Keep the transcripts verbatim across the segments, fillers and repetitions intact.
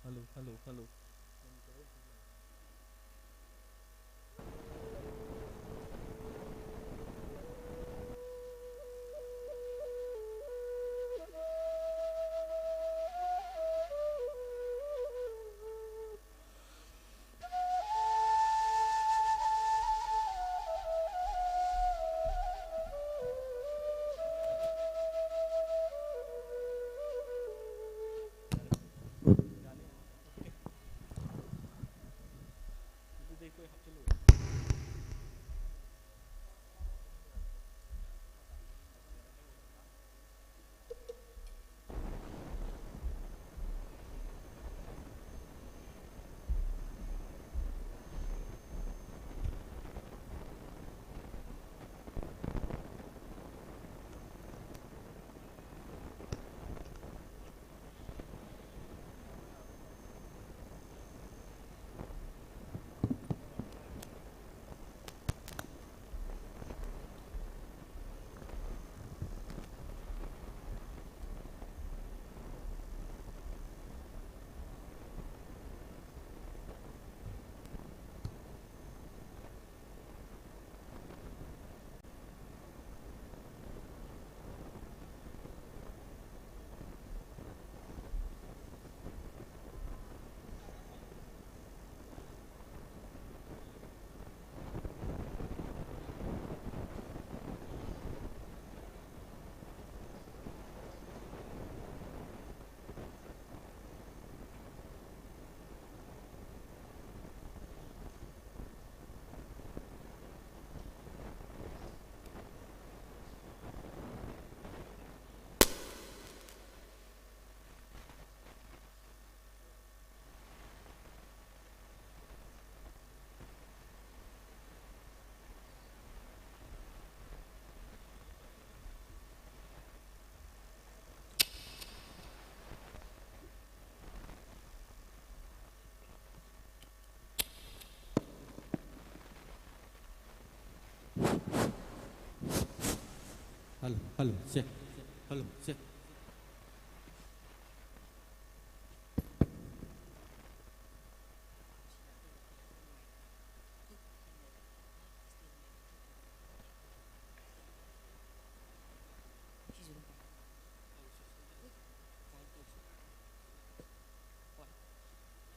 Hello, hello, hello. Hello, hello, check. Hello, check.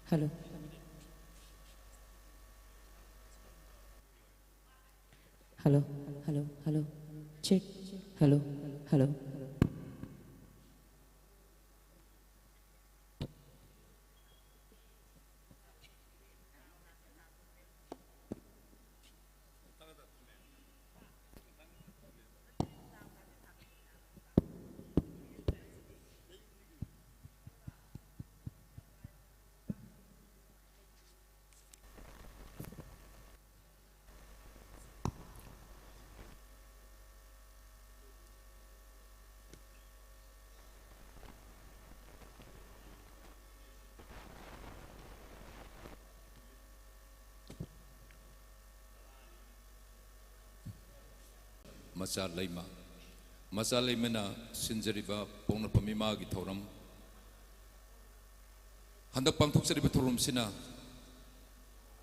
Hello. Hello, hello, hello. Check. Hello, hello. ꯃꯆꯥ ꯂꯩꯃ꯫ ꯃꯆꯥ ꯂꯩꯃꯅ ꯁꯤꯟꯖꯔꯤꯕ ꯄꯣꯛꯅꯐꯝ ꯏꯃꯥꯒꯤ ꯊꯧꯔꯝ꯫ ꯍꯟꯗꯛ ꯄꯥꯡꯊꯣꯛꯆꯔꯤꯕ ꯊꯧꯔꯝꯁꯤꯅ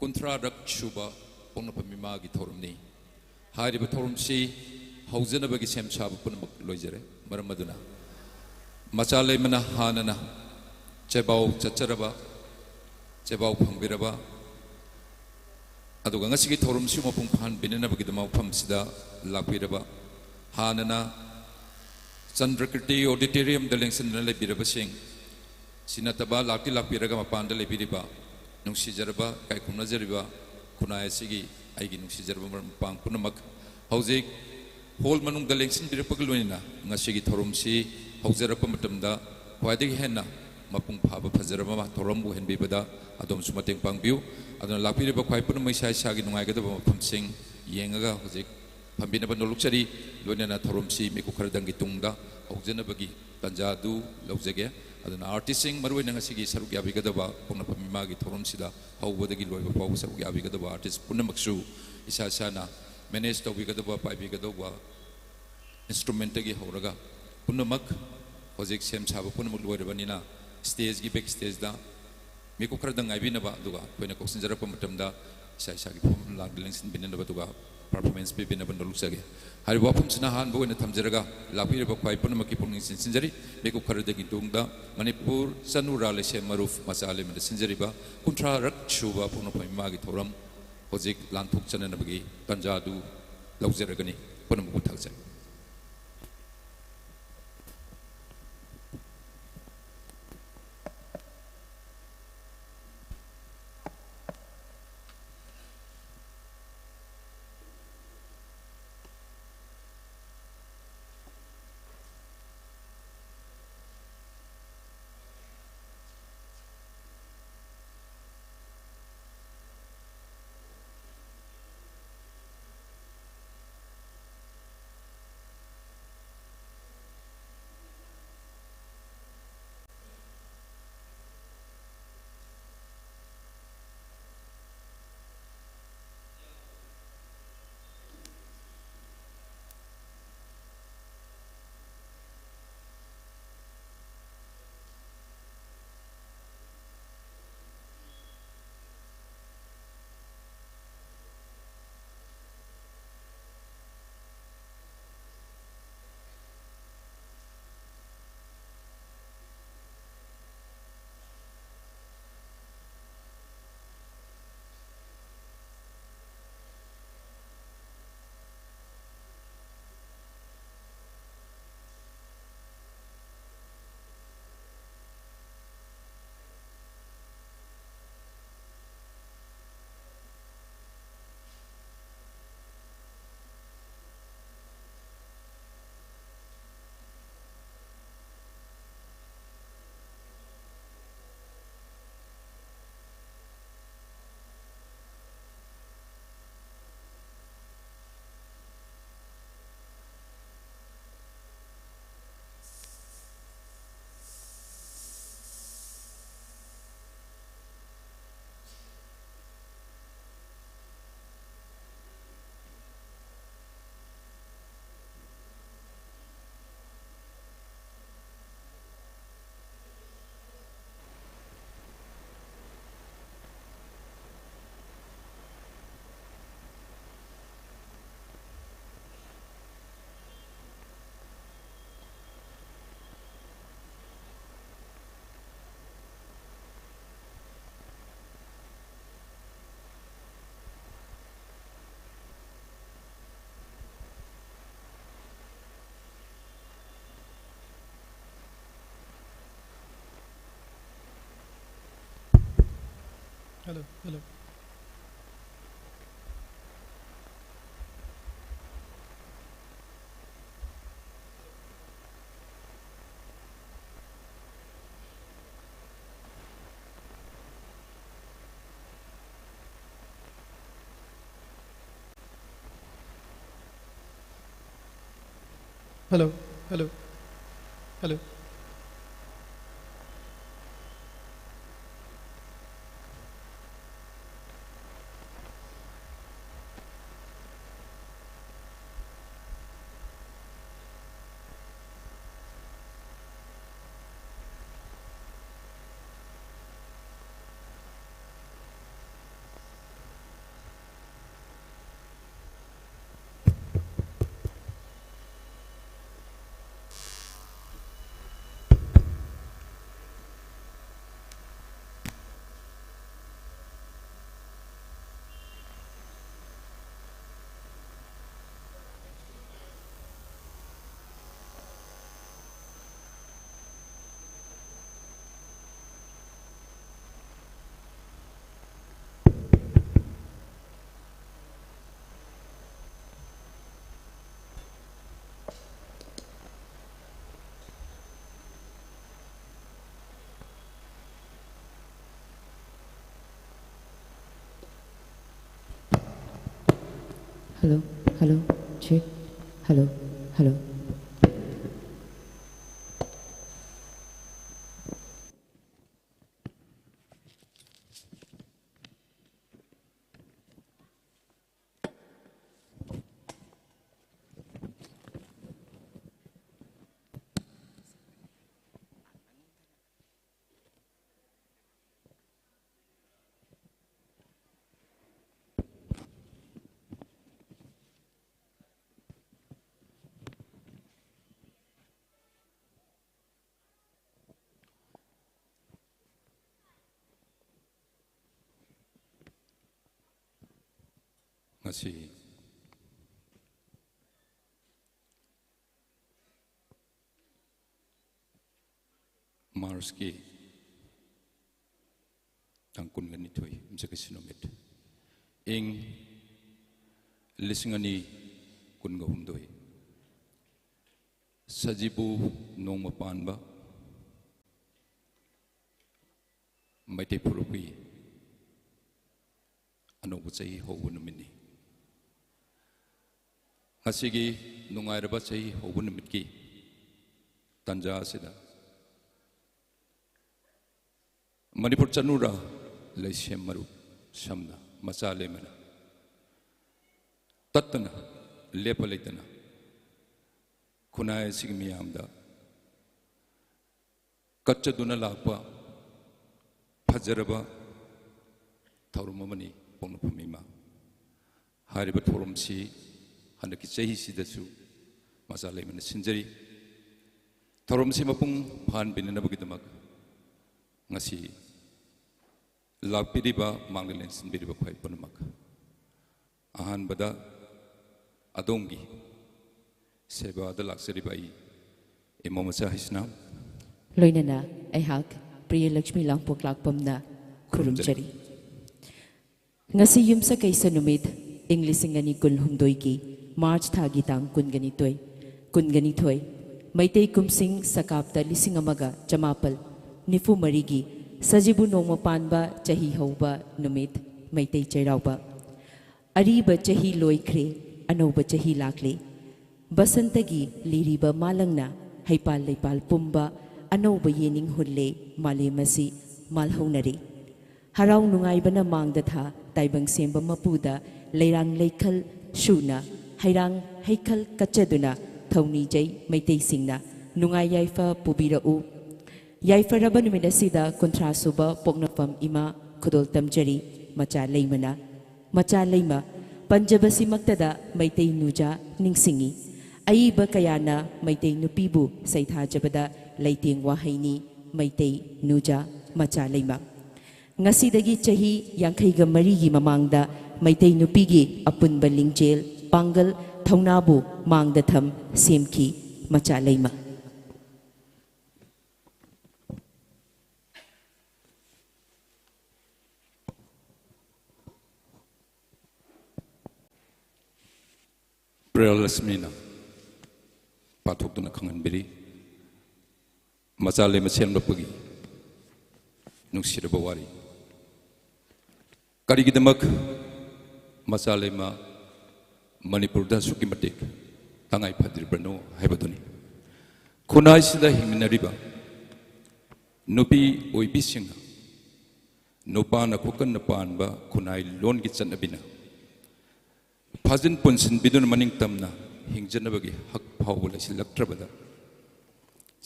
ꯀꯨꯟꯊ꯭ꯔꯥꯔꯛ ꯁꯨꯕ ꯄꯣꯛꯅꯐꯝ ꯏꯃꯥꯒꯤ ꯊꯧꯔꯝꯅꯤ꯫ ꯍꯥꯏꯔꯤꯕ ꯊꯧꯔꯝꯁꯤ ꯍꯧꯖꯅꯕꯒꯤ ꯁꯦꯝ ꯁꯥꯕ ꯄꯨꯝꯅꯃꯛ ꯂꯣꯏꯖꯔꯦ꯫ ꯃꯔꯝ ꯑꯗꯨꯅ ꯃꯆꯥ ꯂꯩꯃꯅ ꯍꯥꯟꯅꯅ ꯆꯦꯕꯥꯎ ꯆꯠꯆꯔꯕ, ꯆꯦꯕꯥꯎ ꯐꯪꯕꯤꯔꯕ, ꯑꯗꯨꯒ ꯉꯁꯤꯒꯤ ꯊꯧꯔꯝꯁꯤ ꯃꯄꯨꯡ ꯐꯥꯍꯟꯕꯤꯅꯅꯕꯒꯤꯗꯃꯛ ꯃꯐꯝꯁꯤꯗ ꯂꯥꯛꯄꯤꯔꯕ, ꯍꯥꯟꯅꯅ ꯆꯟꯗ꯭ꯔꯀꯤꯔꯇꯤ ꯑꯣꯗꯤꯇꯣꯔꯤꯌꯝꯗ ꯂꯦꯡꯁꯤꯟꯗꯨꯅ ꯂꯩꯕꯤꯔꯕꯁꯤꯡ, ꯁꯤ ꯅꯠꯇꯕ ꯂꯥꯛꯇꯤ ꯂꯥꯛꯄꯤꯔꯒ ꯃꯄꯥꯟꯗ ꯂꯩꯕꯤꯔꯤꯕ, ꯅꯨꯡꯁꯤꯖꯔꯕ, ꯏꯀꯥꯏ ꯈꯨꯝꯅꯖꯔꯤꯕ ꯈꯨꯟꯅꯥꯏ ꯑꯁꯤꯒꯤ ꯑꯩꯒꯤ ꯅꯨꯡꯁꯤꯖꯔꯕ ꯃꯔꯨꯞ ꯃꯄꯥꯡ ꯄꯨꯝꯅꯃꯛ, ꯍꯧꯖꯤꯛ ꯍꯣꯜ ꯃꯅꯨꯡꯗ ꯂꯦꯡꯁꯤꯟꯕꯤꯔꯛꯄꯒ ꯂꯣꯏꯅꯅ ꯉꯁꯤꯒꯤ ꯊꯧꯔꯝꯁꯤ ꯍꯧꯖꯔꯛꯄ ꯃꯇꯝꯗ ꯈ꯭ꯋꯥꯏꯗꯒꯤ ꯍꯦꯟꯅ ꯃꯄꯨꯡ ꯐꯥꯕ ꯐꯖꯔꯕ ꯊꯧꯔꯝ ꯑꯣꯏꯍꯟꯕꯤꯕꯗ ꯑꯗꯣꯝꯁꯨ ꯃꯇꯦꯡ ꯄꯥꯡꯕꯤꯌꯨ꯫ ꯑꯗꯨꯅ ꯂꯥꯛꯄꯤꯔꯤꯕ ꯈ꯭ꯋꯥꯏ ꯄꯨꯝꯅꯃꯛ ꯏꯁꯥ ꯏꯁꯥꯒꯤ ꯅꯨꯡꯉꯥꯏꯒꯗꯕ ꯃꯐꯝꯁꯤꯡ ꯌꯦꯡꯉꯒ ꯍꯧꯖꯤꯛ ꯐꯝꯕꯤꯅꯕ ꯅꯣꯜꯂꯨꯛꯆꯔꯤ꯫ ꯂꯣꯏꯅꯅ ꯊꯧꯔꯝꯁꯤ ꯃꯤꯀꯨꯞ ꯈꯔꯗꯪꯒꯤ ꯇꯨꯡꯗ ꯍꯧꯖꯅꯕꯒꯤ ꯇꯥꯟꯖꯥ ꯑꯗꯨ ꯂꯧꯖꯒꯦ꯫ ꯑꯗꯨꯅ ꯑꯥꯔꯇꯤꯁꯁꯤꯡ, ꯃꯔꯨꯑꯣꯏꯅ ꯉꯁꯤꯒꯤ ꯁꯔꯨꯛ ꯌꯥꯕꯤꯒꯗꯕ ꯄꯣꯛꯅꯐꯝ ꯏꯃꯥꯒꯤ ꯊꯧꯔꯝꯁꯤꯗ ꯍꯧꯕꯗꯒꯤ ꯂꯣꯏꯕ ꯐꯥꯎꯕ ꯁꯔꯨꯛ ꯌꯥꯕꯤꯒꯗꯕ ꯑꯥꯔꯇꯤꯁ ꯄꯨꯝꯅꯃꯛꯁꯨ ꯏꯁꯥ ꯏꯁꯥꯅ ꯃꯦꯅꯦꯖ ꯇꯧꯕꯤꯒꯗꯧꯕ, ꯄꯥꯏꯕꯤꯒꯗꯧꯕ, ꯏꯟꯁꯇ꯭ꯔꯨꯃꯦꯟꯇꯒꯤ ꯍꯧꯔꯒ ꯄꯨꯝꯅꯃꯛ ꯍꯧꯖꯤꯛ ꯁꯦꯝ ꯁꯥꯕ ꯄꯨꯝꯅꯃꯛ ꯂꯣꯏꯔꯕꯅꯤꯅ, ꯁ꯭ꯇꯦꯖꯀꯤ ꯕꯦꯛ ꯁ꯭ꯇꯦꯖꯇ ꯃꯤꯀꯨꯞ ꯈꯔꯗꯪ ꯉꯥꯏꯕꯤꯅꯕ, ꯑꯗꯨꯒ ꯑꯩꯈꯣꯏꯅ ꯀꯧꯁꯤꯟꯖꯔꯛꯄ ꯃꯇꯝꯗ ꯏꯁꯥ ꯏꯁꯥꯒꯤ ꯐꯝ ꯂꯥꯡꯗ ꯂꯦꯡꯁꯤꯟꯕꯤꯅꯅꯕ, ꯑꯗꯨꯒ performance ꯄꯤꯕꯤꯅꯕ ꯅꯣꯜꯂꯨꯛꯆꯒꯦ꯫ ꯍꯥꯏꯔꯤꯕ ꯋꯥꯐꯝꯁꯤꯅ ꯑꯍꯥꯟꯕ ꯑꯣꯏꯅ ꯊꯝꯖꯔꯒ, ꯂꯥꯛꯄꯤꯔꯤꯕ ꯈ꯭ꯋꯥꯏ ꯄꯨꯝꯅꯃꯛꯀꯤ ꯄꯨꯛꯅꯤꯡ ꯆꯤꯟꯁꯤꯟꯖꯔꯤ꯫ ꯃꯤꯀꯨꯞ ꯈꯔꯗꯒꯤ ꯇꯨꯡꯗ ꯃꯅꯤꯄꯨꯔ ꯆꯅꯨꯔꯥ ꯂꯩꯁꯦꯝ ꯃꯔꯨꯞ ꯃꯆꯥ ꯂꯩꯃꯗ ꯁꯤꯟꯖꯔꯤꯕ ꯀꯨꯟꯊ꯭ꯔꯥꯔꯛ ꯁꯨꯕ ꯄꯣꯛꯅꯐꯝ ꯏꯃꯥꯒꯤ ꯊꯧꯔꯝ ꯍꯧꯖꯤꯛ ꯂꯥꯟꯊꯣꯛꯆꯅꯅꯕꯒꯤ ꯇꯥꯟꯖꯥꯗꯨ ꯂꯧꯖꯔꯒꯅꯤ꯫ ꯄꯨꯝꯅꯃꯛꯄꯨ ꯊꯥꯒꯠꯆꯔꯤ꯫ Hello, hello. Hello, hello, hello. Hello, hello, check. Hello, hello. ꯉꯁꯤ ꯃꯥꯔꯁꯀꯤ ꯇꯥꯡ ꯀꯨꯟꯒ ꯅꯤꯊꯣꯏ, ꯌꯨꯝꯁꯀꯩꯁ ꯅꯨꯃꯤꯠ, ꯏꯪ ꯂꯤꯁꯤꯡ ꯑꯅꯤ ꯀꯨꯟꯒ ꯍꯨꯝꯗꯣꯏ꯫ ꯁꯖꯤꯕꯨ ꯅꯣꯡꯃ ꯄꯥꯟꯕ ꯃꯩꯇꯩ ꯐꯨꯔꯨꯞꯀꯤ ꯑꯅꯧꯕ ꯆꯍꯤ ꯍꯧꯕ ꯅꯨꯃꯤꯠꯅꯤ꯫ ꯉꯁꯤꯒꯤ ꯅꯨꯡꯉꯥꯏꯔꯕ ꯆꯍꯤ ꯍꯧꯕ ꯅꯨꯃꯤꯠꯀꯤ ꯇꯥꯟꯖꯥ ꯑꯁꯤꯗ ꯃꯅꯤꯄꯨꯔ ꯆꯅꯨꯔꯥ ꯂꯩꯁꯦꯝ ꯃꯔꯨꯞ ꯁꯝꯅ ꯃꯆꯥ ꯂꯩꯃꯅ ꯇꯠꯇꯅ ꯂꯦꯞꯄ ꯂꯩꯇꯅ ꯈꯨꯟꯅꯥꯏ ꯑꯁꯤꯒꯤ ꯃꯤꯌꯥꯝꯗ ꯀꯠꯆꯗꯨꯅ ꯂꯥꯛꯄ ꯐꯖꯔꯕ ꯊꯧꯔꯝ ꯑꯃꯅꯤ ꯄꯣꯛꯅꯐꯝ ꯏꯃꯥ꯫ ꯍꯥꯏꯔꯤꯕ ꯊꯧꯔꯝꯁꯤ ꯍꯟꯗꯛꯀꯤ ꯆꯍꯤꯁꯤꯗꯁꯨ ꯃꯆꯥ ꯂꯩꯃꯅ ꯁꯤꯟꯖꯔꯤ꯫ ꯊꯧꯔꯝꯁꯤ ꯃꯄꯨꯡ ꯐꯥꯍꯟꯕꯤꯅꯅꯕꯒꯤꯗꯃꯛ ꯉꯁꯤ ꯂꯥꯛꯄꯤꯔꯤꯕ, ꯃꯥꯡꯗ ꯂꯦꯟꯁꯤꯟꯕꯤꯔꯤꯕ ꯈ꯭ꯋꯥꯏ ꯄꯨꯝꯅꯃꯛ, ꯑꯍꯥꯟꯕꯗ ꯑꯗꯣꯝꯒꯤ ꯁꯦꯕꯥꯗ ꯂꯥꯛꯆꯔꯤꯕ ꯑꯩ ꯏꯃꯣ ꯃꯆꯥ ꯍꯩꯁꯅꯥꯝ꯫ ꯂꯣꯏꯅꯅ ꯑꯩꯍꯥꯛ ꯄ꯭ꯔꯤꯌ ꯂꯛꯁꯃꯤ ꯂꯥꯡꯄꯣꯛ ꯂꯥꯛꯄꯝꯅ ꯈꯨꯔꯨꯝꯖꯔꯤ꯫ ꯉꯁꯤ ꯌꯨꯝꯁꯀꯩꯁ ꯅꯨꯃꯤꯠ, ꯏꯪ ꯂꯤꯁꯤꯡ ꯑꯅꯤ ꯀꯨꯟꯍꯨꯝꯗꯣꯏꯒꯤ ꯃꯥꯔꯆ ꯊꯥꯒꯤ ꯇꯥꯡ ꯀꯨꯟꯒꯅꯤꯊꯣꯏ, ꯀꯨꯟꯒꯅꯤꯊꯣꯏ, ꯃꯩꯇꯩ ꯀꯨꯝꯁꯤꯡ ꯁꯀꯥꯞꯇ ꯂꯤꯁꯤꯡ ꯑꯃꯒ ꯆꯃꯥꯄꯜ ꯅꯤꯐꯨ ꯃꯔꯤꯒꯤ ꯁꯖꯤꯕꯨ ꯅꯣꯡꯃ ꯄꯥꯟꯕ ꯆꯍꯤ ꯍꯧꯕ ꯅꯨꯃꯤꯠ, ꯃꯩꯇꯩ ꯆꯩꯔꯥꯎꯕ꯫ ꯑꯔꯤꯕ ꯆꯍꯤ ꯂꯣꯏꯈ꯭ꯔꯦ, ꯑꯅꯧꯕ ꯆꯍꯤ ꯂꯥꯛꯂꯦ꯫ ꯕꯁꯟꯇꯒꯤ ꯂꯤꯔꯤꯕ ꯃꯥꯂꯪꯅ ꯍꯩꯄꯥꯜ ꯂꯩꯄꯥꯜ ꯄꯨꯝꯕ ꯑꯅꯧꯕ ꯌꯦꯅꯤꯡ ꯍꯨꯜꯂꯦ, ꯃꯥꯂꯦꯝ ꯑꯁꯤ ꯃꯥꯜꯍꯧꯅꯔꯦ꯫ ꯍꯔꯥꯎ ꯅꯨꯡꯉꯥꯏꯕꯅ ꯃꯥꯡꯗ ꯊꯥ, ꯇꯥꯏꯕꯪ ꯁꯦꯝꯕ ꯃꯄꯨꯗ ꯂꯩꯔꯥꯡ ꯂꯩꯈꯜ ꯁꯨꯅ ꯍꯩꯔꯥꯡ ꯍꯩꯈꯜ ꯀꯠꯆꯗꯨꯅ ꯊꯧꯅꯤꯖꯩ ꯃꯩꯇꯩꯁꯤꯡꯅ꯫ ꯅꯨꯡꯉꯥꯏ ꯌꯥꯏꯐ ꯄꯨꯕꯤꯔꯛꯎ꯫ ꯌꯥꯏꯐꯔꯕ ꯅꯨꯃꯤꯠ ꯑꯁꯤꯗ ꯀꯨꯟꯊ꯭ꯔꯥ ꯁꯨꯕ ꯄꯣꯛꯅꯐꯝ ꯏꯃꯥ ꯈꯨꯗꯣꯜ ꯇꯝꯖꯔꯤ ꯃꯆꯥ ꯂꯩꯃꯅ꯫ ꯃꯆꯥ ꯂꯩꯃ ꯄꯟꯖꯕꯁꯤꯃꯛꯇꯗ ꯃꯩꯇꯩ ꯅꯨꯖꯥ ꯅꯤꯡꯁꯤꯡꯏ꯫ ꯑꯏꯕ ꯀꯌꯥꯅ ꯃꯩꯇꯩ ꯅꯨꯄꯤꯕꯨ ꯁꯩꯊꯥꯖꯕꯗ ꯂꯩꯇꯦꯡ ꯋꯥꯍꯩꯅꯤ ꯃꯩꯇꯩ ꯅꯨꯖꯥ ꯃꯆꯥ ꯂꯩꯃ꯫ ꯉꯁꯤꯗꯒꯤ ꯆꯍꯤ ꯌꯥꯡꯈꯩꯒ ꯃꯔꯤꯒꯤ ꯃꯃꯥꯡꯗ ꯃꯩꯇꯩ ꯅꯨꯄꯤꯒꯤ ꯑꯄꯨꯟꯕ ꯂꯤꯡꯖꯦꯜ ꯄꯥꯡꯒꯜ ꯊꯧꯅꯥꯕꯨ ꯃꯥꯡꯗ ꯊꯝ ꯁꯦꯝꯈꯤ ꯃꯆꯥ ꯂꯩꯃ꯫ ꯄ꯭ꯔꯤꯌꯥꯂꯛꯁꯃꯤꯅ ꯄꯥꯊꯣꯛꯇꯨꯅ ꯈꯪꯍꯟꯕꯤꯔꯤ꯫ ꯃꯆꯥ ꯂꯩꯃ ꯁꯦꯝꯂꯛꯄꯒꯤ ꯅꯨꯡꯁꯤꯔꯕ ꯋꯥꯔꯤ꯫ ꯀꯔꯤꯒꯤꯗꯃꯛ ꯃꯆꯥ ꯂꯩꯃ ꯃꯅꯤꯄꯨꯔꯗ ꯑꯁꯨꯛꯀꯤ ꯃꯇꯤꯛ ꯇꯉꯥꯏ ꯐꯗ꯭ꯔꯤꯕꯅꯣ ꯍꯥꯏꯕꯗꯨꯅꯤ꯫ ꯈꯨꯟꯅꯥꯏꯁꯤꯗ ꯍꯤꯡꯃꯤꯟꯅꯔꯤꯕ ꯅꯨꯄꯤ ꯑꯣꯏꯕꯤꯁꯤꯡꯅ ꯅꯨꯄꯥꯅ ꯈꯨꯀꯟꯅ ꯄꯥꯟꯕ ꯈꯨꯟꯅꯥꯏ ꯂꯣꯟꯒꯤ ꯆꯠꯅꯕꯤꯅ ꯐꯥꯖꯤꯟ ꯄꯨꯟꯁꯤꯟꯕꯤꯗꯨꯅ ꯃꯅꯤꯡ ꯇꯝꯅ ꯍꯤꯡꯖꯅꯕꯒꯤ ꯍꯛ ꯐꯥꯎꯕ ꯂꯩꯁꯤꯜꯂꯛꯇ꯭ꯔꯕꯗ,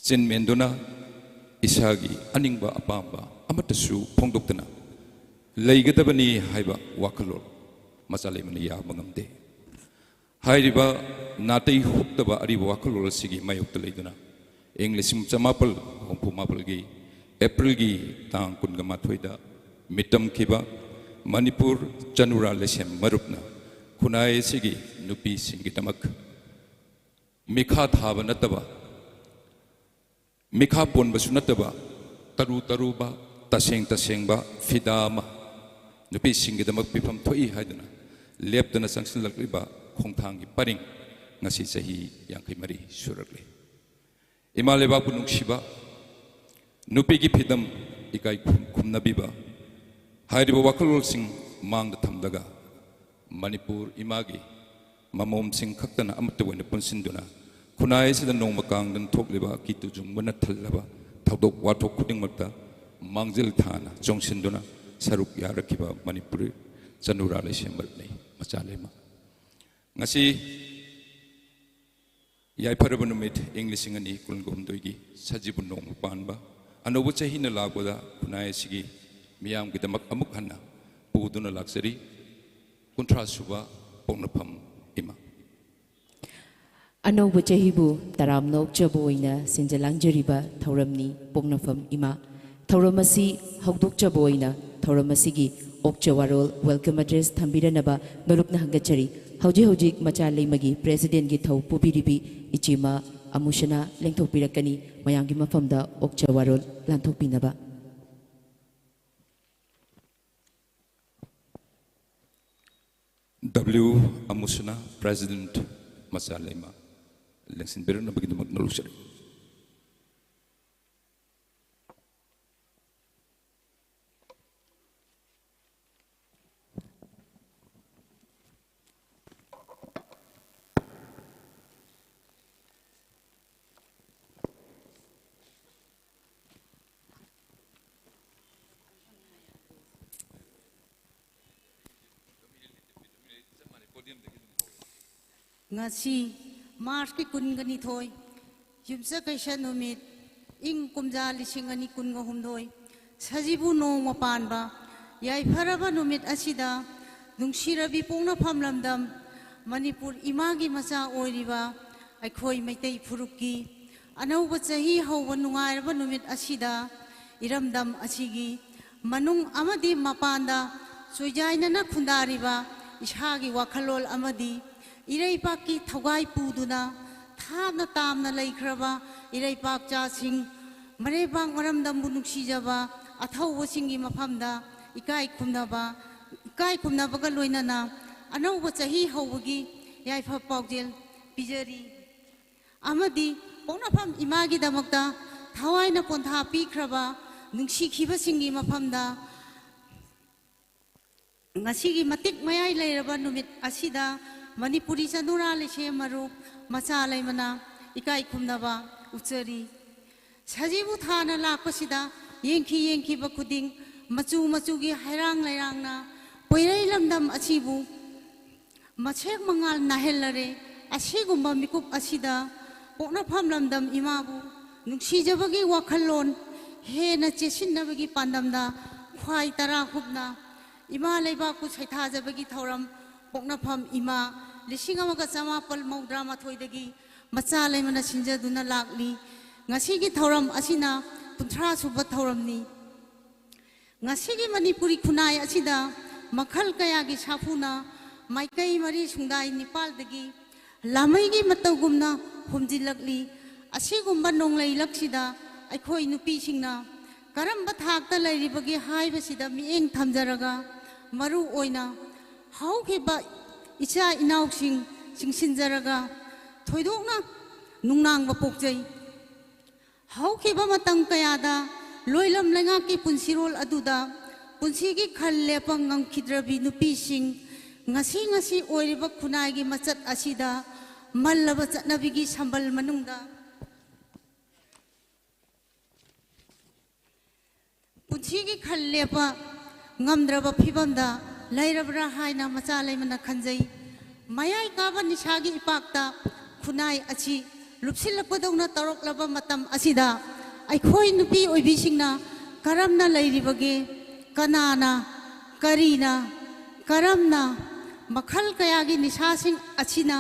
ꯆꯤꯟ ꯃꯦꯟꯗꯨꯅ ꯏꯁꯥꯒꯤ ꯑꯅꯤꯡꯕ ꯑꯄꯥꯝꯕ ꯑꯃꯠꯇꯁꯨ ꯐꯣꯡꯗꯣꯛꯇꯅ ꯂꯩꯒꯗꯕꯅꯤ ꯍꯥꯏꯕ ꯋꯥꯈꯜꯂꯣꯟ ꯃꯆꯥ ꯂꯩꯃꯅ ꯌꯥꯕ ꯉꯝꯗꯦ꯫ ꯍꯥꯏꯔꯤꯕ ꯅꯥꯇꯩ ꯍꯨꯛꯇꯕ ꯑꯔꯤꯕ ꯋꯥꯈꯜꯂꯣꯟ ꯑꯁꯤꯒꯤ ꯃꯥꯌꯣꯛꯇ ꯂꯩꯗꯨꯅ, ꯏꯪ ꯂꯤꯁꯤꯡ ꯆꯃꯥꯄꯜ ꯍꯨꯝꯐꯨ ꯃꯥꯄꯜꯒꯤ ꯑꯦꯄ꯭ꯔꯤꯜꯒꯤ ꯇꯥꯡ ꯀꯨꯟꯒ ꯃꯥꯊꯣꯏꯗ ꯃꯤꯇꯝꯈꯤꯕ ꯃꯅꯤꯄꯨꯔ ꯆꯅꯨꯔꯥ ꯂꯩꯁꯦꯝ ꯃꯔꯨꯞꯅ ꯈꯨꯟꯅꯥꯏ ꯑꯁꯤꯒꯤ ꯅꯨꯄꯤꯁꯤꯡꯒꯤꯗꯃꯛ ꯃꯤꯈꯥ ꯊꯥꯕ ꯅꯠꯇꯕ, ꯃꯤꯈꯥ ꯄꯣꯟꯕꯁꯨ ꯅꯠꯇꯕ, ꯇꯔꯨ ꯇꯔꯨꯕ, ꯇꯁꯦꯡ ꯇꯁꯦꯡꯕ ꯐꯤꯗꯥ ꯑꯃ ꯅꯨꯄꯤꯁꯤꯡꯒꯤꯗꯃꯛ ꯄꯤꯐꯝ ꯊꯣꯛꯏ ꯍꯥꯏꯗꯨꯅ ꯂꯦꯞꯇꯅ ꯆꯪꯁꯤꯜꯂꯛꯂꯤꯕ ꯈꯣꯡꯊꯥꯡꯒꯤ ꯄꯔꯤꯡ ꯉꯁꯤ ꯆꯍꯤ ꯌꯥꯡꯈꯩ ꯃꯔꯤ ꯁꯨꯔꯛꯂꯤ꯫ ꯏꯃꯥ ꯂꯩꯕꯥꯛꯄꯨ ꯅꯨꯡꯁꯤꯕ, ꯅꯨꯄꯤꯒꯤ ꯐꯤꯗꯝ ꯏꯀꯥꯏ ꯈꯨꯝ-, ꯈꯨꯝꯅꯕꯤꯕ ꯍꯥꯏꯔꯤꯕ ꯋꯥꯈꯜꯂꯣꯟꯁꯤꯡ ꯃꯥꯡꯗ ꯊꯝꯂꯒ, ꯃꯅꯤꯄꯨꯔ ꯏꯃꯥꯒꯤ ꯃꯃꯣꯝꯁꯤꯡ ꯈꯛꯇꯅ ꯑꯃꯠꯇ ꯑꯣꯏꯅ ꯄꯨꯟꯁꯤꯟꯗꯨꯅ, ꯈꯨꯟꯅꯥꯏ ꯑꯁꯤꯗ ꯅꯣꯡꯃ ꯀꯥꯡꯗꯅ ꯊꯣꯛꯂꯤꯕ ꯀꯤꯇꯨ ꯆꯨꯡꯕꯅ ꯊꯜꯂꯕ ꯊꯧꯗꯣꯛ ꯋꯥꯊꯣꯛ ꯈꯨꯗꯤꯡꯃꯛꯇ ꯃꯥꯡꯖꯤꯜ ꯊꯥꯅ ꯆꯣꯡꯁꯤꯟꯗꯨꯅ ꯁꯔꯨꯛ ꯌꯥꯔꯛꯈꯤꯕ ꯃꯅꯤꯄꯨꯔꯤ ꯆꯅꯨꯔꯥ ꯂꯩꯁꯦꯝꯕꯅꯤ ꯃꯆꯥ ꯂꯩꯃ꯫ ꯉꯁꯤ ꯌꯥꯏꯐꯔꯕ ꯅꯨꯃꯤꯠ, ꯏꯪ ꯂꯤꯁꯤꯡ ꯑꯅꯤ ꯀꯨꯟꯍꯨꯝꯗꯣꯏꯒꯤ ꯁꯖꯤꯕꯨ ꯅꯣꯡꯃ ꯄꯥꯟꯕ ꯑꯅꯧꯕ ꯆꯍꯤꯅ ꯂꯥꯛꯄꯗ ꯈꯨꯟꯅꯥꯏ ꯑꯁꯤꯒꯤ ꯃꯤꯌꯥꯝꯒꯤꯗꯃꯛ ꯑꯃꯨꯛ ꯍꯟꯅ ꯄꯨꯗꯨꯅ ꯂꯥꯛꯆꯔꯤ꯫ ꯀꯨꯟꯊ꯭ꯔꯥ ꯁꯨꯕ ꯄꯣꯛꯅꯐꯝ ꯏꯃꯥ꯫ ꯑꯅꯧꯕ ꯆꯍꯤꯕꯨ ꯇꯔꯥꯝꯅ ꯑꯣꯛꯆꯕ ꯑꯣꯏꯅ ꯁꯤꯟꯖ ꯂꯥꯡꯖꯔꯤꯕ ꯊꯧꯔꯝꯅꯤ ꯄꯣꯛꯅꯐꯝ ꯏꯃꯥ꯫ ꯊꯧꯔꯝ ꯑꯁꯤ ꯍꯧꯗꯣꯛꯆꯕ ꯑꯣꯏꯅ ꯊꯧꯔꯝ ꯑꯁꯤꯒꯤ ꯑꯣꯛꯆ ꯋꯥꯔꯣꯜ welcome address ꯊꯝꯕꯤꯔꯅꯕ ꯅꯣꯂꯨꯛꯅ ꯍꯪꯒꯠꯆꯔꯤ꯫ ꯍꯧꯖꯤꯛ ꯍꯧꯖꯤꯛ ꯃꯆꯥ ꯂꯩꯃꯒꯤ presidentꯒꯤ ꯊꯧ ꯄꯨꯕꯤꯔꯤꯕꯤ ꯏꯆꯦꯃ ꯑꯃꯨꯁꯅꯥ ꯂꯦꯡꯊꯣꯛꯄꯤꯔꯛꯀꯅꯤ꯫ ꯃꯌꯥꯝꯒꯤ ꯃꯐꯝꯗ ꯑꯣꯛꯆ ꯋꯥꯔꯣꯜ ꯂꯥꯟꯊꯣꯛꯄꯤꯅꯕ꯫ W ꯑꯃꯨꯁꯅꯥ, President ꯃꯆꯥ ꯂꯩꯃ ꯂꯦꯡꯁꯤꯟꯕꯤꯔꯛꯅꯕꯒꯤꯗꯃꯛ ꯅꯣꯂꯨꯛꯆꯔꯤ꯫ ꯉꯁꯤ ꯃꯥꯔꯆꯀꯤ ꯀꯨꯟꯒ ꯅꯤꯊꯣꯏ, ꯌꯨꯝꯁꯀꯩꯁ ꯅꯨꯃꯤꯠ, ꯏꯪ ꯀꯨꯝꯖꯥ ꯂꯤꯁꯤꯡ ꯑꯅꯤ ꯀꯨꯟꯒ ꯍꯨꯝꯗꯣꯏ, ꯁꯖꯤꯕꯨ ꯅꯣꯡꯃ ꯄꯥꯟꯕ ꯌꯥꯏꯐꯔꯕ ꯅꯨꯃꯤꯠ ꯑꯁꯤꯗ ꯅꯨꯡꯁꯤꯔꯕꯤ ꯄꯣꯛꯅꯐꯝ ꯂꯝꯗꯝ ꯃꯅꯤꯄꯨꯔ ꯏꯃꯥꯒꯤ ꯃꯆꯥ ꯑꯣꯏꯔꯤꯕ ꯑꯩꯈꯣꯏ ꯃꯩꯇꯩ ꯐꯨꯔꯨꯞꯀꯤ ꯑꯅꯧꯕ ꯆꯍꯤ ꯍꯧꯕ ꯅꯨꯡꯉꯥꯏꯔꯕ ꯅꯨꯃꯤꯠ ꯑꯁꯤꯗ ꯏꯔꯝꯗꯝ ꯑꯁꯤꯒꯤ ꯃꯅꯨꯡ ꯑꯃꯗꯤ ꯃꯄꯥꯟꯗ ꯆꯣꯏꯖꯥꯏꯅꯅ ꯈꯨꯟꯗꯥꯔꯤꯕ ꯏꯁꯥꯒꯤ ꯋꯥꯈꯜꯂꯣꯟ ꯑꯃꯗꯤ ꯏꯔꯩꯄꯥꯛꯀꯤ ꯊꯧꯒꯥꯏ ꯄꯨꯗꯨꯅ ꯊꯥꯞꯅ ꯇꯥꯝꯅ ꯂꯩꯈ꯭ꯔꯕ ꯏꯔꯩꯄꯥꯛꯆꯥꯁꯤꯡ, ꯃꯔꯩꯕꯥꯛ ꯃꯔꯝꯗꯝꯕꯨ ꯅꯨꯡꯁꯤꯖꯕ ꯑꯊꯧꯕꯁꯤꯡꯒꯤ ꯃꯐꯝꯗ ꯏꯀꯥꯏ ꯈꯨꯝꯅꯕ, ꯏꯀꯥꯏ ꯈꯨꯝꯅꯕꯒ ꯂꯣꯏꯅꯅ ꯑꯅꯧꯕ ꯆꯍꯤ ꯍꯧꯕꯒꯤ ꯌꯥꯏꯐ ꯄꯥꯎꯖꯦꯜ ꯄꯤꯖꯔꯤ꯫ ꯑꯃꯗꯤ ꯄꯣꯛꯅꯐꯝ ꯏꯃꯥꯒꯤꯗꯃꯛꯇ ꯊꯋꯥꯏꯅ ꯄꯣꯟꯊꯥ ꯄꯤꯈ꯭ꯔꯕ ꯅꯨꯡꯁꯤꯈꯤꯕꯁꯤꯡꯒꯤ ꯃꯐꯝꯗ ꯉꯁꯤꯒꯤ ꯃꯇꯤꯛ ꯃꯌꯥꯏ ꯂꯩꯔꯕ ꯅꯨꯃꯤꯠ ꯑꯁꯤꯗ ꯃꯅꯤꯄꯨꯔꯤ ꯆꯅꯨꯔꯥ ꯂꯩꯁꯦꯝ ꯃꯔꯨꯞ ꯃꯆꯥ ꯂꯩꯃꯅ ꯏꯀꯥꯏ ꯈꯨꯝꯅꯕ ꯎꯠꯆꯔꯤ꯫ ꯁꯖꯤꯕꯨ ꯊꯥꯅ ꯂꯥꯛꯄꯁꯤꯗ ꯌꯦꯡꯈꯤ ꯌꯦꯡꯈꯤꯕ ꯈꯨꯗꯤꯡ ꯃꯆꯨ ꯃꯆꯨꯒꯤ ꯍꯩꯔꯥꯡ ꯂꯩꯔꯥꯡꯅ ꯄꯣꯏꯔꯩ ꯂꯝꯗꯝ ꯑꯁꯤꯕꯨ ꯃꯁꯦꯛ ꯃꯉꯥꯜ ꯅꯥꯏꯍꯜꯂꯔꯦ꯫ ꯑꯁꯤꯒꯨꯝꯕ ꯃꯤꯀꯨꯞ ꯑꯁꯤꯗ ꯄꯣꯛꯅꯐꯝ ꯂꯝꯗꯝ ꯏꯃꯥꯕꯨ ꯅꯨꯡꯁꯤꯖꯕꯒꯤ ꯋꯥꯈꯜꯂꯣꯟ ꯍꯦꯟꯅ ꯆꯦꯠꯁꯤꯟꯅꯕꯒꯤ ꯄꯥꯟꯗꯝꯗ ꯈ꯭ꯋꯥꯏ ꯇꯔꯥ ꯍꯨꯞꯅ ꯏꯃꯥ ꯂꯩꯕꯥꯛꯄꯨ ꯁꯩꯊꯥꯖꯕꯒꯤ ꯊꯧꯔꯝ ꯄꯣꯛꯅꯐꯝ ꯏꯃꯥ ꯂꯤꯁꯤꯡ ꯑꯃꯒ ꯆꯃꯥꯄꯜ ꯃꯧꯗ꯭ꯔꯥ ꯃꯥꯊꯣꯏꯗꯒꯤ ꯃꯆꯥ ꯂꯩꯃꯅ ꯁꯤꯟꯖꯗꯨꯅ ꯂꯥꯛꯂꯤ꯫ ꯉꯁꯤꯒꯤ ꯊꯧꯔꯝ ꯑꯁꯤꯅ ꯀꯨꯟꯊ꯭ꯔꯥ ꯁꯨꯕ ꯊꯧꯔꯝꯅꯤ꯫ ꯉꯁꯤꯒꯤ ꯃꯅꯤꯄꯨꯔꯤ ꯈꯨꯟꯅꯥꯏ ꯑꯁꯤꯗ ꯃꯈꯜ ꯀꯌꯥꯒꯤ ꯁꯥꯐꯨꯅ ꯃꯥꯏꯀꯩ ꯃꯔꯤ ꯁꯨꯡꯗꯥꯏ ꯅꯤꯄꯥꯜꯗꯒꯤ ꯂꯥꯃꯩꯒꯤ ꯃꯇꯧꯒꯨꯝꯅ ꯍꯨꯝꯖꯤꯜꯂꯛꯂꯤ꯫ ꯑꯁꯤꯒꯨꯝꯕ ꯅꯣꯡꯂꯩ ꯂꯛꯁꯤꯗ ꯑꯩꯈꯣꯏ ꯅꯨꯄꯤꯁꯤꯡꯅ ꯀꯔꯝꯕ ꯊꯥꯛꯇ ꯂꯩꯔꯤꯕꯒꯦ ꯍꯥꯏꯕꯁꯤꯗ ꯃꯤꯠꯌꯦꯡ ꯊꯝꯖꯔꯒ, ꯃꯔꯨ ꯑꯣꯏꯅ ꯍꯧꯈꯤꯕ ꯏꯆꯥ ꯏꯅꯥꯎꯁꯤꯡ ꯆꯤꯡꯁꯤꯟꯖꯔꯒ ꯊꯣꯏꯗꯣꯛꯅ ꯅꯨꯡꯅꯥꯡꯕ ꯄꯣꯛꯆꯩ꯫ ꯍꯧꯈꯤꯕ ꯃꯇꯝ ꯀꯌꯥꯗ ꯂꯣꯏꯂꯝ ꯂꯩꯉꯥꯛꯀꯤ ꯄꯨꯟꯁꯤꯔꯣꯜ ꯑꯗꯨꯗ ꯄꯨꯟꯁꯤꯒꯤ ꯈꯜ ꯂꯦꯞꯄ ꯉꯝꯈꯤꯗ꯭ꯔꯕꯤ ꯅꯨꯄꯤꯁꯤꯡ, ꯉꯁꯤ ꯉꯁꯤ ꯑꯣꯏꯔꯤꯕ ꯈꯨꯟꯅꯥꯏꯒꯤ ꯃꯆꯠ ꯑꯁꯤꯗ ꯃꯜꯂꯕ ꯆꯠꯅꯕꯤꯒꯤ ꯁꯝꯕꯜ ꯃꯅꯨꯡꯗ ꯄꯨꯟꯁꯤꯒꯤ ꯈꯜ ꯂꯦꯞꯄ ꯉꯝꯗ꯭ꯔꯕ ꯐꯤꯕꯝꯗ ꯂꯩꯔꯕ꯭ꯔꯥ ꯍꯥꯏꯅ ꯃꯆꯥ ꯂꯩꯃꯅ ꯈꯟꯖꯩ꯫ ꯃꯌꯥꯏ ꯀꯥꯕ ꯅꯤꯁꯥꯒꯤ ꯏꯄꯥꯛꯇ ꯈꯨꯟꯅꯥꯏ ꯑꯁꯤ ꯂꯨꯞꯁꯤꯜꯂꯛꯄꯗꯧꯅ ꯇꯧꯔꯛꯂꯕ ꯃꯇꯝ ꯑꯁꯤꯗ ꯑꯩꯈꯣꯏ ꯅꯨꯄꯤ ꯑꯣꯏꯕꯤꯁꯤꯡꯅ ꯀꯔꯝꯅ ꯂꯩꯔꯤꯕꯒꯦ? ꯀꯅꯥꯅ, ꯀꯔꯤꯅ, ꯀꯔꯝꯅ ꯃꯈꯜ ꯀꯌꯥꯒꯤ ꯅꯤꯁꯥꯁꯤꯡ ꯑꯁꯤꯅ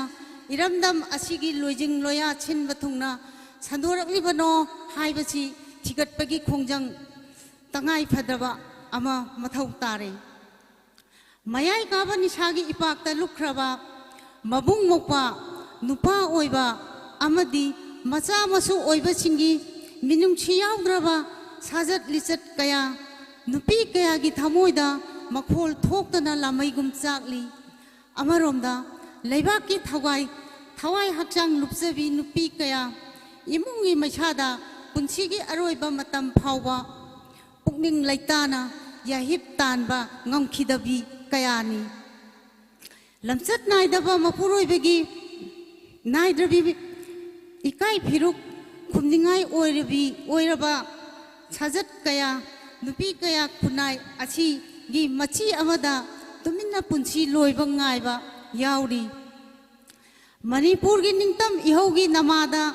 ꯏꯔꯝꯗꯝ ꯑꯁꯤꯒꯤ ꯂꯣꯏꯖꯤꯡ ꯂꯣꯌꯥ ꯁꯤꯟꯕ ꯊꯨꯡꯅ ꯁꯟꯗꯣꯔꯛꯂꯤꯕꯅꯣ ꯍꯥꯏꯕꯁꯤ ꯊꯤꯒꯠꯄꯒꯤ ꯈꯣꯡꯖꯪ ꯇꯉꯥꯏ ꯐꯗ꯭ꯔꯕ ꯑꯃ ꯃꯊꯧ ꯇꯥꯔꯦ꯫ ꯃꯌꯥꯏ ꯀꯥꯕ ꯅꯤꯁꯥꯒꯤ ꯏꯄꯥꯛꯇ ꯂꯨꯞꯈ꯭ꯔꯕ ꯃꯕꯨꯡ ꯃꯧꯄ꯭ꯋꯥ, ꯅꯨꯄꯥ ꯑꯣꯏꯕ ꯑꯃꯗꯤ ꯃꯆꯥ ꯃꯁꯨ ꯑꯣꯏꯕꯁꯤꯡꯒꯤ ꯃꯤꯅꯨꯡꯁꯤ ꯌꯥꯎꯗ꯭ꯔꯕ ꯁꯥꯖꯠ ꯂꯤꯆꯠ ꯀꯌꯥ ꯅꯨꯄꯤ ꯀꯌꯥꯒꯤ ꯊꯃꯣꯏꯗ ꯃꯈꯣꯜ ꯊꯣꯛꯇꯅ ꯂꯥꯃꯩꯒꯨꯝ ꯆꯥꯛꯂꯤ꯫ ꯑꯃꯔꯣꯝꯗ ꯂꯩꯕꯥꯛꯀꯤ ꯊꯋꯥꯏ, ꯊꯋꯥꯏ ꯍꯛꯆꯥꯡ ꯂꯨꯞꯆꯕꯤ ꯅꯨꯄꯤ ꯀꯌꯥ ꯏꯃꯨꯡꯒꯤ ꯃꯩꯁꯥꯗ ꯄꯨꯟꯁꯤꯒꯤ ꯑꯔꯣꯏꯕ ꯃꯇꯝ ꯐꯥꯎꯕ ꯄꯨꯛꯅꯤꯡ ꯂꯩꯇꯥꯅ ꯌꯥꯍꯤꯞ ꯇꯥꯟꯕ ꯉꯝꯈꯤꯗꯕꯤ ꯀꯌꯥꯅꯤ꯫ ꯂꯝꯆꯠ ꯅꯥꯏꯗꯕ ꯃꯄꯨꯔꯣꯏꯕꯒꯤ ꯅꯥꯏꯗ꯭ꯔꯕꯤ ꯏꯀꯥꯏ ꯐꯤꯔꯨꯛ ꯈꯨꯝꯅꯤꯡꯉꯥꯏ ꯑꯣꯏꯔꯕꯤ, ꯑꯣꯏꯔꯕ ꯁꯥꯖꯠ ꯀꯌꯥ, ꯅꯨꯄꯤ ꯀꯌꯥ ꯈꯨꯟꯅꯥꯏ ꯑꯁꯤꯒꯤ ꯃꯆꯤ ꯑꯃꯗ ꯇꯨꯃꯤꯟꯅ ꯄꯨꯟꯁꯤ ꯂꯣꯏꯕ ꯉꯥꯏꯕ ꯌꯥꯎꯔꯤ꯫ ꯃꯅꯤꯄꯨꯔꯒꯤ ꯅꯤꯡꯇꯝ ꯏꯍꯧꯒꯤ ꯅꯃꯥꯗ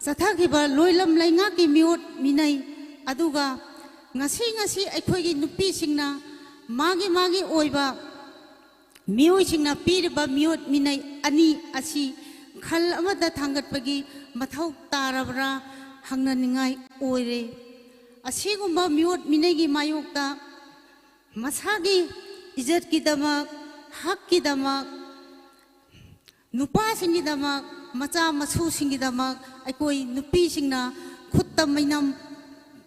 ꯆꯠꯊꯈꯤꯕ ꯂꯣꯏꯂꯝ ꯂꯩꯉꯥꯛꯀꯤ ꯃꯤꯑꯣꯠ ꯃꯤꯅꯩ ꯑꯗꯨꯒ ꯉꯁꯤ ꯉꯁꯤ ꯑꯩꯈꯣꯏꯒꯤ ꯅꯨꯄꯤꯁꯤꯡꯅ ꯃꯥꯒꯤ ꯃꯥꯒꯤ ꯑꯣꯏꯕ ꯃꯤꯑꯣꯏꯁꯤꯡꯅ ꯄꯤꯔꯤꯕ ꯃꯤꯑꯣꯠ ꯃꯤꯅꯩ ꯑꯅꯤ ꯑꯁꯤ ꯈꯜ ꯑꯃꯗ ꯊꯥꯡꯒꯠꯄꯒꯤ ꯃꯊꯧ ꯇꯥꯔꯕ꯭ꯔꯥ ꯍꯪꯅꯅꯤꯡꯉꯥꯏ ꯑꯣꯏꯔꯦ꯫ ꯑꯁꯤꯒꯨꯝꯕ ꯃꯤꯑꯣꯠ ꯃꯤꯅꯩꯒꯤ ꯃꯥꯌꯣꯛꯇ ꯃꯁꯥꯒꯤ ꯏꯖꯠꯀꯤꯗꯃꯛ, ꯍꯛꯀꯤꯗꯃꯛ, ꯅꯨꯄꯥꯁꯤꯡꯒꯤꯗꯃꯛ, ꯃꯆꯥ ꯃꯁꯨꯁꯤꯡꯒꯤꯗꯃꯛ ꯑꯩꯈꯣꯏ ꯅꯨꯄꯤꯁꯤꯡꯅ ꯈꯨꯠꯇ ꯃꯩꯅꯝ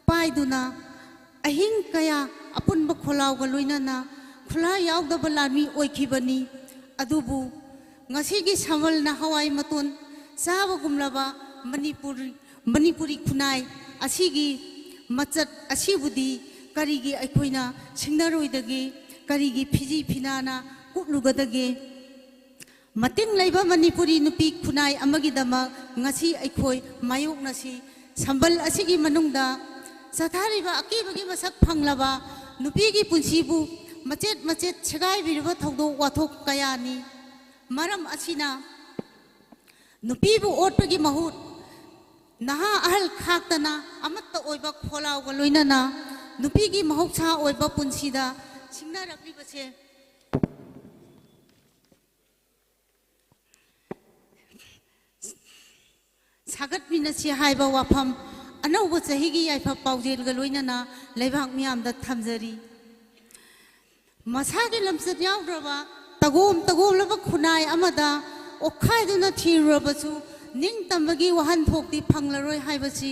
ꯄꯥꯏꯗꯨꯅ ꯑꯍꯤꯡ ꯀꯌꯥ ꯑꯄꯨꯟꯕ ꯈꯣꯜꯂꯥꯎꯒ ꯂꯣꯏꯅꯅ ꯈꯨꯠꯂꯥꯏ ꯌꯥꯎꯗꯕ ꯂꯥꯟꯃꯤ ꯑꯣꯏꯈꯤꯕꯅꯤ꯫ ꯑꯗꯨꯕꯨ ꯉꯁꯤꯒꯤ ꯁꯝꯕꯜꯅ ꯍꯋꯥꯏ ꯃꯇꯣꯟ ꯆꯥꯕꯒꯨꯝꯂꯕ ꯃꯅꯤꯄꯨꯔ, ꯃꯅꯤꯄꯨꯔꯤ ꯈꯨꯟꯅꯥꯏ ꯑꯁꯤꯒꯤ ꯃꯆꯠ ꯑꯁꯤꯕꯨꯗꯤ ꯀꯔꯤꯒꯤ ꯑꯩꯈꯣꯏꯅ ꯁꯤꯡꯅꯔꯣꯏꯗꯒꯦ? ꯀꯔꯤꯒꯤ ꯐꯤꯖꯤ ꯐꯤꯅꯥꯅ ꯀꯨꯞꯂꯨꯒꯗꯒꯦ? ꯃꯇꯤꯡ ꯂꯩꯕ ꯃꯅꯤꯄꯨꯔꯤ ꯅꯨꯄꯤ ꯈꯨꯟꯅꯥꯏ ꯑꯃꯒꯤꯗꯃꯛ ꯉꯁꯤ ꯑꯩꯈꯣꯏ ꯃꯥꯌꯣꯛꯅꯁꯤ꯫ ꯁꯝꯕꯜ ꯑꯁꯤꯒꯤ ꯃꯅꯨꯡꯗ ꯆꯠꯊꯔꯤꯕ ꯑꯀꯤꯕꯒꯤ ꯃꯁꯛ ꯐꯪꯂꯕ ꯅꯨꯄꯤꯒꯤ ꯄꯨꯟꯁꯤꯕꯨ ꯃꯆꯦꯠ ꯃꯆꯦꯠ ꯁꯦꯒꯥꯏꯕꯤꯔꯤꯕ ꯊꯧꯗꯣꯛ ꯋꯥꯊꯣꯛ ꯀꯌꯥꯅꯤ꯫ ꯃꯔꯝ ꯑꯁꯤꯅ ꯅꯨꯄꯤꯕꯨ ꯑꯣꯠꯄꯒꯤ ꯃꯍꯨꯠ ꯅꯍꯥ ꯑꯍꯜ ꯈꯥꯛꯇꯅ ꯑꯃꯠꯇ ꯑꯣꯏꯕ ꯈꯣꯜꯂꯥꯎꯒ ꯂꯣꯏꯅꯅ ꯅꯨꯄꯤꯒꯤ ꯃꯍꯧꯁꯥ ꯑꯣꯏꯕ ꯄꯨꯟꯁꯤꯗ ꯁꯤꯡꯅꯔꯛꯂꯤꯕꯁꯦ ꯁꯥꯒꯠꯃꯤꯟꯅꯁꯤ ꯍꯥꯏꯕ ꯋꯥꯐꯝ ꯑꯅꯧꯕ ꯆꯍꯤꯒꯤ ꯌꯥꯏꯐ ꯄꯥꯎꯖꯦꯜꯒ ꯂꯣꯏꯅꯅ ꯂꯩꯕꯥꯛ ꯃꯤꯌꯥꯝꯗ ꯊꯝꯖꯔꯤ꯫ ꯃꯁꯥꯒꯤ ꯂꯝꯆꯠ ꯌꯥꯎꯗ꯭ꯔꯕ ꯇꯒꯣꯝ ꯇꯒꯣꯝꯂꯕ ꯈꯨꯟꯅꯥꯏ ꯑꯃꯗ ꯑꯣꯛꯈꯥꯏꯗꯨꯅ ꯊꯤꯔꯨꯔꯕꯁꯨ ꯅꯤꯡꯇꯝꯕꯒꯤ ꯋꯥꯍꯟꯊꯣꯛꯇꯤ ꯐꯪꯂꯔꯣꯏ ꯍꯥꯏꯕꯁꯤ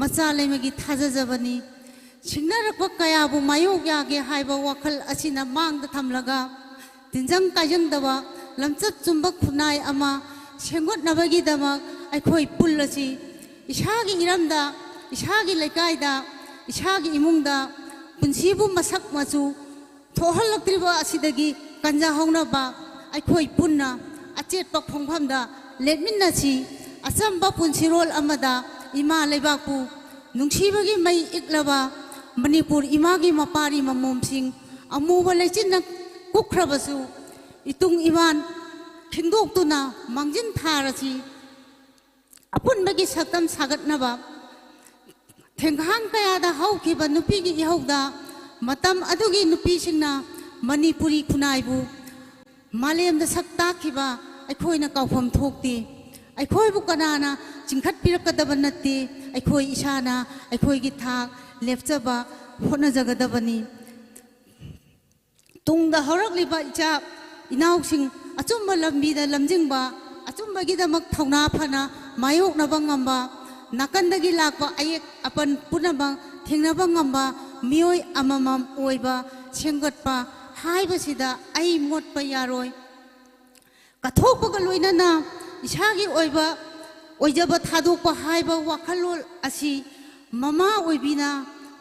ꯃꯆꯥ ꯂꯩꯃꯒꯤ ꯊꯥꯖꯖꯕꯅꯤ꯫ ꯁꯤꯡꯅꯔꯛꯄ ꯀꯌꯥꯕꯨ ꯃꯥꯌꯣꯛ ꯌꯥꯒꯦ ꯍꯥꯏꯕ ꯋꯥꯈꯜ ꯑꯁꯤꯅ ꯃꯥꯡꯗ ꯊꯝꯂꯒ ꯇꯤꯟꯖꯪ ꯀꯥꯏꯖꯪꯗꯕ ꯂꯝꯆꯠ ꯆꯨꯝꯕ ꯈꯨꯟꯅꯥꯏ ꯑꯃ ꯁꯦꯝꯒꯠꯅꯕꯒꯤꯗꯃꯛ ꯑꯩꯈꯣꯏ ꯄꯨꯜꯂꯁꯤ꯫ ꯏꯁꯥꯒꯤ ꯏꯔꯝꯗ, ꯏꯁꯥꯒꯤ ꯂꯩꯀꯥꯏꯗ, ꯏꯁꯥꯒꯤ ꯏꯃꯨꯡꯗ ꯄꯨꯟꯁꯤꯕꯨ ꯃꯁꯛ ꯃꯆꯨ ꯊꯣꯛꯍꯜꯂꯛꯇ꯭ꯔꯤꯕ ꯑꯁꯤꯗꯒꯤ ꯀꯟꯖꯍꯧꯅꯕ ꯑꯩꯈꯣꯏ ꯄꯨꯟꯅ ꯑꯆꯦꯠꯄ ꯈꯣꯡꯐꯝꯗ ꯂꯦꯞꯃꯤꯟꯅꯁꯤ꯫ ꯑꯆꯝꯕ ꯄꯨꯟꯁꯤꯔꯣꯜ ꯑꯃꯗ ꯏꯃꯥ ꯂꯩꯕꯥꯛꯄꯨ ꯅꯨꯡꯁꯤꯕꯒꯤ ꯃꯩ ꯏꯛꯂꯕ ꯃꯅꯤꯄꯨꯔ ꯏꯃꯥꯒꯤ ꯃꯄꯥꯔꯤ ꯃꯃꯣꯝꯁꯤꯡ ꯑꯃꯨꯕ ꯂꯩꯆꯤꯟꯅ ꯀꯨꯞꯈ꯭ꯔꯕꯁꯨ ꯏꯇꯨꯡ ꯏꯃꯥꯟ ꯈꯤꯟꯗꯣꯛꯇꯨꯅ ꯃꯥꯡꯖꯤꯟ ꯊꯥꯔꯁꯤ꯫ ꯑꯄꯨꯟꯕꯒꯤ ꯁꯛꯇꯝ ꯁꯥꯒꯠꯅꯕ ꯊꯦꯡꯒꯥꯟ ꯀꯌꯥꯗ ꯍꯧꯈꯤꯕ ꯅꯨꯄꯤꯒꯤ ꯏꯍꯧꯗ ꯃꯇꯝ ꯑꯗꯨꯒꯤ ꯅꯨꯄꯤꯁꯤꯡꯅ ꯃꯅꯤꯄꯨꯔꯤ ꯈꯨꯟꯅꯥꯏꯕꯨ ꯃꯥꯂꯦꯝꯗ ꯁꯛ ꯇꯥꯛꯈꯤꯕ ꯑꯩꯈꯣꯏꯅ ꯀꯥꯎꯐꯝ ꯊꯣꯛꯇꯦ꯫ ꯑꯩꯈꯣꯏꯕꯨ ꯀꯅꯥꯅ ꯆꯤꯡꯈꯠꯄꯤꯔꯛꯀꯗꯕ ꯅꯠꯇꯦ꯫ ꯑꯩꯈꯣꯏ ꯏꯁꯥꯅ ꯑꯩꯈꯣꯏꯒꯤ ꯊꯥꯛ ꯂꯦꯞꯆꯕ ꯍꯣꯠꯅꯖꯒꯗꯕꯅꯤ꯫ ꯇꯨꯡꯗ ꯍꯧꯔꯛꯂꯤꯕ ꯏꯆꯥ ꯏꯅꯥꯎꯁꯤꯡ ꯑꯆꯨꯝꯕ ꯂꯝꯕꯤꯗ ꯂꯝꯖꯤꯡꯕ, ꯑꯆꯨꯝꯕꯒꯤꯗꯃꯛ ꯊꯧꯅꯥ ꯐꯅ ꯃꯥꯌꯣꯛꯅꯕ ꯉꯝꯕ, ꯅꯥꯀꯟꯗꯒꯤ ꯂꯥꯛꯄ ꯑꯌꯦꯛ ꯑꯄꯟ ꯄꯨꯝꯅꯃꯛ ꯊꯦꯡꯅꯕ ꯉꯝꯕ ꯃꯤꯑꯣꯏ ꯑꯃꯃꯝ ꯑꯣꯏꯕ ꯁꯦꯝꯒꯠꯄ ꯍꯥꯏꯕꯁꯤꯗ ꯑꯩ ꯃꯣꯠꯄ ꯌꯥꯔꯣꯏ꯫ ꯀꯠꯊꯣꯛꯄꯒ ꯂꯣꯏꯅꯅ ꯏꯁꯥꯒꯤ ꯑꯣꯏꯕ ꯑꯣꯏꯖꯕ ꯊꯥꯗꯣꯛꯄ ꯍꯥꯏꯕ ꯋꯥꯈꯜꯂꯣꯟ ꯑꯁꯤ ꯃꯃꯥ ꯑꯣꯏꯕꯤꯅ,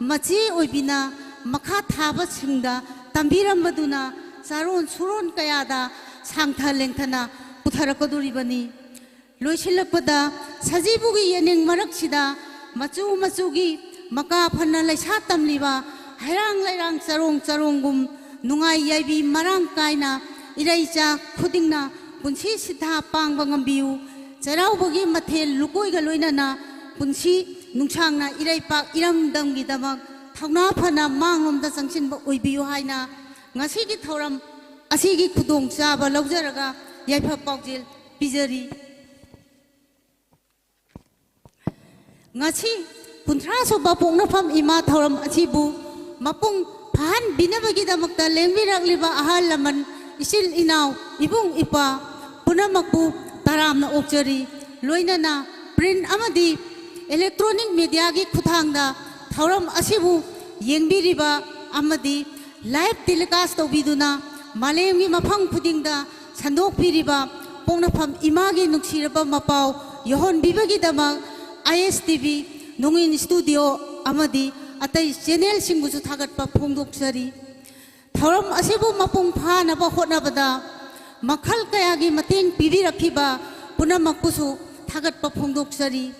ꯃꯆꯦ ꯑꯣꯏꯕꯤꯅ ꯃꯈꯥ ꯊꯥꯕꯁꯤꯡꯗ ꯇꯝꯕꯤꯔꯝꯕꯗꯨꯅ ꯆꯥꯔꯣꯟ ꯁꯨꯔꯣꯟ ꯀꯌꯥꯗ ꯁꯥꯡꯊ ꯂꯦꯡꯊꯅ ꯄꯨꯊꯔꯛꯀꯗꯧꯔꯤꯕꯅꯤ꯫ ꯂꯣꯏꯁꯤꯜꯂꯛꯄꯗ, ꯁꯖꯤꯕꯨꯒꯤ ꯌꯦꯅꯤꯡ ꯃꯔꯛꯁꯤꯗ ꯃꯆꯨ ꯃꯆꯨꯒꯤ ꯃꯀꯥ ꯐꯅ ꯂꯩꯁꯥ ꯇꯝꯂꯤꯕ ꯍꯩꯔꯥꯡ ꯂꯩꯔꯥꯡ ꯆꯔꯣꯡ ꯆꯔꯣꯡꯒꯨꯝ ꯅꯨꯡꯉꯥꯏ ꯌꯥꯏꯕꯤ ꯃꯔꯥꯡ ꯀꯥꯏꯅ ꯏꯔꯩꯆꯥ ꯈꯨꯗꯤꯡꯅ ꯄꯨꯟꯁꯤ ꯁꯤꯊꯥ ꯄꯥꯡꯕ ꯉꯝꯕꯤꯌꯨ꯫ ꯆꯩꯔꯥꯎꯕꯒꯤ ꯃꯊꯦꯜ ꯂꯨꯀꯣꯏꯒ ꯂꯣꯏꯅꯅ ꯄꯨꯟꯁꯤ ꯅꯨꯡꯁꯥꯡꯅ ꯏꯔꯩꯄꯥꯛ ꯏꯔꯝꯗꯝꯒꯤꯗꯃꯛ ꯊꯧꯅꯥ ꯐꯅ ꯃꯥꯡꯂꯣꯝꯗ ꯆꯪꯁꯤꯟꯕ ꯑꯣꯏꯕꯤꯌꯨ ꯍꯥꯏꯅ ꯉꯁꯤꯒꯤ ꯊꯧꯔꯝ ꯑꯁꯤꯒꯤ ꯈꯨꯗꯣꯡꯆꯥꯕ ꯂꯧꯖꯔꯒ ꯌꯥꯏꯐ ꯄꯥꯎꯖꯦꯜ ꯄꯤꯖꯔꯤ꯫ ꯉꯁꯤ ꯀꯨꯟꯊ꯭ꯔꯥ ꯁꯨꯕ ꯄꯣꯛꯅꯐꯝ ꯏꯃꯥ ꯊꯧꯔꯝ ꯑꯁꯤꯕꯨ ꯃꯄꯨꯡ ꯐꯥꯍꯟꯕꯤꯅꯕꯒꯤꯗꯃꯛꯇ ꯂꯦꯡꯕꯤꯔꯛꯂꯤꯕ ꯑꯍꯜ ꯂꯃꯟ, ꯏꯆꯤꯜ ꯏꯅꯥꯎ, ꯏꯕꯨꯡ ꯏꯄ꯭ꯋꯥ ꯄꯨꯝꯅꯃꯛꯄꯨ ꯇꯔꯥꯝꯅ ꯑꯣꯛꯆꯔꯤ꯫ ꯂꯣꯏꯅꯅ print ꯑꯃꯗꯤ electronic mediaꯒꯤ ꯈꯨꯠꯊꯥꯡꯗ ꯊꯧꯔꯝ ꯑꯁꯤꯕꯨ ꯌꯦꯡꯕꯤꯔꯤꯕ ꯑꯃꯗꯤ live telecast ꯇꯧꯕꯤꯗꯨꯅ ꯃꯥꯂꯦꯝꯒꯤ ꯃꯐꯝ ꯈꯨꯗꯤꯡꯗ ꯁꯟꯗꯣꯛꯄꯤꯔꯤꯕ ꯄꯣꯛꯅꯐꯝ ꯏꯃꯥꯒꯤ ꯅꯨꯡꯁꯤꯔꯕ ꯃꯄꯥꯎ ꯌꯧꯍꯟꯕꯤꯕꯒꯤꯗꯃꯛ ISTV ꯅꯣꯡꯏꯟ studio ꯑꯃꯗꯤ ꯑꯇꯩ channelꯁꯤꯡꯕꯨꯁꯨ ꯊꯥꯒꯠꯄ ꯐꯣꯡꯗꯣꯛꯆꯔꯤ꯫ ꯊꯧꯔꯝ ꯑꯁꯤꯕꯨ ꯃꯄꯨꯡ ꯐꯥꯅꯕ ꯍꯣꯠꯅꯕꯗ ꯃꯈꯜ ꯀꯌꯥꯒꯤ ꯃꯇꯦꯡ ꯄꯤꯕꯤꯔꯛꯈꯤꯕ ꯄꯨꯝꯅꯃꯛꯄꯨꯁꯨ ꯊꯥꯒꯠꯄ ꯐꯣꯡꯗꯣꯛꯆꯔꯤ꯫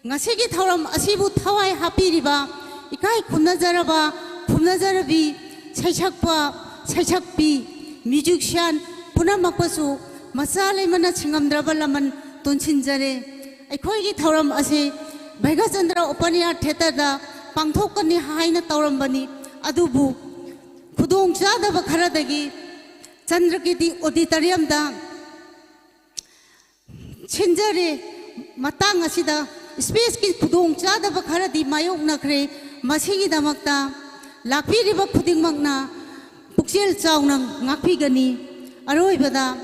ꯉꯁꯤꯒꯤ ꯊꯧꯔꯝ ꯑꯁꯤꯕꯨ ꯊꯋꯥꯏ ꯍꯥꯞꯄꯤꯔꯤꯕ ꯏꯀꯥꯏ ꯈꯨꯝꯅꯖꯔꯕ ꯈꯨꯝꯅꯖꯔꯕꯤ, ꯁꯩꯁꯛꯄ, ꯁꯩꯁꯛꯄꯤ, musician ꯄꯨꯝꯅꯃꯛꯄꯨꯁꯨ ꯃꯆꯥ ꯂꯩꯃꯅ ꯁꯤꯡꯉꯝꯗ꯭ꯔꯕ ꯂꯃꯟ ꯇꯣꯟꯁꯤꯟꯖꯔꯦ꯫ ꯑꯩꯈꯣꯏꯒꯤ ꯊꯧꯔꯝ ꯑꯁꯤ ꯚꯩꯒꯆꯟꯗ꯭ꯔ Open Air Theatreꯗ ꯄꯥꯡꯊꯣꯛꯀꯅꯤ ꯍꯥꯏꯅ ꯇꯧꯔꯝꯕꯅꯤ, ꯑꯗꯨꯕꯨ ꯈꯨꯗꯣꯡꯆꯥꯗꯕ ꯈꯔꯗꯒꯤ ꯆꯟꯗ꯭ꯔꯀꯤꯔꯇꯤ Auditoriumꯗ ꯁꯤꯟꯖꯔꯦ꯫ ꯃꯇꯥꯡ ꯑꯁꯤꯗ spaceꯀꯤ ꯈꯨꯗꯣꯡꯆꯥꯗꯕ ꯈꯔꯗꯤ ꯃꯥꯌꯣꯛꯅꯈ꯭ꯔꯦ꯫ ꯃꯁꯤꯒꯤꯗꯃꯛꯇ ꯂꯥꯛꯄꯤꯔꯤꯕ ꯈꯨꯗꯤꯡꯃꯛꯅ ꯄꯨꯛꯆꯦꯜ ꯆꯥꯎꯅ ꯉꯥꯛꯄꯤꯒꯅꯤ꯫ ꯑꯔꯣꯏꯕꯗ,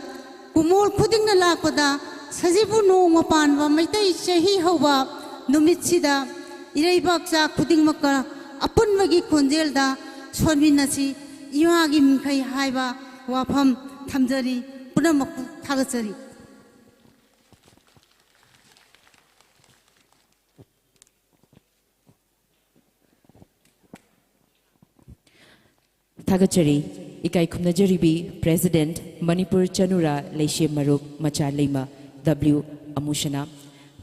ꯀꯨꯃꯣꯜ ꯈꯨꯗꯤꯡꯅ ꯂꯥꯛꯄꯗ ꯁꯖꯤꯕꯨ ꯅꯣꯡꯃ ꯄꯥꯟꯕ ꯃꯩꯇꯩ ꯆꯍꯤ ꯍꯧꯕ ꯅꯨꯃꯤꯠꯁꯤꯗ ꯏꯔꯩꯕꯥꯛ ꯆꯥ ꯈꯨꯗꯤꯡꯃꯛꯀ ꯑꯄꯨꯟꯕꯒꯤ ꯈꯣꯟꯖꯦꯜꯗ ꯁꯣꯟꯃꯤꯟꯅꯁꯤ, ꯏꯃꯥꯒꯤ ꯃꯤꯡꯈꯩ ꯍꯥꯏꯕ ꯋꯥꯐꯝ ꯊꯝꯖꯔꯤ꯫ ꯄꯨꯝꯅꯃꯛꯄꯨ ꯊꯥꯒꯠꯆꯔꯤ꯫ ꯊꯥꯒꯠꯆꯔꯤ꯫ ꯏꯀꯥꯏ ꯈꯨꯝꯅꯖꯔꯤꯕꯤ President, ꯃꯅꯤꯄꯨꯔ ꯆꯅꯨꯔꯥ ꯂꯩꯁꯦꯝ ꯃꯔꯨꯞ ꯃꯆꯥ ꯂꯩꯃ W ꯑꯃꯨꯁꯅꯥ꯫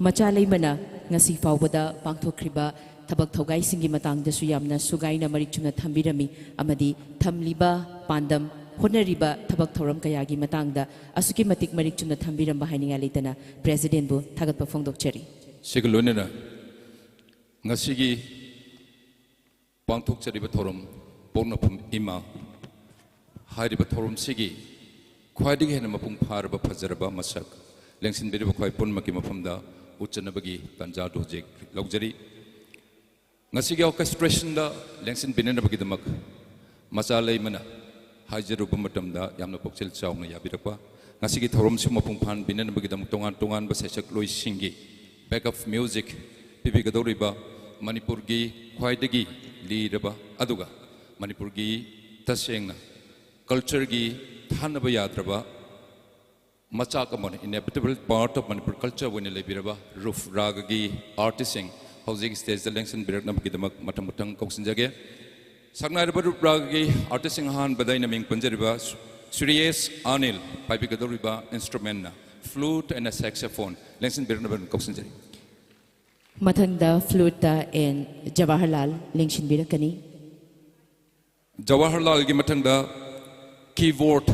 ꯃꯆꯥ ꯂꯩꯃꯅ ꯉꯁꯤ ꯐꯥꯎꯕꯗ ꯄꯥꯡꯊꯣꯛꯈ꯭ꯔꯤꯕ ꯊꯕꯛ ꯊꯧꯒꯥꯏꯁꯤꯡꯒꯤ ꯃꯇꯥꯡꯗꯁꯨ ꯌꯥꯝꯅ ꯁꯨꯒꯥꯏꯅ ꯃꯔꯤꯛ ꯆꯨꯝꯅ ꯊꯝꯕꯤꯔꯝꯃꯤ ꯑꯃꯗꯤ ꯊꯝꯂꯤꯕ ꯄꯥꯟꯗꯝ, ꯍꯣꯠꯅꯔꯤꯕ ꯊꯕꯛ ꯊꯧꯔꯝ ꯀꯌꯥꯒꯤ ꯃꯇꯥꯡꯗ ꯑꯁꯨꯛꯀꯤ ꯃꯇꯤꯛ ꯃꯔꯤꯛ ꯆꯨꯝꯅ ꯊꯝꯕꯤꯔꯝꯕ ꯍꯥꯏꯅꯤꯡꯉꯥꯏ ꯂꯩꯇꯅ Presidentꯕꯨ ꯊꯥꯒꯠꯄ ꯐꯣꯡꯗꯣꯛꯆꯔꯤ꯫ ꯁꯤꯒ ꯂꯣꯏꯅꯅ ꯉꯁꯤꯒꯤ ꯄꯥꯡꯊꯣꯛꯆꯔꯤꯕ ꯊꯧꯔꯝ ꯄꯣꯛꯅꯐꯝ ꯏꯃꯥ ꯍꯥꯏꯔꯤꯕ ꯊꯧꯔꯝꯁꯤꯒꯤ ꯈ꯭ꯋꯥꯏꯗꯒꯤ ꯍꯦꯟꯅ ꯃꯄꯨꯡ ꯐꯥꯔꯕ ꯐꯖꯔꯕ ꯃꯁꯛ ꯂꯦꯡꯁꯤꯟꯕꯤꯔꯤꯕ ꯈ꯭ꯋꯥꯏ ꯄꯨꯝꯅꯃꯛꯀꯤ ꯃꯐꯝꯗ ꯎꯠꯆꯅꯕꯒꯤ ꯇꯥꯟꯖꯥꯗꯨ ꯍꯧꯖꯤꯛ ꯂꯧꯖꯔꯤ꯫ ꯉꯁꯤꯒꯤ orchestrationꯗ ꯂꯦꯡꯁꯤꯟꯕꯤꯅꯅꯕꯒꯤꯗꯃꯛ ꯃꯆꯥ ꯂꯩꯃꯅ ꯍꯥꯏꯖꯔꯨꯕ ꯃꯇꯝꯗ ꯌꯥꯝꯅ ꯄꯨꯛꯆꯦꯜ ꯆꯥꯎꯅ ꯌꯥꯕꯤꯔꯛꯄ, ꯉꯁꯤꯒꯤ ꯊꯧꯔꯝꯁꯤꯕꯨ ꯃꯄꯨꯡ ꯐꯥꯍꯟꯕꯤꯅꯅꯕꯒꯤꯗꯃꯛ ꯇꯣꯉꯥꯟ ꯇꯣꯉꯥꯟꯕ ꯁꯩꯁꯛꯂꯣꯏꯁꯤꯡꯒꯤ backup music ꯄꯤꯕꯤꯒꯗꯧꯔꯤꯕ ꯃꯅꯤꯄꯨꯔꯒꯤ ꯈ꯭ꯋꯥꯏꯗꯒꯤ ꯂꯤꯔꯕ ꯑꯗꯨꯒ ꯃꯅꯤꯄꯨꯔꯒꯤ ꯇꯁꯦꯡꯅ cultureꯒꯤ ꯊꯥꯅꯕ ꯌꯥꯗ꯭ꯔꯕ ꯃꯆꯥꯛ ꯑꯃꯅ, inevitable part of Manipur culture ꯑꯣꯏꯅ ꯂꯩꯕꯤꯔꯕ ꯔꯨꯐ ꯔꯥꯒꯒꯤ artistꯁꯤꯡ ꯍꯧꯖꯤꯛ stageꯇ ꯂꯦꯡꯁꯤꯟꯕꯤꯔꯛꯅꯕꯒꯤꯗꯃꯛ ꯃꯊꯪ ꯃꯊꯪ ꯀꯧꯁꯤꯟꯖꯒꯦ꯫ ꯁꯛꯅꯥꯏꯔꯕ ꯔꯨꯐ ꯔꯥꯒꯒꯤ artistꯁꯤꯡ ꯑꯍꯥꯟꯕꯗ ꯑꯩꯅ ꯃꯤꯡ ꯄꯟꯖꯔꯤꯕ ꯁ꯭ꯔꯤ ꯑꯦꯁ ꯑꯅꯤꯜ ꯄꯥꯏꯕꯤꯒꯗꯧꯔꯤꯕ instrumentꯅ flute and saxophone ꯂꯦꯡꯁꯤꯟꯕꯤꯔꯛꯅꯕ ꯀꯧꯁꯤꯟꯖꯔꯤ꯫ ꯃꯊꯪꯗ fluteꯇ N ꯖꯋꯥꯍꯔꯂꯥꯜ ꯂꯦꯡꯁꯤꯟꯕꯤꯔꯛꯀꯅꯤ꯫ ꯖꯋꯥꯍꯔꯂꯥꯜꯒꯤ ꯃꯊꯪꯗ keyboard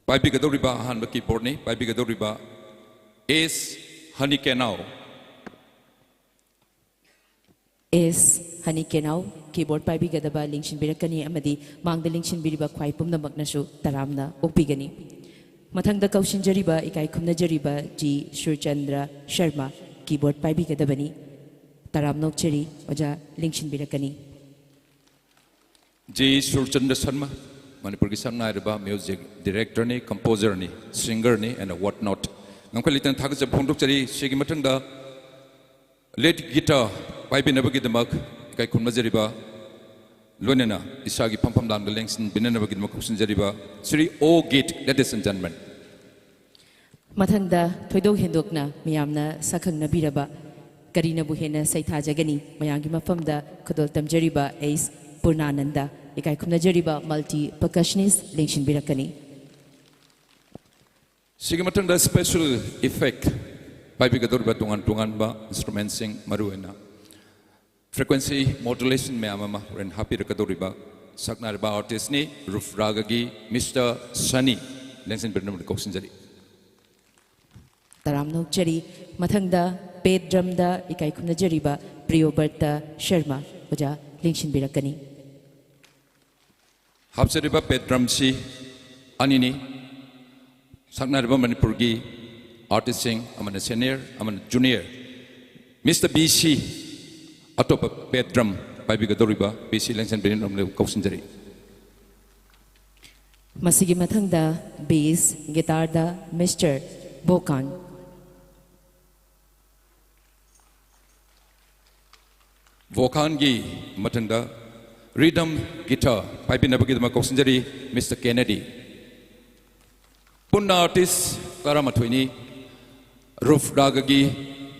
ꯄꯥꯏꯕꯤꯒꯗꯧꯔꯤꯕ, ꯑꯍꯥꯟꯕ keyboardꯅꯤ ꯄꯥꯏꯕꯤꯒꯗꯧꯔꯤꯕ, ꯑꯦꯁ ꯍꯅꯤꯀꯦꯅꯥꯎ꯫ ꯑꯦꯁ ꯍꯅꯤꯀꯦꯅꯥꯎ keyboard ꯄꯥꯏꯕꯤꯒꯗꯕ ꯂꯦꯡꯁꯤꯟꯕꯤꯔꯛꯀꯅꯤ ꯑꯃꯗꯤ ꯃꯥꯡꯗ ꯂꯦꯡꯁꯤꯟꯕꯤꯔꯤꯕ ꯈ꯭ꯋꯥꯏ ꯄꯨꯝꯅꯃꯛꯅꯁꯨ ꯇꯔꯥꯝꯅ ꯑꯣꯛꯄꯤꯒꯅꯤ꯫ ꯃꯊꯪꯗ ꯀꯧꯁꯤꯟꯖꯔꯤꯕ, ꯏꯀꯥꯏ ꯈꯨꯝꯅꯖꯔꯤꯕ ꯖꯤ ꯁꯨꯔꯆꯟꯗ꯭ꯔ ꯁꯔꯃ keyboard ꯄꯥꯏꯕꯤꯒꯗꯕꯅꯤ꯫ ꯇꯔꯥꯝꯅ ꯑꯣꯛꯆꯔꯤ, ꯑꯣꯖꯥ ꯂꯦꯡꯁꯤꯟꯕꯤꯔꯛꯀꯅꯤ꯫ ꯖꯤ ꯁꯨꯔꯆꯟꯗ꯭ꯔ ꯁꯔꯃ, ꯃꯅꯤꯄꯨꯔꯒꯤ ꯁꯛꯅꯥꯏꯔꯕ music directorꯅꯤ, composerꯅꯤ, singerꯅꯤ and what not꯫ ꯉꯝꯈꯩ ꯂꯩꯇꯅ ꯊꯥꯒꯠꯆꯕ ꯐꯣꯡꯗꯣꯛꯆꯔꯤ꯫ ꯁꯤꯒꯤ ꯃꯊꯪꯗ lead guitar ꯄꯥꯏꯕꯤꯅꯕꯒꯤꯗꯃꯛ ꯏꯀꯥꯏ ꯈꯨꯝꯅꯖꯔꯤꯕ ꯂꯣꯏꯅꯅ ꯏꯁꯥꯒꯤ ꯐꯝꯐꯝ ꯂꯥꯡꯗ ꯂꯦꯡꯁꯤꯟꯕꯤꯅꯅꯕꯒꯤꯗꯃꯛ ꯀꯧꯁꯤꯟꯖꯔꯤꯕ ꯁ꯭ꯔꯤ ꯑꯣ ꯒꯤꯠ, ladies and gentlemen. ꯃꯊꯪꯗ ꯊꯣꯏꯗꯣꯛ ꯍꯦꯟꯗꯣꯛꯅ ꯃꯤꯌꯥꯝꯅ ꯁꯛꯈꯪꯅꯕꯤꯔꯕ ꯀꯔꯤꯅꯕꯨ ꯍꯦꯟꯅ ꯁꯩꯊꯥꯖꯒꯅꯤ? ꯃꯌꯥꯝꯒꯤ ꯃꯐꯝꯗ ꯈꯨꯗꯣꯜ ꯇꯝꯖꯔꯤꯕ ꯑꯦꯁ ꯄꯨꯔꯅꯥꯅꯟꯗ, ꯏꯀꯥꯏ ꯈꯨꯝꯅꯖꯔꯤꯕ multi percussionist ꯂꯦꯡꯁꯤꯟꯕꯤꯔꯛꯀꯅꯤ꯫ ꯁꯤꯒꯤ ꯃꯊꯪꯗ special effect ꯄꯥꯏꯕꯤꯒꯗꯧꯔꯤꯕ ꯇꯣꯉꯥꯟ ꯇꯣꯉꯥꯟꯕ instrumentꯁꯤꯡ, ꯃꯔꯨꯑꯣꯏꯅ frequency modulation ꯃꯌꯥꯝ ꯑꯃ ꯍꯣꯔꯦꯟ ꯍꯥꯞꯄꯤꯔꯛꯀꯗꯧꯔꯤꯕ ꯁꯛꯅꯥꯏꯔꯕ artistꯅꯤ, ꯔꯨꯐ ꯔꯥꯒꯒꯤ ꯃꯤꯁꯇꯔ ꯁꯅꯤ, ꯂꯦꯡꯁꯤꯟꯕꯤꯔꯛꯅꯕ ꯀꯧꯁꯤꯟꯖꯔꯤ꯫ ꯇꯔꯥꯝꯅ ꯑꯣꯛꯆꯔꯤ꯫ ꯃꯊꯪꯗ ꯄꯦꯠ ꯗ꯭ꯔꯝꯗ ꯏꯀꯥꯏ ꯈꯨꯝꯅꯖꯔꯤꯕ ꯄ꯭ꯔꯤꯌꯣꯕꯔꯇ ꯁꯔꯃ ꯑꯣꯖꯥ ꯂꯦꯡꯁꯤꯟꯕꯤꯔꯛꯀꯅꯤ꯫ ꯍꯥꯞꯆꯔꯤꯕ ꯄꯦꯠ ꯗ꯭ꯔꯝꯁꯤ ꯑꯅꯤꯅꯤ꯫ ꯁꯛꯅꯥꯏꯔꯕ ꯃꯅꯤꯄꯨꯔꯒꯤ artistꯁꯤꯡ, ꯑꯃꯅ senior, ꯑꯃꯅ junior꯫ ꯃꯤꯁꯇꯔ ꯕꯤ ꯁꯤ, ꯑꯇꯣꯞꯄ ꯄꯦꯠ ꯗ꯭ꯔꯝ ꯄꯥꯏꯕꯤꯒꯗꯧꯔꯤꯕ ꯕꯤ ꯁꯤ ꯂꯦꯡꯁꯟꯕꯤꯔꯛꯅꯕ ꯀꯧꯁꯤꯟꯖꯔꯤ꯫ ꯃꯁꯤꯒꯤ ꯃꯊꯪꯗ ꯕꯦꯁ ꯒꯤꯇꯥꯔꯗ ꯃꯤꯁꯇꯔ ꯕꯣꯀꯥꯟ꯫ ꯕꯣꯀꯥꯟꯒꯤ ꯃꯊꯪꯗ rhythm guitar ꯄꯥꯏꯕꯤꯅꯕꯒꯤꯗꯃꯛ ꯀꯧꯁꯤꯟꯖꯔꯤ ꯃꯤꯁꯇꯔ ꯀꯦꯅꯦꯗꯤ꯫ ꯄꯨꯟꯅ artist ꯇꯔꯥꯃꯥꯊꯣꯏꯅꯤ꯫ ꯔꯨꯐ ꯔꯥꯒꯒꯤ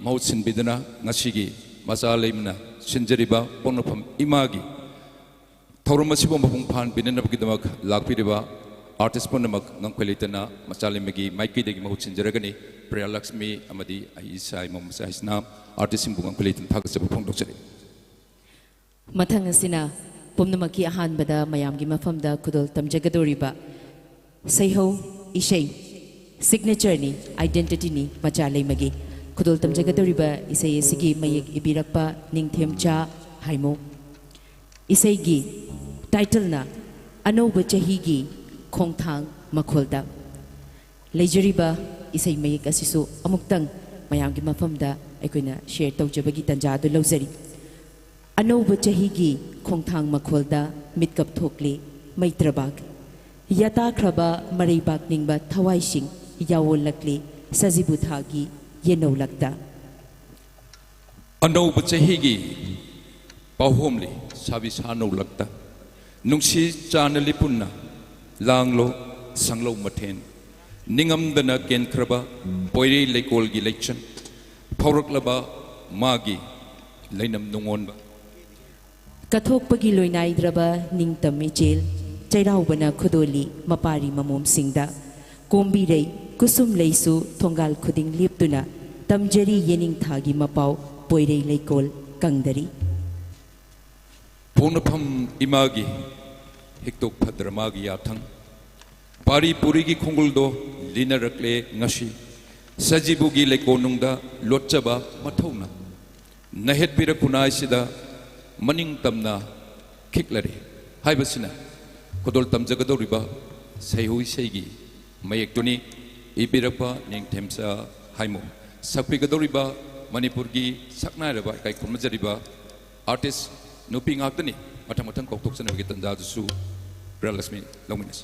ꯃꯍꯨꯠ ꯁꯤꯟꯕꯤꯗꯨꯅ ꯉꯁꯤꯒꯤ ꯃꯆꯥ ꯂꯩꯃꯅ ꯁꯤꯟꯖꯔꯤꯕ ꯄꯣꯛꯅꯐꯝ ꯏꯃꯥꯒꯤ ꯊꯧꯔꯝ ꯑꯁꯤꯕꯨ ꯃꯄꯨꯡ ꯐꯥꯍꯟꯕꯤꯅꯅꯕꯒꯤꯗꯃꯛ ꯂꯥꯛꯄꯤꯔꯤꯕ artist ꯄꯨꯝꯅꯃꯛ ꯉꯝꯈꯩ ꯂꯩꯇꯅ ꯃꯆꯥ ꯂꯩꯃꯒꯤ ꯃꯥꯏꯀꯩꯗꯒꯤ ꯃꯍꯨꯠ ꯁꯤꯟꯖꯔꯒꯅꯤ꯫ ꯄ꯭ꯔꯤꯌꯥꯂꯛꯁꯃꯤ ꯑꯃꯗꯤ ꯑꯩ ꯏꯁꯥ ꯏꯃꯣꯝ ꯏꯁꯥꯁꯤꯅ artistꯁꯤꯡꯕꯨ ꯉꯝꯈꯩ ꯂꯩꯇꯅ ꯊꯥꯒꯠꯆꯕ ꯐꯣꯡꯗꯣꯛꯆꯔꯤ꯫ ꯃꯊꯪ ꯑꯁꯤꯅ ꯄꯨꯝꯅꯃꯛꯀꯤ ꯑꯍꯥꯟꯕꯗ ꯃꯌꯥꯝꯒꯤ ꯃꯐꯝꯗ ꯈꯨꯗꯣꯜ ꯇꯝꯖꯒꯗꯧꯔꯤꯕ ꯁꯩꯍꯧ ꯏꯁꯩ, signatureꯅꯤ, identityꯅꯤ ꯃꯆꯥ ꯂꯩꯃꯒꯤ꯫ ꯈꯨꯗꯣꯜ ꯇꯝꯖꯒꯗꯧꯔꯤꯕ ꯏꯁꯩ ꯑꯁꯤꯒꯤ ꯃꯌꯦꯛ ꯏꯕꯤꯔꯛꯄ ꯅꯤꯡꯊꯦꯝꯆꯥ ꯍꯥꯏꯃꯨ꯫ ꯏꯁꯩꯒꯤ titleꯅ ꯑꯅꯧꯕ ꯆꯍꯤꯒꯤ ꯈꯣꯡꯊꯥꯡ ꯃꯈꯣꯜꯗ꯫ ꯂꯩꯖꯔꯤꯕ ꯏꯁꯩ ꯃꯌꯦꯛ ꯑꯁꯤꯁꯨ ꯑꯃꯨꯛꯇꯪ ꯃꯌꯥꯝꯒꯤ ꯃꯐꯝꯗ ꯑꯩꯈꯣꯏꯅ share ꯇꯧꯖꯕꯒꯤ ꯇꯥꯟꯖꯥ ꯑꯗꯨ ꯂꯧꯖꯔꯤ꯫ ꯑꯅꯧꯕ ꯆꯍꯤꯒꯤ ꯈꯣꯡꯊꯥꯡ ꯃꯈꯣꯜꯗ ꯃꯤꯠꯀꯞ ꯊꯣꯛꯂꯤ ꯃꯩꯇ꯭ꯔꯕꯥꯛ꯫ ꯌꯥꯇꯥꯈ꯭ꯔꯕ ꯃꯔꯩꯕꯥꯛ ꯅꯤꯡꯕ ꯊꯋꯥꯏꯁꯤꯡ ꯌꯥꯑꯣꯜꯂꯛꯂꯤ ꯁꯖꯤꯕꯨ ꯊꯥꯒꯤ ꯌꯦꯅꯧꯂꯛꯇ꯫ ꯑꯅꯧꯕ ꯆꯍꯤꯒꯤ ꯄꯥꯎꯍꯣꯝꯂꯤ ꯁꯥꯕꯤ ꯁꯥꯅꯧ ꯂꯛꯇ ꯅꯨꯡꯁꯤ ꯆꯥꯟꯅ ꯂꯤꯄꯨꯟꯅ ꯂꯥꯡꯂꯣ ꯁꯪꯂꯧ ꯃꯊꯦꯟ꯫ ꯅꯤꯡꯉꯝꯗꯅ ꯀꯦꯟꯈ꯭ꯔꯕ ꯄꯣꯏꯔꯩ ꯂꯩꯀꯣꯜꯒꯤ ꯂꯩꯆꯟ ꯐꯥꯎꯔꯛꯂꯕ ꯃꯥꯒꯤ ꯂꯩꯅꯝ ꯅꯨꯡꯉꯣꯟꯕ꯫ ꯀꯠꯊꯣꯛꯄꯒꯤ ꯂꯣꯏꯅꯥꯏꯗ꯭ꯔꯕ ꯅꯤꯡꯇꯝ ꯏꯆꯦꯜ ꯆꯩꯔꯥꯎꯕꯅ ꯈꯨꯗꯣꯜꯂꯤ ꯃꯄꯥꯔꯤ ꯃꯃꯣꯝꯁꯤꯡꯗ꯫ ꯀꯣꯝꯕꯤꯔꯩ ꯀꯨꯁꯨꯝ ꯂꯩꯁꯨ ꯊꯣꯡꯒꯥꯜ ꯈꯨꯗꯤꯡ ꯂꯦꯞꯇꯨꯅ ꯇꯝꯖꯔꯤ ꯌꯦꯅꯤꯡꯊꯥꯒꯤ ꯃꯄꯥꯎ ꯄꯣꯏꯔꯩ ꯂꯩꯀꯣꯜ ꯀꯪꯗꯔꯤ꯫ ꯄꯣꯛꯅꯐꯝ ꯏꯃꯥꯒꯤ ꯍꯤꯛꯇꯣꯛ ꯐꯗ꯭ꯔ ꯃꯥꯒꯤ ꯌꯥꯊꯪ꯫ ꯄꯥꯔꯤ ꯄꯨꯔꯤꯒꯤ ꯈꯣꯡꯒꯨꯜꯗꯣ ꯂꯤꯅꯔꯛꯂꯦ ꯉꯁꯤ꯫ ꯁꯖꯤꯕꯨꯒꯤ ꯂꯩꯀꯣꯜꯅꯨꯡꯗ ꯂꯣꯠꯆꯕ ꯃꯊꯧꯅ ꯅꯍꯦꯠꯄꯤꯔ ꯈꯨꯟꯅꯥꯏꯁꯤꯗ ꯃꯅꯤꯡ ꯇꯝꯅ ꯈꯤꯛꯂꯔꯦ ꯍꯥꯏꯕꯁꯤꯅ ꯈꯨꯗꯣꯜ ꯇꯝꯖꯒꯗꯧꯔꯤꯕ ꯁꯩꯍꯧ ꯏꯁꯩꯒꯤ ꯃꯌꯦꯛꯇꯨꯅꯤ꯫ ꯏꯕꯤꯔꯛꯄ ꯅꯤꯡꯊꯦꯝꯆꯥ ꯍꯥꯏꯃꯨ꯫ ꯁꯛꯄꯤꯒꯗꯧꯔꯤꯕ ꯃꯅꯤꯄꯨꯔꯒꯤ ꯁꯛꯅꯥꯏꯔꯕ ꯏꯀꯥꯏ ꯈꯨꯝꯅꯖꯔꯤꯕ ꯑꯥꯔꯇꯤꯁ ꯅꯨꯄꯤ ꯉꯥꯛꯇꯅꯤ꯫ ꯃꯊꯪ ꯃꯊꯪ ꯀꯧꯊꯣꯛꯆꯅꯕꯒꯤ ꯇꯥꯟꯖꯥꯗꯨꯁꯨ ꯒ꯭ꯔꯍꯂꯛꯁꯃꯤ ꯂꯧꯃꯤꯟꯅꯁꯤ꯫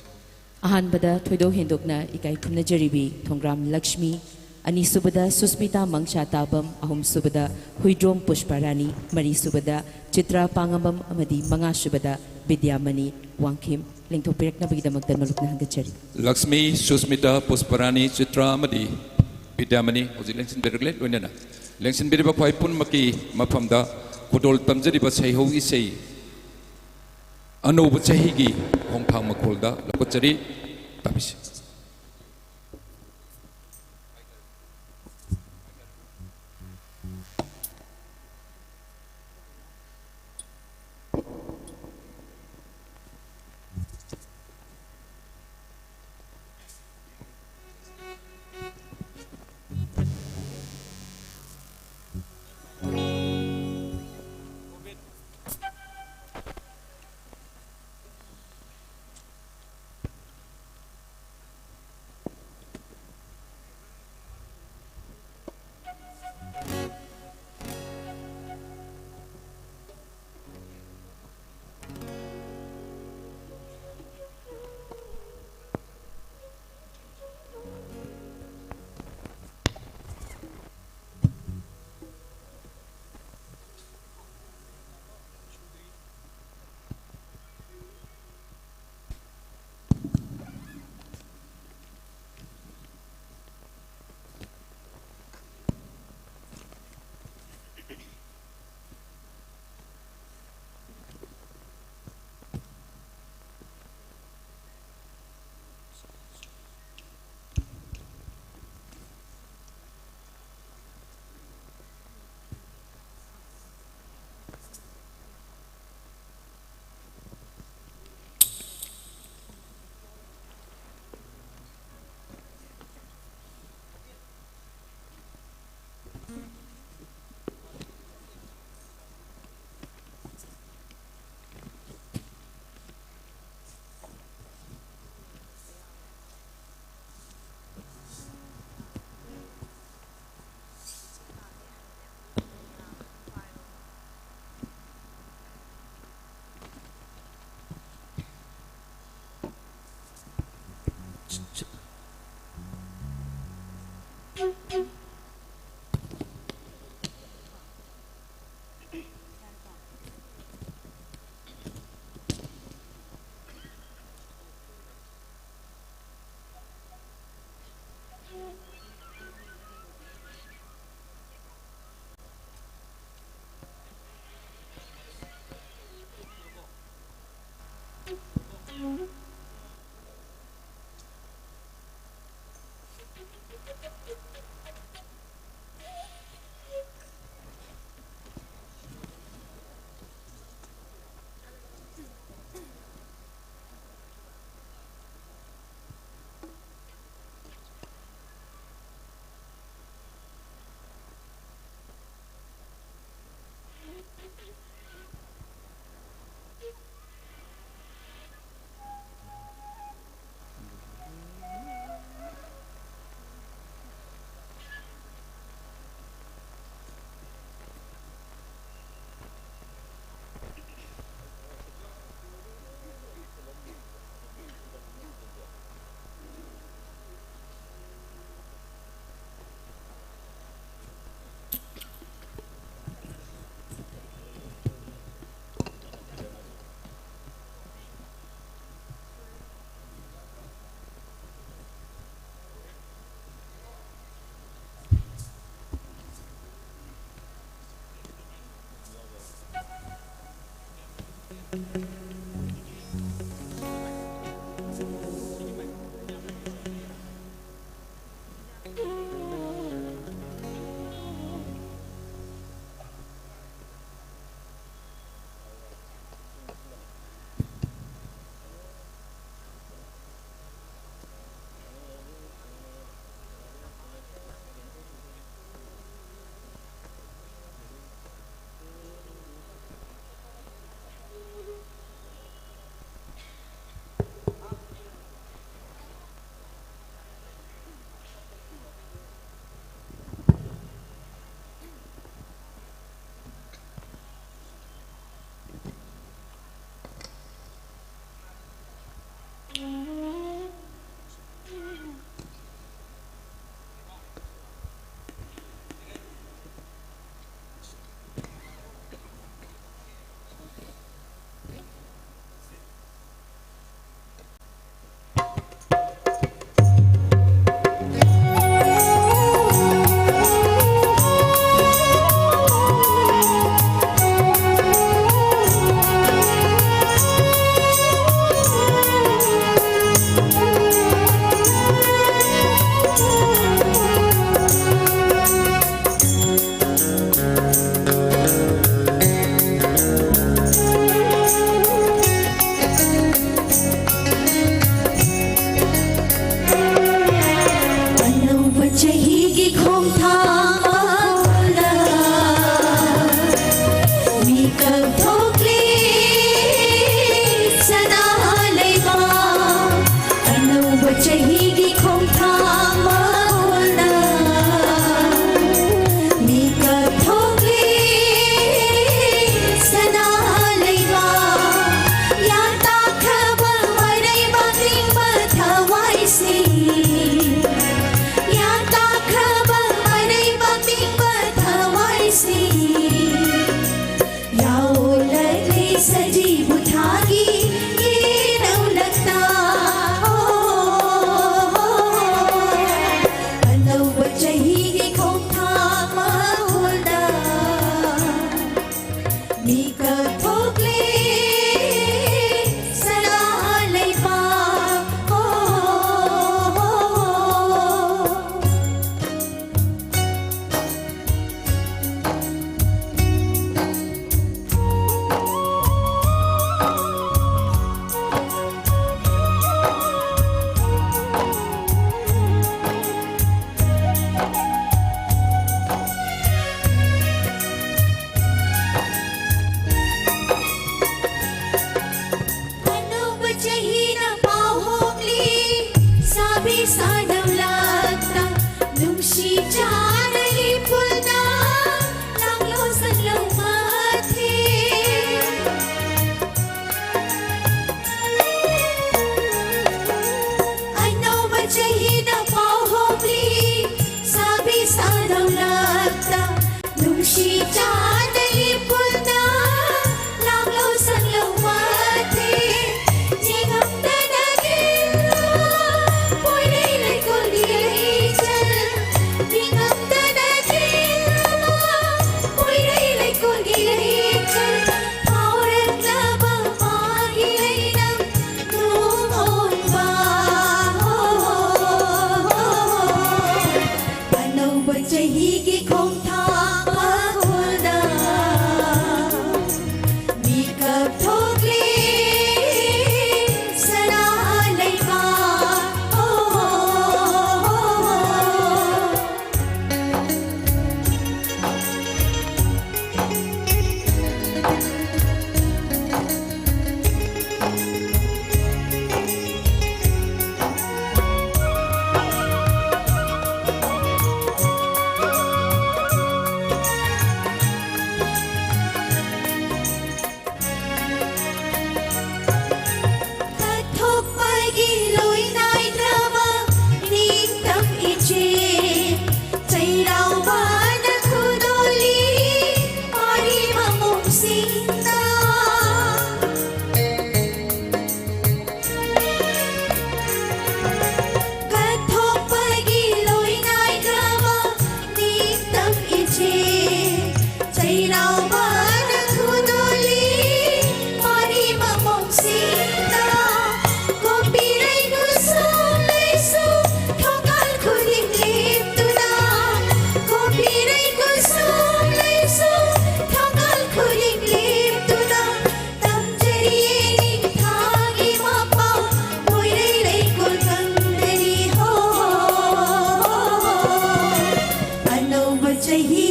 ꯑꯍꯥꯟꯕꯗ ꯊꯣꯏꯗꯣꯛ ꯍꯦꯟꯗꯣꯛꯅ ꯏꯀꯥꯏ ꯈꯨꯝꯅꯖꯔꯤꯕꯤ ꯊꯣꯡꯒ꯭ꯔꯥꯝ ꯂꯛꯁꯃꯤ, ꯑꯅꯤꯁꯨꯕꯗ ꯁꯨꯁꯃꯤꯇꯥ ꯃꯪꯁꯥ ꯇꯥꯕꯝ, ꯑꯍꯨꯝꯁꯨꯕꯗ ꯍꯨꯏꯗ꯭ꯔꯣꯝ ꯄꯨꯁꯄꯥꯔꯥꯅꯤ, ꯃꯔꯤꯁꯨꯕꯗ ꯆꯤꯇ꯭ꯔꯥ ꯄꯥꯉꯝꯕꯝ ꯑꯃꯗꯤ ꯃꯉꯥꯁꯨꯕꯗ ꯕꯤꯗ꯭ꯌꯥꯃꯅꯤ ꯋꯥꯡꯈꯦꯝ꯫ ꯂꯦꯡꯊꯣꯛꯄꯤꯔꯛꯅꯕꯒꯤꯗꯃꯛꯇ ꯅꯣꯂꯨꯛꯅ ꯍꯪꯒꯠꯆꯔꯤ꯫ ꯂꯛꯁꯃꯤ, ꯁꯨꯁꯃꯤꯇꯥ, ꯄꯨꯁꯄꯔꯥꯅꯤ, ꯆꯤꯇ꯭ꯔꯥ ꯑꯃꯗꯤ ꯕꯤꯗ꯭ꯌꯥꯃꯅꯤ ꯍꯧꯖꯤꯛ ꯂꯦꯡꯁꯤꯟꯕꯤꯔꯛꯂꯦ꯫ ꯂꯣꯏꯅꯅ ꯂꯦꯡꯁꯤꯟꯕꯤꯔꯤꯕ ꯈ꯭ꯋꯥꯏ ꯄꯨꯝꯅꯃꯛꯀꯤ ꯃꯐꯝꯗ ꯈꯨꯗꯣꯜ ꯇꯝꯖꯔꯤꯕ ꯁꯩꯍꯧ ꯏꯁꯩ ꯑꯅꯧꯕ ꯆꯍꯤꯒꯤ ꯈꯣꯡꯊꯥꯡ ꯃꯈꯣꯜꯗ ꯂꯧꯈꯠꯆꯔꯤ꯫ ꯇꯥꯕꯤꯁꯤ꯫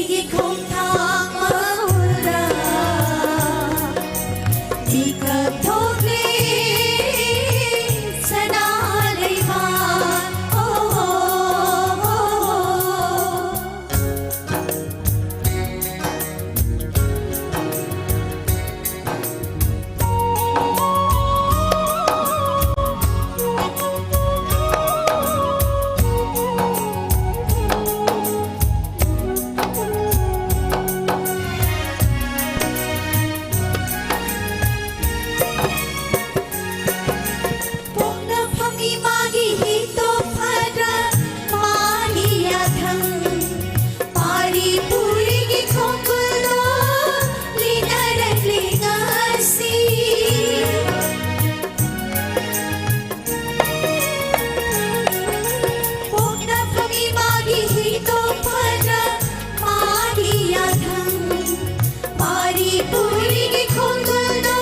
ꯒꯤ ꯈꯣꯡꯊꯥꯡ ꯃꯥꯡꯂꯣꯝꯗ ꯃꯤꯀꯞ ꯊꯣꯛꯂꯦ ꯁꯅꯥ ꯂꯩꯕꯥꯛ꯫ ꯑꯣ, ꯑꯣ, ꯑꯣ, ꯑꯣ꯫ ꯄꯣꯛꯅꯐꯝ ꯏꯃꯥꯒꯤ ꯍꯤꯛꯇꯣ ꯐꯗ꯭ꯔ ꯃꯥꯒꯤ ꯌꯥꯊꯪ꯫ ꯄꯥꯔꯤ ꯄꯨꯔꯤꯒꯤ ꯈꯣꯡꯒꯨꯜꯗꯣ ꯂꯤꯅꯔꯛꯂꯤ ꯉꯁꯤ꯫ ꯄꯣꯛꯅꯐꯝ ꯏꯃꯥꯒꯤ ꯍꯤꯛꯇꯣ ꯐꯗ꯭ꯔ ꯃꯥꯒꯤ ꯌꯥꯊꯪ꯫ ꯄꯥꯔꯤ ꯄꯨꯔꯤꯒꯤ ꯈꯣꯡꯒꯨꯜꯗꯣ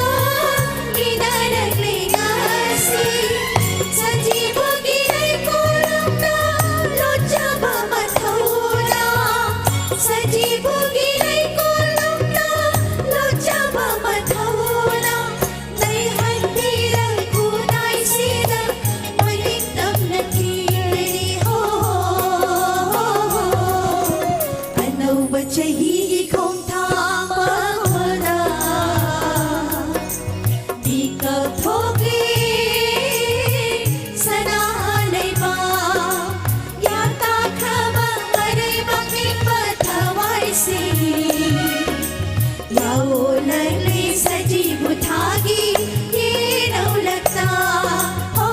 ꯂꯤꯅꯔꯛꯂꯤ ꯉꯁꯤ꯫ ꯁꯖꯤꯕꯨꯒꯤ ꯂꯩꯀꯣꯜꯂꯣꯝꯗ ꯂꯣꯠꯆꯕ ꯃꯊꯧꯅ, ꯁꯖꯤꯕꯨꯒꯤ ꯂꯩꯀꯣꯜꯂꯣꯝꯗ ꯂꯣꯠꯆꯕ ꯃꯊꯧꯅ, ꯂꯩꯍꯟꯕꯤꯔꯛꯈꯣ ꯅꯥꯏꯁꯤꯗ ꯃꯅꯤꯡꯇꯝꯅ ꯊꯤꯔꯅꯤ ꯍꯣ꯫ ꯑꯅꯧꯕ ꯆꯍꯤꯒꯤ ꯈꯣꯡꯊꯥꯡ ꯃꯥꯡꯂꯣꯝꯗ ꯃꯤꯀꯞ ꯊꯣꯛꯂꯤ ꯁꯅꯥ ꯂꯩꯕꯥꯛ꯫ ꯒ꯭ꯌꯥꯟ ꯇꯥꯈ꯭ꯔꯕ ꯃꯔꯩꯕꯥꯛ ꯅꯤꯡꯕ ꯊꯋꯥꯏꯁꯤꯡ꯫ ꯌꯥꯑꯣ ꯅꯪꯂꯤ ꯁꯖꯤꯕꯨ ꯊꯥꯒꯤ ꯌꯦꯅꯧꯂꯛꯇ꯫ ꯑꯣ,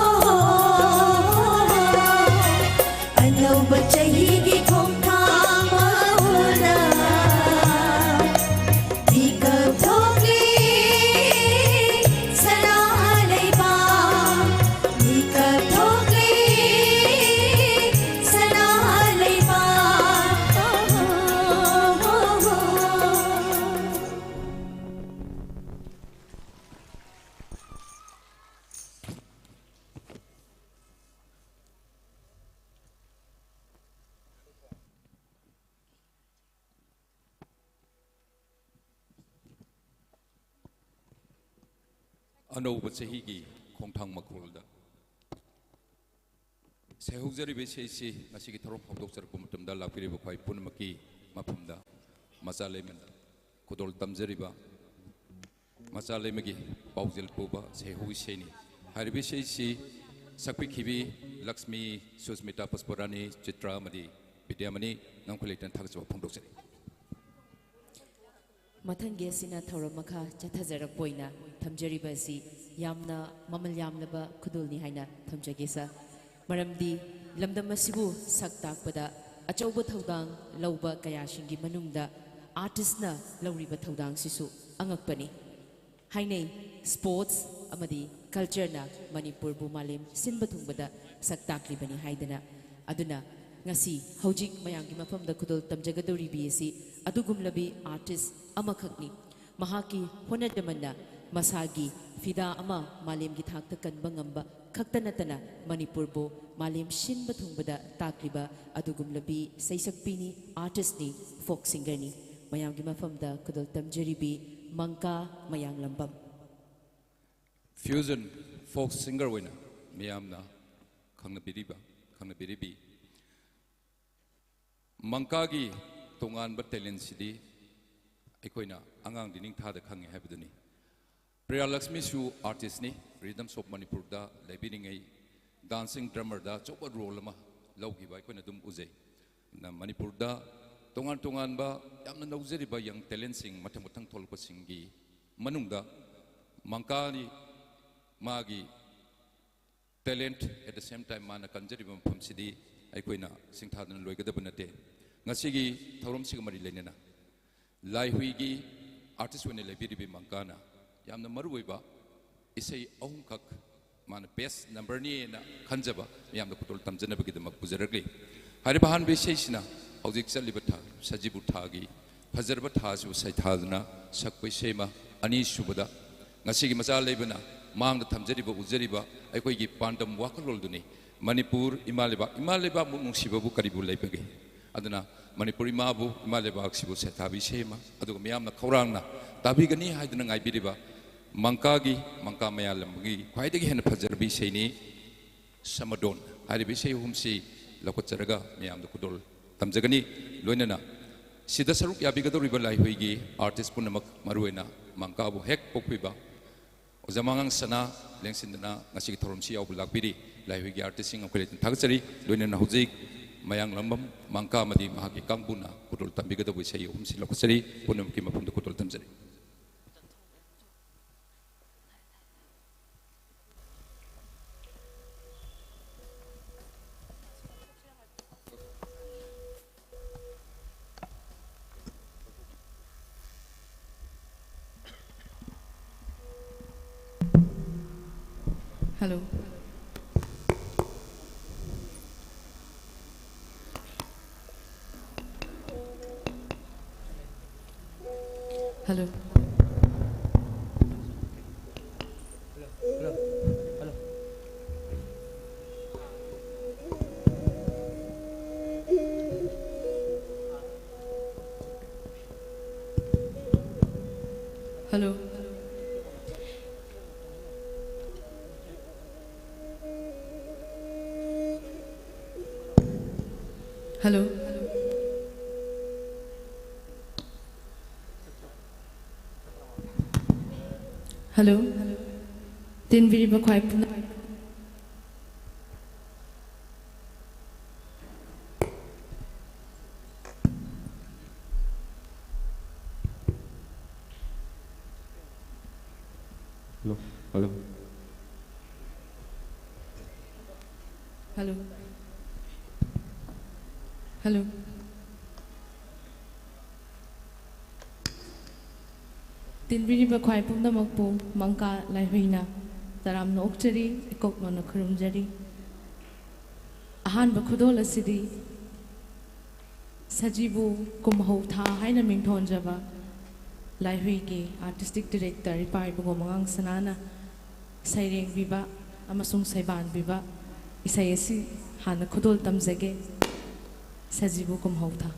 ꯑꯅꯧꯕ ꯆꯍꯤꯒꯤ ꯈꯣꯡꯊꯥꯡ ꯃꯥꯡꯂꯣꯝꯗ ꯑꯅꯧꯕ ꯆꯍꯤꯒꯤ ꯈꯣꯡꯊꯥꯡ ꯃꯈꯣꯜꯗ ꯁꯩꯍꯧꯖꯔꯤꯕ ꯏꯁꯩꯁꯤ ꯉꯁꯤꯒꯤ ꯊꯧꯔꯝ ꯍꯧꯗꯣꯛꯆꯔꯛꯄ ꯃꯇꯝꯗ ꯂꯥꯛꯄꯤꯔꯤꯕ ꯈ꯭ꯋꯥꯏ ꯄꯨꯝꯅꯃꯛꯀꯤ ꯃꯐꯝꯗ ꯃꯆꯥ ꯂꯩꯃꯅ ꯈꯨꯗꯣꯜ ꯇꯝꯖꯔꯤꯕ ꯃꯆꯥ ꯂꯩꯃꯒꯤ ꯄꯥꯎꯖꯦꯜ ꯄꯨꯕ ꯁꯩꯍꯧ ꯏꯁꯩꯅꯤ꯫ ꯍꯥꯏꯔꯤꯕ ꯏꯁꯩꯁꯤ ꯁꯛꯄꯤꯈꯤꯕꯤ ꯂꯛꯁꯃꯤ, ꯁꯨꯁꯃꯤꯇꯥ, ꯄꯨꯁꯄꯔꯥꯅꯤ, ꯆꯤꯇ꯭ꯔꯥ ꯑꯃꯗꯤ ꯕꯤꯗ꯭ꯌꯥꯃꯅꯤ꯫ ꯅꯝꯈꯩ ꯂꯩꯇꯅ ꯊꯥꯒꯠꯆꯕ ꯐꯣꯡꯗꯣꯛꯆꯔꯤ꯫ ꯃꯊꯪꯒꯤ ꯑꯁꯤꯅ ꯊꯧꯔꯝ ꯃꯈꯥ ꯆꯠꯊꯖꯔꯛꯄ ꯑꯣꯏꯅ ꯊꯝꯖꯔꯤꯕ ꯑꯁꯤ ꯌꯥꯝꯅ ꯃꯃꯜ ꯌꯥꯝꯂꯕ ꯈꯨꯗꯣꯜꯅꯤ ꯍꯥꯏꯅ ꯊꯝꯖꯒꯦ ꯁꯥꯔ꯫ ꯃꯔꯝꯗꯤ ꯂꯝꯗꯝ ꯑꯁꯤꯕꯨ ꯁꯛ ꯇꯥꯛꯄꯗ ꯑꯆꯧꯕ ꯊꯧꯗꯥꯡ ꯂꯧꯕ ꯀꯌꯥꯁꯤꯡꯒꯤ ꯃꯅꯨꯡꯗ ꯑꯥꯔꯇꯤꯁꯅ ꯂꯧꯔꯤꯕ ꯊꯧꯗꯥꯡꯁꯤꯁꯨ ꯑꯉꯛꯄꯅꯤ꯫ ꯍꯥꯏꯅꯩ, ꯁ꯭ꯄꯣꯔꯠꯁ ꯑꯃꯗꯤ ꯀꯜꯆꯔꯅ ꯃꯅꯤꯄꯨꯔꯕꯨ ꯃꯥꯂꯦꯝ ꯁꯤꯟꯕ ꯊꯨꯡꯕꯗ ꯁꯛ ꯇꯥꯛꯂꯤꯕꯅꯤ ꯍꯥꯏꯗꯅ꯫ ꯑꯗꯨꯅ ꯉꯁꯤ ꯍꯧꯖꯤꯛ ꯃꯌꯥꯝꯒꯤ ꯃꯐꯝꯗ ꯈꯨꯗꯣꯜ ꯇꯝꯖꯒꯗꯧꯔꯤꯕꯤ ꯑꯁꯤ ꯑꯗꯨꯒꯨꯝꯂꯕꯤ ꯑꯥꯔꯇꯤꯁ ꯑꯃꯈꯛꯅꯤ꯫ ꯃꯍꯥꯛꯀꯤ ꯍꯣꯠꯅꯖꯃꯟꯅ ꯃꯁꯥꯒꯤ ꯐꯤꯗꯥ ꯑꯃ ꯃꯥꯂꯦꯝꯒꯤ ꯊꯥꯛꯇ ꯀꯟꯕ ꯉꯝꯕ ꯈꯛꯇ ꯅꯠꯇꯅ ꯃꯅꯤꯄꯨꯔꯕꯨ ꯃꯥꯂꯦꯝ ꯁꯤꯟꯕ ꯊꯨꯡꯕꯗ ꯇꯥꯛꯂꯤꯕ ꯑꯗꯨꯒꯨꯝꯂꯕꯤ ꯁꯩꯁꯛꯄꯤꯅꯤ, ꯑꯥꯔꯇꯤꯁꯅꯤ, ꯐꯣꯛ ꯁꯤꯡꯒꯔꯅꯤ꯫ ꯃꯌꯥꯝꯒꯤ ꯃꯐꯝꯗ ꯈꯨꯗꯣꯜ ꯇꯝꯖꯔꯤꯕꯤ ꯃꯪꯀꯥ ꯃꯌꯥꯡꯂꯝꯕꯝ꯫ ꯐ꯭ꯌꯨꯖꯟ ꯐꯣꯛ ꯁꯤꯡꯒꯔ ꯑꯣꯏꯅ ꯃꯤꯌꯥꯝꯅ ꯈꯪꯅꯕꯤꯔꯤꯕ, ꯈꯪꯅꯕꯤꯔꯤꯕꯤ ꯃꯪꯀꯥꯒꯤ ꯇꯣꯉꯥꯟꯕ ꯇꯦꯂꯦꯟꯁꯤꯗꯤ ꯑꯩꯈꯣꯏꯅ ꯑꯉꯥꯡꯗꯤ ꯅꯤꯡꯊꯥꯗ ꯈꯪꯉꯤ ꯍꯥꯏꯕꯗꯨꯅꯤ꯫ ꯄ꯭ꯔꯤꯌꯥ ꯂꯛꯁꯃꯤꯁꯨ ꯑꯥꯔꯇꯤꯁꯅꯤ, ꯔꯤꯗꯝꯁ ꯑꯣꯐ ꯃꯅꯤꯄꯨꯔꯗ ꯂꯩꯕꯤꯔꯤꯉꯩ ꯗꯥꯟꯁꯤꯡ ꯗ꯭ꯔꯃꯔꯗ ꯑꯆꯧꯕ ꯔꯣꯜ ꯑꯃ ꯂꯧꯈꯤꯕ ꯑꯩꯈꯣꯏꯅ ꯑꯗꯨꯝ ꯎꯖꯩ꯫ ꯑꯗꯨꯅ ꯃꯅꯤꯄꯨꯔꯗ ꯇꯣꯉꯥꯟ ꯇꯣꯉꯥꯟꯕ ꯌꯥꯝꯅ ꯅꯧꯖꯔꯤꯕ ꯌꯪ ꯇꯦꯂꯦꯟꯁꯤꯡ ꯃꯊꯪ ꯃꯊꯪ ꯊꯣꯛꯂꯛꯄꯁꯤꯡꯒꯤ ꯃꯅꯨꯡꯗ ꯃꯪꯀꯥꯅꯤ ꯃꯥꯒꯤ talent, at the same time ꯃꯥꯅ ꯀꯟꯖꯔꯤꯕ ꯃꯐꯝꯁꯤꯗꯤ ꯑꯩꯈꯣꯏꯅ ꯁꯤꯡꯊꯥꯗꯅ ꯂꯣꯏꯒꯗꯕ ꯅꯠꯇꯦ꯫ ꯉꯁꯤꯒꯤ ꯊꯧꯔꯝꯁꯤꯒ ꯃꯔꯤ ꯂꯩꯅꯅ ꯂꯥꯏꯍꯨꯏꯒꯤ ꯑꯥꯔꯇꯤꯁ ꯑꯣꯏꯅ ꯂꯩꯕꯤꯔꯤꯕꯤ ꯃꯪꯀꯥꯅ ꯌꯥꯝꯅ ꯃꯔꯨꯑꯣꯏꯕ ꯏꯁꯩ ꯑꯍꯨꯝꯈꯛ ꯃꯥꯅ ꯕꯦꯁ ꯅꯝꯕꯔꯅꯤꯅ ꯈꯟꯖꯕ ꯃꯌꯥꯝꯗ ꯈꯨꯗꯣꯜ ꯇꯝꯖꯅꯕꯒꯤꯗꯃꯛ ꯄꯨꯖꯔꯛꯂꯤ꯫ ꯍꯥꯏꯔꯤꯕ ꯑꯍꯥꯟꯕ ꯏꯁꯩꯁꯤꯅ ꯍꯧꯖꯤꯛ ꯆꯠꯂꯤꯕ ꯊꯥ ꯁꯖꯤꯕꯨ ꯊꯥꯒꯤ ꯐꯖꯔꯕ ꯊꯥ ꯑꯁꯤꯕꯨ ꯁꯩꯊꯥꯗꯨꯅ ꯁꯛꯄ ꯏꯁꯩ ꯑꯃ, ꯑꯅꯤꯁꯨꯕꯗ ꯉꯁꯤꯒꯤ ꯃꯆꯥ ꯂꯩꯕꯅ ꯃꯥꯡꯗ ꯊꯝꯖꯔꯤꯕ, ꯎꯖꯔꯤꯕ ꯑꯩꯈꯣꯏꯒꯤ ꯄꯥꯟꯗꯝ ꯋꯥꯈꯜꯂꯣꯟꯗꯨꯅꯤ, ꯃꯅꯤꯄꯨꯔ ꯏꯃꯥ ꯂꯩꯕꯥꯛ, ꯏꯃꯥ ꯂꯩꯕꯥꯛꯃꯨꯛ ꯅꯨꯡꯁꯤꯕꯕꯨ ꯀꯔꯤꯕꯨ ꯂꯩꯕꯒꯦ? ꯑꯗꯨꯅ ꯃꯅꯤꯄꯨꯔ ꯏꯃꯥꯕꯨ, ꯏꯃꯥ ꯂꯩꯕꯥꯛꯁꯤꯕꯨ ꯁꯩꯊꯥꯕ ꯏꯁꯩ ꯑꯃ, ꯑꯗꯨꯒ ꯃꯤꯌꯥꯝꯅ ꯈꯧꯔꯥꯡꯅ ꯇꯥꯕꯤꯒꯅꯤ ꯍꯥꯏꯗꯨꯅ ꯉꯥꯏꯕꯤꯔꯤꯕ ꯃꯪꯀꯥꯒꯤ, ꯃꯪꯀꯥ ꯃꯌꯥꯜ ꯂꯝꯒꯤ ꯈ꯭ꯋꯥꯏꯗꯒꯤ ꯍꯦꯟꯅ ꯐꯖꯔꯕ ꯏꯁꯩꯅꯤ ꯁꯃꯗꯣꯟ꯫ ꯍꯥꯏꯔꯤꯕ ꯏꯁꯩ ꯑꯍꯨꯝꯁꯤ ꯂꯧꯈꯠꯆꯔꯒ ꯃꯌꯥꯝꯗ ꯈꯨꯗꯣꯜ ꯇꯝꯖꯒꯅꯤ꯫ ꯂꯣꯏꯅꯅ ꯁꯤꯗ ꯁꯔꯨꯛ ꯌꯥꯕꯤꯒꯗꯧꯔꯤꯕ ꯂꯥꯏꯍꯨꯏꯒꯤ artist ꯄꯨꯝꯅꯃꯛ, ꯃꯔꯨꯑꯣꯏꯅ ꯃꯪꯀꯥꯕꯨ ꯍꯦꯛ ꯄꯣꯛꯄꯤꯕ ꯑꯣꯖꯥ ꯃꯉꯥꯡ ꯁꯅꯥ ꯂꯦꯡꯁꯤꯟꯗꯨꯅ ꯉꯁꯤꯒꯤ ꯊꯧꯔꯝꯁꯤ ꯌꯥꯎꯕ ꯂꯥꯛꯄꯤꯔꯤ꯫ ꯂꯥꯏꯍꯨꯏꯒꯤ artist ꯁꯤꯡ ꯑꯩꯈꯣꯏ ꯂꯩꯇꯅ ꯊꯥꯒꯠꯆꯔꯤ꯫ ꯂꯣꯏꯅꯅ ꯍꯧꯖꯤꯛ ꯃꯌꯥꯡꯂꯝꯕꯝ ꯃꯪꯀꯥ ꯑꯃꯗꯤ ꯃꯍꯥꯛꯀꯤ ꯀꯥꯡꯕꯨꯅ ꯈꯨꯗꯣꯜ ꯇꯝꯕꯤꯒꯗꯧꯕ ꯏꯁꯩ ꯑꯍꯨꯝꯁꯤ ꯂꯧꯈꯠꯆꯔꯤ꯫ ꯄꯨꯝꯅꯃꯛꯀꯤ ꯃꯐꯝꯗ ꯈꯨꯗꯣꯜ ꯇꯝꯖꯔꯤ꯫ Hello. Hello. Hello. Hello. Hello. ꯇꯤꯟꯕꯤꯔꯤꯕ ꯈ꯭ꯋꯥꯏ ꯄꯨꯝꯅꯃꯛ꯫ Hello, hello. Hello. Hello. ꯇꯤꯟꯕꯤꯔꯤꯕ ꯈ꯭ꯋꯥꯏ ꯄꯨꯝꯅꯃꯛꯄꯨ ꯃꯪꯀꯥ ꯂꯥꯏꯍꯨꯏꯅ ꯇꯔꯥꯝꯅ ꯑꯣꯛꯆꯔꯤ, ꯏꯀꯣꯛ ꯅꯣꯟꯅ ꯈꯨꯔꯨꯝꯖꯔꯤ꯫ ꯑꯍꯥꯟꯕ ꯈꯨꯗꯣꯜ ꯑꯁꯤꯗꯤ ꯁꯖꯤꯕꯨ ꯀꯨꯝꯍꯧ ꯊꯥ ꯍꯥꯏꯅ ꯃꯤꯡꯊꯣꯟꯖꯕ ꯂꯥꯏꯍꯨꯏꯒꯤ artistic director ꯏꯄꯥ ꯏꯕꯨꯡꯉꯣ ꯃꯉꯥꯡ ꯁꯅꯥꯅ ꯁꯩꯔꯦꯡꯕꯤꯕ ꯑꯃꯁꯨꯡ ꯁꯩꯕꯥꯟꯕꯤꯕ ꯏꯁꯩ ꯑꯁꯤ ꯍꯥꯟꯅ ꯈꯨꯗꯣꯜ ꯇꯝꯖꯒꯦ꯫ ꯁꯖꯤꯕꯨ ꯀꯨꯝꯍꯧ ꯊꯥ꯫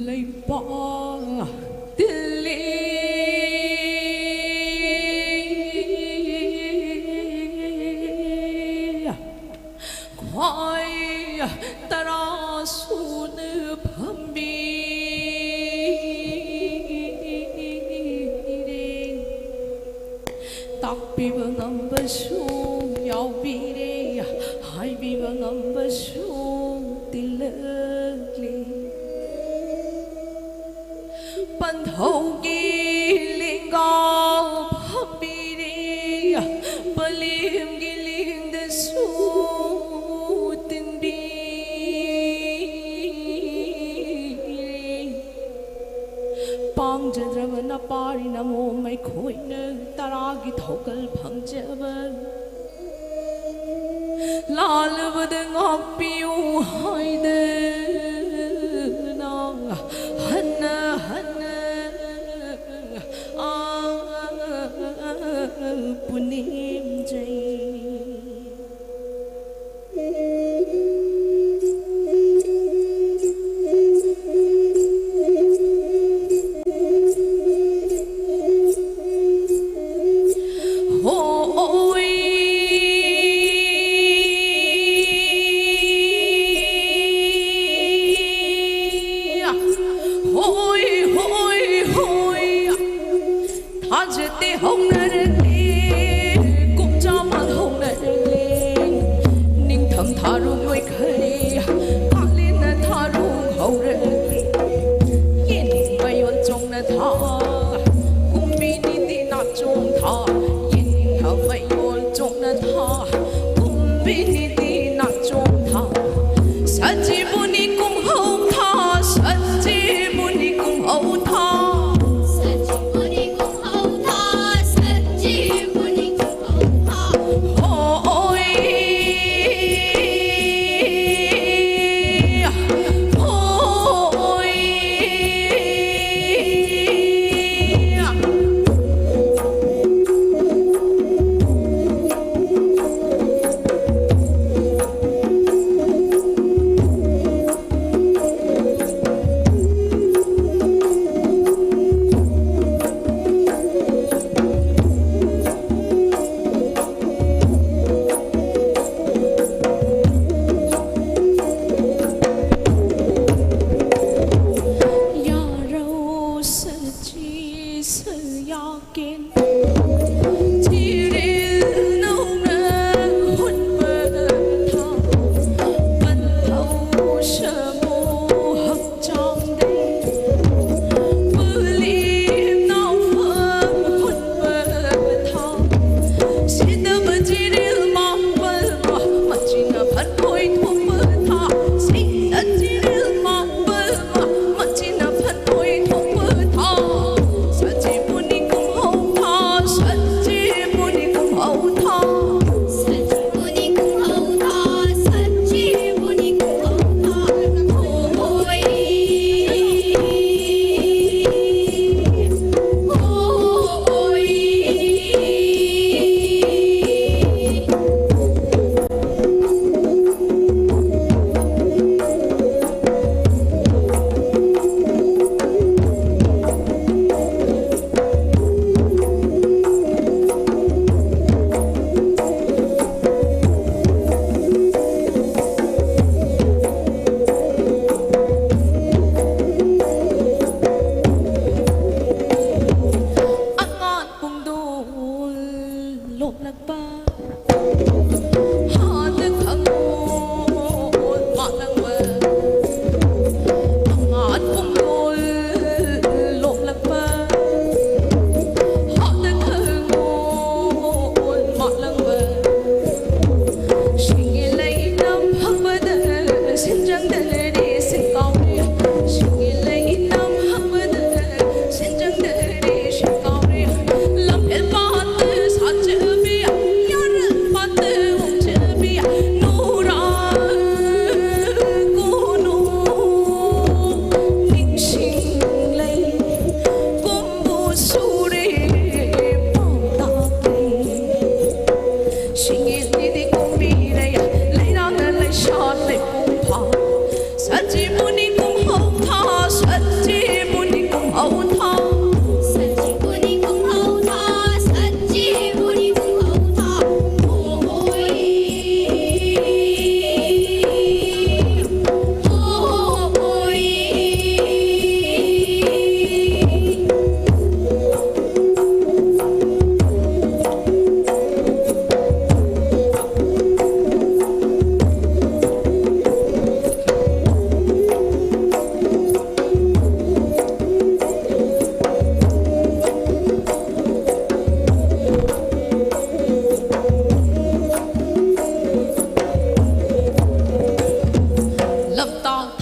ꯂꯩꯄꯥꯛ ꯇꯤꯜꯂꯤ ꯈ꯭ꯋꯥꯏ ꯇꯔꯥ ꯁꯨꯅ ꯐꯝꯕꯤꯔꯦ꯫ ꯇꯥꯛꯄꯤꯕ ꯉꯝꯕꯁꯨ ꯌꯥꯎꯕꯤꯔꯦ, ꯍꯥꯏꯕꯤꯕ ꯉꯝꯕꯁꯨ ꯇꯤꯜꯂꯛꯂꯦ꯫ ꯄꯟꯊꯧꯒꯤ ꯂꯦꯡꯒꯥ ꯐꯝꯕꯤꯔꯦ, ꯄꯂꯦꯝꯒꯤ ꯂꯦꯡꯗꯁꯨ ꯇꯤꯟꯕꯤꯔꯦ꯫ ꯄꯥꯡꯖꯗ꯭ꯔꯕ ꯅꯄꯥꯔꯤ ꯅꯃꯣꯝ ꯑꯩꯈꯣꯏꯅ ꯇꯔꯥꯒꯤ ꯊꯧꯒꯜ ꯐꯪꯖꯕ ꯂꯥꯜꯂꯕꯗ ꯉꯥꯛꯄꯤꯌꯨ ꯍꯥꯏꯗꯅ ꯍꯟꯅ ꯍꯟꯅ ꯄꯨꯅꯦꯝꯖꯩ꯫ ꯍꯣꯏ, ꯍꯣꯏ, ꯍꯣꯏ꯫ ꯊꯥꯖꯗꯦ ꯍꯧꯅꯔꯦ, ꯀꯨꯝꯖꯥꯃꯜ ꯍꯧꯅꯔꯦ꯫ ꯅꯤꯡꯊꯝ ꯊꯥꯔꯨꯛ ꯂꯣꯏꯈ꯭ꯔꯦ, ꯀꯥꯂꯦꯟꯅ ꯊꯥꯔꯨꯛ ꯍꯧꯔꯦ꯫ ꯌꯦꯅꯤꯡꯕ ꯌꯣꯟꯆꯣꯡꯅ ꯊꯥ, ꯀꯨꯝꯕꯤ ꯅꯤꯗꯤ ꯅꯥꯆꯣꯡ ꯊꯥ꯫ ꯌꯦꯅꯤꯡꯕ ꯌꯣꯟꯆꯣꯡꯅ ꯊꯥ, ꯀꯨꯝꯕꯤ ꯅꯤꯗꯤ ꯅꯥꯆꯣꯡ ꯊꯥ꯫ ꯁꯖꯤꯕꯨꯅꯤ ꯀꯨꯝꯍꯧ ꯊꯥ, ꯁꯖꯤꯕꯨꯅꯤ ꯀꯨꯝꯍꯧ ꯊꯥ꯫ ꯁꯖꯤꯕꯨꯅꯤ ꯀꯨꯝꯍꯧ ꯊꯥ, ꯁꯖꯤꯕꯨꯅꯤ ꯀꯨꯝꯍꯧ ꯊꯥ꯫ ꯍꯣꯏ꯫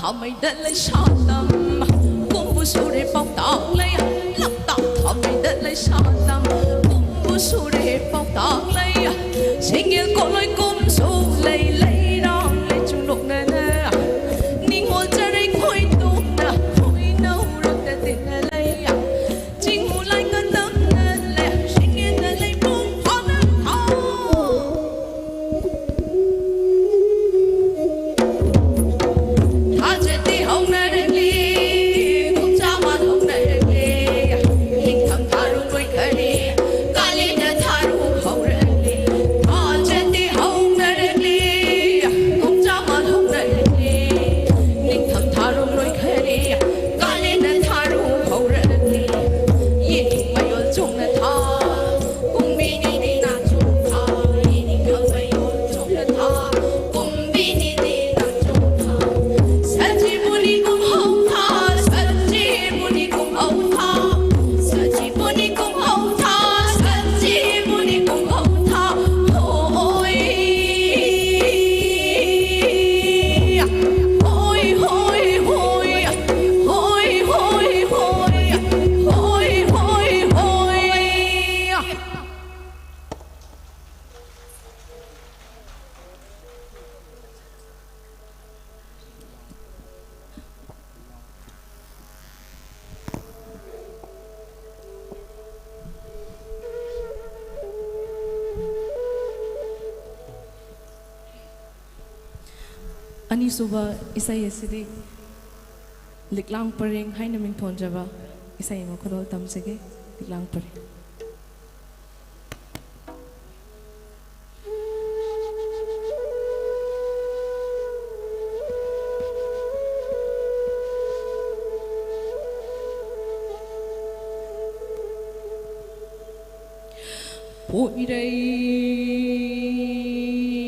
ꯑꯃꯩꯗ ꯂꯩꯁꯥꯂꯝ ꯀꯨꯝꯕꯨ ꯁꯨꯔꯦ ꯄꯥꯎꯇꯥꯛ ꯂꯩ꯫ ꯂꯝꯇꯥꯛ ꯑꯃꯩꯗ ꯂꯩꯁꯥꯂꯝ ꯀꯨꯝꯕꯨ ꯁꯨꯔꯦ ꯄꯥꯎꯇꯥꯛ ꯂꯩ꯫ ꯁꯤꯡꯒꯦꯜ ꯀꯣꯂꯣꯏ ꯀꯨꯝꯁꯨ ꯂꯩ ꯂꯩꯔꯥꯡ ꯂꯩꯆꯨ ꯂꯣꯛꯅꯅ ꯅꯤꯡꯉꯣꯜ ꯆꯔꯩ ꯈꯣꯏꯗꯣꯛꯅ ꯈꯣꯏꯅꯧꯔꯛꯇ ꯇꯤꯟꯅ ꯂꯩ꯫ ꯆꯤꯡꯃꯨ ꯂꯥꯏ ꯀꯗꯝꯅ ꯂꯩ ꯁꯤꯡꯒꯦꯜꯗ ꯂꯩꯕꯨꯡ ꯐꯥꯅ ꯊꯥꯎ꯫ ꯊꯥꯖꯗꯤ ꯍꯧꯅꯔꯛꯂꯤ, ꯄꯨꯡꯆꯥ ꯃꯥꯟ ꯍꯧꯅꯔꯛꯂꯤ, ꯅꯤꯡꯊꯝ ꯊꯥꯔꯨ ꯂꯣꯏꯈꯔꯦ, ꯀꯥꯂꯦꯟꯗ ꯊꯥꯔꯨ ꯍꯧꯔꯛꯂꯤ꯫ ꯊꯥꯖꯗꯤ ꯍꯧꯅꯔꯛꯂꯤ, ꯄꯨꯡꯆꯥ ꯃꯥꯟ ꯍꯧꯅꯔꯛꯂꯤ, ꯅꯤꯡꯊꯝ ꯊꯥꯔꯨ ꯂꯣꯏꯈꯔꯦ, ꯀꯥꯂꯦꯟꯗ ꯊꯥꯔꯨ ꯍꯧꯔꯛꯂꯤ꯫ ꯌꯦꯅꯤꯡ ꯃꯌꯣꯜ ꯆꯣꯡꯅ ꯊꯥ, ꯀꯨꯝꯕꯤꯅꯤꯗꯤ ꯅꯥꯆꯣꯡ ꯊꯥ, ꯌꯦꯅꯤꯡ ꯃꯌꯣꯜ ꯆꯣꯡꯅ ꯊꯥ, ꯀꯨꯝꯕꯤꯅꯤꯗꯤ ꯅꯥꯆꯣꯡ ꯊꯥ꯫ ꯁꯖꯤꯕꯨꯅꯤ ꯀꯨꯝꯍꯧ ꯊꯥ, ꯁꯖꯤꯕꯨꯅꯤ ꯀꯨꯝꯍꯧ ꯊꯥ, ꯁꯖꯤꯕꯨꯅꯤ ꯀꯨꯝꯍꯧ ꯊꯥ, ꯁꯖꯤꯕꯨꯅꯤ ꯀꯨꯝꯍꯧ ꯊꯥ꯫ ꯍꯣꯏ꯫ ꯍꯣꯏ, ꯍꯣꯏ, ꯍꯣꯏ꯫ ꯍꯣꯏ, ꯍꯣꯏ, ꯍꯣꯏ꯫ ꯍꯣꯏ, ꯍꯣꯏ, ꯍꯣꯏ꯫ ꯑꯅꯤꯁꯨꯕ ꯏꯁꯩ ꯑꯁꯤꯗꯤ ꯂꯤꯛꯂꯥꯡ ꯄꯔꯦꯡ ꯍꯥꯏꯅ ꯃꯤꯡꯊꯣꯟꯖꯕ ꯏꯁꯩ ꯑꯃ ꯈꯨꯗꯣꯜ ꯇꯝꯖꯒꯦ꯫ ꯂꯤꯛꯂꯥꯡ ꯄꯔꯦꯡ꯫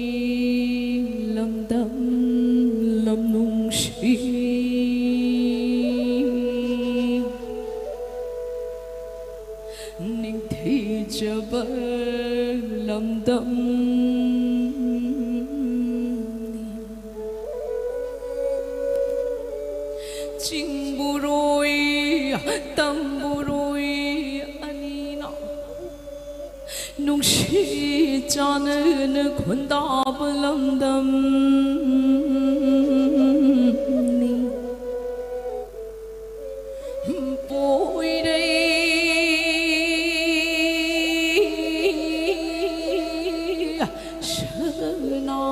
ꯄꯣꯏꯔꯩ ꯂꯝꯗꯝ ꯂꯝ ꯅꯨꯡꯁꯤ ꯅꯤꯡꯊꯤꯖꯕ ꯂꯝꯗꯝ ꯆꯤꯡꯕꯨꯔꯣꯏ ꯇꯝꯕꯨꯔꯣꯏ ꯑꯅꯤꯅ ꯅꯨꯡꯁꯤ ꯆꯥꯟꯅꯅ ꯈꯨꯟꯗꯥꯕ ꯂꯝꯗꯝꯅꯤ꯫ ꯄꯣꯏꯔꯩ ꯁꯅꯥ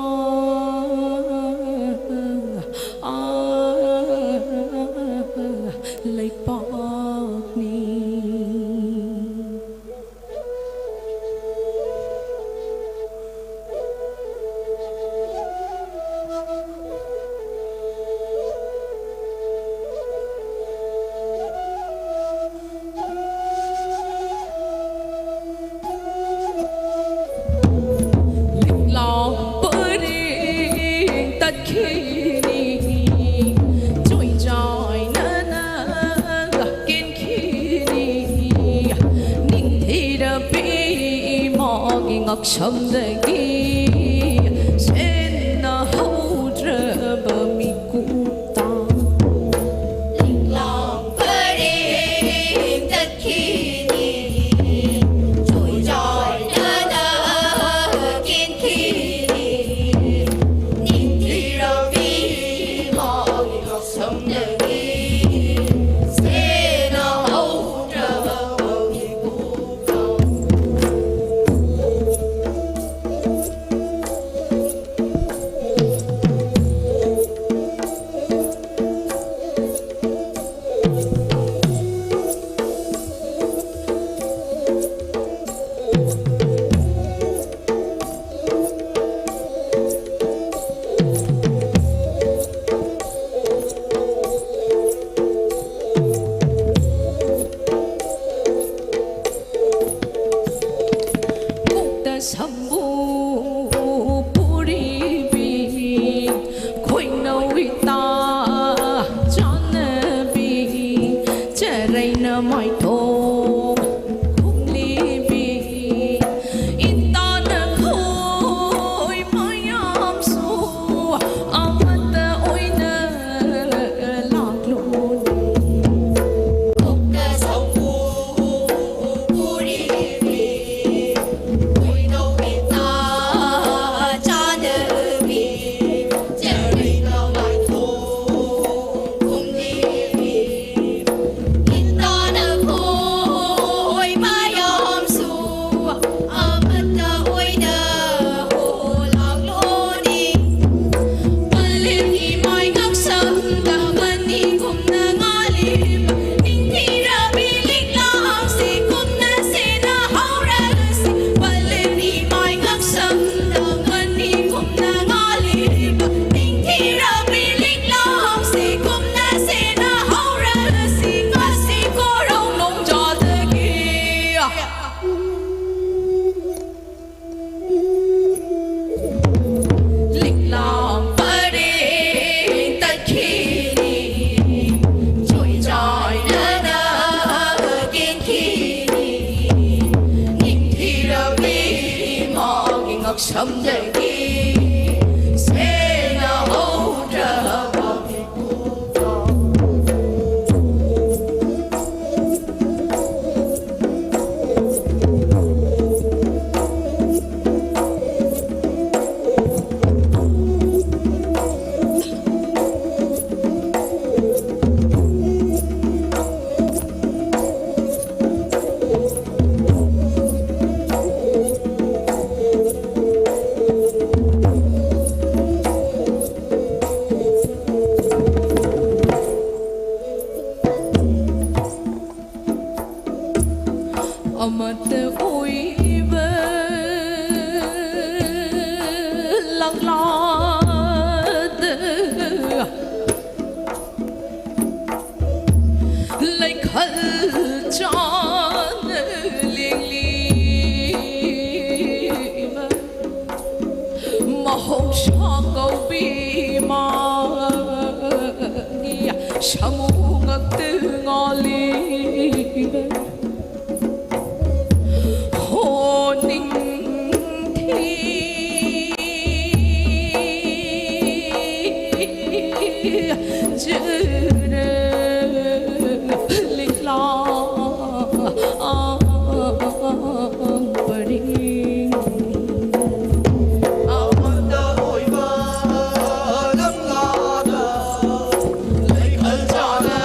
ꯂꯩꯄꯥꯛꯅꯤ꯫ ꯂꯤꯛꯂꯥ ꯄꯔꯦꯡ ꯇꯠꯈꯤꯅꯤ, ꯆꯣꯏꯖꯥꯏꯅꯅ ꯀꯦꯟꯈꯤꯅꯤ꯫ ꯅꯤꯡꯊꯤꯔꯕꯤ ꯏꯃꯥꯒꯤ ꯉꯛꯁꯝꯗꯒꯤ ꯁꯦꯟꯅꯍꯧꯗ꯭ꯔꯕ ꯃꯤꯀꯨꯞꯇ ꯂꯤꯛꯂꯥ ꯄꯔꯦꯡ ꯇꯠꯈꯤꯅꯤ꯫ ꯁꯥꯃꯨ ꯉꯥꯛꯇ ꯉꯥꯜꯂꯤꯕ ꯍꯣ ꯅꯤꯡꯊꯤꯖꯔ ꯂꯤꯛꯂꯥ ꯑꯥ ꯄꯔꯤꯡ ꯑꯃꯠꯇ ꯑꯣꯏꯕ ꯒꯝꯂꯥꯗ ꯂꯩꯈꯜ ꯆꯥꯅ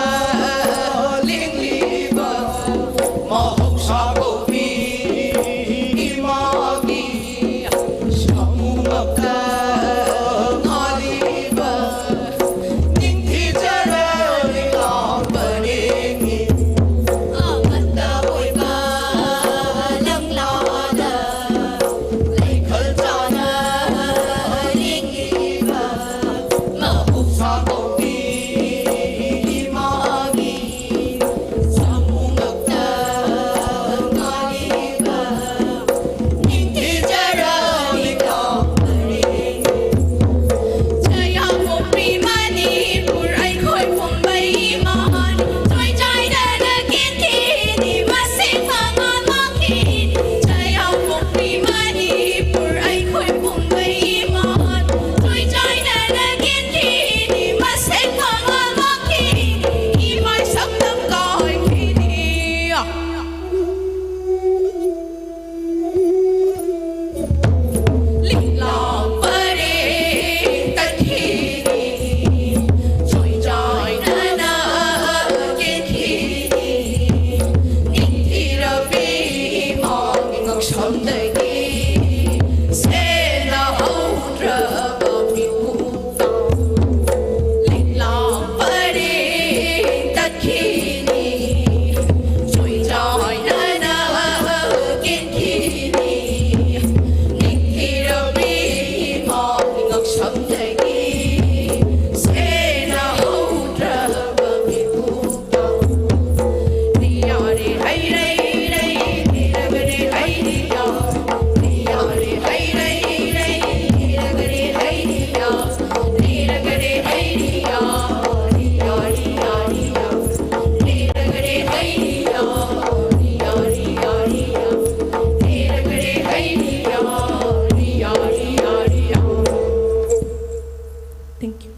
Thank you.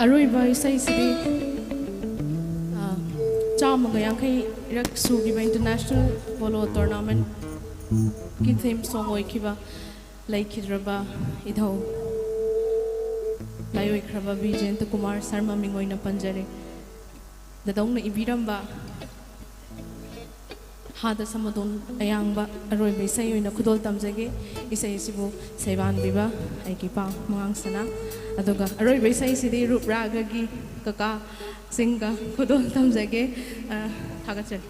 ꯑꯔꯣꯏꯕ ꯏꯁꯩꯁꯤꯗꯤ, ꯑ, ꯆꯥꯝꯃꯒ ꯌꯥꯡꯈꯩꯔꯛ ꯁꯨꯈꯤꯕ international polo tournamentꯀꯤ theme song ꯑꯣꯏꯈꯤꯕ ꯂꯩꯈꯤꯗ꯭ꯔꯕ ꯏꯙꯧ ꯂꯥꯏꯑꯣꯏꯈ꯭ꯔꯕ ꯕꯤ ꯖꯌꯟꯇ ꯀꯨꯃꯥꯔ ꯁꯔꯃ ꯃꯤꯡ ꯑꯣꯏꯅ ꯄꯟꯖꯔꯦ꯫ ꯗꯗꯧꯅ ꯏꯕꯤꯔꯝꯕ ꯍꯥꯗ ꯁꯃꯗꯣꯟ ꯑꯌꯥꯡꯕ ꯑꯔꯣꯏꯕ ꯏꯁꯩ ꯑꯣꯏꯅ ꯈꯨꯗꯣꯜ ꯇꯝꯖꯒꯦ꯫ ꯏꯁꯩ ꯑꯁꯤꯕꯨ ꯁꯩꯕꯥꯟꯕꯤꯕ ꯑꯩꯒꯤ ꯏꯄꯥ ꯃꯉꯥꯡ ꯁꯅꯥ, ꯑꯗꯨꯒ ꯑꯔꯣꯏꯕ ꯏꯁꯩꯁꯤꯗꯤ ꯔꯨꯞ ꯔꯥꯒꯒꯤ ꯀꯀꯥꯁꯤꯡꯒ ꯈꯨꯗꯣꯜ ꯇꯝꯖꯒꯦ꯫ ꯑ, ꯊꯥꯒꯠꯆꯔꯤ꯫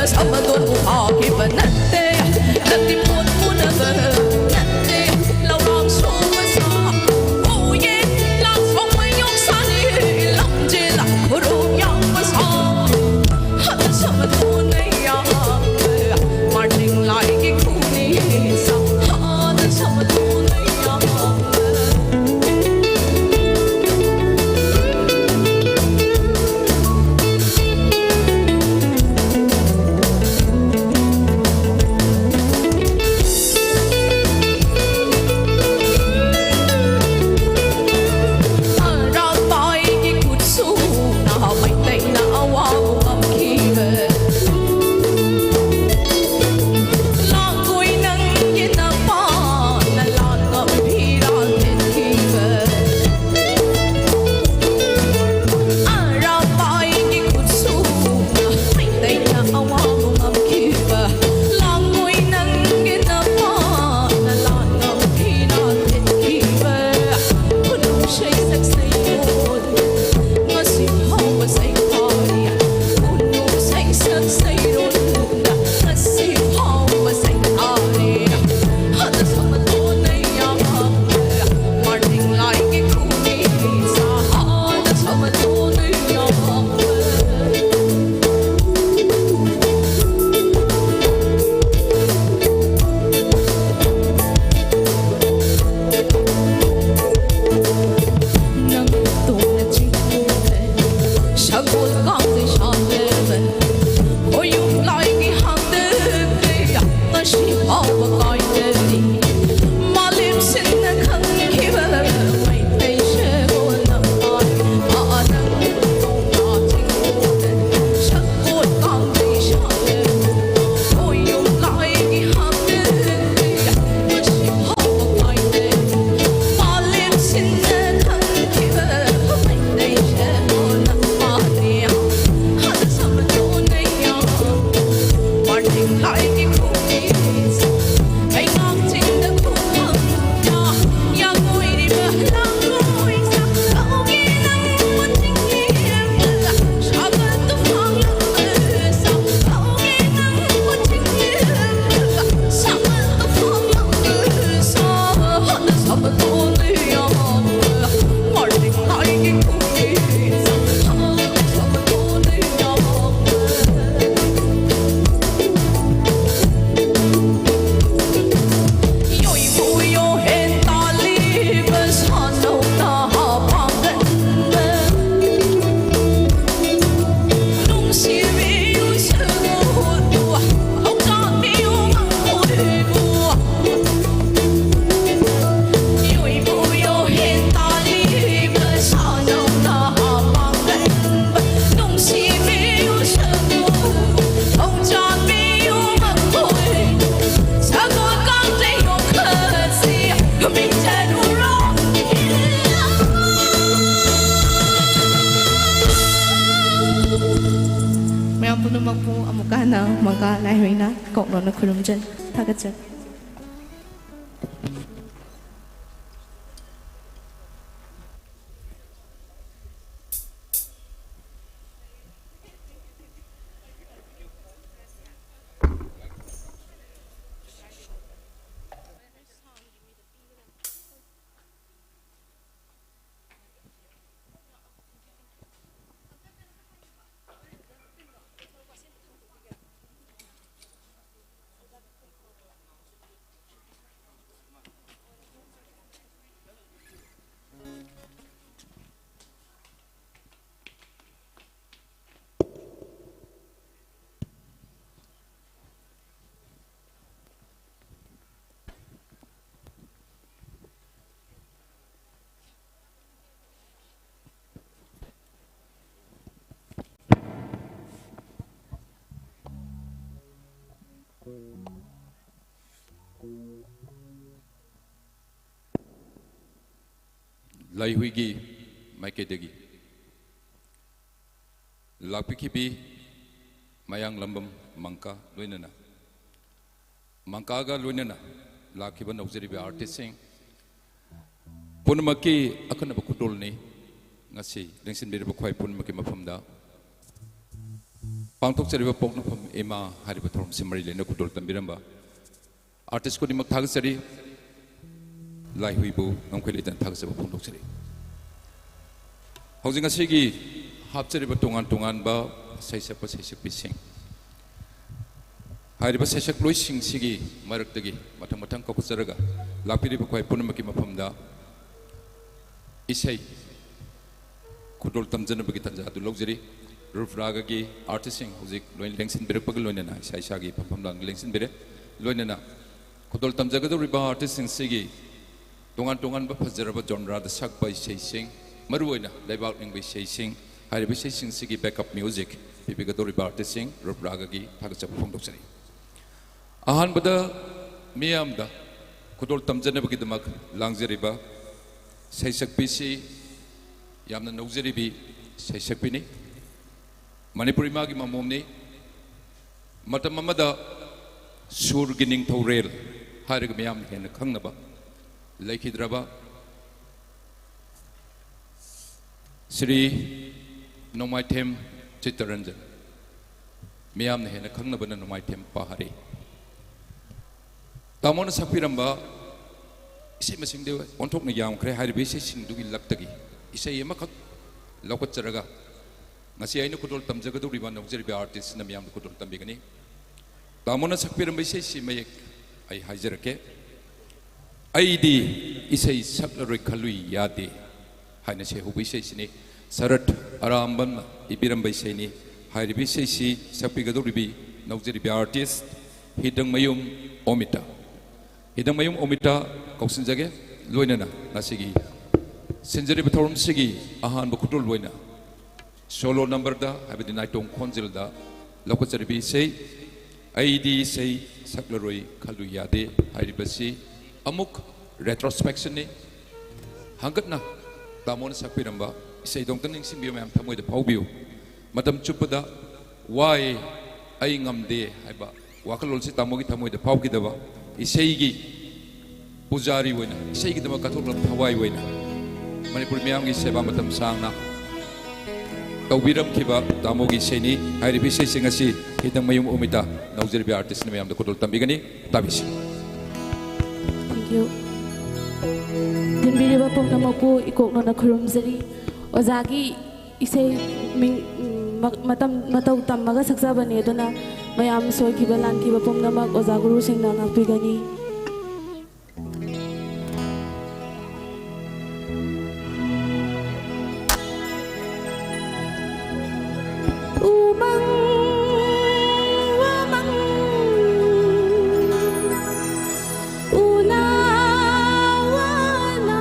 ꯁꯃꯗꯣꯟꯕꯨ ꯐꯥꯈꯤꯕ ꯅꯠꯇꯦ, ꯅꯠꯇꯦ ꯄꯣꯠ ꯄꯨꯅꯕ ꯅꯠꯇꯦ, ꯂꯧꯔꯥꯡ ꯁꯨꯕ ꯁꯥ, ꯎꯌꯦꯟ ꯂꯥꯡꯐꯥꯎ ꯃꯌꯣꯛ ꯁꯥꯅꯤ, ꯂꯝꯖꯦꯜ ꯈꯨꯔꯨ ꯌꯥꯎꯕ ꯁꯥ, ꯍꯥꯟꯅ ꯁꯃꯗꯣꯟꯅ ꯌꯥꯕ, ꯃꯥꯔꯇꯤꯡ ꯂꯥꯏꯒꯤ ꯈꯨꯅꯤ ꯁꯥ, ꯍꯥꯟꯅ ꯁꯃꯗꯣꯟꯅ ꯌꯥꯕ꯫ ꯑꯔꯥꯄꯥꯏꯒꯤ ꯈꯨꯠꯁꯨꯅ ꯃꯩꯇꯩꯅ ꯑꯋꯥꯕ ꯉꯝꯈꯤꯕ꯫ ꯂꯥꯡꯒꯣꯏ ꯅꯪꯒꯤ ꯅꯄꯥꯅ ꯂꯥꯟ ꯉꯝꯐꯤꯔꯥꯜ ꯊꯦꯠꯈꯤꯕ꯫ ꯑꯔꯥꯄꯥꯏꯒꯤ ꯈꯨꯠꯁꯨꯅ ꯃꯩꯇꯩꯅ ꯑꯋꯥꯕ ꯉꯝꯈꯤꯕ꯫ ꯂꯥꯡꯒꯣꯏ ꯅꯪꯒꯤ ꯅꯄꯥꯅ ꯂꯥꯟ ꯉꯝꯐꯤꯔꯥꯜ ꯊꯦꯠꯈꯤꯕ꯫ ꯈꯨꯅꯨꯡ ꯁꯩꯁꯛ ꯁꯩꯔꯣꯜ ꯉꯁꯤ ꯐꯥꯎꯕ ꯁꯩꯊꯥꯔꯤ꯫ ꯈꯨꯅꯨꯡ ꯁꯩꯁꯛ ꯁꯩꯔꯣꯜ ꯉꯁꯤ ꯐꯥꯎꯕ ꯁꯩꯊꯥꯔꯤ꯫ ꯍꯥꯟꯅ ꯁꯃꯗꯣꯟꯅ ꯌꯥꯕ꯫ ꯃꯥꯔꯇꯤꯡ ꯂꯥꯏꯒꯤ ꯈꯨꯅꯤ ꯁꯥ꯫ ꯍꯥꯟꯅ ꯁꯃꯗꯣꯟꯅ ꯌꯥꯕ꯫ ꯅꯪ ꯇꯣꯡꯅ ꯆꯤꯡꯂꯦ, ꯁꯒꯣꯜ ꯀꯥꯡꯖꯩ ꯁꯥꯂꯦ, ꯈꯣꯌꯨꯝ ꯂꯥꯏꯒꯤ ꯍꯥꯡꯗꯦ, ꯉꯁꯤ ꯐꯥꯎꯕ ꯀꯥꯏꯗꯔꯤ꯫ ꯃꯥꯂꯦꯝ ꯁꯤꯟꯅ ꯈꯪꯈꯤꯕ ꯃꯩꯇꯩ ꯁꯒꯣꯜ ꯅꯪ ꯃꯥꯏ, ꯃꯥ ꯅꯪ ꯇꯣꯡꯅ ꯆꯤꯡꯂꯦ, ꯁꯒꯣꯜ ꯀꯥꯡꯖꯩ ꯁꯥꯂꯦ, ꯈꯣꯌꯨꯝ ꯂꯥꯏꯒꯤ ꯍꯥꯡꯗꯦ, ꯉꯁꯤ ꯐꯥꯎꯕ ꯀꯥꯏꯗꯦ꯫ ꯃꯥꯂꯦꯝ ꯁꯤꯟꯅ ꯈꯪꯈꯤꯕ ꯃꯩꯇꯩ ꯁꯦꯕꯣꯠ ꯅꯄꯥꯅꯤ꯫ ꯍꯥꯟꯅ ꯁꯃꯗꯣꯟꯅ ꯌꯥꯝ ꯃꯥꯔꯇꯤꯡ ꯂꯥꯏꯒꯤ ꯈꯨꯅꯤ ꯁꯥ꯫ ꯀꯩꯉꯥꯡ ꯆꯤꯡꯗ ꯈꯨꯐꯝ ꯌꯥ, ꯌꯥꯡꯉꯣꯏꯔꯤꯕ ꯂꯥꯡꯉꯣꯏ ꯁꯥ꯫ ꯂꯧꯒꯦ ꯅꯪꯕꯨ ꯆꯤꯡꯂꯦꯝꯕ ꯁꯥꯒꯠꯇꯨ ꯐꯥꯎꯂꯛꯄ ꯁꯥ꯫ ꯂꯧꯒꯦ ꯑꯩꯈꯣꯏꯅ ꯀꯣꯛꯅꯣꯟꯅ ꯈꯨꯔꯨꯝꯖꯔꯤ꯫ ꯊꯥꯒꯠꯆꯔꯤ꯫ ꯂꯥꯏꯍꯨꯏꯒꯤ ꯃꯥꯏꯀꯩꯗꯒꯤ ꯂꯥꯛꯄꯤꯈꯤꯕꯤ ꯃꯌꯥꯡꯂꯝꯕꯝ ꯃꯪꯀꯥ ꯂꯣꯏꯅꯅ, ꯃꯪꯀꯥꯒ ꯂꯣꯏꯅꯅ ꯂꯥꯛꯈꯤꯕ ꯅꯧꯖꯔꯤꯕ artistꯁꯤꯡ ꯄꯨꯝꯅꯃꯛꯀꯤ ꯑꯈꯟꯅꯕ ꯈꯨꯗꯣꯜꯅꯤ꯫ ꯉꯁꯤ ꯂꯦꯡꯁꯤꯟꯕꯤꯔꯤꯕ ꯈ꯭ꯋꯥꯏ ꯄꯨꯝꯅꯃꯛꯀꯤ ꯃꯐꯝꯗ ꯄꯥꯡꯊꯣꯛꯆꯔꯤꯕ ꯄꯣꯛꯅꯐꯝ ꯏꯃꯥ ꯍꯥꯏꯔꯤꯕ ꯊꯧꯔꯝꯁꯤ ꯃꯔꯤ ꯂꯩꯅ ꯈꯨꯗꯣꯜ ꯇꯝꯕꯤꯔꯝꯕ artist ꯈꯨꯗꯤꯡꯃꯛ ꯊꯥꯒꯠꯆꯔꯤ꯫ ꯂꯥꯏꯍꯨꯏꯕꯨ ꯉꯝꯈꯩ ꯂꯩꯇꯅ ꯊꯥꯒꯠꯆꯕ ꯐꯣꯡꯗꯣꯛꯆꯔꯤ꯫ ꯍꯧꯖꯤꯛ ꯉꯁꯤꯒꯤ ꯍꯥꯞꯆꯔꯤꯕ ꯇꯣꯉꯥꯟ ꯇꯣꯉꯥꯟꯕ ꯁꯩꯁꯛꯄ ꯁꯩꯁꯛꯄꯤꯁꯤꯡ, ꯍꯥꯏꯔꯤꯕ ꯁꯩꯁꯛꯂꯣꯏꯁꯤꯡꯁꯤꯒꯤ ꯃꯔꯛꯇꯒꯤ ꯃꯊꯪ ꯃꯊꯪ ꯀꯧꯈꯠꯆꯔꯒ ꯂꯥꯛꯄꯤꯔꯤꯕ ꯈ꯭ꯋꯥꯏ ꯄꯨꯝꯅꯃꯛꯀꯤ ꯃꯐꯝꯗ ꯏꯁꯩ ꯈꯨꯗꯣꯜ ꯇꯝꯖꯅꯕꯒꯤ ꯇꯥꯟꯖꯥ ꯑꯗꯨ ꯂꯧꯖꯔꯤ꯫ ꯔꯨꯞ ꯔꯥꯒꯒꯤ artistꯁꯤꯡ ꯍꯧꯖꯤꯛ ꯂꯣꯏꯅ ꯂꯦꯡꯁꯤꯟꯕꯤꯔꯛꯄꯒ ꯂꯣꯏꯅꯅ ꯏꯁꯥ ꯏꯁꯥꯒꯤ ꯐꯝꯐꯝ ꯂꯥꯡꯗ ꯂꯦꯡꯁꯤꯟꯕꯤꯔꯦ꯫ ꯂꯣꯏꯅꯅ ꯈꯨꯗꯣꯜ ꯇꯝꯖꯒꯗꯧꯔꯤꯕ artistꯁꯤꯡꯁꯤꯒꯤ ꯇꯣꯉꯥꯟ ꯇꯣꯉꯥꯟꯕ ꯐꯖꯔꯕ genreꯗ ꯁꯛꯄ ꯏꯁꯩꯁꯤꯡ, ꯃꯔꯨꯑꯣꯏꯅ ꯂꯩꯕꯥꯛ ꯅꯤꯡꯕ ꯏꯁꯩꯁꯤꯡ, ꯍꯥꯏꯔꯤꯕ ꯏꯁꯩꯁꯤꯡꯁꯤꯒꯤ backup music ꯄꯤꯕꯤꯒꯗꯧꯔꯤꯕ artistꯁꯤꯡ ꯔꯨꯞ ꯔꯥꯒꯒꯤ ꯊꯥꯒꯠꯆꯕ ꯐꯣꯡꯗꯣꯛꯆꯔꯤ꯫ ꯑꯍꯥꯟꯕꯗ ꯃꯤꯌꯥꯝꯗ ꯈꯨꯗꯣꯜ ꯇꯝꯖꯅꯕꯒꯤꯗꯃꯛ ꯂꯥꯡꯖꯔꯤꯕ ꯁꯩꯁꯛꯄꯤꯁꯤ ꯌꯥꯝꯅ ꯅꯧꯖꯔꯤꯕꯤ ꯁꯩꯁꯛꯄꯤꯅꯤ꯫ ꯃꯅꯤꯄꯨꯔꯤ ꯃꯥꯒꯤ ꯃꯃꯣꯝꯅꯤ꯫ ꯃꯇꯝ ꯑꯃꯗ ꯁꯨꯔꯒꯤ ꯅꯤꯡꯊꯧꯔꯦꯜ ꯍꯥꯏꯔꯒ ꯃꯤꯌꯥꯝꯅ ꯍꯦꯟꯅ ꯈꯪꯅꯕ ꯂꯩꯈꯤꯗ꯭ꯔꯕ ꯁ꯭ꯔꯤ ꯅꯣꯡꯃꯥꯏꯊꯦꯝ ꯆꯤꯠꯇꯔꯟꯖꯟ, ꯃꯤꯌꯥꯝꯅ ꯍꯦꯟꯅ ꯈꯪꯅꯕꯅ ꯅꯣꯡꯃꯥꯏꯊꯦꯝ ꯄꯥꯍꯥꯔꯤ, ꯇꯥꯃꯣꯅ ꯁꯛꯄꯤꯔꯝꯕ ꯏꯁꯩ ꯃꯁꯤꯡꯗꯤ ꯑꯣꯟꯊꯣꯛꯅ ꯌꯥꯝꯈ꯭ꯔꯦ꯫ ꯍꯥꯏꯔꯤꯕ ꯏꯁꯩꯁꯤꯡꯗꯨꯒꯤ ꯂꯛꯇꯒꯤ ꯏꯁꯩ ꯑꯃꯈꯛ ꯂꯧꯈꯠꯆꯔꯒ ꯉꯁꯤ ꯑꯩꯅ ꯈꯨꯗꯣꯜ ꯇꯝꯖꯒꯗꯧꯔꯤꯕ ꯅꯧꯖꯔꯤꯕ ꯑꯥꯔꯇꯤꯁꯁꯤꯅ ꯃꯤꯌꯥꯝꯗ ꯈꯨꯗꯣꯜ ꯇꯝꯕꯤꯒꯅꯤ꯫ ꯇꯥꯃꯣꯅ ꯁꯛꯄꯤꯔꯝꯕ ꯏꯁꯩꯁꯤ ꯃꯌꯦꯛ ꯑꯩ ꯍꯥꯏꯖꯔꯛꯀꯦ꯫ ꯑꯩꯗꯤ ꯏꯁꯩ ꯁꯛꯂꯔꯣꯏ ꯈꯜꯂꯨꯏ ꯌꯥꯗꯦ ꯍꯥꯏꯅ ꯁꯩꯍꯧꯕ ꯏꯁꯩꯁꯤꯅꯤ꯫ ꯁꯔꯠ ꯑꯔꯥꯝꯕꯝꯅ ꯏꯕꯤꯔꯝꯕ ꯏꯁꯩꯅꯤ꯫ ꯍꯥꯏꯔꯤꯕ ꯏꯁꯩꯁꯤ ꯁꯛꯄꯤꯒꯗꯧꯔꯤꯕꯤ ꯅꯧꯖꯔꯤꯕꯤ ꯑꯥꯔꯇꯤꯁ ꯍꯤꯗꯪꯃꯌꯨꯝ ꯑꯣꯃꯤꯇꯥ꯫ ꯍꯤꯗꯪꯃꯌꯨꯝ ꯑꯣꯃꯤꯇꯥ ꯀꯧꯁꯤꯟꯖꯒꯦ꯫ ꯂꯣꯏꯅꯅ ꯉꯁꯤꯒꯤ ꯁꯤꯟꯖꯔꯤꯕ ꯊꯧꯔꯝꯁꯤꯒꯤ ꯑꯍꯥꯟꯕ ꯈꯨꯗꯣꯜ ꯑꯣꯏꯅ ꯁꯣꯂꯣ ꯅꯝꯕꯔꯗ, ꯍꯥꯏꯕꯗꯤ ꯅꯥꯏꯇꯣꯝ ꯈꯣꯟꯖꯦꯜꯗ ꯂꯧꯈꯠꯆꯔꯤꯕ ꯏꯁꯩ ꯑꯩꯗꯤ ꯏꯁꯩ ꯁꯛꯂꯔꯣꯏ ꯈꯜꯂꯨ ꯌꯥꯗꯦ ꯍꯥꯏꯔꯤꯕꯁꯤ ꯑꯃꯨꯛ ꯔꯦꯇ꯭ꯔꯣꯁꯄꯦꯛꯁꯟꯅꯤ꯫ ꯍꯪꯒꯠꯅ ꯇꯥꯃꯣꯅ ꯁꯛꯄꯤꯔꯝꯕ ꯏꯁꯩꯗꯣ ꯑꯝꯇ ꯅꯤꯡꯁꯤꯡꯕꯤꯌꯨ ꯃꯌꯥꯝ, ꯊꯃꯣꯏꯗ ꯐꯥꯎꯕꯤꯌꯨ꯫ ꯃꯇꯝ ꯆꯨꯞꯄꯗ ꯋꯥꯏ, ꯑꯩ ꯉꯝꯗꯦ ꯍꯥꯏꯕ ꯋꯥꯈꯜꯂꯣꯟꯁꯤ ꯇꯥꯃꯣꯒꯤ ꯊꯃꯣꯏꯗ ꯐꯥꯎꯈꯤꯗꯕ ꯏꯁꯩꯒꯤ ꯄꯨꯖꯥꯔꯤ ꯑꯣꯏꯅ, ꯏꯁꯩꯒꯤꯗꯃꯛ ꯀꯠꯊꯣꯛꯂꯕ ꯊꯋꯥꯏ ꯑꯣꯏꯅ ꯃꯅꯤꯄꯨꯔ ꯃꯤꯌꯥꯝꯒꯤ ꯁꯦꯕꯥ ꯃꯇꯝ ꯁꯥꯡꯅ ꯇꯧꯕꯤꯔꯝꯈꯤꯕ ꯇꯥꯃꯣꯒꯤ ꯏꯁꯩꯅꯤ꯫ ꯍꯥꯏꯔꯤꯕ ꯏꯁꯩꯁꯤꯡ ꯑꯁꯤ ꯍꯤꯗꯪꯃꯌꯨꯝ ꯑꯣꯃꯤꯇꯥ ꯅꯧꯖꯔꯤꯕ ꯑꯥꯔꯇꯤꯁꯅ ꯃꯌꯥꯝꯗ ꯈꯨꯗꯣꯜ ꯇꯝꯕꯤꯒꯅꯤ꯫ ꯇꯥꯕꯤꯁꯤ꯫ Thank you. ꯇꯤꯟꯕꯤꯔꯤꯕ ꯄꯨꯝꯅꯃꯛꯄꯨ ꯏꯀꯣꯛꯅꯅ ꯈꯨꯔꯨꯝꯖꯔꯤ꯫ ꯑꯣꯖꯥꯒꯤ ꯏꯁꯩ ꯃꯤꯡ, ꯃ-, ꯃꯇꯝ, ꯃꯇꯧ ꯇꯝꯃꯒ ꯁꯛꯆꯕꯅꯤ, ꯑꯗꯨꯅ ꯃꯌꯥꯝ ꯁꯣꯏꯈꯤꯕ ꯂꯥꯟꯈꯤꯕ ꯄꯨꯝꯅꯃꯛ ꯑꯣꯖꯥ ꯒꯨꯔꯨꯁꯤꯡꯅ ꯉꯥꯛꯄꯤꯒꯅꯤ꯫ ꯎꯃꯪ ꯋꯥꯃꯪ ꯎꯅꯥ ꯋꯥꯅꯥ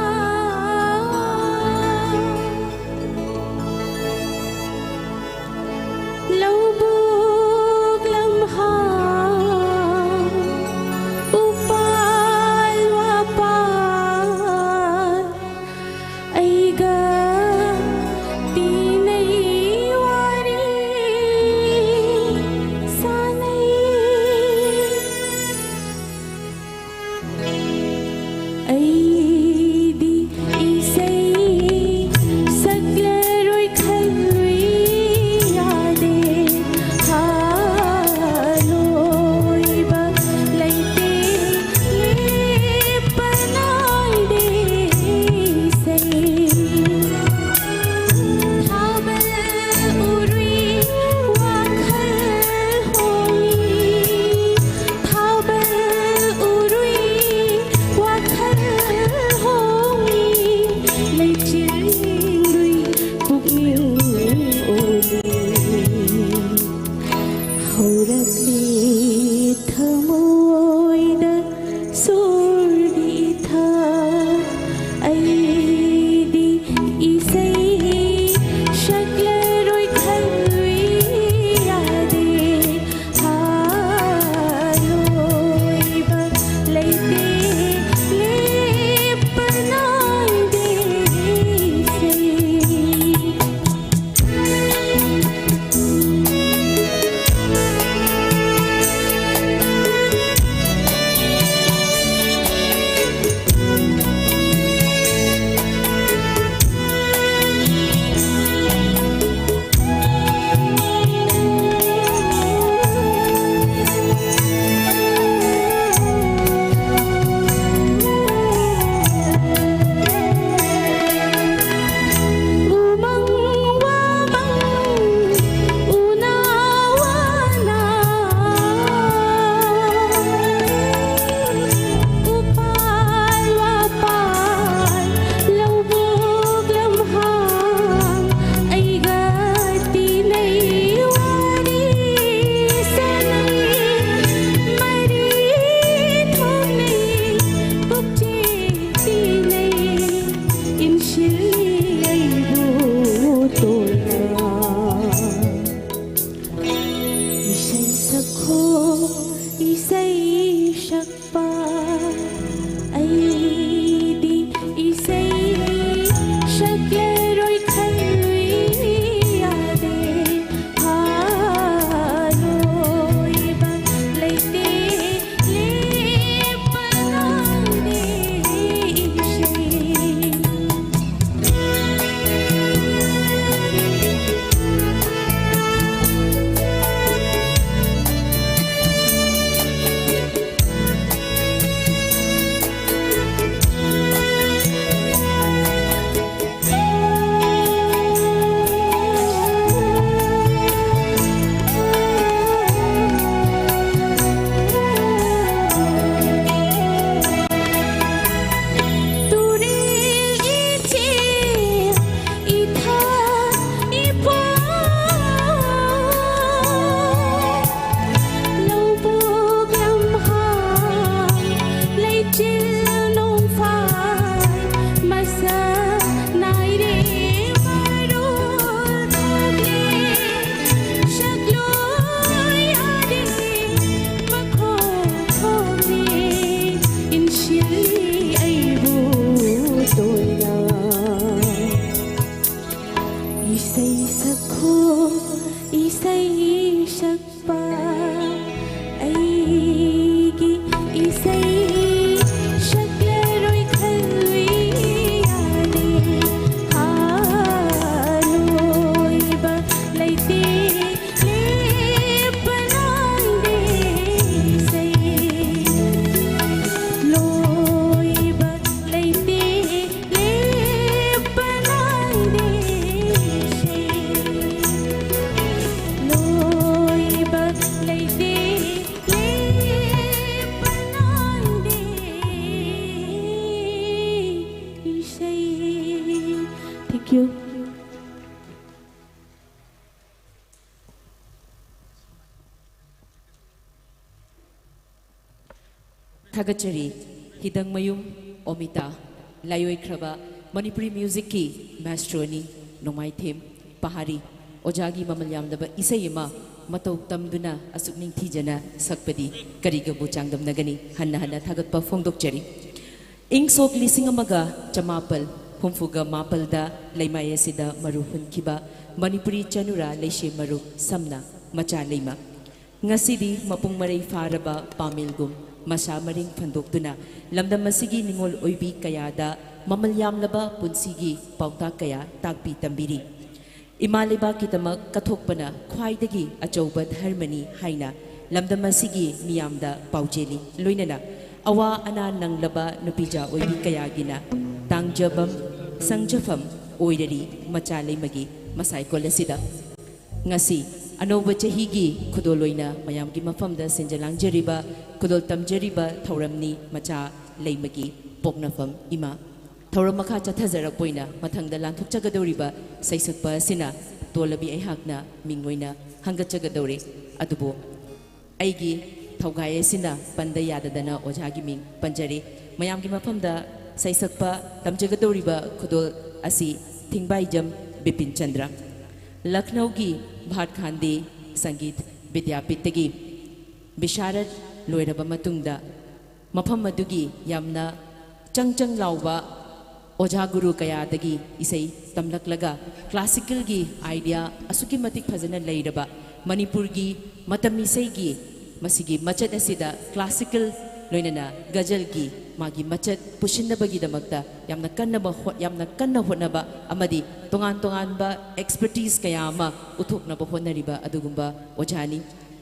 ꯂꯧꯕꯨꯛ ꯂꯝꯍꯥꯡ ꯎꯄꯥꯜ ꯁꯛꯄ ꯑꯩꯗꯤ ꯏꯁꯩ ꯁꯛꯂꯔꯣꯏ ꯈꯜꯂꯨꯏ ꯌꯥꯗꯦ꯫ ꯍꯥꯂꯣꯏꯕ ꯂꯩꯇꯦ, ꯂꯦꯞꯄ ꯉꯝꯗꯦ ꯏꯁꯩ꯫ ꯇꯨꯔꯦꯜ ꯏꯆꯦꯜ ꯏꯊꯥ ꯏꯄꯣꯝ, ꯂꯧꯕꯨꯛ ꯂꯝꯍꯥꯡ ꯂꯩꯆꯤꯜ ꯅꯣꯡꯐꯥꯏ ꯃꯁꯛ ꯅꯥꯏꯔꯦ ꯃꯔꯣꯜ ꯊꯣꯛꯂꯦ꯫ ꯁꯛꯂꯣꯏ ꯌꯥꯔꯦ ꯃꯈꯣꯟ ꯊꯣꯛꯂꯦ ꯏꯟꯁꯤꯜꯂꯤ ꯑꯩꯕꯨ ꯇꯣꯏꯅ꯫ ꯏꯁꯩ ꯁꯛꯈꯣ ꯏꯁꯩ ꯁꯛꯄ ꯑꯩꯒꯤ ꯏꯁꯩ ꯁꯛꯂꯔꯣꯏ ꯈꯜꯂꯨꯏ ꯌꯥꯗꯦ꯫ ꯍꯥꯂꯣꯏꯕ ꯂꯩꯇꯦ ꯂꯦꯞꯄ ꯅꯥꯏꯗꯦ ꯏꯁꯩ꯫ ꯂꯣꯏꯕ ꯂꯩꯇꯦ ꯂꯦꯞꯄ ꯅꯥꯏꯗꯦ ꯏꯁꯩ꯫ ꯂꯣꯏꯕ ꯂꯩꯇꯦ ꯂꯦꯞꯄ ꯅꯥꯏꯗꯦ ꯏꯁꯩ꯫ Thank you. ꯊꯥꯒꯠꯆꯔꯤ꯫ ꯍꯤꯗꯪꯃꯌꯨꯝ ꯑꯣꯃꯤꯇꯥ, ꯂꯥꯏꯑꯣꯏꯈ꯭ꯔꯕ ꯃꯅꯤꯄꯨꯔꯤ ꯃ꯭ꯌꯨꯖꯤꯛꯀꯤ ꯃꯥꯏꯁꯇ꯭ꯔꯣꯅꯤ, ꯅꯣꯡꯃꯥꯏꯊꯦꯝ ꯄꯍꯥꯔꯤ ꯑꯣꯖꯥꯒꯤ ꯃꯃꯜ ꯌꯥꯝꯂꯕ ꯏꯁꯩ ꯑꯃ ꯃꯇꯧ ꯇꯝꯗꯨꯅ ꯑꯁꯨꯛ ꯅꯤꯡꯊꯤꯖꯅ ꯁꯛꯄꯗꯤ ꯀꯔꯤꯒꯕꯨ ꯆꯥꯡꯗꯝꯅꯒꯅꯤ? ꯍꯟꯅ ꯍꯟꯅ ꯊꯥꯒꯠꯄ ꯐꯣꯡꯗꯣꯛꯆꯔꯤ꯫ ꯏꯪ ꯁꯣꯛ ꯂꯤꯁꯤꯡ ꯑꯃꯒ ꯆꯃꯥꯄꯜ ꯍꯨꯝꯐꯨꯒ ꯃꯥꯄꯜꯗ ꯂꯩꯃꯥꯏ ꯑꯁꯤꯗ ꯃꯔꯨ ꯍꯨꯟꯈꯤꯕ ꯃꯅꯤꯄꯨꯔꯤ ꯆꯅꯨꯔꯥ ꯂꯩꯁꯦꯝ ꯃꯔꯨꯞ ꯁꯝꯅ ꯃꯆꯥ ꯂꯩꯃ꯫ ꯉꯁꯤꯗꯤ ꯃꯄꯨꯡ ꯃꯔꯩ ꯐꯥꯔꯕ ꯄꯥꯃꯦꯜꯒꯨꯝ ꯃꯁꯥ ꯃꯔꯦꯡ ꯐꯟꯗꯣꯛꯇꯨꯅ ꯂꯝꯗꯝ ꯑꯁꯤꯒꯤ ꯅꯤꯉꯣꯜ ꯑꯣꯏꯕꯤ ꯀꯌꯥꯗ ꯃꯃꯜ ꯌꯥꯝꯂꯕ ꯄꯨꯟꯁꯤꯒꯤ ꯄꯥꯎꯇꯥꯛ ꯀꯌꯥ ꯇꯥꯛꯄꯤ ꯇꯝꯕꯤꯔꯤ꯫ ꯏꯃꯥ ꯂꯩꯕꯥꯛꯀꯤꯗꯃꯛ ꯀꯠꯊꯣꯛꯄꯅ ꯈ꯭ꯋꯥꯏꯗꯒꯤ ꯑꯆꯧꯕ ꯙꯔꯃꯅꯤ ꯍꯥꯏꯅ ꯂꯝꯗꯝ ꯑꯁꯤꯒꯤ ꯃꯤꯌꯥꯝꯗ ꯄꯥꯎꯖꯦꯜꯂꯤ꯫ ꯂꯣꯏꯅꯅ ꯑꯋꯥ ꯑꯅꯥ ꯅꯪꯂꯕ ꯅꯨꯄꯤꯖꯥ ꯑꯣꯏꯕꯤ ꯀꯌꯥꯒꯤꯅ ꯇꯥꯡꯖꯐꯝ, ꯁꯪꯖꯐꯝ ꯑꯣꯏꯔꯔꯤ ꯃꯆꯥ ꯂꯩꯃꯒꯤ ꯃꯁꯥꯏꯀꯣꯜ ꯑꯁꯤꯗ꯫ ꯉꯁꯤ ꯑꯅꯧꯕ ꯆꯍꯤꯒꯤ ꯈꯨꯗꯣꯜ ꯑꯣꯏꯅ ꯃꯌꯥꯝꯒꯤ ꯃꯐꯝꯗ ꯁꯤꯟꯖ ꯂꯥꯡꯖꯔꯤꯕ, ꯈꯨꯗꯣꯜ ꯇꯝꯖꯔꯤꯕ ꯊꯧꯔꯝꯅꯤ ꯃꯆꯥ ꯂꯩꯃꯒꯤ ꯄꯣꯛꯅꯐꯝ ꯏꯃꯥ꯫ ꯊꯧꯔꯝ ꯃꯈꯥ ꯆꯠꯊꯖꯔꯛꯄ ꯑꯣꯏꯅ ꯃꯊꯪꯗ ꯂꯥꯟꯊꯣꯛꯆꯒꯗꯧꯔꯤꯕ ꯁꯩꯁꯛꯄ ꯑꯁꯤꯅ ꯇꯣꯜꯂꯕꯤ ꯑꯩꯍꯥꯛꯅ ꯃꯤꯡ ꯑꯣꯏꯅ ꯍꯪꯒꯠꯆꯒꯗꯧꯔꯤ꯫ ꯑꯗꯨꯕꯨ ꯑꯩꯒꯤ ꯊꯧꯒꯥꯏ ꯑꯁꯤꯅ ꯄꯟꯗ ꯌꯥꯗꯗꯅ ꯑꯣꯖꯥꯒꯤ ꯃꯤꯡ ꯄꯟꯖꯔꯤ꯫ ꯃꯌꯥꯝꯒꯤ ꯃꯐꯝꯗ ꯁꯩꯁꯛꯄ ꯇꯝꯖꯒꯗꯧꯔꯤꯕ ꯈꯨꯗꯣꯜ ꯑꯁꯤ ꯊꯤꯡꯕꯥꯏꯖꯝ ꯕꯤꯄꯤꯟ ꯆꯟꯗ꯭ꯔ, ꯂꯈꯅꯧꯒꯤ ꯚꯥꯠ ꯈꯥꯟꯗꯦ ꯁꯪꯒꯤꯠ ꯕꯤꯗ꯭ꯌꯥꯄꯤꯠꯇꯒꯤ ꯕꯤꯁꯥꯔꯠ ꯂꯣꯏꯔꯕ ꯃꯇꯨꯡꯗ ꯃꯐꯝ ꯑꯗꯨꯒꯤ ꯌꯥꯝꯅ ꯆꯪ ꯆꯪ ꯂꯥꯎꯕ ꯑꯣꯖꯥ ꯒꯨꯔꯨ ꯀꯌꯥꯗꯒꯤ ꯏꯁꯩ ꯇꯝꯂꯛꯂꯒ, ꯀ꯭ꯂꯥꯁꯤꯀꯦꯜꯒꯤ ꯑꯥꯏꯗꯤꯌꯥ ꯑꯁꯨꯛꯀꯤ ꯃꯇꯤꯛ ꯐꯖꯅ ꯂꯩꯔꯕ ꯃꯅꯤꯄꯨꯔꯒꯤ ꯃꯇꯝ ꯏꯁꯩꯒꯤ ꯃꯁꯤꯒꯤ ꯃꯆꯠ ꯑꯁꯤꯗ ꯀ꯭ꯂꯥꯁꯤꯀꯦꯜ ꯂꯣꯏꯅꯅ ꯒꯖꯜꯒꯤ ꯃꯥꯒꯤ ꯃꯆꯠ ꯄꯨꯁꯤꯟꯅꯕꯒꯤꯗꯃꯛꯇ ꯌꯥꯝꯅ ꯀꯟꯅꯕ ꯍꯣꯠ-, ꯌꯥꯝꯅ ꯀꯟꯅ ꯍꯣꯠꯅꯕ ꯑꯃꯗꯤ ꯇꯣꯉꯥꯟ ꯇꯣꯉꯥꯟꯕ ꯑꯦꯛꯁꯄꯔꯇꯤꯁ ꯀꯌꯥ ꯑꯃ ꯎꯠꯊꯣꯛꯅꯕ ꯍꯣꯠꯅꯔꯤꯕ ꯑꯗꯨꯒꯨꯝꯕ ꯑꯣꯖꯥꯅꯤ꯫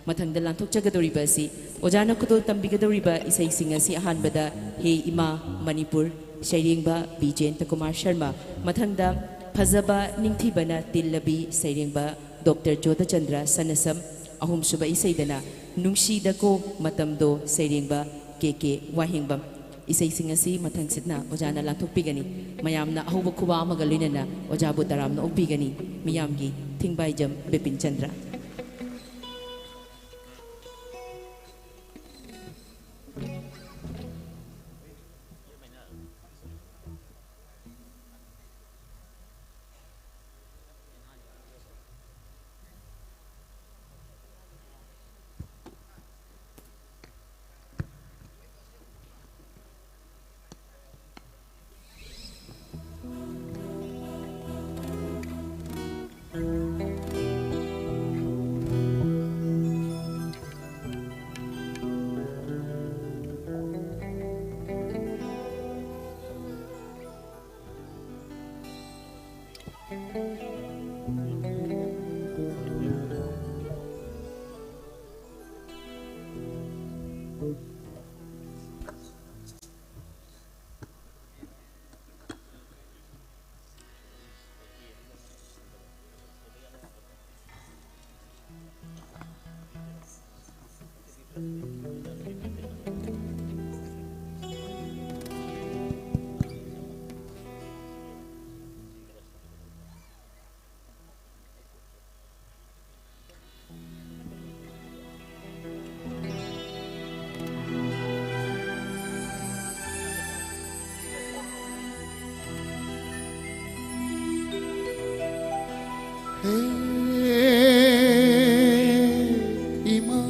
ꯃꯊꯪꯗ ꯂꯥꯟꯊꯣꯛꯆꯒꯗꯧꯔꯤꯕ ꯑꯁꯤ ꯑꯣꯖꯥꯅ ꯈꯨꯗꯣꯜ ꯇꯝꯕꯤꯒꯗꯧꯔꯤꯕ ꯏꯁꯩꯁꯤꯡ ꯑꯁꯤ ꯑꯍꯥꯟꯕꯗ ꯍꯦ ꯏꯃꯥ ꯃꯅꯤꯄꯨꯔ, ꯁꯩꯔꯦꯡꯕ ꯕꯤ ꯖꯌꯟꯇ ꯀꯨꯃꯥꯔ ꯁꯔꯃ, ꯃꯊꯪꯗ ꯐꯖꯕ ꯅꯤꯡꯊꯤꯕꯅ ꯇꯤꯜꯂꯕꯤ, ꯁꯩꯔꯦꯡꯕ ꯗꯣꯛꯇꯔ ꯖꯣꯙꯆꯟꯗ꯭ꯔ ꯁꯅꯁꯝ, ꯑꯍꯨꯝꯁꯨꯕ ꯏꯁꯩꯗꯅ ꯅꯨꯡꯁꯤꯗꯀꯣ ꯃꯇꯝꯗꯣ, ꯁꯩꯔꯦꯡꯕ ꯀꯦ ꯀꯦ ꯋꯥꯍꯦꯡꯕꯝ꯫ ꯏꯁꯩꯁꯤꯡ ꯑꯁꯤ ꯃꯊꯪꯁꯤꯠꯅ ꯑꯣꯖꯥꯅ ꯂꯥꯟꯊꯣꯛꯄꯤꯒꯅꯤ꯫ ꯃꯌꯥꯝꯅ ꯑꯍꯧꯕ ꯈꯨꯋꯥ ꯑꯃꯒ ꯂꯣꯏꯅꯅ ꯑꯣꯖꯥꯕꯨ ꯇꯔꯥꯝꯅ ꯑꯣꯛꯄꯤꯒꯅꯤ꯫ ꯃꯤꯌꯥꯝꯒꯤ ꯊꯤꯡꯕꯥꯏꯖꯝ ꯕꯤꯄꯤꯟ ꯆꯟꯗ꯭ꯔ꯫ ꯍꯦ ꯏꯃꯥ,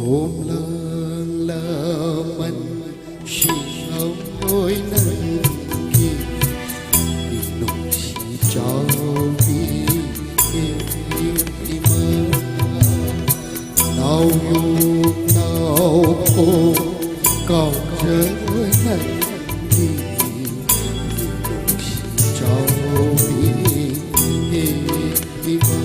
ꯈꯣꯝꯂꯥꯡ ꯂꯃꯟ ꯁꯤꯡꯉꯝꯊꯣꯏ ꯅꯪꯒꯤ ꯃꯤꯅꯨꯡꯁꯤ ꯆꯥꯎꯕꯤ ꯏꯃꯥ, ꯅꯥꯎꯌꯣꯛ ꯅꯥꯎꯄꯣꯛ ꯀꯥꯎꯖꯔꯣꯏ ꯅꯪꯒꯤ ꯃꯤꯅꯨꯡꯁꯤ ꯆꯥꯎꯕꯤ ꯏꯃꯥ꯫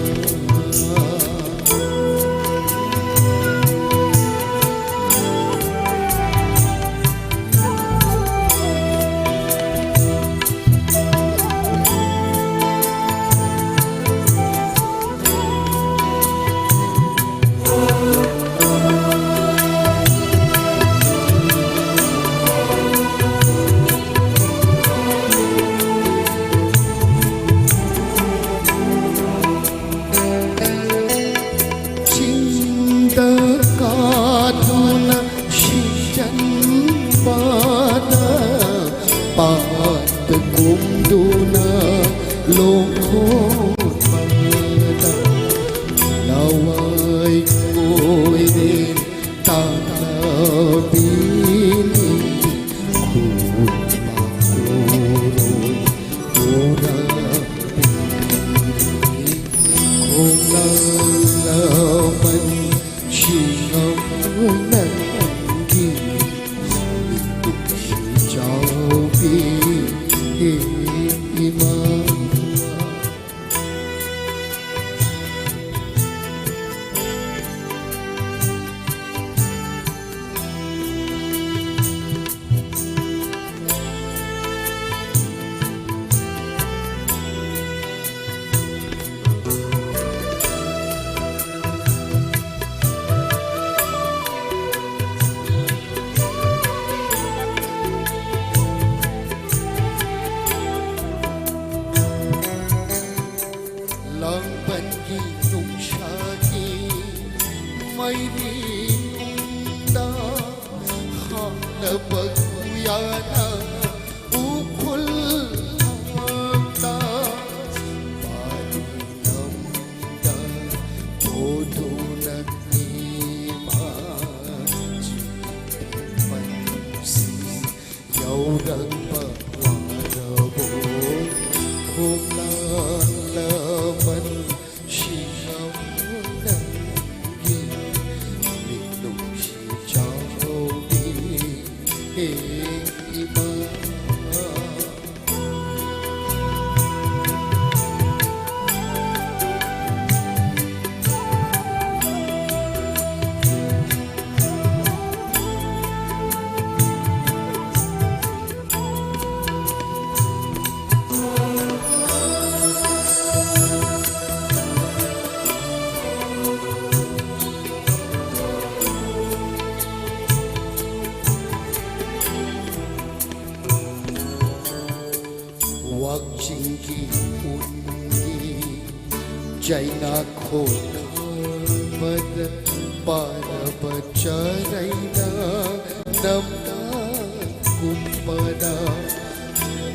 ꯅꯪꯒꯤ ꯅꯨꯡꯁꯤ ꯆꯥꯎꯕꯤ ꯏꯃꯥ꯫ ꯂꯥꯡꯕꯟꯒꯤ ꯅꯨꯡꯁꯥꯒꯤ ꯃꯩꯔꯤꯗ ꯍꯥꯠꯂꯕ ꯎꯌꯥꯅ ꯎꯈꯨꯜ ꯊꯥꯡꯗ ꯄꯥꯔꯤ ꯂꯝꯗ ꯄꯣꯗꯨꯅ ꯏꯃꯥ ꯆꯤꯡ ꯄꯟꯁꯤ ꯌꯧꯔꯛꯄ ꯋꯥꯔꯕꯣ? ꯈꯣꯡꯅꯥꯡ ꯂꯃꯟ ꯁꯤꯡꯅꯧ ꯅꯪꯒꯤ ꯃꯤꯅꯨꯡꯁꯤ ꯆꯥꯎꯕꯤ ꯍꯦ ꯏꯃꯥ꯫ ꯋꯥꯛꯆꯤꯡꯒꯤ ꯎꯟꯒꯤ ꯆꯩꯅꯥꯈꯣꯡ ꯈꯥꯕꯗ ꯄꯥꯔꯕ ꯆꯔꯩꯅ ꯅꯝꯅ ꯀꯨꯝꯕꯗ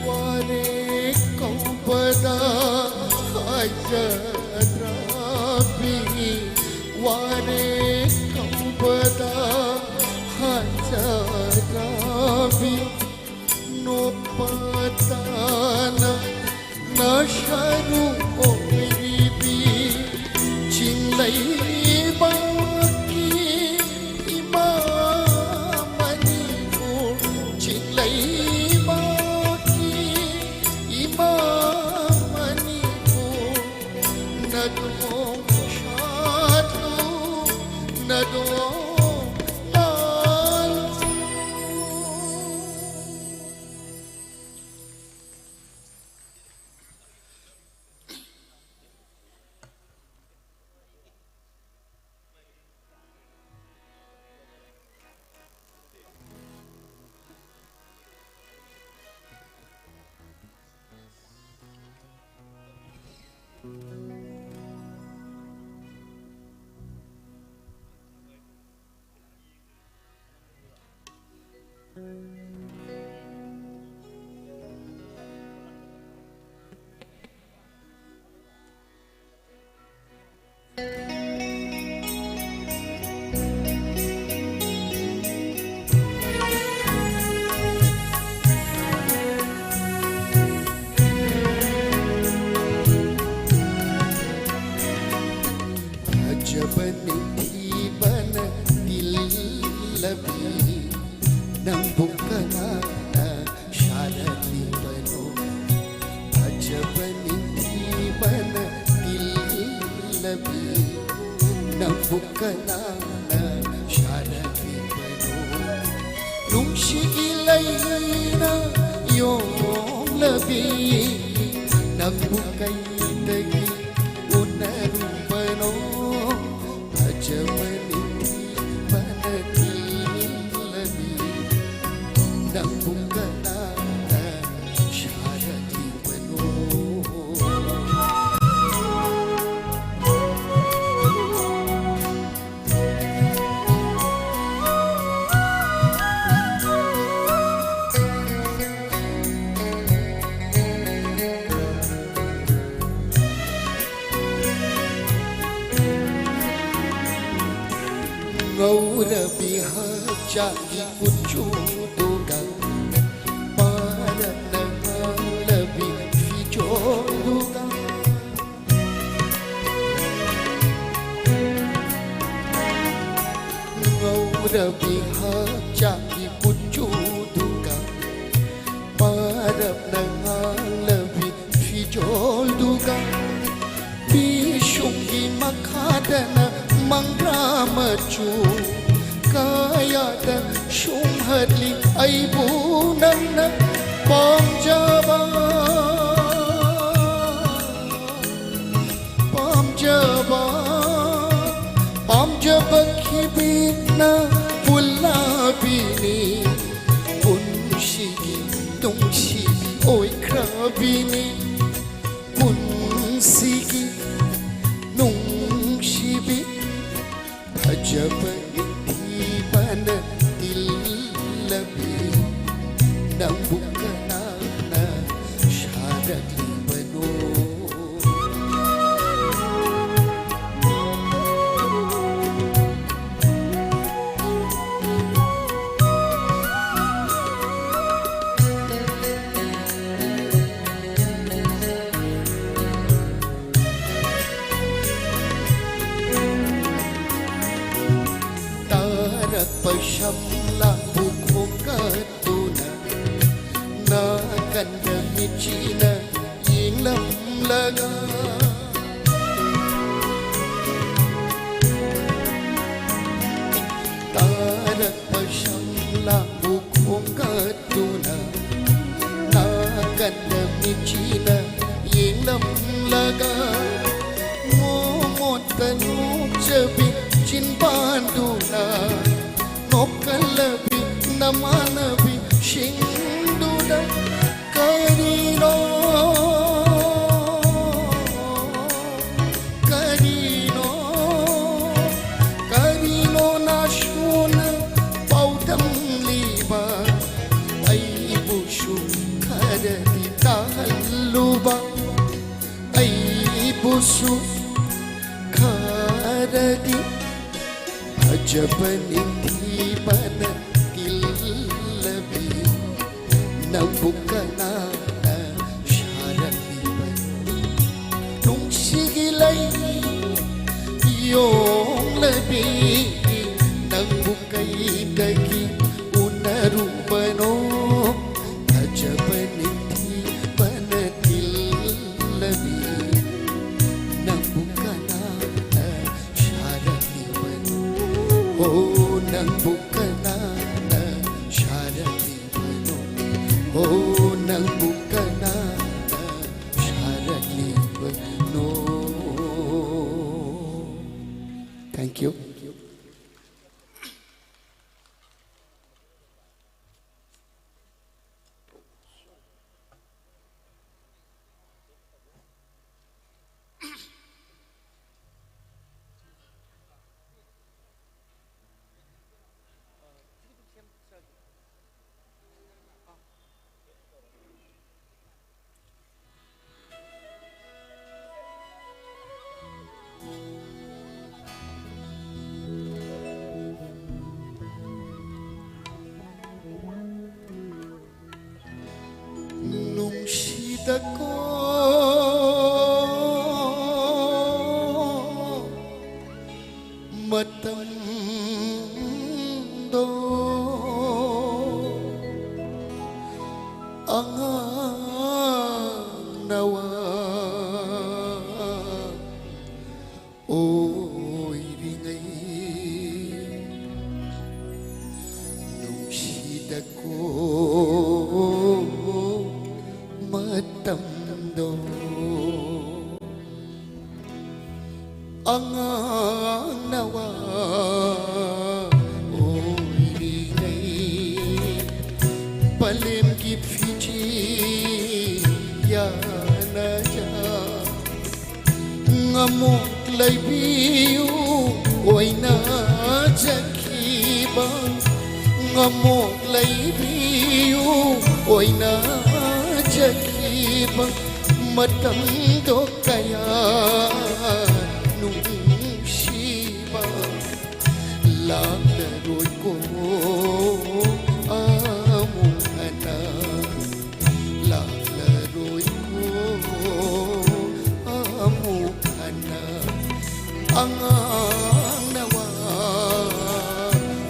ꯋꯥꯔꯦ ꯀꯧꯕꯗ ꯍꯥꯏꯖꯗ꯭ꯔꯕꯤ ꯋꯥꯔꯦ ꯀꯧꯕꯗ ꯍꯥꯏꯖꯗ꯭ꯔꯕꯤ ꯅꯣꯛꯄ ꯇꯥꯅ ꯅꯁꯔꯨ ꯑꯣꯏꯔꯤꯕꯤ ꯆꯤꯡꯂꯩꯃꯛꯀꯤ ꯐꯖꯕ ꯅꯤꯡꯊꯤꯕꯅ ꯇꯤꯜꯂꯕꯤ, ꯅꯪꯕꯨ ꯀꯅꯥꯅ ꯁꯥꯔꯛꯂꯤꯕꯅꯣ? ꯐꯖꯕ ꯅꯤꯡꯊꯤꯕꯅ ꯇꯤꯜꯂꯕꯤ, ꯅꯪꯕꯨ ꯀꯅꯥꯅ ꯁꯥꯔꯛꯂꯤꯕꯅꯣ? ꯅꯨꯡꯁꯤꯒꯤ ꯂꯩꯅ ꯌꯣꯝꯂꯕꯤ, ꯅꯪꯕꯨ ꯀꯩꯗꯒꯤ ꯎꯅꯔꯨꯕꯅꯣ? ꯐꯖꯕ ꯅꯤꯡꯊꯤꯕꯅ ꯊꯤꯜꯂꯕꯤ, ꯅꯪꯕꯨ ꯀꯅꯥꯅ ꯁꯥꯔꯛꯂꯤꯕꯅꯣ? ꯉꯧꯔꯕꯤ ꯍꯛꯆꯥꯡꯒꯤ ꯀꯨꯆꯨꯗꯨꯒ, ꯄꯥꯔꯞꯅ ꯉꯥꯡꯂꯕꯤ ꯐꯤꯖꯣꯜꯗꯨꯒ, ꯉꯧꯔꯕꯤ ꯍꯛꯆꯥꯡꯒꯤ ꯀꯨꯆꯨꯗꯨꯒ, ꯄꯥꯔꯞꯅ ꯉꯥꯡꯂꯕꯤ ꯐꯤꯖꯣꯜꯗꯨꯒ, ꯄꯤꯁꯨꯝꯒꯤ ꯃꯈꯥꯗꯅ ꯃꯪꯒ꯭ꯔꯥ ꯃꯆꯨ ꯀꯌꯥꯗ ꯁꯨꯝꯍꯠꯂꯤ ꯑꯩꯕꯨ ꯅꯪꯅ ꯄꯥꯝꯖꯕ, ꯄꯥꯝꯖꯕ, ꯄꯥꯝꯖꯕ ꯈꯤꯕꯤꯅ ꯄꯨꯜꯂꯕꯤꯅꯤ꯫ ꯄꯨꯟꯁꯤꯒꯤ ꯅꯨꯡꯁꯤꯕꯤ ꯑꯣꯏꯈ꯭ꯔꯕꯤꯅꯤ꯫ ꯄꯨꯟꯁꯤꯒꯤ ꯅꯨꯡꯁꯤꯕꯤ ꯐꯖꯕ ꯅꯤꯡꯊꯤꯕꯅ ꯇꯤꯜꯂꯕꯤ ꯅꯪꯕꯨ ꯀꯅꯥꯅ ꯁꯥꯔꯛꯂꯤꯕꯅꯣ? ꯇꯥꯔꯛꯄ ꯁꯝꯂꯥꯡꯕꯨ ꯈꯣꯝꯒꯠꯇꯨꯅ ꯅꯥꯀꯟꯗ ꯃꯤꯠꯁꯤꯅ ꯌꯦꯡꯂꯝꯂꯒ, ꯇꯥꯔꯛꯄ ꯁꯝꯂꯥꯡꯕꯨ ꯈꯣꯝꯒꯠꯇꯨꯅ ꯅꯥꯀꯟꯗ ꯃꯤꯠꯁꯤꯅ ꯌꯦꯡꯂꯝꯂꯒ, ꯃꯣꯃꯣꯠꯇ ꯅꯣꯛꯆꯕꯤ ꯆꯤꯟꯕꯥꯟꯗꯨꯅ ꯅꯣꯛꯀꯜꯂꯕꯤ ꯅꯃꯥꯟꯅꯕꯤꯁꯤꯡꯗꯨꯗ ꯀꯔꯤꯅꯣ, ꯀꯔꯤꯅꯣ, ꯀꯔꯤꯅꯣ ꯅꯥꯁꯣꯟꯅ ꯄꯥꯎꯗꯝꯂꯤꯕ? ꯑꯩꯕꯨꯁꯨ ꯈꯔꯗꯤ ꯇꯥꯍꯜꯂꯨꯕ, ꯑꯩꯕꯨꯁꯨ ꯈꯔꯗꯤ꯫ ꯐꯖꯕ ꯅꯤꯡꯊꯤꯕꯅ ꯇꯤꯜꯂꯕꯤ ꯅꯪꯕꯨ ꯀꯅꯥꯅ ꯁꯥꯔꯛꯂꯤꯕꯅꯣ? ꯅꯨꯡꯁꯤꯒꯤ ꯂꯩ ꯌꯣꯡꯂꯕꯤ ꯅꯪꯕꯨ ꯀꯩꯗꯒꯤ ꯎꯅꯔꯨꯕꯅꯣ? ꯐꯖꯕ ꯅꯤꯡꯊꯤꯕꯅ ꯇꯤꯜꯂꯕꯤ ꯅꯪꯕꯨ ꯀꯅꯥꯅ ꯁꯥꯔꯛꯂꯤꯕꯅꯣ? ꯑꯣ, ꯅꯪꯕꯨ ꯀꯅꯥꯅ ꯁꯥꯔꯛꯂꯤꯕꯅꯣ? ꯑꯣ, ꯅꯪꯕꯨ ꯀꯅꯥꯅ ꯁꯥꯔꯛꯂꯤꯕꯅꯣ? Thank you. ꯅꯨꯡꯁꯤꯗꯀꯣ ꯃꯇꯝꯗꯣ, ꯑꯉꯥꯡ ꯅꯋꯥ ꯑꯣꯏꯔꯤꯉꯩ ꯅꯨꯡꯁꯤꯗꯀꯣ ꯃꯇꯝꯗꯣ, ꯑꯉꯥꯡ ꯅꯋꯥ ꯑꯣꯏꯔꯤꯉꯩ ꯄꯂꯦꯝꯒꯤ ꯐꯤꯖꯤ ꯌꯥꯅꯖ ꯉꯃꯣꯛ ꯂꯩꯕꯤꯌꯨ ꯑꯣꯏꯅꯖꯈꯤꯕ, ꯉꯃꯣꯛ ꯂꯩꯕꯤꯌꯨ ꯑꯣꯏꯅꯖꯈꯤꯕ, ꯃꯇꯝꯗꯣ ꯀꯌꯥ ꯅꯨꯡꯁꯤꯕ꯫ ꯂꯥꯛꯂꯔꯣꯏꯀꯣ ꯑꯃꯨꯛ ꯍꯟꯅ, ꯂꯥꯛꯂꯔꯣꯏꯀꯣ ꯑꯃꯨꯛ ꯍꯟꯅ꯫ ꯑꯉꯥꯡ ꯅꯋꯥ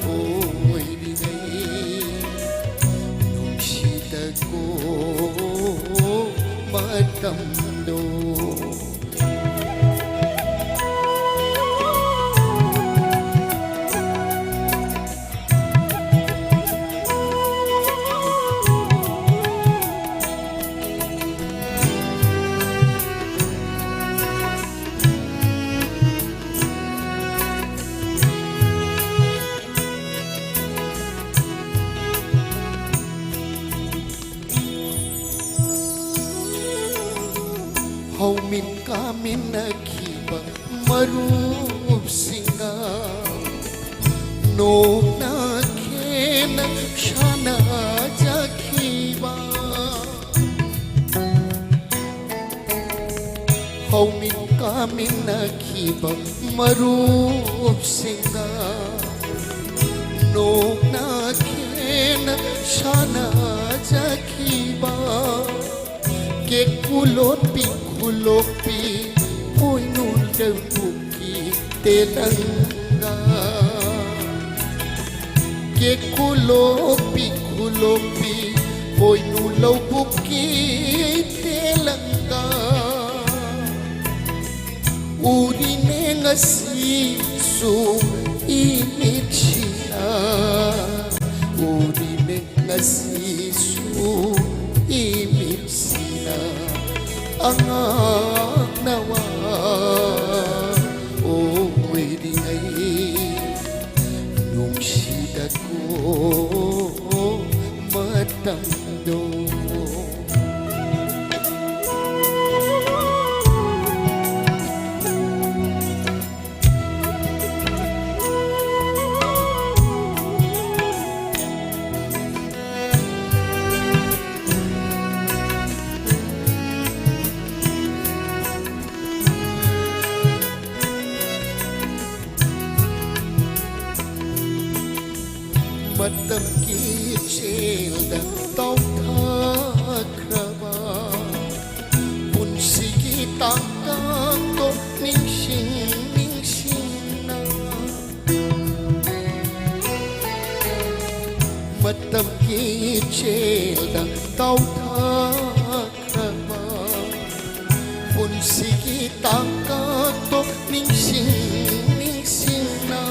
ꯑꯣꯏꯔꯤꯉꯩ ꯅꯨꯡꯁꯤꯗꯀꯣ ꯃꯇꯝꯗꯣ꯫ ꯀꯥꯃꯤꯟꯅꯈꯤꯕ ꯃꯔꯨꯞꯁꯤꯡꯒ ꯅꯣꯛꯅ ꯈꯦꯅ ꯁꯥꯟꯅꯖꯈꯤꯕ, ꯍꯧꯃꯤꯟ ꯀꯥꯃꯤꯟꯅꯈꯤꯕ ꯃꯔꯨꯞꯁꯤꯡꯒ ꯅꯣꯛꯅ ꯈꯦꯅ ꯁꯥꯟꯅꯖꯈꯤꯕ, ꯀꯦꯀꯨ ꯂꯣꯠꯄꯤ ꯈꯨꯂꯣꯛꯄꯤ ꯄꯣꯏꯅꯨ ꯂꯧꯕꯨꯛꯀꯤ ꯇꯦꯂꯪꯒꯥ, ꯀꯦꯀꯨ ꯂꯣꯠꯄꯤ ꯈꯨꯂꯣꯛꯄꯤ ꯄꯣꯏꯅꯨ ꯂꯧꯕꯨꯛꯀꯤ ꯇꯦꯂꯪꯒꯥ, ꯎꯔꯤꯅꯦ ꯉꯁꯤꯁꯨ ꯏꯃꯤꯠꯁꯤꯅ, ꯎꯔꯤꯅꯦ ꯉꯁꯤꯁꯨ ꯏꯃꯤꯠꯁꯤꯅ ꯑꯉꯥꯡ ꯅꯋꯥ ꯑꯣꯏꯔꯤꯉꯩ ꯅꯨꯡꯁꯤꯗꯀꯣ ꯃꯇꯝꯗꯣ꯫ ꯃꯇꯝꯒꯤ ꯏꯆꯦꯜꯗ ꯇꯥꯎꯊꯈ꯭ꯔꯕ ꯄꯨꯟꯁꯤꯒꯤ ꯇꯥꯡꯀꯛꯇꯣ ꯅꯤꯡꯁꯤꯡ ꯅꯤꯡꯁꯤꯡꯅ, ꯃꯇꯝꯒꯤ ꯏꯆꯦꯜꯗ ꯇꯥꯎꯊꯈ꯭ꯔꯕ ꯄꯨꯟꯁꯤꯒꯤ ꯇꯥꯡꯀꯛꯇꯣ ꯅꯤꯡꯁꯤꯡ ꯅꯤꯡꯁꯤꯡꯅ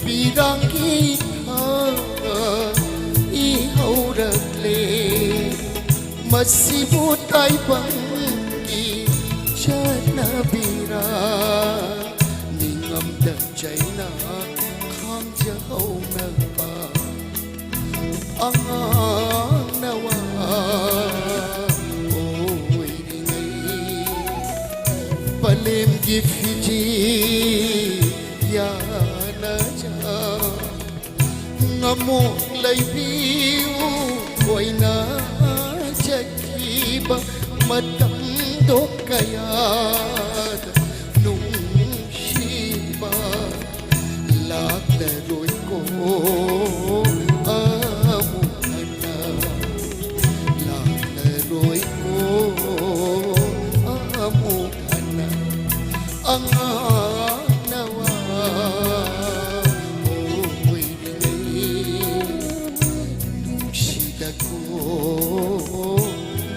ꯄꯤꯔꯥꯡꯒꯤ ꯏꯊꯛ ꯏꯍꯧꯔꯛꯂꯦ꯫ ꯃꯁꯤꯕꯨ ꯇꯥꯏꯕꯪꯒꯤ ꯆꯠꯅꯕꯤꯔ ꯅꯤꯡꯉꯝꯗ ꯆꯩꯅ ꯈꯥꯡꯖꯍꯧꯅꯕ ꯑꯉꯥꯡ ꯅꯋꯥ ꯑꯣꯏꯔꯤꯉꯩ ꯐꯤꯖꯤ ꯌꯥꯅꯖ ꯑꯃꯨꯛ ꯂꯩꯕꯤꯌꯨ꯫ ꯀꯣꯏꯅ ꯆꯠꯈꯤꯕ ꯃꯇꯝꯗꯣ ꯀꯌꯥꯗ ꯅꯨꯡꯁꯤꯕ ꯂꯥꯛꯂꯔꯣꯏꯀꯣ ꯑꯃꯨꯛ ꯍꯟꯅ꯫ ꯂꯥꯛꯂꯔꯣꯏꯀꯣ ꯑꯃꯨꯛ ꯍꯟꯅ꯫ ꯑꯉꯥꯡꯅꯋꯥ ꯑꯣꯏꯔꯤꯉꯩ ꯅꯨꯡꯁꯤꯗꯀꯣ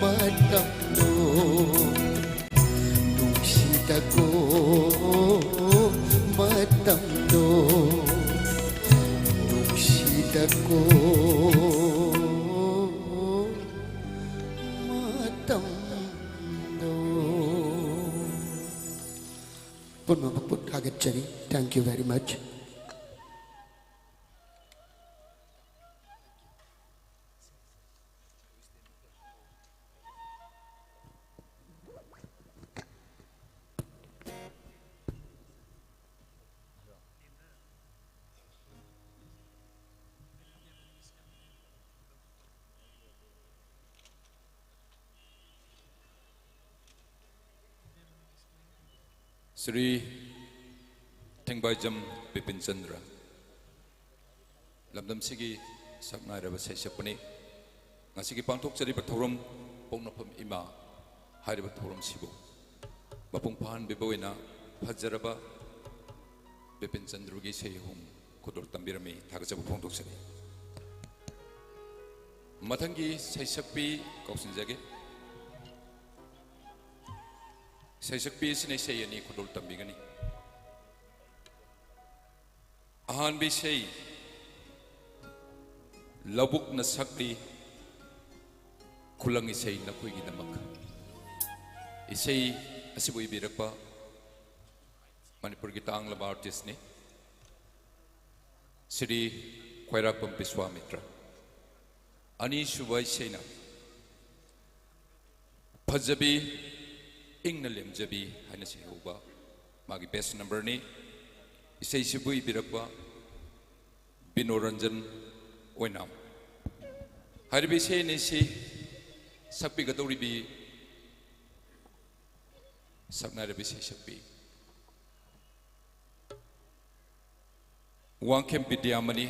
ꯃꯇꯝꯗꯣ꯫ ꯅꯨꯡꯁꯤꯗꯀꯣ ꯃꯇꯝꯗꯣ꯫ ꯅꯨꯡꯁꯤꯗꯀꯣ ꯃꯇꯝꯗꯣ꯫ ꯄꯨꯝꯅꯃꯛꯄꯨ ꯊꯥꯒꯠꯆꯔꯤ꯫ Thank you very much. Shri ꯊꯦꯡꯕꯥꯏꯖꯝ Bipin Chandra, ꯂꯝꯗꯝꯁꯤꯒꯤ ꯁꯛꯅꯥꯏꯔꯕ ꯁꯩꯁꯛꯄꯅꯤ꯫ ꯉꯁꯤꯒꯤ ꯄꯥꯡꯊꯣꯛꯆꯔꯤꯕ ꯊꯧꯔꯝ ꯄꯣꯛꯅꯐꯝ ꯏꯃꯥ ꯍꯥꯏꯔꯤꯕ ꯊꯧꯔꯝꯁꯤꯕꯨ ꯃꯄꯨꯡ ꯐꯥꯍꯟꯕꯤꯕ ꯑꯣꯏꯅ ꯐꯖꯔꯕ ꯕꯤꯄꯤꯟ ꯆꯟꯗ꯭ꯔꯒꯤ ꯏꯁꯩ ꯑꯍꯨꯝ ꯈꯨꯗꯣꯜ ꯇꯝꯕꯤꯔꯝꯃꯤ꯫ ꯊꯥꯒꯠꯆꯕ ꯐꯣꯡꯗꯣꯛꯆꯔꯤ꯫ ꯃꯊꯪꯒꯤ ꯁꯩꯁꯛꯄꯤ ꯀꯧꯁꯤꯟꯖꯒꯦ꯫ ꯁꯩꯁꯛꯄꯤ ꯑꯁꯤꯅ ꯏꯁꯩ ꯑꯅꯤ ꯈꯨꯗꯣꯜ ꯇꯝꯕꯤꯒꯅꯤ꯫ ꯑꯍꯥꯟꯕ ꯏꯁꯩ, ꯂꯧꯕꯨꯛꯅ ꯁꯛꯂꯤ ꯈꯨꯂꯪ ꯏꯁꯩ ꯅꯈꯣꯏꯒꯤꯗꯃꯛ꯫ ꯏꯁꯩ ꯑꯁꯤꯕꯨ ꯏꯕꯤꯔꯛꯄ ꯃꯅꯤꯄꯨꯔꯒꯤ ꯇꯥꯡꯂꯕ ꯑꯥꯔꯇꯤꯁꯅꯤ, ꯁ꯭ꯔꯤ ꯈ꯭ꯋꯥꯏꯔꯥꯛꯄꯝ ꯕꯤꯁ꯭ꯋꯥꯃꯤꯇ꯭ꯔ꯫ ꯑꯅꯤꯁꯨꯕ ꯏꯁꯩꯅ ꯐꯖꯕꯤ ꯏꯪꯅ ꯂꯦꯝꯖꯕꯤ ꯍꯥꯏꯅ ꯁꯩꯍꯧꯕ ꯃꯥꯒꯤ best numberꯅꯤ꯫ ꯏꯁꯩꯁꯤꯕꯨ ꯏꯕꯤꯔꯛꯄ ꯕꯤꯅꯣ ꯔꯟꯖꯟ ꯑꯣꯏꯅꯥꯝ꯫ ꯍꯥꯏꯔꯤꯕ ꯏꯁꯩ ꯑꯅꯤꯁꯤ ꯁꯛꯄꯤꯒꯗꯧꯔꯤꯕꯤ ꯁꯛꯅꯥꯏꯔꯕ ꯏꯁꯩ ꯁꯛꯄꯤ ꯋꯥꯡꯈꯦꯝ ꯕꯤꯗ꯭ꯌꯥꯃꯅꯤ꯫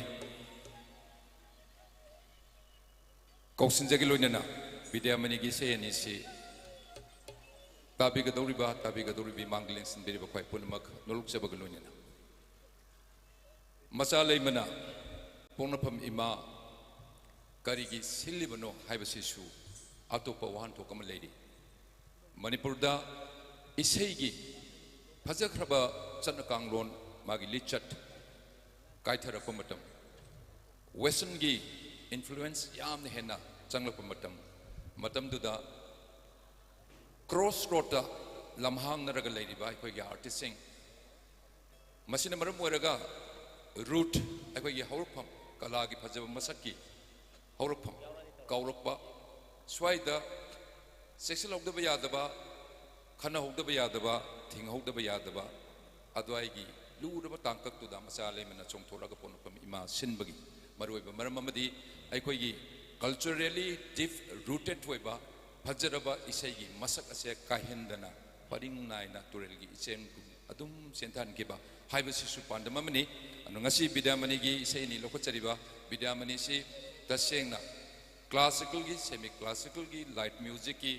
ꯀꯧꯁꯤꯟꯖꯒꯦ꯫ ꯂꯣꯏꯅꯅ ꯕꯤꯗ꯭ꯌꯥꯃꯅꯤꯒꯤ ꯏꯁꯩ ꯑꯅꯤꯁꯤ ꯇꯥꯕꯤꯒꯗꯧꯔꯤꯕ, ꯇꯥꯕꯤꯒꯗꯧꯔꯤꯕꯤ ꯃꯥꯡꯗ ꯂꯦꯡꯁꯤꯟꯕꯤꯔꯤꯕ ꯈ꯭ꯋꯥꯏ ꯄꯨꯝꯅꯃꯛ ꯅꯣꯂꯨꯛꯆꯕꯒ ꯂꯣꯏꯅꯅ꯫ ꯃꯆꯥ ꯂꯩꯃꯅ ꯄꯣꯛꯅꯐꯝ ꯏꯃꯥ ꯀꯔꯤꯒꯤ ꯁꯤꯜꯂꯤꯕꯅꯣ ꯍꯥꯏꯕꯁꯤꯁꯨ ꯑꯇꯣꯞꯄ ꯋꯥꯍꯟꯊꯣꯛ ꯑꯃ ꯂꯩꯔꯤ꯫ ꯃꯅꯤꯄꯨꯔꯗ ꯏꯁꯩꯒꯤ ꯐꯖꯈ꯭ꯔꯕ ꯆꯠꯅ ꯀꯥꯡꯂꯣꯟ, ꯃꯥꯒꯤ ꯂꯤꯆꯠ ꯀꯥꯏꯊꯔꯛꯄ ꯃꯇꯝ, westernꯒꯤ influence ꯌꯥꯝꯅ ꯍꯦꯟꯅ ꯆꯪꯂꯛꯄ ꯃꯇꯝ, ꯃꯇꯝꯗꯨꯗ crossroadꯇ ꯂꯝꯍꯥꯡꯅꯔꯒ ꯂꯩꯔꯤꯕ ꯑꯩꯈꯣꯏꯒꯤ artistꯁꯤꯡ, ꯃꯁꯤꯅ ꯃꯔꯝ ꯑꯣꯏꯔꯒ root, ꯑꯩꯈꯣꯏꯒꯤ ꯍꯧꯔꯛꯐꯝ, ꯀꯂꯥꯒꯤ ꯐꯖꯕ ꯃꯁꯛꯀꯤ ꯍꯧꯔꯛꯐꯝ ꯀꯥꯎꯔꯛꯄ, ꯁ꯭ꯋꯥꯏꯗ ꯆꯦꯛꯁꯤꯜꯍꯧꯗꯕ ꯌꯥꯗꯕ, ꯈꯟꯅꯍꯧꯗꯕ ꯌꯥꯗꯕ, ꯊꯤꯡꯍꯧꯗꯕ ꯌꯥꯗꯕ, ꯑꯗꯨꯋꯥꯏꯒꯤ ꯂꯨꯔꯕ ꯇꯥꯡꯀꯛꯇꯨꯗ ꯃꯆꯥ ꯂꯩꯃꯅ ꯆꯣꯡꯊꯣꯔꯛꯑꯒ ꯄꯣꯛꯅꯐꯝ ꯏꯃꯥ ꯁꯤꯟꯕꯒꯤ ꯃꯔꯨꯑꯣꯏꯕ ꯃꯔꯝ ꯑꯃꯗꯤ ꯑꯩꯈꯣꯏꯒꯤ culturally deep rooted ꯑꯣꯏꯕ ꯐꯖꯔꯕ ꯏꯁꯩꯒꯤ ꯃꯁꯛ ꯑꯁꯦ ꯀꯥꯏꯍꯟꯗꯅ ꯄꯔꯤꯡ ꯅꯥꯏꯅ ꯇꯨꯔꯦꯜꯒꯤ ꯏꯆꯦꯜꯒꯨꯝ ꯑꯗꯨꯝ ꯆꯦꯟꯊꯍꯟꯈꯤꯕ ꯍꯥꯏꯕꯁꯤꯁꯨ ꯄꯥꯟꯗꯝ ꯑꯃꯅꯤ꯫ ꯑꯗꯨꯅ ꯉꯁꯤ ꯕꯤꯗ꯭ꯌꯥꯃꯅꯤꯒꯤ ꯏꯁꯩ ꯑꯅꯤ ꯂꯧꯈꯠꯆꯔꯤꯕ ꯕꯤꯗ꯭ꯌꯥꯃꯅꯤꯁꯤ ꯇꯁꯦꯡꯅ classicalꯒꯤ, semi classicalꯒꯤ, light musicꯀꯤ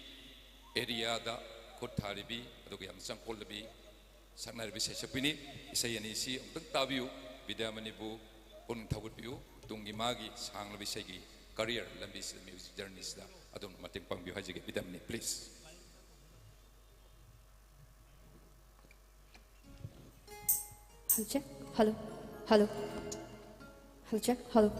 areaꯗ ꯈꯨꯠ ꯊꯥꯔꯤꯕꯤ, ꯑꯗꯨꯒ ꯌꯥꯝ ꯆꯪꯈꯣꯜꯂꯕꯤ ꯁꯛꯅꯔꯤꯕ ꯏꯁꯩ ꯁꯛꯄꯤꯅꯤ꯫ ꯏꯁꯩ ꯑꯅꯤꯁꯤ ꯑꯃꯨꯛꯇꯪ ꯇꯥꯕꯤꯌꯨ꯫ ꯕꯤꯗ꯭ꯌꯥꯃꯅꯤꯕꯨ ꯄꯨꯛꯅꯤꯡ ꯊꯧꯒꯠꯄꯤꯌꯨ꯫ ꯇꯨꯡꯒꯤ ꯃꯥꯒꯤ ꯁꯥꯡꯂꯕ ꯏꯁꯩꯒꯤ career ꯂꯝꯕꯤꯁꯤꯗ, music journeyꯁꯤꯗ ꯑꯗꯣꯝꯅ ꯃꯇꯦꯡ ꯄꯥꯡꯕꯤꯌꯨ ꯍꯥꯏꯖꯒꯦ꯫ ꯕꯤꯗ꯭ꯌꯥꯃꯅꯤ, please꯫ Hello, check. Hello. Hello. Hello, check. Hello.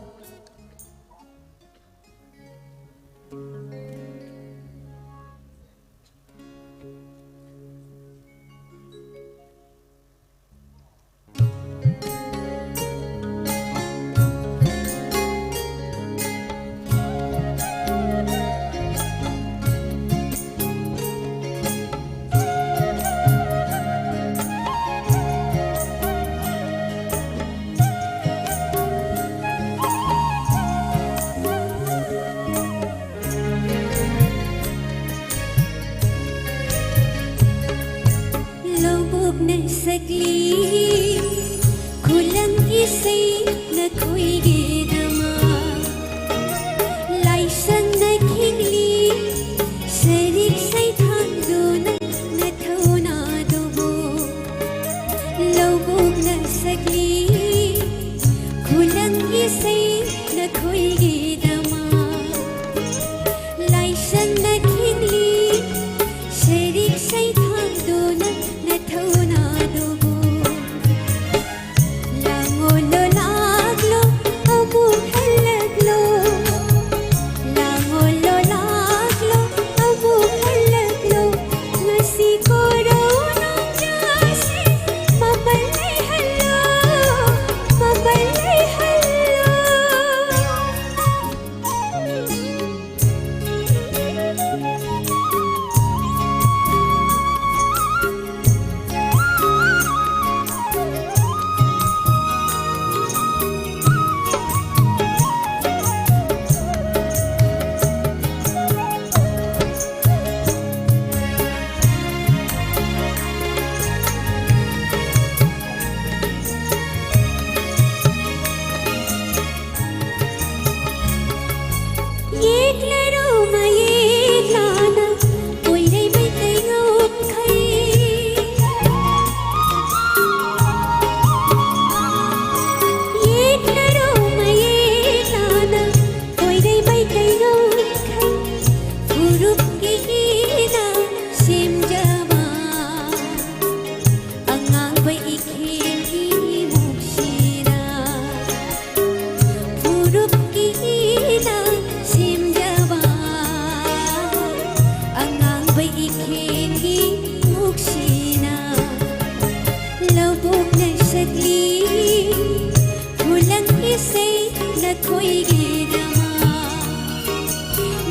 ꯅꯈꯣꯏꯒꯤꯗꯃꯛ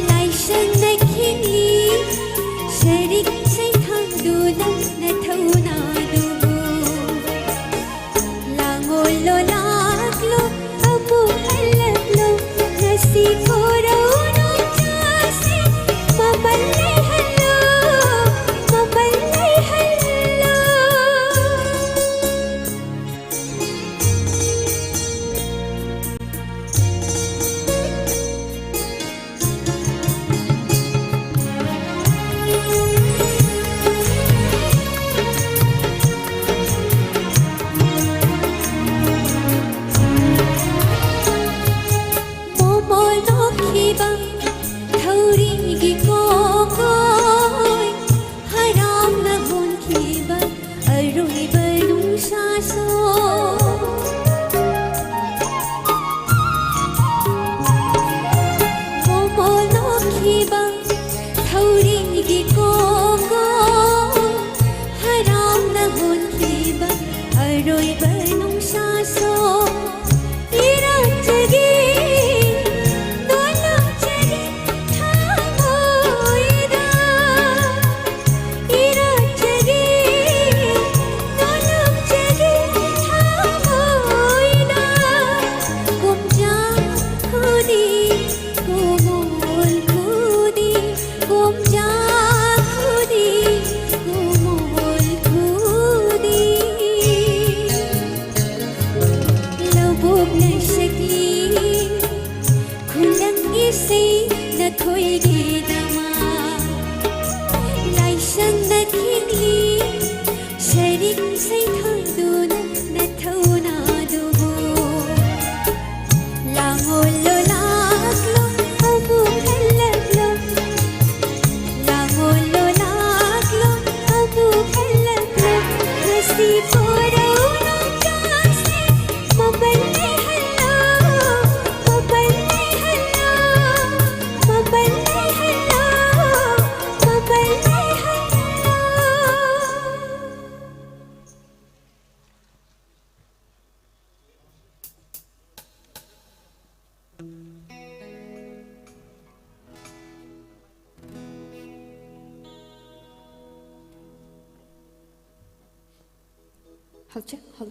ꯂꯥꯏꯁꯪꯅ ꯈꯤꯡꯂꯤ, ꯁꯔꯤꯛ ꯁꯩꯊꯥꯡꯗꯨꯅ ꯅꯊꯧꯅꯥꯗꯨꯕꯨ꯫ ꯂꯥꯡꯉꯣꯜꯂꯣ, ꯂꯥꯛꯂꯣ, ꯑꯃꯨꯛ ꯍꯜꯂꯛꯂꯣ, ꯉꯁꯤ ꯀꯣꯔꯧꯅꯨꯡꯖꯥꯁꯦ ꯃꯃꯜ ꯂꯩꯍꯜꯂꯣ, ꯃꯃꯜ ꯂꯩꯍꯜꯂꯣ꯫ ꯍꯜ ꯆꯦꯛ, ꯍꯜ꯫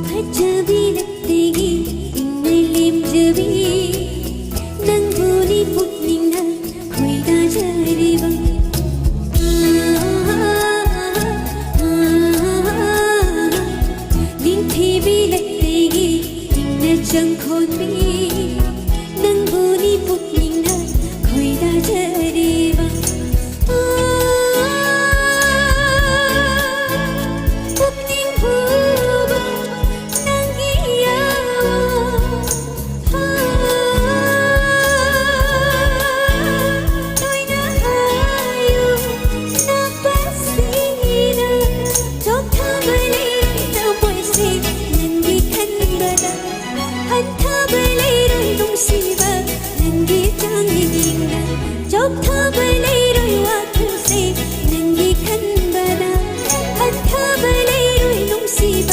ꯐꯖꯕꯤ ꯂꯛꯇꯒꯤ ꯏꯪꯅ ꯂꯦꯝꯖꯕꯤ, ꯅꯪꯕꯨꯅꯤ ꯄꯨꯛꯅꯤꯡꯅ ꯈꯣꯏꯗꯥꯖꯔꯤꯕ꯫ ꯅꯤꯡꯊꯤꯕꯤ ꯂꯛꯇꯒꯤ ꯏꯪꯅ ꯆꯪꯈꯣꯟꯕꯤ, ꯅꯪꯕꯨꯅꯤ ꯄꯨꯛꯅꯤꯡꯅ ꯈꯣꯏꯗꯥꯖꯔꯤꯕ꯫ ꯄꯨꯛꯅꯤꯡ ꯍꯨꯕ ꯅꯪꯒꯤ ꯌꯥꯋꯣ꯫ ꯇꯣꯏꯅ ꯍꯥꯏꯌꯨ ꯅꯛꯄꯁꯤꯅ, ꯆꯣꯛꯊꯕ ꯂꯩꯔꯣꯏ ꯊꯃꯣꯏꯁꯦ ꯅꯪꯒꯤ ꯈꯟꯕꯗ꯫ ꯍꯟꯊꯕ ꯂꯩꯔꯣꯏ ꯅꯨꯡꯁꯤꯕ ꯅꯪꯒꯤ ꯆꯥꯡ ꯌꯦꯡꯅ꯫ ꯆꯣꯛꯊꯕ ꯂꯩꯔꯣꯏ ꯋꯥꯈꯜꯁꯦ ꯅꯪꯒꯤ ꯈꯟꯕꯗ꯫ ꯍꯟꯊꯕ ꯂꯩꯔꯣꯏ ꯅꯨꯡꯁꯤꯕ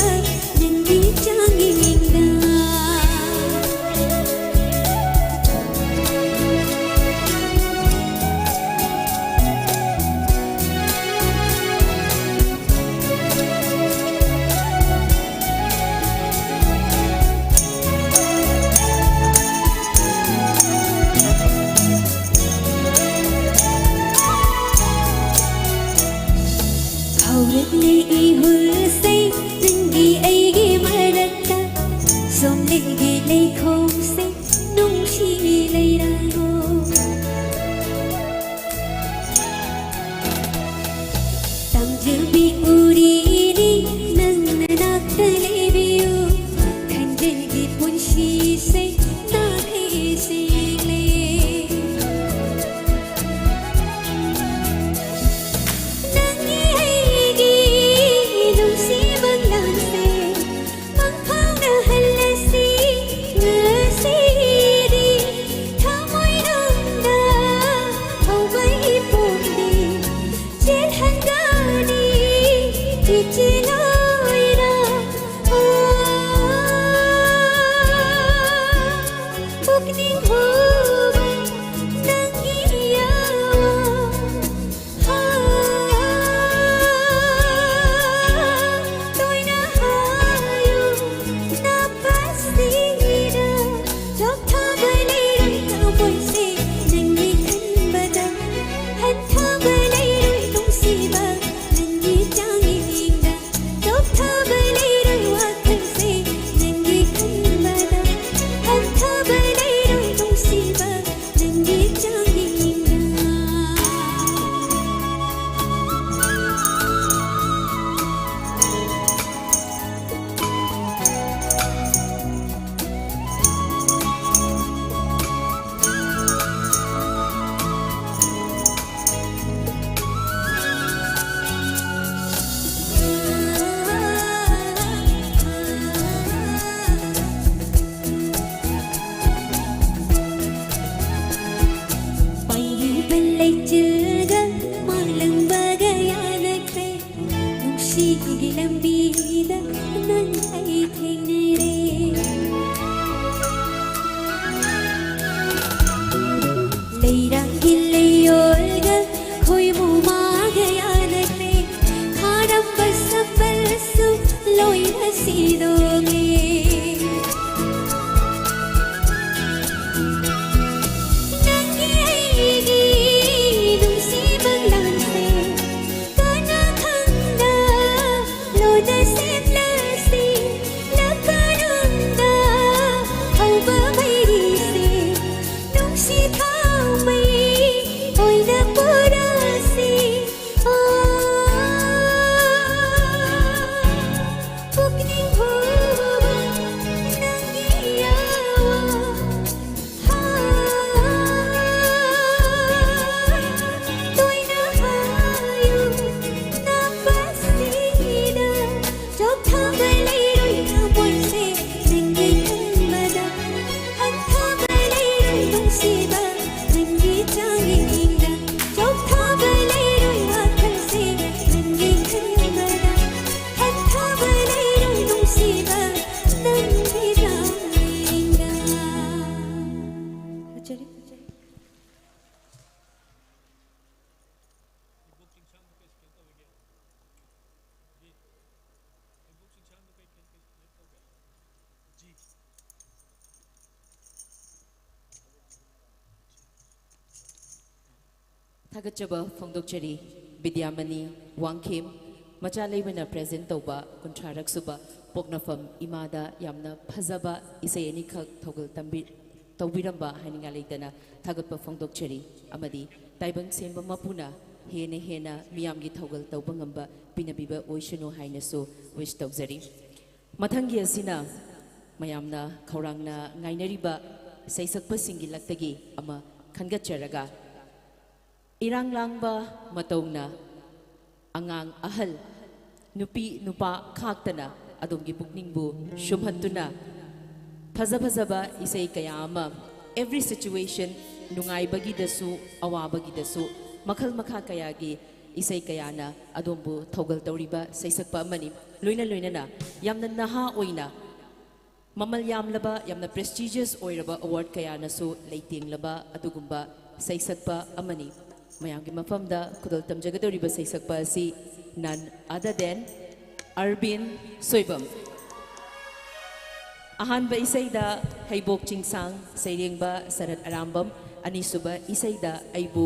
ꯁꯤꯗꯣꯛꯀꯦ꯫ ꯅꯪꯒꯤ ꯑꯩꯒꯤ ꯅꯨꯡꯁꯤꯕ ꯂꯥꯟꯁꯦ ꯀꯅꯥ ꯈꯪꯅ ꯂꯣꯟꯅ ꯁꯦꯝꯂꯁꯤ꯫ ꯂꯞꯀꯔꯨꯝꯗ ꯍꯧꯕ ꯃꯩꯔꯤꯁꯦ ꯅꯨꯡꯁꯤ ꯊꯥꯎꯃꯩ ꯑꯣꯏꯅ ꯄꯨꯔꯁꯤ꯫ ꯑꯣ, ꯄꯨꯛꯅꯤꯡ ꯍꯨꯕ ꯅꯪꯒꯤ ꯌꯥꯋꯥ꯫ ꯍꯥ, ꯇꯣꯏꯅ ꯍꯥꯏꯌꯨ ꯅꯛꯄꯁꯤꯗ꯫ ꯆꯣꯛꯊꯕ ꯂꯩꯔꯣꯏ ꯊꯃꯣꯏꯁꯦ ꯅꯪꯒꯤ ꯈꯟꯕꯗ꯫ ꯍꯟꯊꯕ ꯂꯩꯔꯣꯏ ꯅꯨꯡꯁꯤꯕ ꯅꯪꯒꯤ ꯆꯥꯡꯌꯦꯡꯗ꯫ ꯆꯣꯛꯊꯕ ꯂꯩꯔꯣꯏ ꯋꯥꯈꯜꯁꯦ ꯅꯪꯒꯤ ꯈꯟꯕꯗ꯫ ꯍꯟꯊꯕ ꯂꯩꯔꯣꯏ ꯅꯨꯡꯁꯤꯕ ꯅꯪꯒꯤ ꯆꯥꯡꯌꯦꯡꯗ꯫ ꯐꯖꯔꯦ, ꯐꯖꯔꯦ꯫ ꯊꯥꯒꯠꯆꯕ ꯐꯣꯡꯗꯣꯛꯆꯔꯤ꯫ ꯕꯤꯗ꯭ꯌꯥꯃꯅꯤ ꯋꯥꯡꯈꯦꯝ ꯃꯆꯥ ꯂꯩꯕꯅ present ꯇꯧꯕ ꯀꯨꯟꯊ꯭ꯔꯥꯔꯛ ꯁꯨꯕ ꯄꯣꯛꯅꯐꯝ ꯏꯃꯥꯗ ꯌꯥꯝꯅ ꯐꯖꯕ ꯏꯁꯩ ꯑꯅꯤꯈꯛ ꯊꯧꯒꯜ ꯇꯝꯕꯤ-, ꯇꯧꯕꯤꯔꯝꯕ ꯍꯥꯏꯅꯤꯡꯉꯥꯏ ꯂꯩꯇꯅ ꯊꯥꯒꯠꯄ ꯐꯣꯡꯗꯣꯛꯆꯔꯤ꯫ ꯑꯃꯗꯤ ꯇꯥꯏꯕꯪ ꯁꯦꯝꯕ ꯃꯄꯨꯅ ꯍꯦꯟꯅ ꯍꯦꯟꯅ ꯃꯤꯌꯥꯝꯒꯤ ꯊꯧꯒꯜ ꯇꯧꯕ ꯉꯝꯕ ꯄꯤꯅꯕꯤꯕ ꯑꯣꯏꯁꯅꯨ ꯍꯥꯏꯅꯁꯨ wish ꯇꯧꯖꯔꯤ꯫ ꯃꯊꯪꯒꯤ ꯑꯁꯤꯅ ꯃꯌꯥꯝꯅ ꯈꯧꯔꯥꯡꯅ ꯉꯥꯏꯅꯔꯤꯕ ꯁꯩꯁꯛꯄꯁꯤꯡꯒꯤ ꯂꯛꯇꯒꯤ ꯑꯃ ꯈꯟꯒꯠꯆꯔꯒ, ꯏꯔꯥꯡ ꯂꯥꯡꯕ ꯃꯇꯧꯅ ꯑꯉꯥꯡ ꯑꯍꯜ, ꯅꯨꯄꯤ ꯅꯨꯄꯥ ꯈꯥꯛꯇꯅ ꯑꯗꯣꯝꯒꯤ ꯄꯨꯛꯅꯤꯡꯕꯨ ꯁꯨꯝꯍꯠꯇꯨꯅ ꯐꯖ ꯐꯖꯕ ꯏꯁꯩ ꯀꯌꯥ ꯑꯃ, every situation, ꯅꯨꯡꯉꯥꯏꯕꯒꯤꯗꯁꯨ ꯑꯋꯥꯕꯒꯤꯗꯁꯨ ꯃꯈꯜ ꯃꯈꯥ ꯀꯌꯥꯒꯤ ꯏꯁꯩ ꯀꯌꯥꯅ ꯑꯗꯣꯝꯕꯨ ꯊꯧꯒꯜ ꯇꯧꯔꯤꯕ ꯁꯩꯁꯛꯄ ꯑꯃꯅꯤ꯫ ꯂꯣꯏꯅ ꯂꯣꯏꯅꯅ ꯌꯥꯝꯅ ꯅꯍꯥ ꯑꯣꯏꯅ ꯃꯃꯜ ꯌꯥꯝꯂꯕ, ꯌꯥꯝꯅ prestigious ꯑꯣꯏꯔꯕ award ꯀꯌꯥꯅꯁꯨ ꯂꯩꯇꯦꯡꯂꯕ ꯑꯗꯨꯒꯨꯝꯕ ꯁꯩꯁꯛꯄ ꯑꯃꯅꯤ꯫ ꯃꯌꯥꯝꯒꯤ ꯃꯐꯝꯗ ꯈꯨꯗꯣꯜ ꯇꯝꯖꯒꯗꯧꯔꯤꯕ ꯁꯩꯁꯛꯄ ꯑꯁꯤ none other than ꯑꯔꯕꯤꯟ ꯁꯣꯏꯕꯝ꯫ ꯑꯍꯥꯟꯕ ꯏꯁꯩꯗ ꯍꯩꯕꯣꯛ ꯆꯤꯡꯁꯥꯡ ꯁꯩꯔꯦꯡꯕ ꯁꯔꯠ ꯑꯔꯥꯝꯕꯝ, ꯑꯅꯤꯁꯨꯕ ꯏꯁꯩꯗ ꯑꯩꯕꯨ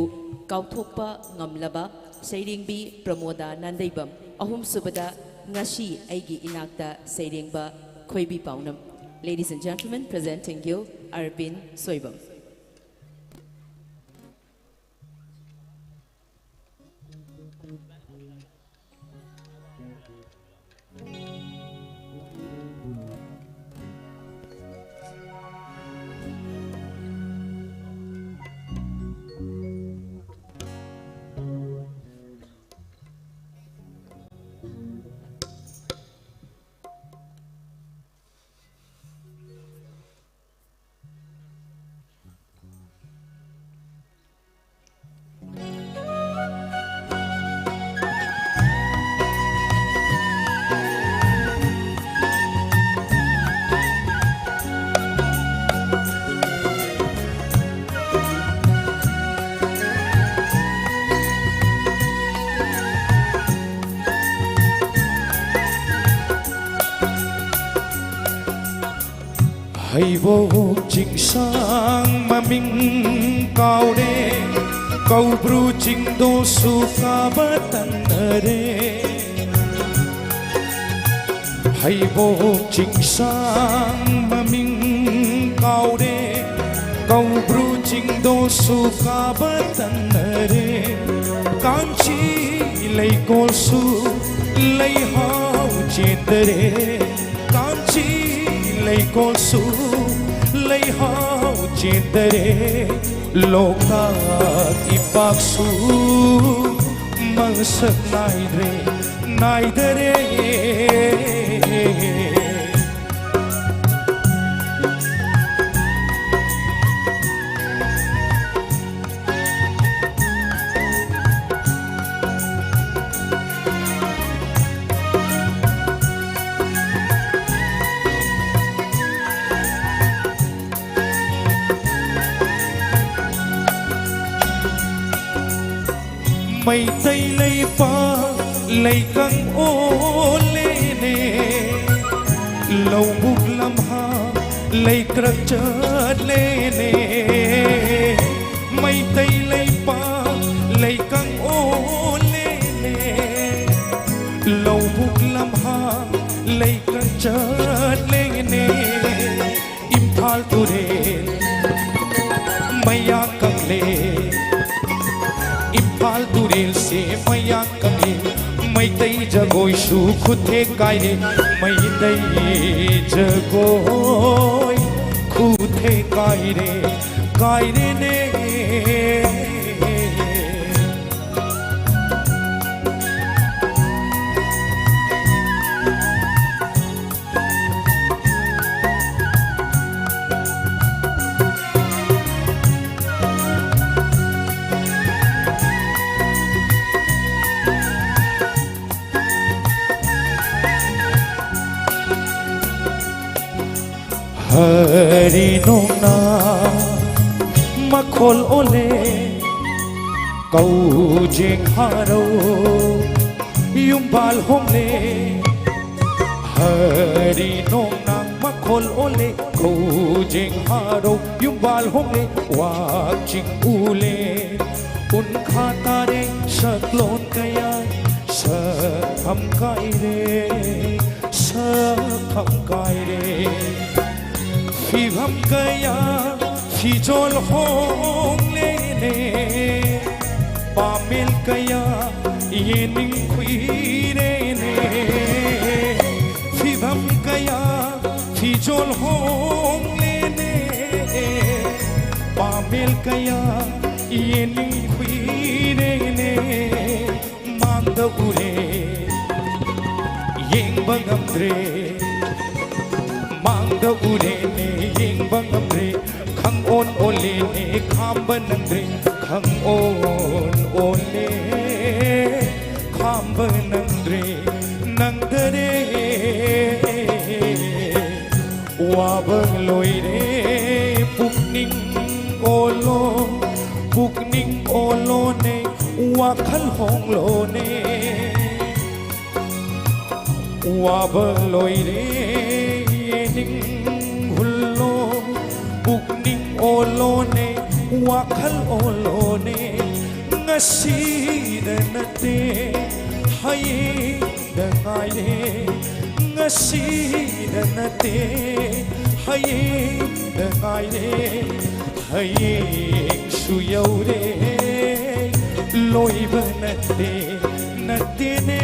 ꯀꯥꯎꯊꯣꯛꯄ ꯉꯝꯂꯕ ꯁꯩꯔꯦꯡꯕꯤ ꯄ꯭ꯔꯃꯣꯗꯥ ꯅꯥꯟꯗꯩꯕꯝ, ꯑꯍꯨꯝꯁꯨꯕꯗ ꯉꯁꯤ ꯑꯩꯒꯤ ꯏꯅꯥꯛꯇ ꯁꯩꯔꯦꯡꯕ ꯈꯣꯏꯕꯤ ꯄꯥꯎꯅꯝ꯫ Ladies and gentlemen, presenting you ꯑꯔꯕꯤꯟ Soibam. ꯍꯩꯕꯣꯛ ꯆꯤꯡꯁꯥꯡ ꯃꯃꯤꯡ ꯀꯥꯎꯔꯦ, ꯀꯧꯕ꯭ꯔꯨ ꯆꯤꯡꯗꯣꯟꯁꯨ ꯀꯥꯕ ꯇꯟꯅꯔꯦ꯫ ꯍꯩꯕꯣꯛ ꯆꯤꯡꯁꯥꯡ ꯃꯃꯤꯡ ꯀꯥꯎꯔꯦ, ꯀꯧꯕ꯭ꯔꯨ ꯆꯤꯡꯗꯣꯟꯁꯨ ꯀꯥꯕ ꯇꯟꯅꯔꯦ꯫ ꯀꯥꯟꯆꯤ ꯂꯩꯀꯣꯜꯁꯨ ꯂꯩꯍꯥꯎ ꯆꯦꯟꯗꯔꯦ, ꯀꯥꯟꯆꯤ ꯂꯩꯀꯣꯜꯁꯨ ꯂꯩꯍꯥꯎ ꯆꯦꯟꯗꯔꯦ꯫ ꯂꯣꯛꯇꯥꯛ ꯏꯄꯥꯛꯁꯨ ꯃꯁꯛ ꯅꯥꯏꯗ꯭ꯔꯦ, ꯅꯥꯏꯗꯔꯦ꯫ ꯃꯩꯇꯩ ꯂꯩꯄꯥꯛ ꯂꯩꯀꯪ ꯑꯣꯜꯂꯦꯅꯦ, ꯂꯧꯕꯨꯛ ꯂꯝꯍꯥꯡ ꯂꯩꯀ꯭ꯔꯛ ꯆꯠꯂꯦꯅꯦ, ꯃꯩꯇꯩ ꯂꯩꯄꯥꯛ ꯂꯩꯀꯪ ꯑꯣꯜꯂꯦꯅꯦ, ꯂꯧꯕꯨꯛ ꯂꯝꯍꯥꯡ ꯂꯩꯀ꯭ꯔꯛ ꯆꯠꯂꯦꯅꯦ, ꯏꯝꯐꯥꯜ ꯇꯨꯔꯦꯜ ꯃꯌꯥ ꯀꯪꯂꯦ, ꯏꯝꯐꯥꯜ ꯇꯨꯔꯦꯜꯁꯦ ꯃꯌꯥ ꯀꯪꯂꯦ, ꯃꯩꯇꯩ ꯖꯒꯣꯏꯁꯨ ꯈꯨꯠꯊꯦꯛ ꯀꯥꯏꯔꯦ, ꯃꯩꯇꯩ ꯖꯒꯣꯏ ꯈꯨꯠꯊꯦꯛ ꯀꯥꯏꯔꯦ, ꯀꯥꯏꯔꯦꯅꯦ꯫ ꯍꯔꯤ ꯅꯣꯡꯅ ꯃꯈꯣꯜ ꯑꯣꯜꯂꯦ, ꯀꯧꯖꯦꯡ ꯍꯔꯧ ꯌꯨꯝꯕꯥꯜ ꯍꯣꯡꯂꯦ꯫ ꯍꯔꯤ ꯅꯣꯡꯅ ꯃꯈꯣꯜ ꯑꯣꯜꯂꯦ, ꯀꯧꯖꯦꯡ ꯍꯔꯧ ꯌꯨꯝꯕꯥꯜ ꯍꯣꯡꯂꯦ꯫ ꯋꯥꯛꯆꯤꯡ ꯎꯂꯦ ꯎꯟꯈꯥ ꯇꯥꯔꯦ, ꯁꯛꯂꯣꯟ ꯀꯌꯥ ꯁꯛꯐꯝ ꯀꯥꯏꯔꯦ, ꯁꯛꯐꯝ ꯀꯥꯏꯔꯦ꯫ ꯐꯤꯕꯝ ꯀꯌꯥ ꯐꯤꯖꯣꯜ ꯍꯣꯡꯂꯦꯅꯦ, ꯄꯥꯃꯦꯜ ꯀꯌꯥ ꯌꯦꯡꯅꯤꯡ ꯈꯨꯏꯔꯦꯅꯦ꯫ ꯐꯤꯕꯝ ꯀꯌꯥ ꯐꯤꯖꯣꯜ ꯍꯣꯡꯂꯦꯅꯦ, ꯄꯥꯃꯦꯜ ꯀꯌꯥ ꯌꯦꯡꯅꯤꯡ ꯈꯨꯏꯔꯦꯅꯦ꯫ ꯃꯥꯡꯗ ꯎꯔꯦ, ꯌꯦꯡꯕ ꯉꯝꯗ꯭ꯔꯦ꯫ ꯃꯥꯡꯗ ꯎꯔꯦꯅꯦ, ꯌꯦꯡꯕ ꯉꯝꯗ꯭ꯔꯦ꯫ ꯈꯪꯑꯣꯟ ꯑꯣꯜꯂꯦꯅꯦ, ꯈꯥꯝꯕ ꯅꯪꯗ꯭ꯔꯦ꯫ ꯈꯪꯑꯣꯟ ꯑꯣꯜꯂꯦ, ꯈꯥꯝꯕ ꯅꯪꯗ꯭ꯔꯦ, ꯅꯪꯗꯔꯦ꯫ ꯋꯥꯕ ꯂꯣꯏꯔꯦ, ꯄꯨꯛꯅꯤꯡ ꯑꯣꯜꯂꯣ, ꯄꯨꯛꯅꯤꯡ ꯑꯣꯜꯂꯣꯅꯦ, ꯋꯥꯈꯜ ꯍꯣꯡꯂꯣꯅꯦ꯫ ꯋꯥꯕ ꯂꯣꯏꯔꯦ, ꯅꯤꯡ ꯍꯨꯜꯂꯣ꯫ ꯄꯨꯛꯅꯤꯡ ꯑꯣꯜꯂꯣꯅꯦ, ꯋꯥꯈꯜ ꯑꯣꯜꯂꯣꯅꯦ, ꯉꯁꯤꯗ ꯅꯠꯇꯦ, ꯍꯌꯦꯡꯗ ꯉꯥꯏꯔꯦ꯫ ꯉꯁꯤꯗ ꯅꯠꯇꯦ, ꯍꯌꯦꯡꯗ ꯉꯥꯏꯔꯦ꯫ ꯍꯌꯦꯡꯁꯨ ꯌꯧꯔꯦ, ꯂꯣꯏꯕ ꯅꯠꯇꯦ, ꯅꯠꯇꯦꯅꯦ꯫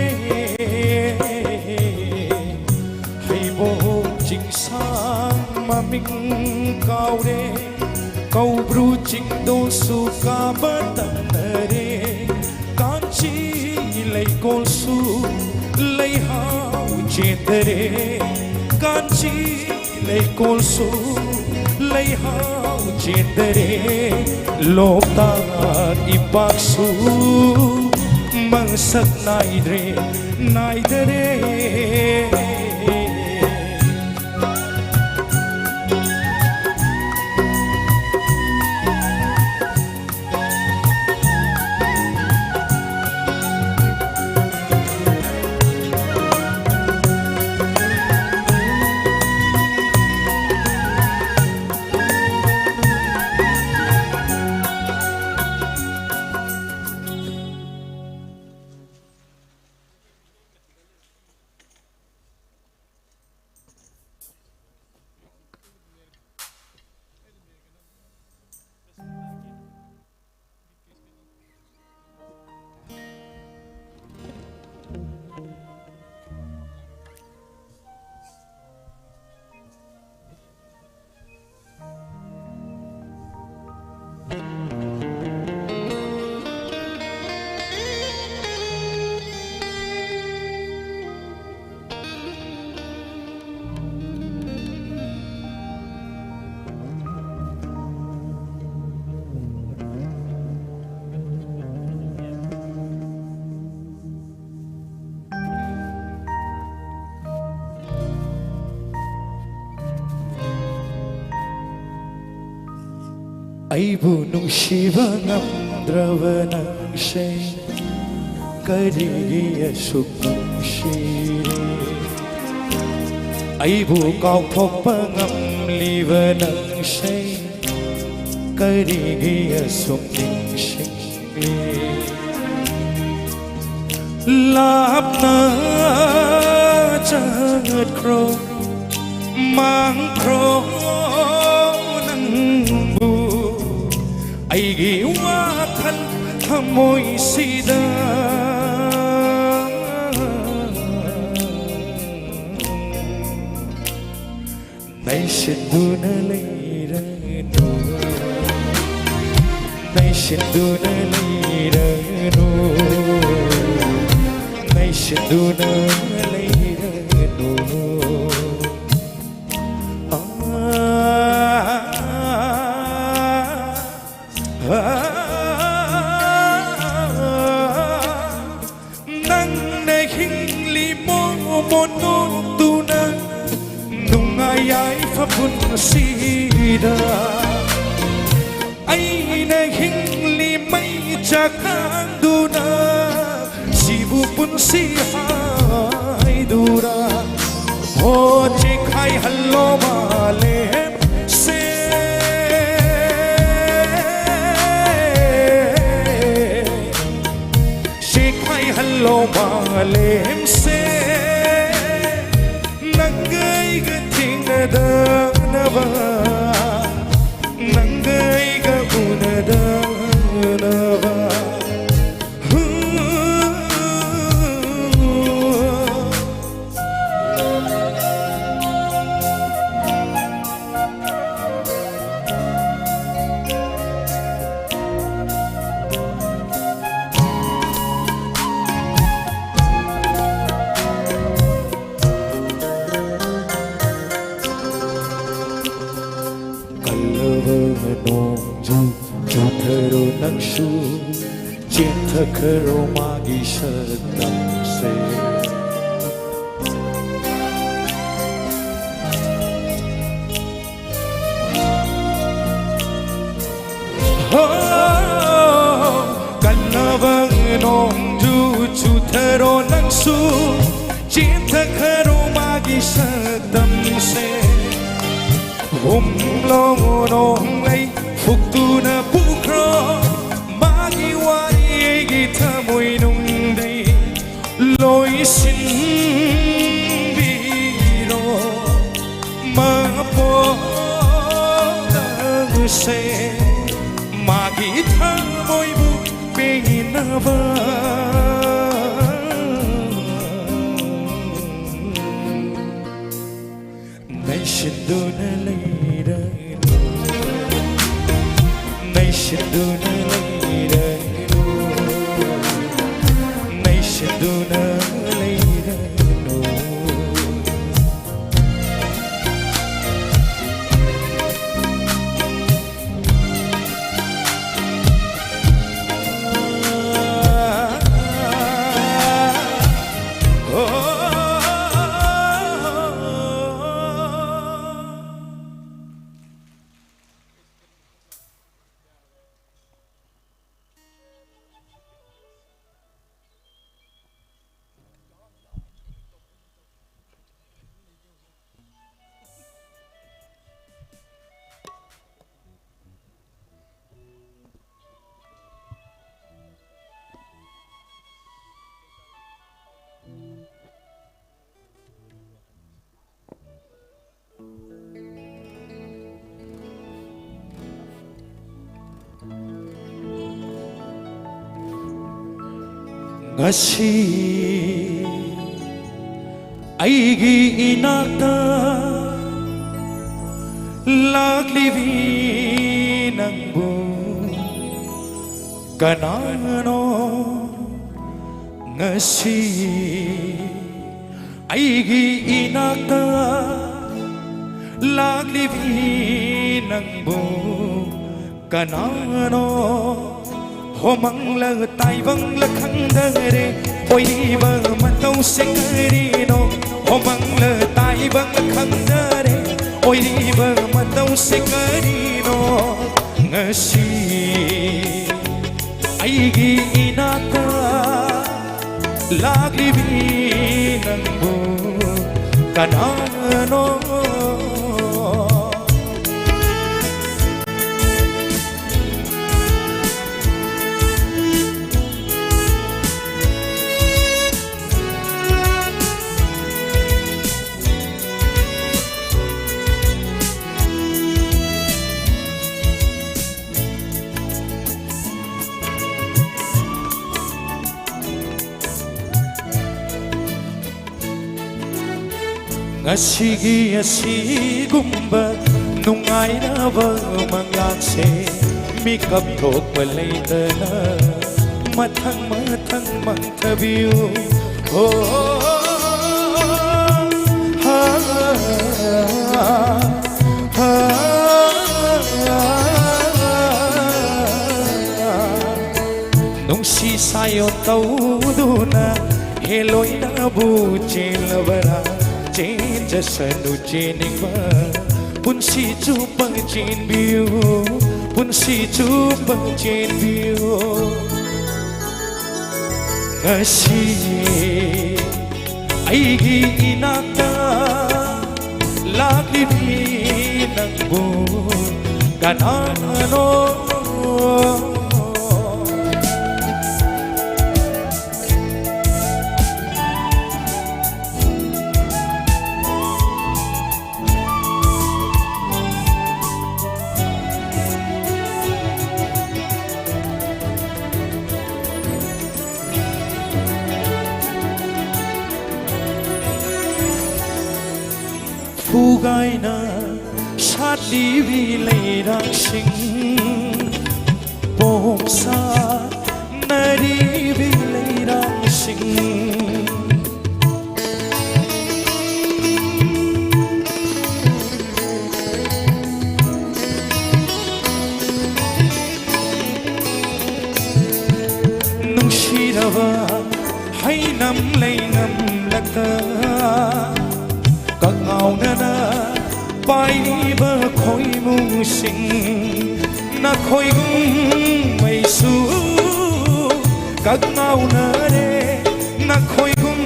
ꯍꯩꯕꯣꯡ ꯆꯤꯡꯁꯥꯡ ꯃꯃꯤꯡ ꯀꯥꯎꯔꯦ, ꯀꯧꯕ꯭ꯔꯨ ꯆꯤꯡꯗꯣꯟꯁꯨ ꯀꯥꯕ ꯇꯝꯅꯔꯦ, ꯀꯥꯟꯆꯤ ꯂꯩꯀꯣꯜꯁꯨ ꯂꯩꯍꯥꯎ ꯆꯦꯟꯗꯔꯦ, ꯀꯥꯟꯆꯤ ꯂꯩꯀꯣꯜꯁꯨ ꯂꯩꯍꯥꯎ ꯆꯦꯟꯗꯔꯦ, ꯂꯣꯛꯇꯥꯛ ꯏꯄꯥꯛꯁꯨ ꯃꯁꯛ ꯅꯥꯏꯗ꯭ꯔꯦ, ꯅꯥꯏꯗꯔꯦ꯫ ꯑꯩꯕꯨ ꯅꯨꯡꯁꯤꯕ ꯉꯝꯗ꯭ꯔꯕ ꯅꯪꯁꯦ ꯀꯔꯤꯒꯤ ꯑꯁꯨꯛ ꯅꯨꯡꯁꯤꯔꯤ? ꯑꯩꯕꯨ ꯀꯥꯎꯊꯣꯛꯄ ꯉꯝ ꯅꯤꯡꯁꯤꯡꯂꯤꯕ ꯅꯪꯁꯦ ꯀꯔꯤꯒꯤ ꯑꯁꯨꯛ ꯅꯤꯡꯁꯤꯡꯂꯤ? ꯂꯥꯞꯅ ꯆꯠꯈ꯭ꯔꯣ, ꯃꯥꯡꯈ꯭ꯔꯣ ꯅꯪꯕꯨ ꯑꯩꯒꯤ ꯋꯥꯈꯜ ꯊꯃꯣꯏꯁꯤꯗ꯫ ꯅꯩꯁꯤꯟꯗꯨꯅ ꯂꯩꯔꯅꯨ, ꯅꯩꯁꯤꯟꯗꯨꯅ ꯂꯩꯔꯅꯨ, ꯅꯩꯁꯤꯟꯗꯨꯅ ꯂꯩꯔꯅꯨ꯫ ꯑꯥ, ꯑꯥ, ꯑꯥ꯫ ꯅꯪꯅ ꯍꯤꯡꯂꯤ ꯃꯣꯃꯣꯟ ꯅꯣꯛꯇꯨꯅ ꯅꯨꯡꯉꯥꯏ ꯌꯥꯏꯐ ꯄꯨꯟꯁꯤꯗ꯫ ꯑꯩꯅ ꯍꯤꯡꯂꯤ ꯃꯩ ꯆꯥꯛꯈꯥꯡꯗꯨꯅ ꯁꯤꯕꯨ ꯄꯨꯟꯁꯤ ꯍꯥꯏꯗꯨꯅ꯫ ꯍꯣ ꯆꯦꯈꯥꯏꯍꯜꯂꯣ ꯃꯥꯂꯦꯝꯁꯦ꯫ ꯆꯦꯈꯥꯏꯍꯜꯂꯣ ꯃꯥꯂꯦꯝꯁꯦ꯫ ꯅꯪꯒ ꯑꯩꯒ ꯊꯦꯡꯅꯗꯅꯕ, ꯅꯪꯒ ꯑꯩꯒ ꯎꯅꯗꯅꯕ꯫ ꯀꯜꯂꯕ ꯅꯣꯡꯖꯨ ꯆꯨꯊꯔꯣ ꯅꯪꯁꯨ, ꯆꯦꯟꯊꯈ꯭ꯔꯣ ꯃꯥꯒꯤ ꯁꯛꯇꯝꯁꯦ꯫ ꯍꯣ, ꯀꯜꯂꯕ ꯅꯣꯡꯖꯨ ꯆꯨꯊꯔꯣ ꯅꯪꯁꯨ, ꯆꯦꯟꯊꯈ꯭ꯔꯣ ꯃꯥꯒꯤ ꯁꯛꯇꯝꯁꯦ꯫ ꯍꯨꯝꯂꯣ ꯅꯣꯡꯂꯩ ꯐꯨꯛꯇꯨꯅ ꯄꯨꯈ꯭ꯔꯣ, ꯃꯥꯒꯤ ꯋꯥꯔꯤ ꯑꯩꯒꯤ ꯊꯃꯣꯏꯅꯨꯡꯗꯩ ꯂꯣꯏꯁꯤꯟꯕꯤꯔꯣ꯫ ꯃꯄꯣꯛ ꯅꯪꯁꯦ ꯃꯥꯒꯤ ꯊꯃꯣꯏꯕꯨ ꯄꯦꯟꯅꯕ ꯅꯩꯁꯤꯟꯗꯨꯅ ꯂꯩꯔꯅꯨ, ꯅꯩꯁꯤꯟꯗꯨꯅ ꯂꯩꯔꯅꯨ, ꯅꯩꯁꯤꯟꯗꯨꯅ ꯂꯩꯔꯅꯨ꯫ ꯉꯁꯤ ꯑꯩꯒꯤ ꯏꯅꯥꯛꯇ ꯂꯥꯛꯂꯤꯕꯤ ꯅꯪꯕꯨ ꯀꯅꯥꯅꯣ? ꯉꯁꯤ ꯑꯩꯒꯤ ꯏꯅꯥꯛꯇ ꯂꯥꯛꯂꯤꯕꯤ ꯅꯪꯕꯨ ꯀꯅꯥꯅꯣ? ꯍꯣꯃꯪꯂ ꯇꯥꯏꯕꯪꯂ ꯈꯪꯗꯔꯦ, ꯑꯣꯏꯔꯤꯕ ꯃꯇꯧꯁꯦ ꯀꯔꯤꯅꯣ? ꯍꯣꯃꯪꯂ ꯇꯥꯏꯕꯪꯂ ꯈꯪꯗꯔꯦ, ꯑꯣꯏꯔꯤꯕ ꯃꯇꯧꯁꯦ ꯀꯔꯤꯅꯣ? ꯉꯁꯤ ꯑꯩꯒꯤ ꯏꯅꯥꯛꯇ ꯂꯥꯛꯂꯤꯕꯤ ꯅꯪꯕꯨ ꯀꯅꯥꯅꯣ? ꯉꯁꯤꯒꯤ ꯑꯁꯤꯒꯨꯝꯕ ꯅꯨꯡꯉꯥꯏꯔꯕ ꯃꯉꯥꯜꯁꯦ ꯃꯤꯀꯞ ꯊꯣꯛꯄ ꯂꯩꯇꯅ ꯃꯊꯪ ꯃꯊꯪ ꯃꯥꯡꯊꯕꯤꯌꯨ꯫ ꯍꯣ, ꯍꯥ, ꯍꯥ, ꯍꯥ꯫ ꯅꯨꯡꯁꯤ ꯁꯥꯏꯌꯣꯟ ꯇꯧꯗꯨꯅ ꯍꯦꯂꯣꯏꯅꯕꯨ ꯆꯦꯜꯂꯕꯔꯥ? ꯆꯦꯟꯖꯁꯅꯨ ꯆꯦꯟꯅꯤꯡꯕ, ꯄꯨꯟꯁꯤ ꯆꯨꯞꯄ ꯆꯦꯟꯕꯤꯌꯨ, ꯄꯨꯟꯁꯤ ꯆꯨꯞꯄ ꯆꯦꯟꯕꯤꯌꯨ꯫ ꯉꯁꯤ ꯑꯩꯒꯤ ꯏꯅꯥꯛꯇ ꯂꯥꯛꯂꯤꯕꯤ ꯅꯪꯕꯨ ꯀꯅꯥꯅꯣ? ꯐꯨꯒꯥꯏꯅ ꯁꯥꯠꯂꯤꯕꯤ ꯂꯩꯔꯥꯛꯁꯤꯡ, ꯄꯣꯝꯁꯥꯠꯅꯔꯤꯕꯤ ꯂꯩꯔꯥꯛꯁꯤꯡ꯫ ꯅꯨꯡꯁꯤꯔꯕ ꯍꯩꯅꯝ ꯂꯩꯅꯝ ꯂꯛꯇ ꯀꯛꯉꯥꯎꯅꯅ ꯄꯥꯏꯔꯤꯕ ꯈꯣꯏꯃꯨꯁꯤꯡ, ꯅꯈꯣꯏꯒꯨꯝ ꯑꯩꯁꯨ ꯀꯛꯉꯥꯎꯅꯔꯦ, ꯅꯈꯣꯏꯒꯨꯝ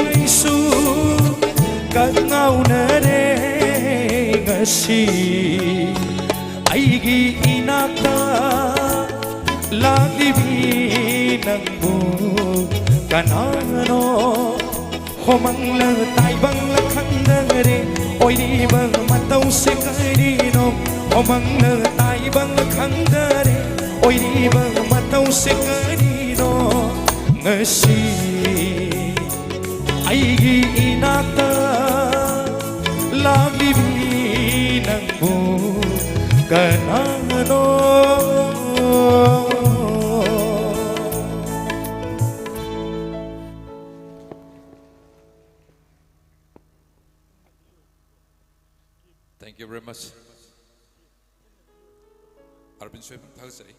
ꯑꯩꯁꯨ ꯀꯛꯉꯥꯎꯅꯔꯦ꯫ ꯉꯁꯤ ꯑꯩꯒꯤ ꯏꯅꯥꯛꯇ ꯂꯥꯛꯂꯤꯕꯤ ꯅꯪꯕꯨ ꯀꯅꯥꯅꯣ? ꯍꯣꯃꯪꯂ ꯇꯥꯏꯕꯪꯂ ꯈꯪꯗꯔꯦ, ꯑꯣꯏꯔꯤꯕ ꯃꯇꯧꯁꯦ ꯀꯔꯤꯅꯣ? ꯍꯣꯃꯪꯂ ꯇꯥꯏꯕꯪꯂ ꯈꯪꯗꯔꯦ, ꯑꯣꯏꯔꯤꯕ ꯃꯇꯧꯁꯦ ꯀꯔꯤꯅꯣ? ꯉꯁꯤ ꯑꯩꯒꯤ ꯏꯅꯥꯛꯇ Thank you very much. ꯑꯔꯕꯤꯟ Soibam ꯊꯥꯒꯠꯆꯔꯤ꯫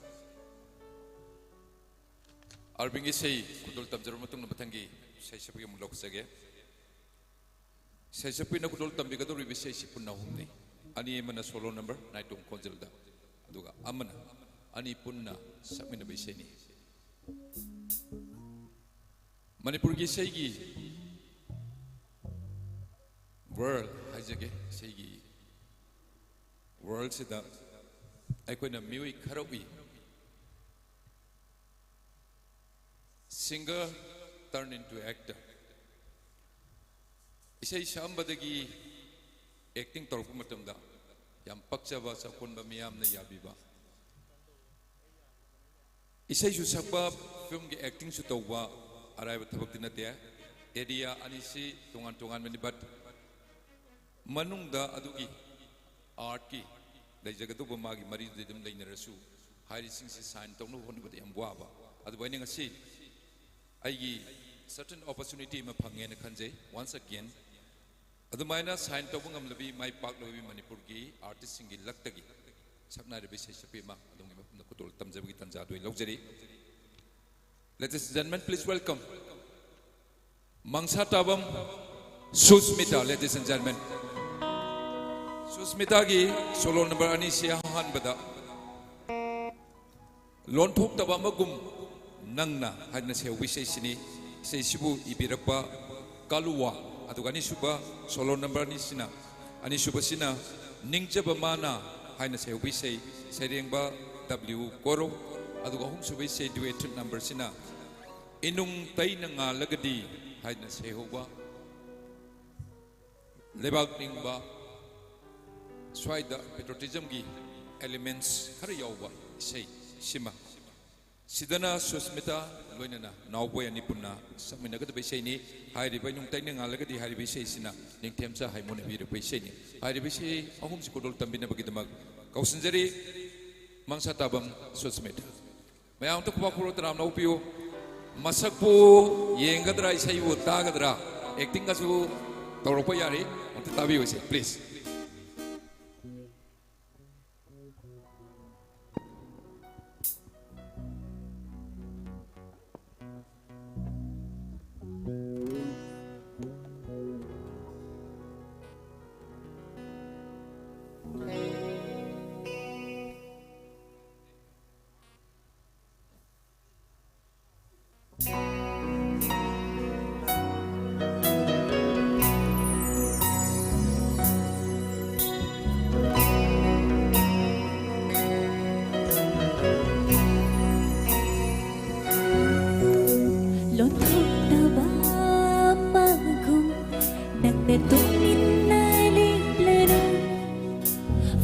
ꯑꯔꯕꯤꯟꯒꯤ ꯏꯁꯩ ꯈꯨꯗꯣꯜ ꯇꯝꯖꯔꯕ ꯃꯇꯨꯡꯗ ꯃꯊꯪꯒꯤ ꯏꯁꯩ ꯁꯛꯄꯒꯤ ꯑꯃꯨꯛ ꯂꯧꯖꯒꯦ꯫ ꯏꯁꯩ ꯁꯛꯄꯤꯅ ꯈꯨꯗꯣꯜ ꯇꯝꯕꯤꯒꯗꯧꯔꯤꯕ ꯏꯁꯩꯁꯤ ꯄꯨꯟꯅ ꯑꯍꯨꯝꯅꯤ꯫ ꯑꯅꯤ ꯑꯃꯅ solo number ꯅꯥꯏꯇꯣꯝ ꯈꯣꯟꯖꯦꯜꯗ, ꯑꯗꯨꯒ ꯑꯃꯅ ꯑꯅꯤ ꯄꯨꯟꯅ ꯁꯛꯃꯤꯟꯅꯕ ꯏꯁꯩꯅꯤ꯫ ꯃꯅꯤꯄꯨꯔꯒꯤ ꯏꯁꯩꯒꯤ world ꯍꯥꯏꯖꯒꯦ, ꯏꯁꯩꯒꯤ worldꯁꯤꯗ ꯑꯩꯈꯣꯏꯅ ꯃꯤꯑꯣꯏ ꯈꯔ ꯎꯏ꯫ Singer turn into actor꯫ ꯏꯁꯩ ꯁꯛꯑꯝꯕꯗꯒꯤ acting ꯇꯧꯔꯛꯄ ꯃꯇꯝꯗ ꯌꯥꯝ ꯄꯛꯆꯕ, ꯆꯥꯎꯈꯣꯟꯕ, ꯃꯤꯌꯥꯝꯅ ꯌꯥꯕꯤꯕ꯫ ꯏꯁꯩꯁꯨ ꯁꯛꯄ, filmꯒꯤ actingꯁꯨ ꯇꯧꯕ ꯑꯔꯥꯏꯕ ꯊꯕꯛꯇꯤ ꯅꯠꯇꯦ꯫ Area ꯑꯅꯤꯁꯤ ꯇꯣꯉꯥꯟ ꯇꯣꯉꯥꯟꯕꯅꯤ, but ꯃꯅꯨꯡꯗ ꯑꯗꯨꯒꯤ artꯀꯤ ꯂꯩꯖꯒꯗꯧꯕ ꯃꯥꯒꯤ ꯃꯔꯤꯗꯨꯗꯤ ꯑꯗꯨꯝ ꯂꯩꯅꯔꯁꯨ, ꯍꯥꯏꯔꯤꯁꯤꯡꯁꯤ sign ꯇꯧꯅꯕ ꯍꯣꯠꯅꯕꯗ ꯌꯥꯝ ꯋꯥꯕ꯫ ꯑꯗꯨꯕꯨ ꯑꯩꯅ ꯉꯁꯤ ꯑꯩꯒꯤ certain opportunity ꯑꯃ ꯐꯪꯉꯦꯅ ꯈꯟꯖꯩ꯫ Once again, ꯑꯗꯨꯃꯥꯏꯅ sign ꯇꯧꯕ ꯉꯝꯂꯕꯤ, ꯃꯥꯏ ꯄꯥꯛꯂꯕꯤ ꯃꯅꯤꯄꯨꯔꯒꯤ artistꯁꯤꯡꯒꯤ ꯂꯛꯇꯒꯤ ꯁꯛꯅꯥꯏꯔꯕ ꯏꯁꯩ ꯁꯛꯄꯤ ꯑꯃ ꯑꯗꯣꯝꯒꯤ ꯃꯐꯝꯗ ꯈꯨꯗꯣꯜ ꯇꯝꯖꯕꯒꯤ ꯇꯥꯟꯖꯥꯗꯨ ꯑꯩ ꯂꯧꯖꯔꯤ꯫ Ladies and gentlemen, please welcome ꯃꯪꯁꯥ ꯇꯥꯕꯝ Susmita, ladies and gentlemen꯫ ꯁꯨꯁꯃꯤꯇꯥꯒꯤ solo number ꯑꯅꯤꯁꯤ ꯑꯍꯥꯟꯕꯗ ꯂꯣꯟꯊꯣꯛꯇꯕ ꯑꯃꯒꯨꯝ ꯅꯪꯅ ꯍꯥꯏꯗꯅ ꯁꯩꯍꯧꯕ ꯏꯁꯩꯁꯤꯅꯤ꯫ ꯏꯁꯩꯁꯤꯕꯨ ꯏꯕꯤꯔꯛꯄ ꯀꯥꯂꯨꯋꯥ, ꯑꯗꯨꯒ ꯑꯅꯤꯁꯨꯕ solo number ꯑꯅꯤꯁꯤꯅ, ꯑꯅꯤꯁꯨꯕꯁꯤꯅ ꯅꯤꯡꯖꯕ ꯃꯥꯅ ꯍꯥꯏꯅ ꯁꯩꯍꯧꯕ ꯏꯁꯩ, ꯁꯩꯔꯦꯡꯕ W ꯀꯣꯔꯧ, ꯑꯗꯨꯒ ꯑꯍꯨꯝꯁꯨꯕ ꯏꯁꯩ duet numberꯁꯤꯅ ꯏꯅꯨꯡ ꯇꯩꯅ ꯉꯥꯜꯂꯒꯗꯤ ꯍꯥꯏꯗꯅ ꯁꯩꯍꯧꯕ ꯂꯩꯕꯥꯛ ꯅꯤꯡꯕ, ꯁ꯭ꯋꯥꯏꯗ patriotismꯒꯤ elements ꯈꯔ ꯌꯥꯎꯕ ꯏꯁꯩ ꯁꯤꯃ꯫ ꯁꯤꯗꯅ ꯁꯨꯁꯃꯤꯇꯥ ꯂꯣꯏꯅꯅ ꯅꯥꯎꯕꯣꯏ ꯑꯅꯤ ꯄꯨꯟꯅ ꯁꯛꯃꯤꯟꯅꯒꯗꯕ ꯏꯁꯩꯅꯤ꯫ ꯍꯥꯏꯔꯤꯕ ꯏꯅꯨꯡ ꯇꯩꯅ ꯉꯥꯜꯂꯒꯗꯤ ꯍꯥꯏꯔꯤꯕ ꯏꯁꯩꯁꯤꯅ ꯅꯤꯡꯊꯦꯝꯆꯥ ꯍꯥꯏꯃꯣꯅ ꯏꯕꯤꯔꯛꯄ ꯏꯁꯩꯅꯤ꯫ ꯍꯥꯏꯔꯤꯕ ꯏꯁꯩ ꯑꯍꯨꯝꯁꯤ ꯈꯨꯗꯣꯜ ꯇꯝꯕꯤꯅꯕꯒꯤꯗꯃꯛ ꯀꯧꯁꯤꯟꯖꯔꯤ ꯃꯪꯁꯥ ꯇꯥꯕꯝ ꯁꯨꯁꯃꯤꯇꯥ꯫ ꯃꯌꯥꯝ ꯑꯝꯇ ꯈꯨꯕꯥꯛ ꯈꯨꯔꯣ, ꯇꯔꯥꯝꯅ ꯍꯧꯄꯤꯌꯨ꯫ ꯃꯁꯛꯄꯨ ꯌꯦꯡꯒꯗ꯭ꯔꯥ, ꯏꯁꯩꯕꯨ ꯇꯥꯒꯗ꯭ꯔꯥ, actingꯒꯁꯨ ꯇꯧꯔꯛꯄ ꯌꯥꯔꯤ꯫ ꯑꯝꯇ ꯇꯥꯕꯤꯌꯨꯁꯦ, please꯫ ꯇꯨꯃꯤꯟꯅ ꯂꯦꯞꯂꯅꯨ,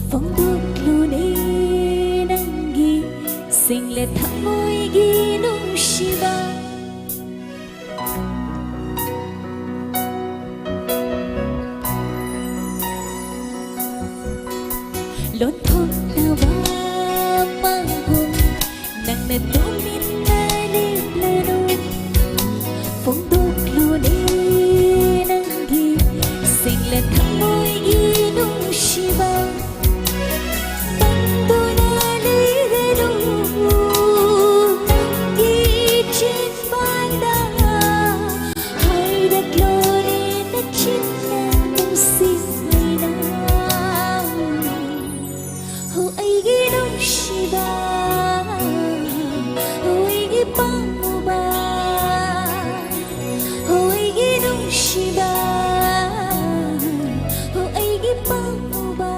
ꯐꯣꯡꯗꯣꯛꯂꯨꯅꯦ ꯅꯪꯒꯤ ꯁꯦꯡꯂ ꯊꯃꯣꯏꯒꯤ ꯅꯨꯡꯁꯤꯕ꯫ ꯂꯣꯟꯊꯣꯛꯅꯕ ꯃꯥꯡꯒꯨꯝ ꯅꯪꯅ ꯇꯨꯃꯤꯟꯅ ꯂꯦꯞꯂꯅꯨ, ꯐꯣꯡꯗꯣꯛꯂꯨꯅꯦ ꯅꯪꯒꯤ ꯁꯦꯡꯂ ꯊꯃꯣꯏꯒꯤ ꯅꯨꯡꯁꯤꯕ꯫ ꯄꯟꯗꯨꯅ ꯂꯩꯔꯅꯨ ꯅꯪꯒꯤ ꯆꯤꯟꯕꯥꯟꯗ, ꯍꯥꯏꯔꯛꯂꯣꯅꯦ ꯅꯆꯤꯟꯅ ꯅꯨꯡꯁꯤꯅ꯫ ꯍꯣ ꯑꯩꯒꯤ ꯅꯨꯡꯁꯤꯕ, ꯍꯣ ꯑꯩꯒꯤ ꯄꯥꯝꯃꯨꯕ, ꯍꯣ ꯑꯩꯒꯤ ꯅꯨꯡꯁꯤꯕ, ꯍꯣ ꯑꯩꯒꯤ ꯄꯥꯝꯃꯨꯕ꯫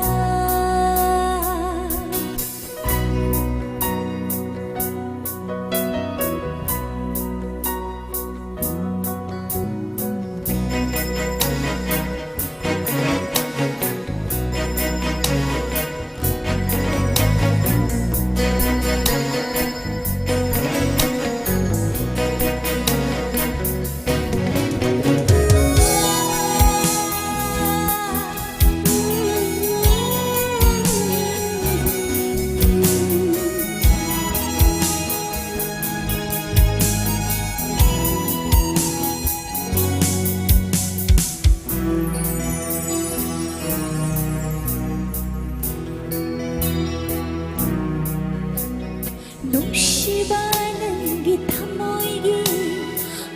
ꯅꯨꯡꯁꯤꯕ ꯅꯪꯒꯤ ꯊꯃꯣꯏꯒꯤ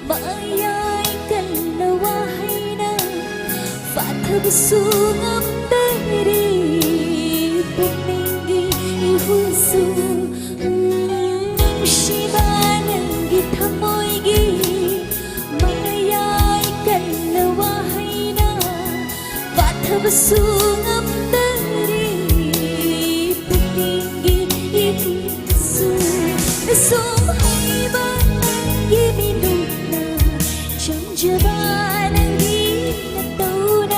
ꯃꯌꯥꯏ ꯀꯟꯅ ꯋꯥꯍꯩꯅ ꯐꯥꯊꯕꯁꯨ ꯉꯝꯗꯔꯦ ꯄꯨꯛꯅꯤꯡꯒꯤ ꯏꯍꯨꯜꯁꯨ꯫ ꯎꯝ, ꯅꯨꯡꯁꯤꯕ ꯅꯪꯒꯤ ꯊꯃꯣꯏꯒꯤ ꯃꯌꯥꯏ ꯀꯟꯅ ꯋꯥꯍꯩꯅ ꯐꯥꯊꯕꯁꯨ ꯉꯝꯗꯔꯦ ꯄꯨꯛꯅꯤꯡꯒꯤ ꯏꯍꯨꯜꯁꯨ꯫ ꯅꯁꯨꯝ ꯍꯩꯕ ꯅꯪꯒꯤ ꯃꯤꯅꯨꯡꯅ ꯆꯝꯖꯕ ꯅꯪꯒꯤ ꯅꯇꯧꯅ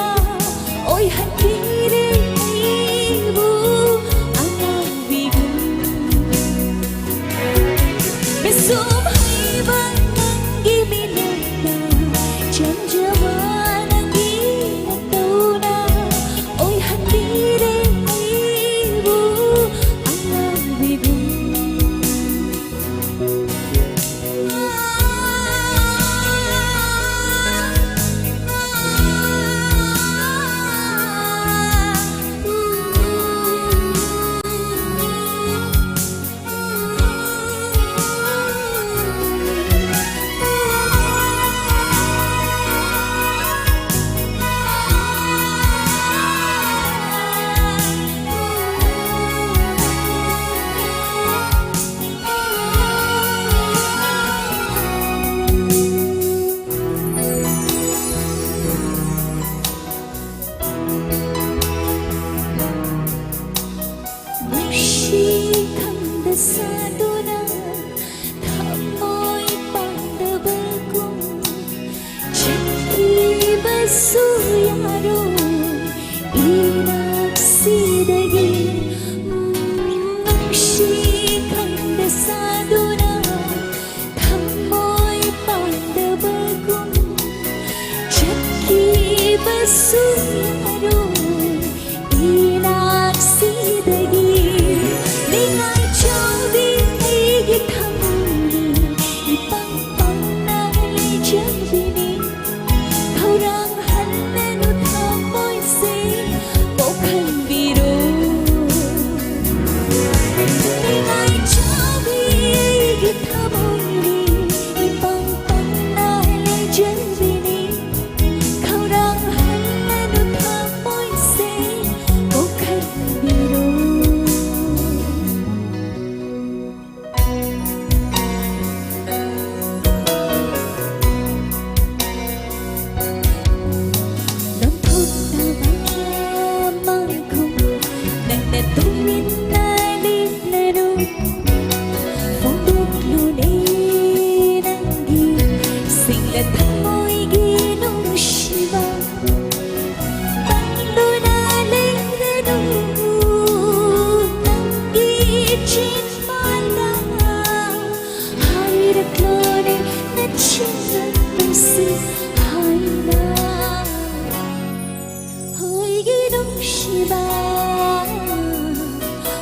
ꯅꯨꯡꯁꯤꯕ,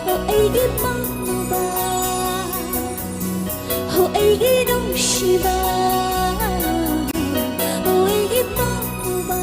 ꯑꯣ ꯑꯩꯒꯤ ꯄꯥꯝꯃꯨꯕ, ꯑꯣ ꯑꯩꯒꯤ ꯅꯨꯡꯁꯤꯕ, ꯑꯣ ꯑꯩꯒꯤ ꯄꯥꯝꯃꯨꯕ꯫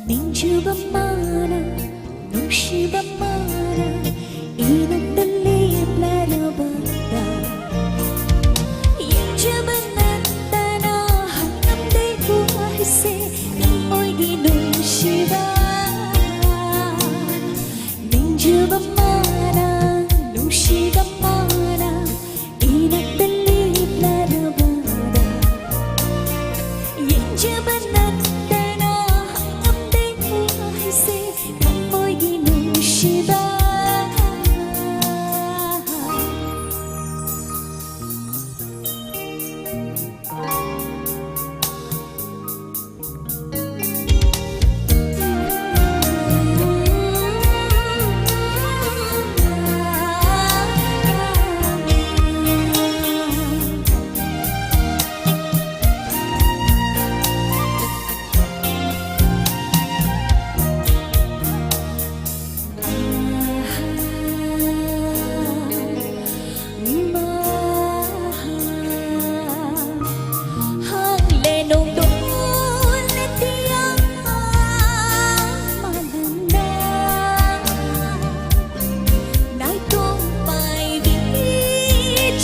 ꯅꯤꯡꯖꯕ ꯃꯥꯅ, ꯅꯨꯡꯁꯤꯕ ꯃꯥꯅ, ꯏꯅꯥꯛꯇ ꯂꯦꯞꯂꯔꯕꯗ, ꯌꯦꯡꯖꯕ ꯅꯠꯇꯅ ꯍꯪꯉꯝꯗꯦ ꯋꯥꯍꯩꯁꯦ, ꯊꯃꯣꯏꯒꯤ ꯅꯨꯡꯁꯤꯕ꯫ ꯅꯤꯡꯖꯕ ꯃꯥꯅ, ꯅꯨꯡꯁꯤꯕ ꯃꯥꯅ, ꯏꯅꯥꯛꯇ ꯂꯦꯞꯂꯔꯕꯗ, ꯌꯦꯡꯖꯕ ꯅꯠꯇꯅ ꯍꯪꯉꯝꯗꯦ ꯋꯥꯍꯩꯁꯦ, ꯊꯃꯣꯏꯒꯤ ꯅꯨꯡꯁꯤꯕ꯫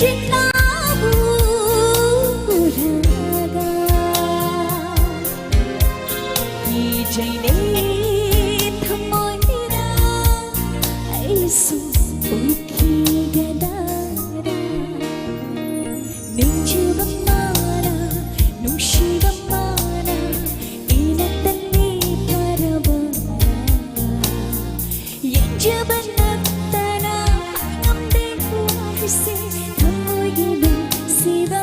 ꯆꯤꯟꯅꯥꯕꯨ ꯎꯔꯒ ꯀꯤꯖꯩꯅꯦ ꯊꯃꯣꯏꯗ ꯑꯩꯁꯨ ꯎꯈꯤꯒꯗꯔꯥ? ꯅꯤꯡꯖꯕ ꯃꯥꯅ, ꯅꯨꯡꯁꯤꯕ ꯃꯥꯅ, ꯏꯅꯥꯛꯇ ꯂꯦꯞꯂꯔꯕ ꯌꯦꯡꯖꯕ ꯅꯠꯇꯅ ꯉꯝꯗꯦ ꯋꯥꯔꯤꯁꯦ ꯊꯃꯣꯏꯒꯤ ꯅꯨꯡꯁꯤꯕ꯫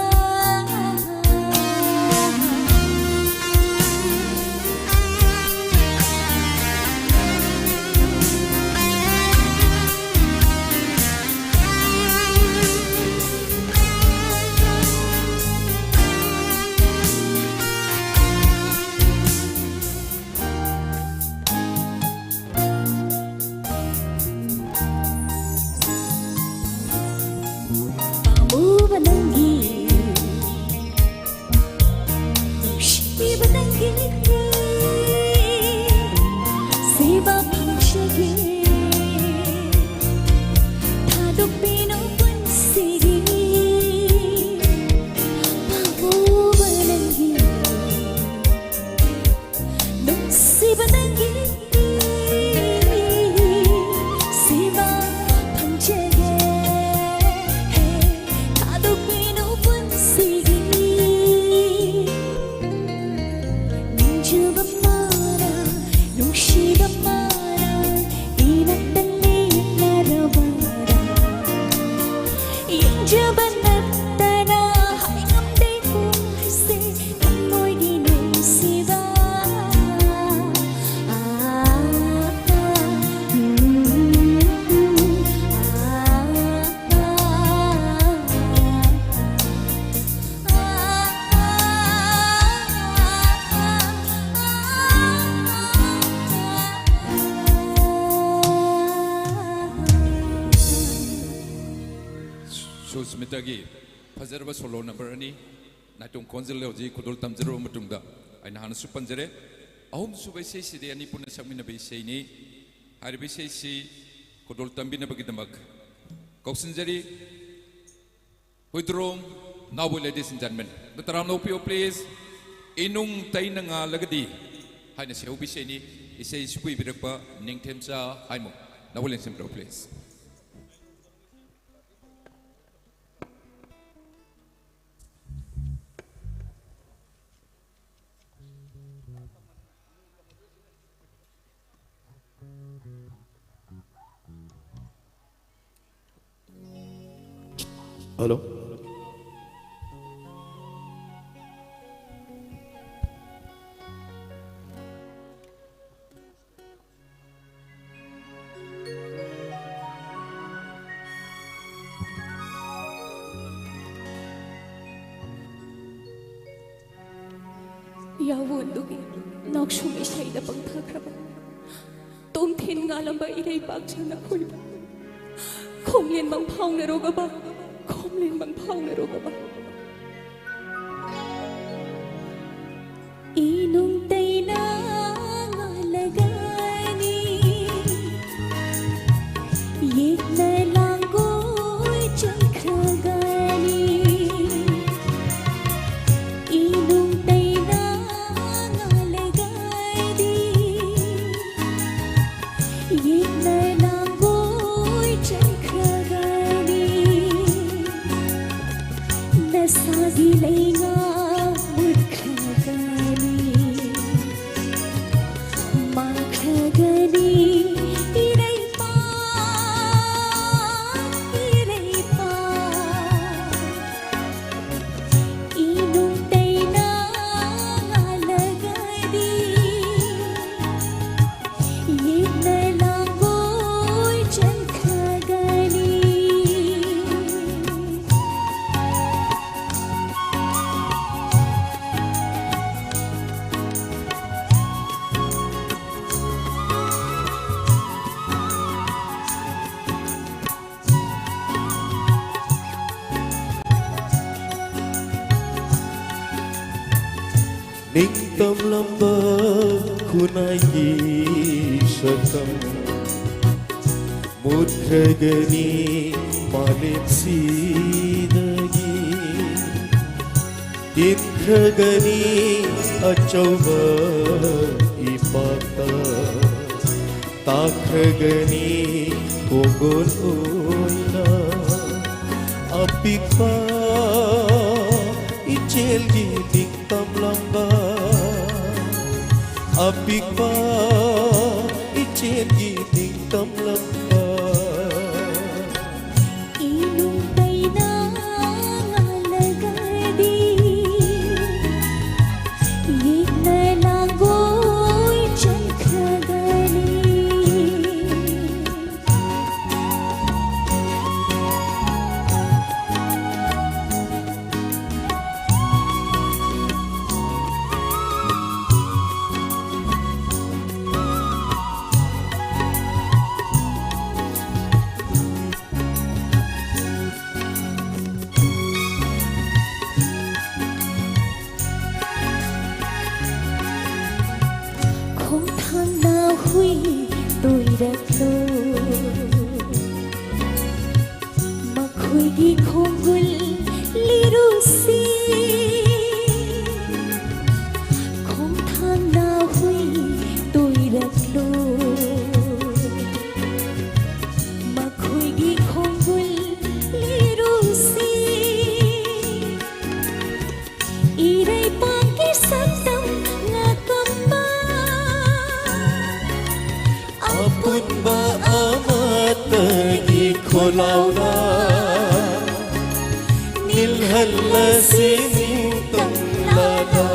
ꯄꯥꯝꯃꯨꯕ ꯅꯪꯒꯤ, ꯅꯨꯡꯁꯤꯕ ꯅꯪꯒꯤ ꯁꯦꯕꯥ ꯐꯪꯖꯒꯦ꯫ ꯊꯥꯗꯣꯛꯄꯤꯅꯨ ꯄꯨꯟꯁꯤꯒꯤ ꯄꯥꯝꯃꯨꯕ ꯅꯪꯒꯤ ꯅꯨꯡꯁꯤꯕ ꯅꯪꯒꯤ ꯁꯦꯕꯥ ꯐꯪꯖꯒꯦ꯫ ꯊꯥꯗꯣꯛꯄꯤꯅꯨ ꯄꯨꯟꯁꯤꯒꯤ ꯅꯤꯡꯖꯕ ꯃꯥꯅ, ꯅꯨꯡꯁꯤꯕ ꯃꯥꯅ ꯏꯅꯥꯛꯇ ꯂꯦꯞꯂꯔꯕ ꯌꯦꯡꯖꯕ ꯅꯠꯇꯅ ꯍꯥꯏꯉꯝꯗꯦ ꯋꯥꯔꯤꯁꯦ ꯊꯃꯣꯏꯒꯤ ꯅꯨꯡꯁꯤꯕ꯫ ꯁꯨꯁꯃꯤꯇꯥꯒꯤ ꯐꯖꯔꯕ ꯁꯣꯂꯣ ꯅꯝꯕꯔ ꯑꯅꯤ, ꯅꯥꯏꯇꯣꯝ ꯈꯣꯟꯖꯦꯜ ꯍꯧꯖꯤꯛ ꯈꯨꯗꯣꯜ ꯇꯝꯖꯔꯕ ꯃꯇꯨꯡꯗ, ꯑꯩꯅ ꯍꯥꯟꯅꯁꯨ ꯄꯟꯖꯔꯦ, ꯑꯍꯨꯝꯁꯨꯕ ꯏꯁꯩꯁꯤꯗꯤ ꯑꯅꯤ ꯄꯨꯟꯅ ꯁꯛꯃꯤꯟꯅꯕ ꯏꯁꯩꯅꯤ꯫ ꯍꯥꯏꯔꯤꯕ ꯏꯁꯩꯁꯤ ꯈꯨꯗꯣꯜ ꯇꯝꯕꯤꯅꯕꯒꯤꯗꯃꯛ ꯀꯧꯁꯤꯟꯖꯔꯤ꯫ ꯍꯨꯏꯗ꯭ꯔꯣꯝ ꯅꯥꯎꯕꯣꯏ, ladies and gentlemen, ꯅꯇꯔꯥꯝ ꯂꯧꯕꯤꯌꯨ, please. ꯏꯅꯨꯡ ꯇꯩꯅ ꯉꯥꯜꯂꯒꯗꯤ ꯍꯥꯏꯅ ꯁꯦꯍꯧꯕꯤꯁꯦꯅꯤ ꯏꯁꯩ ꯁꯛꯄꯤꯕꯤꯔꯛꯄ ꯅꯤꯡꯊꯦꯝꯆꯥ ꯍꯥꯏꯃꯨ꯫ ꯅꯥꯎꯕꯣꯏ ꯂꯦꯡꯁꯤꯟꯕꯤꯔꯛꯎ, please. Hello. ꯌꯥꯋꯣꯟꯗꯨꯒꯤ ꯅꯥꯎꯁꯨꯝ ꯏꯁꯩꯗ ꯄꯪꯊꯈ꯭ꯔꯕ, ꯇꯣꯝꯊꯤꯟ ꯉꯥꯜꯂꯝꯕ ꯏꯔꯩꯄꯥꯛ ꯆꯦꯡꯅ ꯈꯣꯏꯕ, ꯈꯣꯝꯂꯦꯟ ꯃꯪ ꯐꯥꯎꯅꯔꯣꯒꯕ, ꯈꯣꯝꯂꯦꯟ ꯃꯪ ꯐꯥꯎꯅꯔꯣꯒꯕ꯫ ꯏꯅꯨꯡ ꯇꯩꯅ ꯉꯥꯜꯂꯒꯅꯤ, ꯌꯦꯛꯅ ꯂꯥꯡꯒꯣꯏ ꯆꯪꯈ꯭ꯔꯒꯅꯤ꯫ ꯏꯅꯨꯡ ꯇꯩꯅ ꯉꯥꯜꯂꯒꯗꯤ, ꯌꯦꯛꯅ ꯂꯥꯡꯒꯣꯏ ꯆꯪꯈ꯭ꯔꯒꯅꯤ꯫ ꯅꯁꯥꯒꯤ ꯂꯩꯉꯥꯛ ꯃꯨꯠꯈ꯭ꯔꯒꯅꯤ, ꯃꯥꯡꯈ꯭ꯔꯒꯅꯤ ꯏꯔꯩꯄꯥꯛ, ꯏꯔꯩꯄꯥꯛ꯫ ꯏꯅꯨꯡ ꯇꯩꯅ ꯉꯥꯜꯂꯒꯗꯤ, ꯌꯦꯛꯅ ꯂꯥꯡꯒꯣꯏ ꯆꯪꯈ꯭ꯔꯒꯅꯤ꯫ ꯅꯤꯡꯇꯝꯂꯝꯕ ꯈꯨꯟꯅꯥꯏꯒꯤ ꯁꯛꯇꯝ ꯃꯨꯠꯈ꯭ꯔꯒꯅꯤ ꯃꯥꯂꯦꯝꯁꯤꯗ꯫ ꯏꯟꯈ꯭ꯔꯒꯅꯤ ꯑꯆꯧꯕ ꯏꯄꯥꯛꯇ, ꯇꯥꯈ꯭ꯔꯒꯅꯤ ꯀꯣꯡꯒꯣꯜ ꯑꯣꯏꯅ꯫ ꯑꯄꯤꯛꯄ ꯏꯆꯦꯜꯒꯤ ꯅꯤꯡꯇꯝꯂꯝꯕ, ꯑꯄꯤꯛꯄ ꯏꯆꯦꯜꯒꯤ ꯅꯤꯡꯇꯝꯂꯝꯕ꯫ ꯏꯅꯨꯡ ꯀꯩꯅ ꯉꯥꯜꯂꯒꯗꯤ ꯌꯦꯛꯅ ꯂꯥꯡꯒꯣꯏ ꯆꯟꯈ꯭ꯔꯒꯅꯤ꯫ ꯈꯣꯡꯊꯥꯡꯅ ꯍꯨꯏ ꯇꯣꯏꯔꯛꯂꯣ꯫ ꯃꯈꯣꯏꯒꯤ ꯈꯣꯡꯒꯨꯜ ꯂꯤꯔꯨꯁꯤ꯫ ꯈꯣꯡꯊꯥꯡꯅ ꯍꯨꯏ ꯇꯣꯏꯔꯛꯂꯣ꯫ ꯃꯈꯣꯏꯒꯤ ꯈꯣꯡꯒꯨꯜ ꯂꯤꯔꯨꯁꯤ꯫ ꯏꯔꯩꯄꯥꯛꯀꯤ ꯁꯛꯇꯝ ꯉꯥꯛꯂꯝꯕ ꯑꯄꯨꯟꯕ ꯑꯃꯠꯇꯒꯤ ꯈꯣꯜꯂꯥꯎꯅ ꯅꯤꯜꯍꯜꯂꯁꯤ ꯅꯤꯡꯇꯝ ꯂꯥꯗ꯫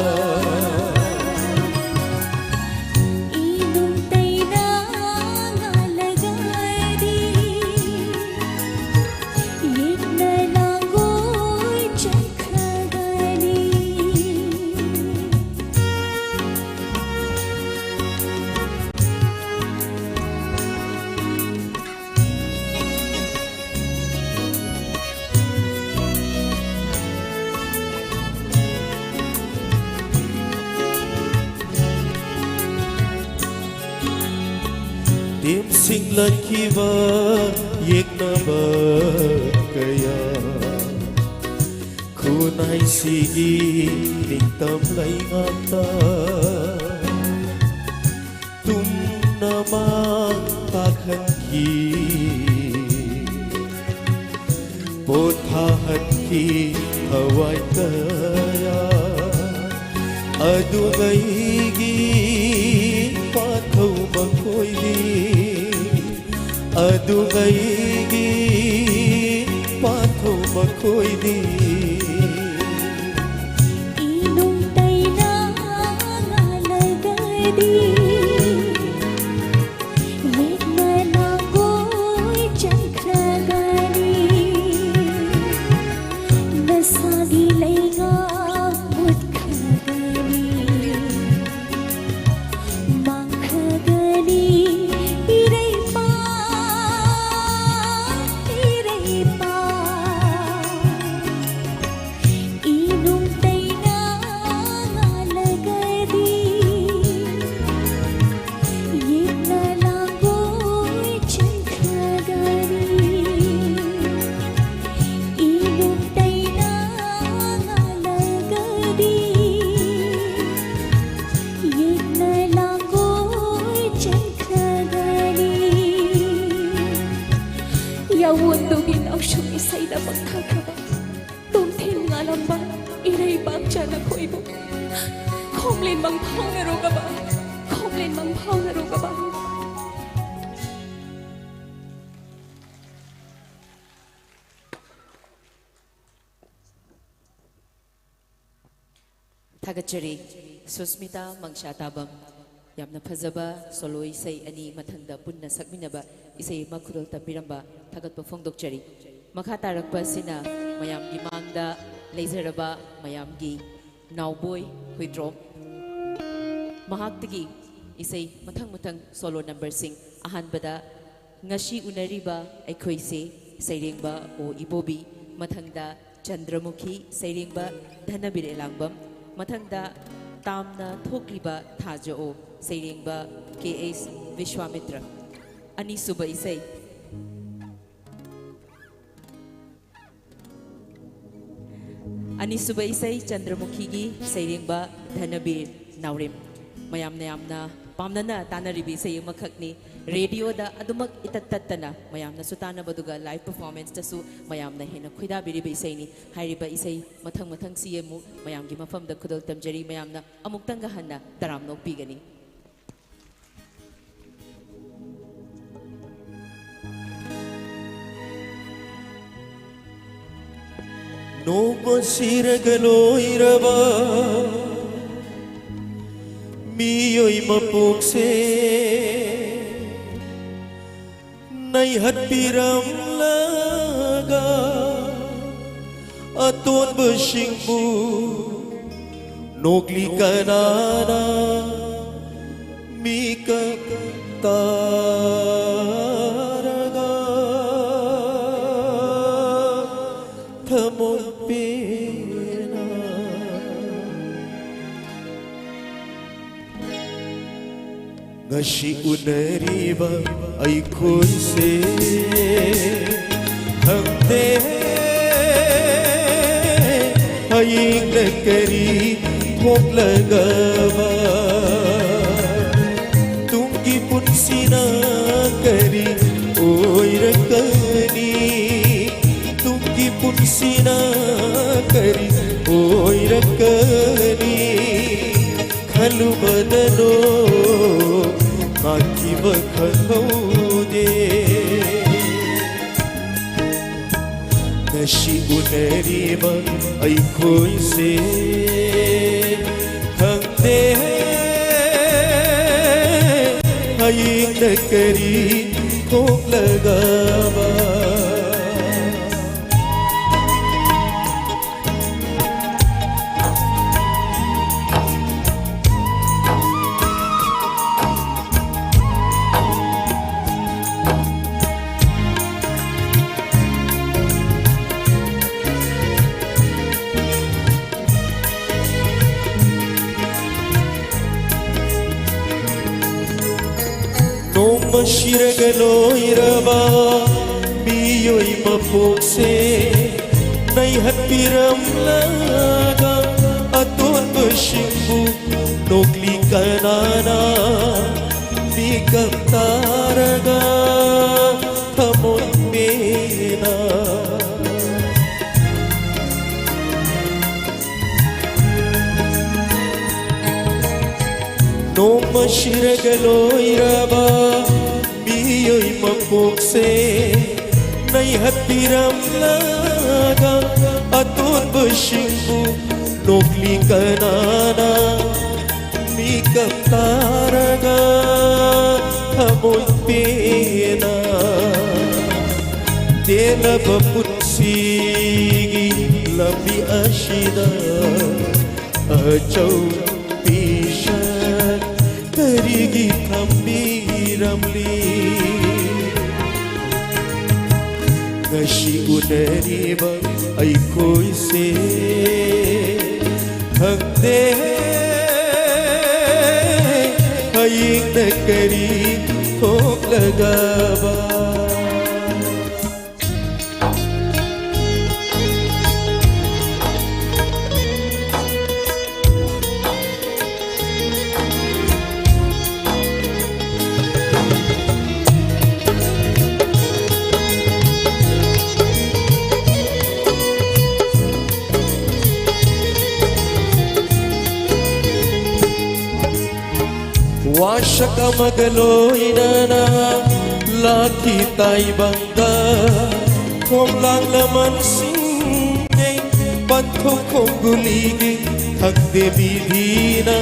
ꯏꯅꯨꯡ ꯇꯩꯅ ꯉꯥꯜꯂꯒꯗꯤ ꯌꯦꯛꯅ ꯂꯥꯡꯒꯣꯏ ꯆꯠꯈ꯭ꯔꯒꯅꯤ꯫ ꯇꯦꯝꯁꯤꯡꯂꯛꯈꯤꯕ ꯌꯦꯛꯅꯕ ꯀꯌꯥ ꯈꯨꯟꯅꯥꯏ ꯑꯩꯁꯤꯒꯤ ꯅꯤꯡꯇꯝ ꯂꯩꯉꯥꯛꯇ ꯇꯨꯝꯅ ꯃꯥꯡ ꯇꯥꯛꯍꯟꯈꯤ꯫ ꯄꯣꯊꯥꯍꯟꯈꯤ ꯊꯋꯥꯏ ꯀꯌꯥ ꯑꯗꯨ ꯑꯩꯒꯤ ꯄꯥꯟꯊꯧ ꯃꯈꯣꯏꯗꯤ꯫ ꯑꯗꯨ ꯑꯩꯒꯤ ꯄꯥꯟꯊꯧ ꯃꯈꯣꯏꯗꯤ꯫ ꯏꯅꯨꯡ ꯇꯩꯅ ꯉꯥꯜꯂꯒꯗꯤ ꯌꯦꯛꯅ ꯂꯥꯡꯒꯣꯏ ꯆꯪꯈ꯭ꯔꯒꯅꯤ꯫ ꯅꯁꯥꯒꯤ ꯂꯩꯉꯥꯛ ꯃꯨꯠꯈ꯭ꯔꯒꯅꯤ꯫ ꯃꯥꯡꯈ꯭ꯔꯒꯅꯤ ꯏꯔꯩꯄꯥꯛ, ꯏꯔꯩꯄꯥꯛ꯫ ꯏꯅꯨꯡ ꯇꯩꯅ ꯉꯥꯜꯂꯒꯗꯤ ꯌꯦꯛꯅ ꯂꯥꯡꯒꯣꯏ ꯆꯪꯈ꯭ꯔꯒꯅꯤ꯫ ꯏꯅꯨꯡ ꯇꯩꯅ ꯉꯥꯜꯂꯒꯗꯤ ꯌꯦꯛꯅ ꯂꯥꯡꯒꯣꯏ ꯆꯪꯈ꯭ꯔꯒꯅꯤ꯫ ꯌꯥꯋꯣꯟꯗꯨꯒꯤ ꯅꯥꯎꯁꯨꯝ ꯏꯁꯩꯗ ꯄꯪꯊꯥꯈ꯭ꯔꯕ ꯇꯣꯝꯊꯤꯟ ꯉꯥꯂꯝꯕ ꯏꯔꯩꯄꯥꯛꯆꯥ ꯅꯈꯣꯏꯕꯨ ꯈꯣꯝꯂꯦꯟ ꯃꯪ ꯐꯥꯎꯅꯔꯨꯒꯕ, ꯈꯣꯝꯂꯦꯟ ꯃꯪ ꯐꯥꯎꯅꯔꯨꯒꯕ꯫ ꯊꯥꯒꯠꯆꯔꯤ ꯁꯨꯁꯃꯤꯇꯥ ꯃꯪꯁꯥ ꯇꯥꯕꯝ꯫ ꯌꯥꯝꯅ ꯐꯖꯕ ꯁꯣꯂꯣ ꯏꯁꯩ ꯑꯅꯤ ꯃꯊꯪꯗ ꯄꯨꯟꯅ ꯁꯛꯃꯤꯟꯅꯕ ꯏꯁꯩ ꯑꯃ ꯈꯨꯗꯣꯜ ꯇꯝꯕꯤꯔꯝꯕ ꯊꯥꯒꯠꯄ ꯐꯣꯡꯗꯣꯛꯆꯔꯤ꯫ ꯃꯈꯥ ꯇꯥꯔꯛꯄ ꯑꯁꯤꯅ ꯃꯌꯥꯝꯒꯤ ꯃꯥꯡꯗ ꯂꯩꯖꯔꯕ ꯃꯌꯥꯝꯒꯤ ꯅꯥꯎꯕꯣꯏ ꯍꯨꯏꯗ꯭ꯔꯣꯝ꯫ ꯃꯍꯥꯛꯇꯒꯤ ꯏꯁꯩ ꯃꯊꯪ ꯃꯊꯪ ꯁꯣꯂꯣ ꯅꯝꯕꯔꯁꯤꯡ, ꯑꯍꯥꯟꯕꯗ ꯉꯁꯤ ꯎꯅꯔꯤꯕ ꯑꯩꯈꯣꯏꯁꯦ, ꯁꯩꯔꯦꯡꯕ ꯑꯣ ꯏꯕꯣꯕꯤ, ꯃꯊꯪꯗ ꯆꯟꯗ꯭ꯔꯃꯨꯈꯤ, ꯁꯩꯔꯦꯡꯕ ꯙꯅꯕꯤꯔ ꯑꯦꯂꯥꯡꯕꯝ, ꯃꯊꯪꯗ ꯇꯥꯝꯅ ꯊꯣꯛꯂꯤꯕ ꯊꯥꯖꯑꯣ, ꯁꯩꯔꯦꯡꯕ ꯀꯦ ꯑꯦꯁ ꯕꯤꯁ꯭ꯋꯥꯃꯤꯇ꯭ꯔ꯫ ꯑꯅꯤꯁꯨꯕ ꯏꯁꯩ꯫ ꯑꯅꯤꯁꯨꯕ ꯏꯁꯩ ꯆꯟꯗ꯭ꯔꯃꯨꯈꯤꯒꯤ ꯁꯩꯔꯦꯡꯕ ꯙꯅꯕꯤꯔ ꯅꯥꯎꯔꯦꯝ꯫ ꯃꯌꯥꯝꯅ ꯌꯥꯝꯅ ꯄꯥꯝꯅꯅ ꯇꯥꯅꯔꯤꯕ ꯏꯁꯩ ꯑꯃꯈꯛꯅꯤ꯫ ꯔꯦꯗꯤꯑꯣꯗ ꯑꯗꯨꯃꯛ ꯏꯇꯠ ꯇꯠꯇꯅ ꯃꯌꯥꯝꯅꯁꯨ ꯇꯥꯅꯕꯗꯨꯒ ꯂꯥꯏꯚ ꯄꯔꯐꯣꯔꯃꯦꯟꯁꯇꯁꯨ ꯃꯌꯥꯝꯅ ꯍꯦꯟꯅ ꯈꯣꯏꯗꯥꯕꯤꯔꯤꯕ ꯏꯁꯩꯅꯤ꯫ ꯍꯥꯏꯔꯤꯕ ꯏꯁꯩ ꯃꯊꯪ ꯃꯊꯪꯁꯤ ꯑꯃꯨꯛ ꯃꯌꯥꯝꯒꯤ ꯃꯐꯝꯗ ꯈꯨꯗꯣꯜ ꯇꯝꯖꯔꯤ꯫ ꯃꯌꯥꯝꯅ ꯑꯃꯨꯛꯇꯪꯒ ꯍꯟꯅ ꯇꯔꯥꯝꯅ ꯑꯣꯛꯄꯤꯒꯅꯤ꯫ ꯅꯣꯡꯃ ꯁꯤꯔꯒ ꯂꯣꯏꯔꯕ ꯃꯤꯑꯣꯏ ꯃꯄꯣꯛꯁꯦ ꯅꯩꯍꯠꯄꯤꯔꯝꯂꯒ ꯑꯇꯣꯟꯕꯁꯤꯡꯕꯨ ꯅꯣꯛꯂꯤ ꯀꯅꯥꯅ ꯃꯤꯀꯞ ꯇꯥꯔꯒ ꯊꯃꯣꯏ ꯄꯦꯟꯅ ꯉꯁꯤ ꯎꯅꯔꯤꯕ ꯑꯩꯈꯣꯏꯁꯦ ꯈꯪꯗꯦ ꯍꯌꯦꯡꯅ ꯀꯔꯤ ꯊꯣꯛꯂꯒꯕ ꯇꯨꯡꯒꯤ ꯄꯨꯟꯁꯤꯅ ꯀꯔꯤ ꯑꯣꯏꯔꯛꯀꯅꯤ ꯇꯨꯡꯒꯤ ꯄꯨꯟꯁꯤꯅ ꯀꯔꯤ ꯑꯣꯏꯔꯛꯀꯅꯤ ꯈꯜꯂꯨꯕꯗꯅꯣ ꯉꯥꯛꯈꯤꯕ ꯈꯪꯍꯧꯗꯦ ꯉꯁꯤ ꯎꯅꯔꯤꯕ ꯑꯩꯈꯣꯏꯁꯦ ꯈꯪꯗꯦ ꯍꯌꯦꯡꯗ ꯀꯔꯤ ꯊꯣꯛꯂꯒꯕ ꯅꯣꯡꯃ ꯁꯤꯔꯒ ꯂꯣꯏꯔꯕ ꯃꯤꯑꯣꯏ ꯃꯄꯣꯛꯁꯦ ꯅꯩꯍꯠꯄꯤꯔꯝꯂꯒ ꯑꯇꯣꯟꯕꯁꯤꯡꯕꯨ ꯅꯣꯛꯂꯤ ꯀꯅꯥꯅ ꯃꯤꯀꯞ ꯇꯥꯔꯒ ꯊꯃꯣꯏ ꯄꯦꯟꯅ ꯅꯣꯡꯃ ꯁꯤꯔꯒ ꯂꯣꯏꯔꯕ ꯃꯤꯑꯣꯏ ꯃꯄꯣꯛꯁꯦ ꯅꯩꯍꯠꯄꯤꯔꯝꯂꯒ ꯑꯇꯣꯟꯕꯁꯤꯡꯕꯨ ꯅꯣꯛꯂꯤ ꯀꯅꯥꯅ ꯃꯤꯀꯞ ꯇꯥꯔꯒ ꯊꯃꯣꯏ ꯄꯦꯟꯅ ꯇꯦꯟꯅꯕ ꯄꯨꯟꯁꯤꯒꯤ ꯂꯝꯕꯤ ꯑꯁꯤꯗ ꯑꯆꯧꯕꯤ ꯁꯛ ꯀꯔꯤꯒꯤ ꯊꯝꯕꯤꯔꯝꯂꯤ? ꯉꯁꯤ ꯎꯅꯔꯤꯕ ꯑꯩꯈꯣꯏꯁꯦ ꯈꯪꯗꯦ ꯍꯌꯦꯡꯅ ꯀꯔꯤ ꯊꯣꯛꯂꯒꯕ꯫ ꯋꯥꯁꯛ ꯑꯃꯒ ꯂꯣꯏꯅꯅ ꯂꯥꯛꯈꯤ ꯇꯥꯏꯕꯪꯗ ꯈꯣꯝꯂꯥꯡ ꯂꯃꯟꯁꯤꯡꯒꯤ ꯄꯟꯊꯨꯡ ꯈꯣꯡꯒꯨꯂꯤꯒꯤ ꯈꯪꯗꯦ ꯕꯤꯙꯤꯅ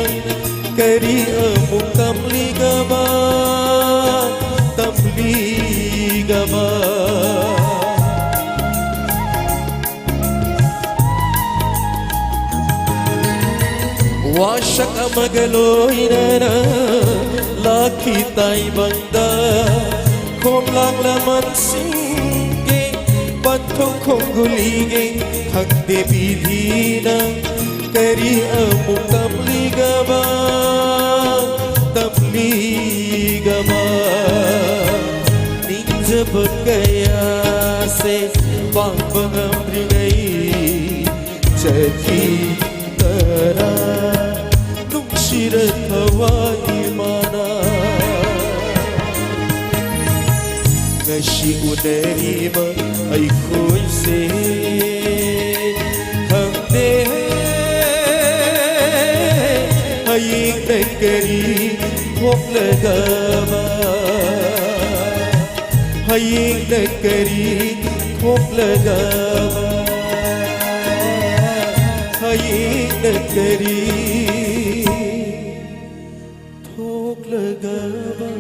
ꯀꯔꯤ ꯑꯃꯨꯛ ꯇꯝꯂꯤꯒꯕ, ꯇꯝꯂꯤꯒꯕ꯫ ꯋꯥꯁꯛ ꯑꯃꯒ ꯂꯣꯏꯅꯅ ꯂꯥꯛꯈꯤ ꯇꯥꯏꯕꯪꯗ ꯈꯣꯝꯂꯥꯡ ꯂꯃꯟꯁꯤꯡꯒꯤ ꯄꯟꯊꯨꯡ ꯈꯣꯡꯒꯨꯂꯤꯒꯤ ꯈꯪꯗꯦ ꯕꯤꯙꯤꯅ ꯀꯔꯤ ꯑꯃꯨꯛ ꯇꯝꯂꯤꯒꯕ, ꯇꯝꯂꯤꯒꯕ꯫ ꯅꯤꯡꯖꯕ ꯀꯌꯥꯁꯦ ꯄꯥꯡꯕ ꯉꯝꯗ꯭ꯔꯤꯉꯩ ꯆꯠꯈꯤꯗꯔꯥ ꯅꯨꯡꯁꯤꯔ ꯊꯋꯥꯏ ꯃꯥꯅ꯫ ꯉꯁꯤ ꯎꯅꯔꯤꯕ ꯑꯩꯈꯣꯏꯁꯦ ꯈꯪꯗꯦ ꯍꯌꯦꯡꯅ ꯀꯔꯤ ꯊꯣꯛꯂꯒꯕ꯫ ꯍꯌꯦꯡꯅ ꯀꯔꯤ ꯊꯣꯛꯂꯒꯕ꯫ ꯍꯌꯦꯡꯅ ꯀꯔꯤ ꯊꯣꯛꯂꯒꯕ꯫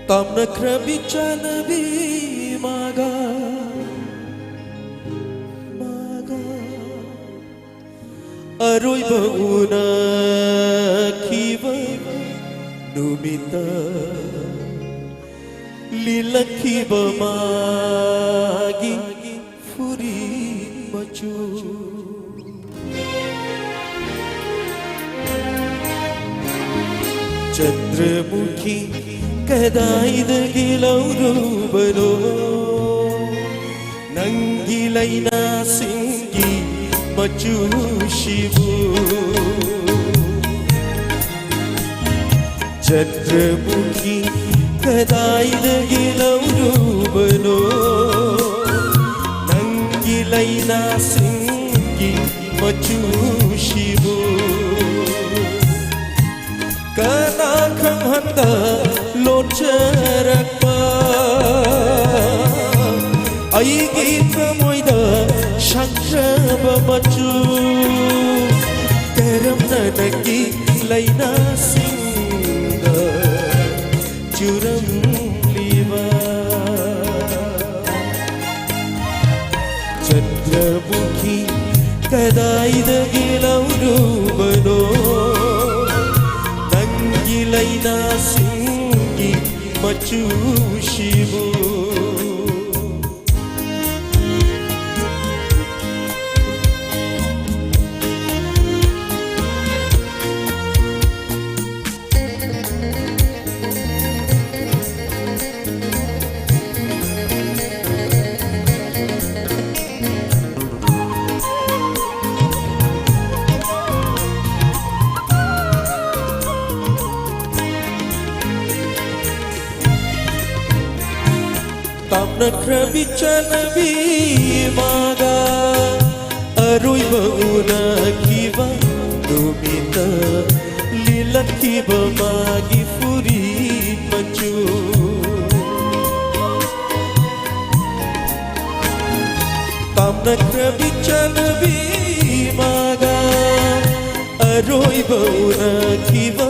ꯇꯥꯝꯅꯈ꯭ꯔꯕꯤ ꯆꯥꯟꯅꯕꯤ ꯃꯥꯒ, ꯃꯥꯒ ꯑꯔꯣꯏꯕ ꯎꯅꯈꯤꯕ ꯅꯨꯃꯤꯠꯇ ꯂꯤꯜꯂꯛꯈꯤꯕ ꯃꯥꯒꯤ ꯐꯨꯔꯤꯠ ꯃꯆꯨ꯫ ꯆꯟꯗ꯭ꯔꯃꯨꯈꯤ ꯀꯗꯥꯏꯗꯒꯤ ꯂꯧꯔꯨꯕꯅꯣ ꯅꯪꯒꯤ ꯂꯩꯅꯥꯁꯤꯡꯒꯤ ꯃꯆꯨꯁꯤꯕꯨ? ꯆꯟꯗ꯭ꯔꯃꯨꯈꯤ ꯀꯗꯥꯏꯗꯒꯤ ꯂꯧꯔꯨꯕꯅꯣ ꯅꯪꯒꯤ ꯂꯩꯅꯥꯁꯤꯡꯒꯤ ꯃꯆꯨꯁꯤꯕꯨ? ꯀꯅꯥ ꯈꯪꯍꯟꯗ ꯂꯣꯟꯖꯔꯛꯄ ꯑꯩꯒꯤ ꯊꯃꯣꯏꯗ ꯁꯪꯈ꯭ꯔꯕ ꯃꯆꯨ ꯀꯔꯝꯅ ꯅꯪꯒꯤ ꯂꯩꯅꯥꯁꯤꯡꯗ ꯆꯨꯔꯝꯂꯤꯕ? ꯆꯟꯗ꯭ꯔꯃꯨꯈꯤ ꯀꯗꯥꯏꯗꯒꯤ ꯂꯧꯔꯨꯕꯅꯣ ꯅꯪꯒꯤ ꯂꯩꯅꯥꯁꯤꯡ ꯃꯆꯨꯁꯤꯕꯨ꯫ ꯇꯥꯞꯅꯈ꯭ꯔꯕꯤ ꯆꯠꯅꯕꯤ ꯃꯥꯒ ꯑꯔꯣꯏꯕ ꯎꯅꯈꯤꯕ ꯅꯨꯃꯤꯠꯇ ꯂꯤꯜꯂꯛꯈꯤꯕ ꯃꯥꯒꯤ ꯐꯨꯔꯤꯠ ꯃꯆꯨ꯫ ꯇꯥꯞꯅꯈ꯭ꯔꯕꯤ ꯆꯠꯅꯕꯤ ꯃꯥꯒ ꯑꯔꯣꯏꯕ ꯎꯅꯈꯤꯕ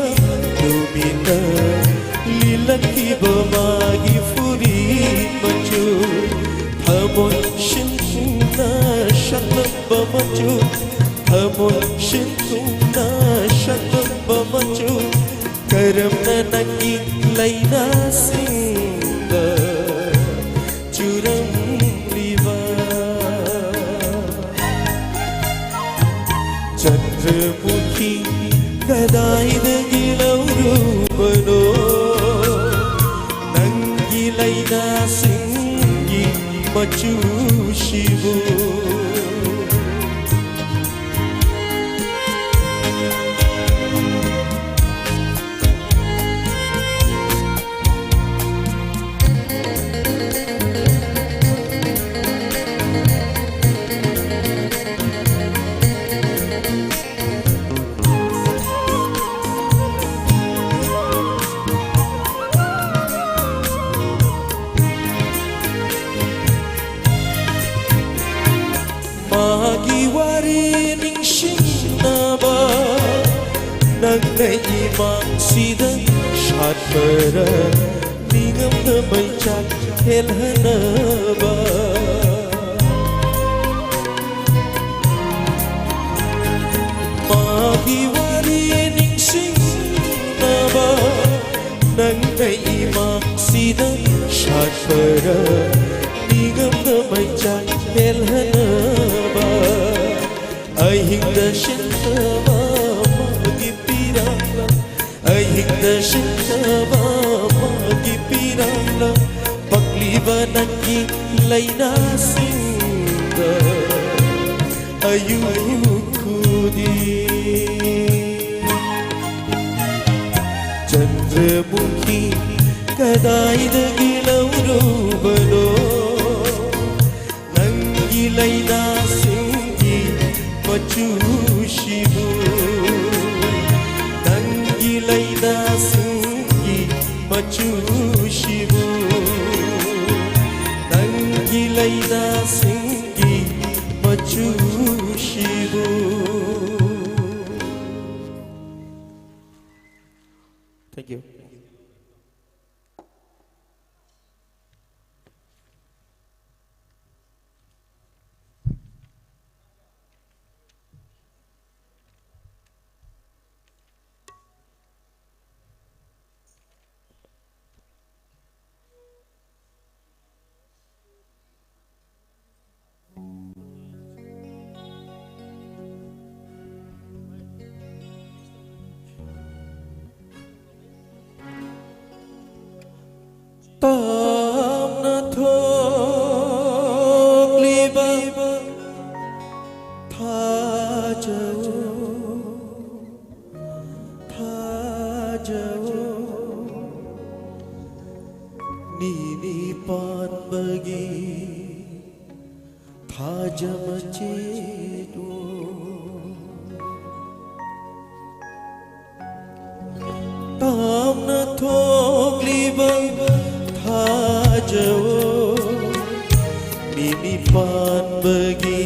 ꯅꯨꯃꯤꯠꯇ ꯂꯤꯜꯂꯛꯈꯤꯕ ꯃꯥꯒꯤ ꯐꯨꯔꯤꯠ ꯃꯆꯨ꯫ ꯊꯃꯣꯏ ꯁꯤꯟꯊꯨꯡꯅ ꯁꯛꯂꯝꯕ ꯃꯆꯨ, ꯊꯃꯣꯏ ꯁꯤꯟꯊꯨꯡꯅ ꯁꯛꯂꯝꯕ ꯃꯆꯨ꯫ ꯀꯔꯝꯅ ꯅꯪꯒꯤ ꯂꯩꯅꯥꯁꯤꯡꯗ ꯆꯨꯔꯝꯂꯤꯕ? ꯆꯟꯗ꯭ꯔꯃꯨꯈꯤ ꯀꯗꯥꯏꯗꯒꯤ ꯂꯧꯔꯨꯕꯅꯣ ꯅꯪꯒꯤ ꯂꯩꯅꯥꯁꯤꯡꯒꯤ ꯃꯆꯨꯁꯤꯕꯨ? ꯃꯥꯒꯤ ꯋꯥꯔꯤ ꯅꯤꯡꯁꯤꯡꯅꯕ ꯅꯪꯅ ꯏꯃꯥꯡꯁꯤꯗ ꯁꯥꯠꯄꯔ ꯅꯤꯡꯉꯝꯅ ꯃꯩꯆꯥꯛ ꯊꯦꯜꯍꯟꯅꯕ꯫ ꯃꯥꯒꯤ ꯋꯥꯔꯤ ꯅꯤꯡꯁꯤꯡꯅꯕ ꯅꯪꯅ ꯏꯃꯥꯡ ꯑꯍꯤꯡꯗ ꯁꯤꯟꯊꯕ ꯃꯥꯒꯤ ꯄꯤꯔꯥꯡꯂꯥ, ꯑꯍꯤꯡꯗ ꯁꯤꯟꯊꯕ ꯃꯥꯒꯤ ꯄꯤꯔꯥꯡꯂꯥ, ꯄꯛꯂꯤꯕ ꯅꯪꯒꯤ ꯂꯩꯅꯥꯁꯤꯡꯗ ꯑꯌꯨꯛ ꯈꯨꯗꯤꯡ꯫ ꯆꯟꯗ꯭ꯔꯃꯨꯈꯤ ꯀꯗꯥꯏꯗꯒꯤ ꯂꯧꯔꯨꯕꯅꯣ? ꯅꯪꯒꯤ ꯂꯩꯅꯥꯁꯤꯡꯒꯤ ꯃꯆꯨꯁꯤꯕꯨ, ꯅꯪꯒꯤ ꯂꯩꯅꯥꯁꯤꯡꯒꯤ ꯃꯆꯨꯁꯤꯕꯨ, ꯅꯪꯒꯤ ꯂꯩꯅꯥꯁꯤꯡꯒꯤ ꯃꯆꯨꯁꯤꯕꯨ꯫ Thank you. ꯇꯥꯝꯅ ꯊꯣꯛꯂꯤꯕ ꯊꯥꯖꯧ, ꯊꯥꯖꯧ, ꯅꯤꯅꯤ ꯄꯥꯟꯕꯒꯤ ꯊꯥꯖ ꯃꯆꯦꯠ ꯑꯣ꯫ ꯇꯥꯝꯅ ꯊꯣꯛꯂꯤꯕ ꯊꯥꯖ ꯑꯣ꯫ ꯅꯤꯅꯤ ꯄꯥꯟꯕꯒꯤ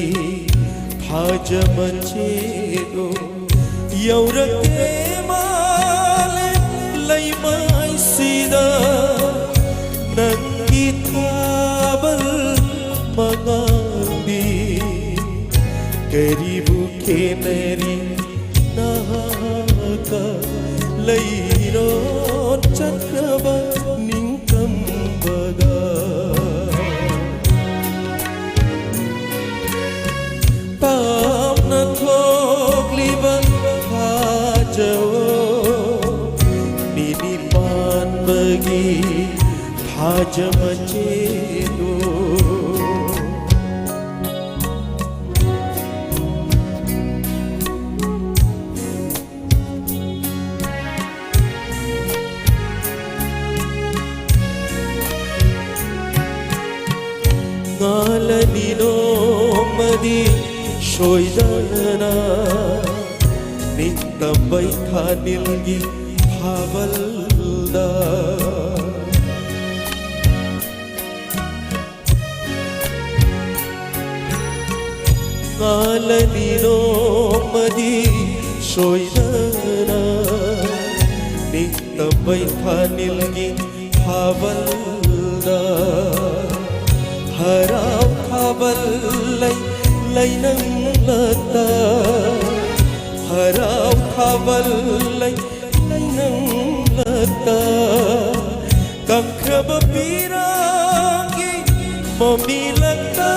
ꯊꯥꯖ ꯃꯆꯦꯠ ꯑꯣ꯫ ꯌꯧꯔꯛꯂꯦ ꯃꯥꯂꯦꯝ ꯂꯩꯃꯥꯏꯁꯤꯗ ꯅꯪꯒꯤ ꯊꯥꯕꯜ ꯃꯉꯥꯜꯗꯤ꯫ ꯀꯔꯤꯕꯨ ꯈꯦꯠꯅꯔꯤ ꯅꯍꯥꯛꯀ ꯂꯩꯔꯣꯟ ꯆꯠꯈ꯭ꯔꯕ ꯅꯤꯡꯇꯝꯕꯒ? ꯇꯥꯝꯅ ꯊꯣꯛ ꯊꯥꯖ ꯃꯆꯦꯗꯣ꯫ ꯉꯥꯜꯂꯅꯤ ꯅꯣꯡꯃꯗꯤ ꯁꯣꯏꯗꯅ ꯅꯤꯡꯇꯝꯕꯩ ꯊꯥꯅꯤꯜꯒꯤ ꯊꯥꯕꯜꯗ꯫ ꯉꯥꯜꯂꯅꯤ ꯅꯣꯡꯃꯗꯤ ꯁꯣꯏꯗꯅ ꯅꯤꯡꯇꯝꯕꯩ ꯊꯥꯅꯤꯜꯒꯤ ꯊꯥꯕꯜꯗ꯫ ꯍꯔꯥꯎ ꯊꯥꯕꯜ ꯂꯩ ꯂꯩꯅꯝꯂꯛꯇ, ꯍꯔꯥꯎ ꯊꯥꯕꯜ ꯂꯩ ꯂꯩꯅꯝꯂꯛꯇ꯫ ꯀꯪꯈ꯭ꯔꯕ ꯄꯤꯔꯥꯡꯒꯤ ꯃꯃꯤꯂꯛꯇ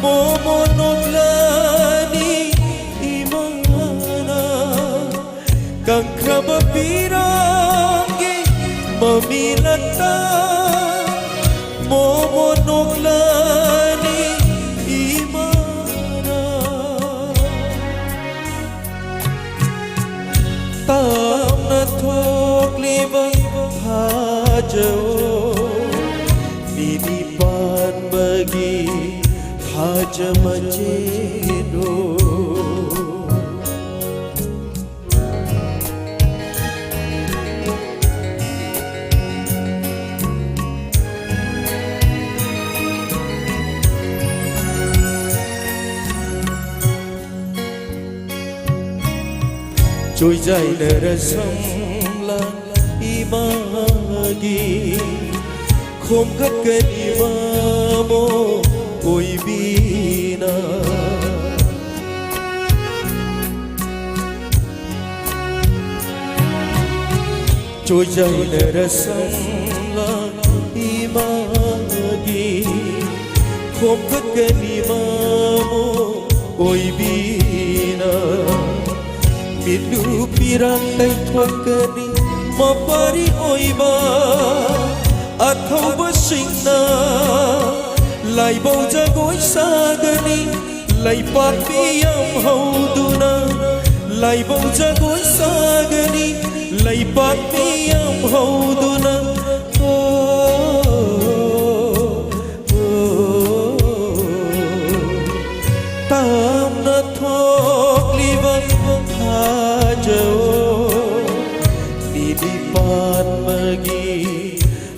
ꯃꯣꯃꯣꯟ ꯅꯣꯛꯂꯅꯤ ꯏꯃꯥꯅ꯫ ꯀꯪꯈ꯭ꯔꯕ ꯄꯤꯔꯥꯡꯒꯤ ꯃꯃꯤꯂꯛꯇ ꯃꯣꯃꯣꯟ ꯅꯣꯛꯂꯅꯤ ꯏꯃꯥꯅ꯫ ꯇꯥꯝꯅ ꯊꯣꯛꯂꯤꯕ ꯊꯥꯖ, ꯅꯤꯅꯤ ꯄꯥꯟꯕꯒꯤ ꯊꯥꯖ ꯃꯆꯦꯗꯣ꯫ ꯆꯣꯏꯖꯥꯏꯅꯔ ꯁꯝꯂꯥꯡ ꯏꯃꯥꯒꯤ ꯈꯣꯝꯒꯠꯀꯅꯤ ꯃꯃꯣ ꯑꯣꯏꯕꯤꯅ꯫ ꯆꯣꯏꯖꯥꯏꯅꯔ ꯁꯝꯂꯥꯡ ꯏꯃꯥꯒꯤ ꯈꯣꯝꯒꯠꯀꯅꯤ ꯃꯃꯣ ꯑꯣꯏꯕꯤꯅ꯫ ꯃꯤꯠꯂꯨ ꯄꯤꯔꯥꯡ ꯇꯩꯊꯣꯛꯀꯅꯤ ꯃꯄꯥꯔꯤ ꯑꯣꯏꯕ ꯑꯊꯧꯕꯁꯤꯡꯅ ꯂꯥꯏꯕꯧ ꯖꯒꯣꯏ ꯁꯥꯒꯅꯤ꯫ ꯂꯩꯄꯥꯛ ꯃꯤꯌꯥꯝ ꯍꯧꯗꯨꯅ ꯂꯥꯏꯕꯧ ꯖꯒꯣꯏ ꯁꯥꯒꯅꯤ꯫ ꯂꯩꯄꯥꯛ ꯃꯤꯌꯥꯝ ꯍꯧꯗꯨꯅ꯫ ꯑꯣ, ꯑꯣ, ꯇꯥꯝꯅ ꯊꯣꯛꯂꯤꯕ ꯊꯥꯖꯧ꯫ ꯅꯤꯗꯤ ꯄꯥꯟꯕꯒꯤ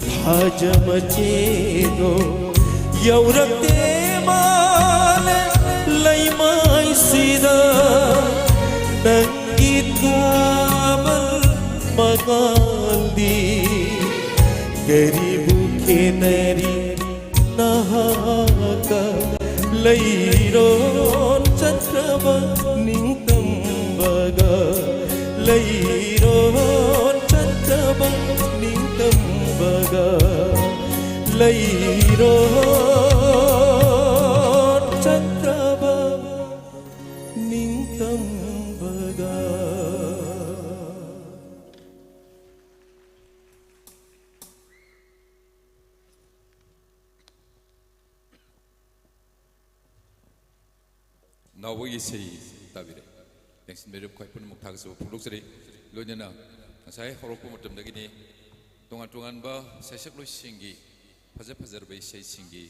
ꯊꯥꯖ ꯃꯆꯦꯗꯣ ꯌꯧꯔꯛꯇꯦ ꯃꯥꯂꯦ ꯂꯩꯃꯥꯏꯁꯤꯗ꯫ ꯅꯪꯒꯤ ꯊꯥꯕꯜ ꯃꯉꯥꯜꯗꯤ ꯀꯔꯤꯕꯨ ꯈꯦꯅꯔꯤ ꯅꯍꯥꯛꯀ? ꯂꯩꯔꯣꯟ ꯆꯠꯈ꯭ꯔꯕ ꯅꯤꯡꯇꯝꯕꯒ, ꯂꯩꯔꯣꯟ ꯆꯠꯈ꯭ꯔꯕ ꯅꯤꯡꯇꯝꯕꯒ, ꯂꯩꯔꯣꯟ ꯆꯠꯈ꯭ꯔꯕ ꯅꯤꯡꯇꯝꯕꯒ꯫ ꯅꯥꯎꯕꯒꯤ ꯏꯁꯩ ꯇꯥꯕꯤꯔꯦ꯫ ꯌꯦꯡꯁꯤꯟꯕꯤꯔꯤꯕ ꯑꯩꯈꯣꯏ ꯄꯨꯝꯅꯃꯛ ꯊꯥꯒꯠꯆꯕ ꯐꯣꯡꯗꯣꯛꯆꯔꯤ꯫ ꯂꯣꯏꯅꯅ ꯉꯁꯥꯏ ꯍꯧꯔꯛꯄ ꯃꯇꯝꯗꯒꯤꯅꯤ ꯇꯣꯉꯥꯟ ꯇꯣꯉꯥꯟꯕ ꯁꯩꯁꯛꯂꯣꯏꯁꯤꯡꯒꯤ ꯐꯖ ꯐꯖꯔꯕ ꯏꯁꯩꯁꯤꯡꯒꯤ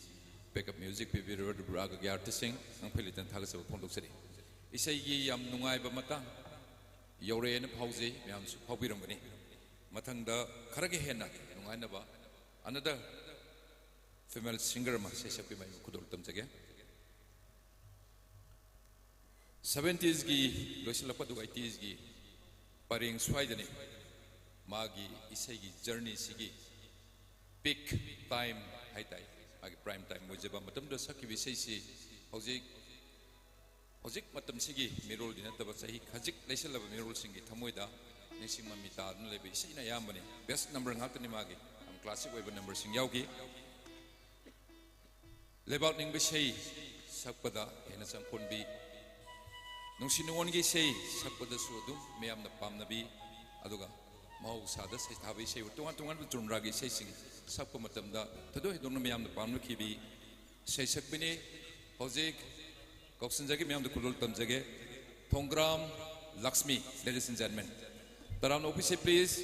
backup music ꯄꯤꯕꯤꯔꯤꯕ ꯔꯥꯒꯒꯤ artistꯁꯤꯡ ꯉꯥꯡꯐꯩ ꯂꯩꯇꯅ ꯊꯥꯒꯠꯆꯕ ꯐꯣꯡꯗꯣꯛꯆꯔꯤ꯫ ꯏꯁꯩꯒꯤ ꯌꯥꯝ ꯅꯨꯡꯉꯥꯏꯕ ꯃꯇꯥꯡ ꯌꯧꯔꯛꯑꯦꯅ ꯐꯥꯎꯖꯩ, ꯃꯌꯥꯝꯁꯨ ꯐꯥꯎꯕꯤꯔꯝꯒꯅꯤ꯫ ꯃꯊꯪꯗ ꯈꯔꯒ ꯍꯦꯟꯅ ꯅꯨꯡꯉꯥꯏꯅꯕ another female singer ꯑꯃ ꯏꯁꯩ ꯁꯛꯄꯒꯤ ꯃꯥꯏ ꯈꯨꯗꯣꯜ ꯇꯝꯖꯒꯦ꯫ Seventiesꯀꯤ ꯂꯣꯏꯁꯤꯜꯂꯛꯄ ꯑꯗꯨꯒ eightieski ꯄꯔꯦꯡ ꯁ꯭ꯋꯥꯏꯗꯅꯤ ꯃꯥꯒꯤ ꯏꯁꯩꯒꯤ journeyꯁꯤꯒꯤ peak time ꯍꯥꯏꯇꯥꯏ, ꯃꯥꯒꯤ prime time ꯑꯣꯏꯖꯕ ꯃꯇꯝꯗꯨꯗ ꯁꯛꯈꯤꯕ ꯏꯁꯩꯁꯤ ꯍꯧꯖꯤꯛ ꯍꯧꯖꯤꯛ ꯃꯇꯝꯁꯤꯒꯤ ꯃꯤꯔꯣꯜꯗꯤ ꯅꯠꯇꯕ ꯆꯍꯤ ꯈꯖꯤꯛ ꯂꯩꯁꯜꯂꯕ ꯃꯤꯔꯣꯜꯁꯤꯡꯒꯤ ꯊꯃꯣꯏꯗ ꯅꯤꯡꯁꯤꯡ ꯃꯃꯤ ꯇꯥꯗꯨꯅ ꯂꯩꯕ ꯏꯁꯩꯅ ꯑꯌꯥꯝꯕꯅꯤ꯫ Best number ꯉꯥꯛꯇꯅꯤ ꯃꯥꯒꯤ, ꯌꯥꯝ classic ꯑꯣꯏꯕ numberꯁꯤꯡ ꯌꯥꯎꯈꯤ꯫ ꯂꯩꯕꯥꯛ ꯅꯤꯡꯕ ꯏꯁꯩ ꯁꯛꯄꯗ ꯍꯦꯟꯅ ꯆꯪꯈꯣꯟꯕꯤ, ꯅꯨꯡꯁꯤ ꯅꯨꯡꯉꯣꯟꯒꯤ ꯏꯁꯩ ꯁꯛꯄꯗꯁꯨ ꯑꯗꯨꯝ ꯃꯤꯌꯥꯝꯅ ꯄꯥꯝꯅꯕꯤ, ꯑꯗꯨꯒ ꯃꯍꯧꯁꯥꯗ ꯁꯩꯊꯥꯕ ꯏꯁꯩ, ꯇꯣꯉꯥꯟ ꯇꯣꯉꯥꯟꯕ ꯖꯣꯟꯔꯥꯒꯤ ꯏꯁꯩꯁꯤꯡ ꯁꯛꯄ ꯃꯇꯝꯗ ꯊꯣꯏꯗꯣꯛ ꯍꯦꯟꯗꯣꯛꯅ ꯃꯤꯌꯥꯝꯅ ꯄꯥꯝꯅꯈꯤꯕꯤ ꯏꯁꯩ ꯁꯛꯄꯤꯅꯤ꯫ ꯍꯧꯖꯤꯛ ꯀꯧꯁꯤꯟꯖꯒꯦ, ꯃꯤꯌꯥꯝꯗ ꯈꯨꯗꯣꯜ ꯇꯝꯖꯒꯦ, ꯊꯣꯡꯒ꯭ꯔꯥꯝ ꯂꯛꯁꯃꯤ, ladies and gentlemen꯫ ꯇꯔꯥꯝꯅ ꯑꯣꯛꯄꯤꯁꯤ, please꯫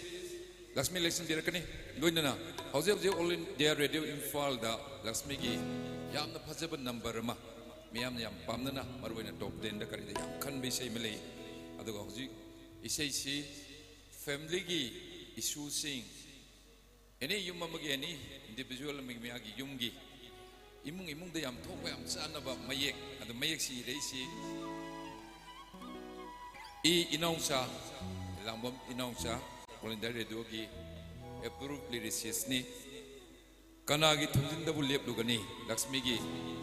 ꯂꯛꯁꯃꯤ ꯂꯦꯡꯁꯤꯟꯕꯤꯔꯛꯀꯅꯤ꯫ ꯂꯣꯏꯅꯅ ꯍꯧꯖꯤꯛ ꯍꯧꯖꯤꯛ All India Radio ꯏꯝꯐꯥꯜꯗ ꯂꯛꯁꯃꯤꯒꯤ ꯌꯥꯝꯅ ꯐꯖꯕ ꯅꯝꯕꯔ ꯑꯃ, ꯃꯤꯌꯥꯝꯅ ꯌꯥꯝ ꯄꯥꯝꯅꯅ, ꯃꯔꯨꯑꯣꯏꯅ ꯇꯣꯞ ꯇꯦꯟꯗ ꯀꯔꯤꯗ ꯌꯥꯝ ꯈꯟꯕ ꯏꯁꯩ ꯑꯃ ꯂꯩ꯫ ꯑꯗꯨꯒ ꯍꯧꯖꯤꯛ ꯏꯁꯩꯁꯤ ꯐꯦꯃꯤꯂꯤꯒꯤ ꯏꯁꯨꯁꯤꯡ, ꯑꯦꯅꯤ ꯌꯨꯝ ꯑꯃꯒꯤ, ꯑꯦꯅꯤ ꯏꯟꯗꯤꯚꯤꯖꯨꯋꯦꯜ ꯑꯃꯒꯤ, ꯃꯌꯥꯝꯒꯤ ꯌꯨꯝꯒꯤ ꯏꯃꯨꯡ ꯏꯃꯨꯡꯗ ꯌꯥꯝ ꯊꯣꯛꯄ, ꯌꯥꯝ ꯆꯥꯟꯅꯕ ꯃꯌꯦꯛ, ꯑꯗꯨ ꯃꯌꯦꯛꯁꯤ ꯏꯔꯛꯏꯁꯤ ꯏ ꯏꯅꯥꯎꯆꯥ, ꯂꯥꯡꯕꯝ ꯏꯅꯥꯎꯆꯥ, All India Radio ꯒꯤ ꯑꯦꯄ꯭ꯔꯨꯞ ꯂꯤꯔꯤꯁꯤꯁꯅꯤ꯫ ꯀꯅꯥꯒꯤ ꯊꯣꯡꯖꯤꯟꯗꯕꯨ ꯂꯦꯞꯂꯨꯒꯅꯤ? ꯂꯛꯁꯃꯤꯒꯤ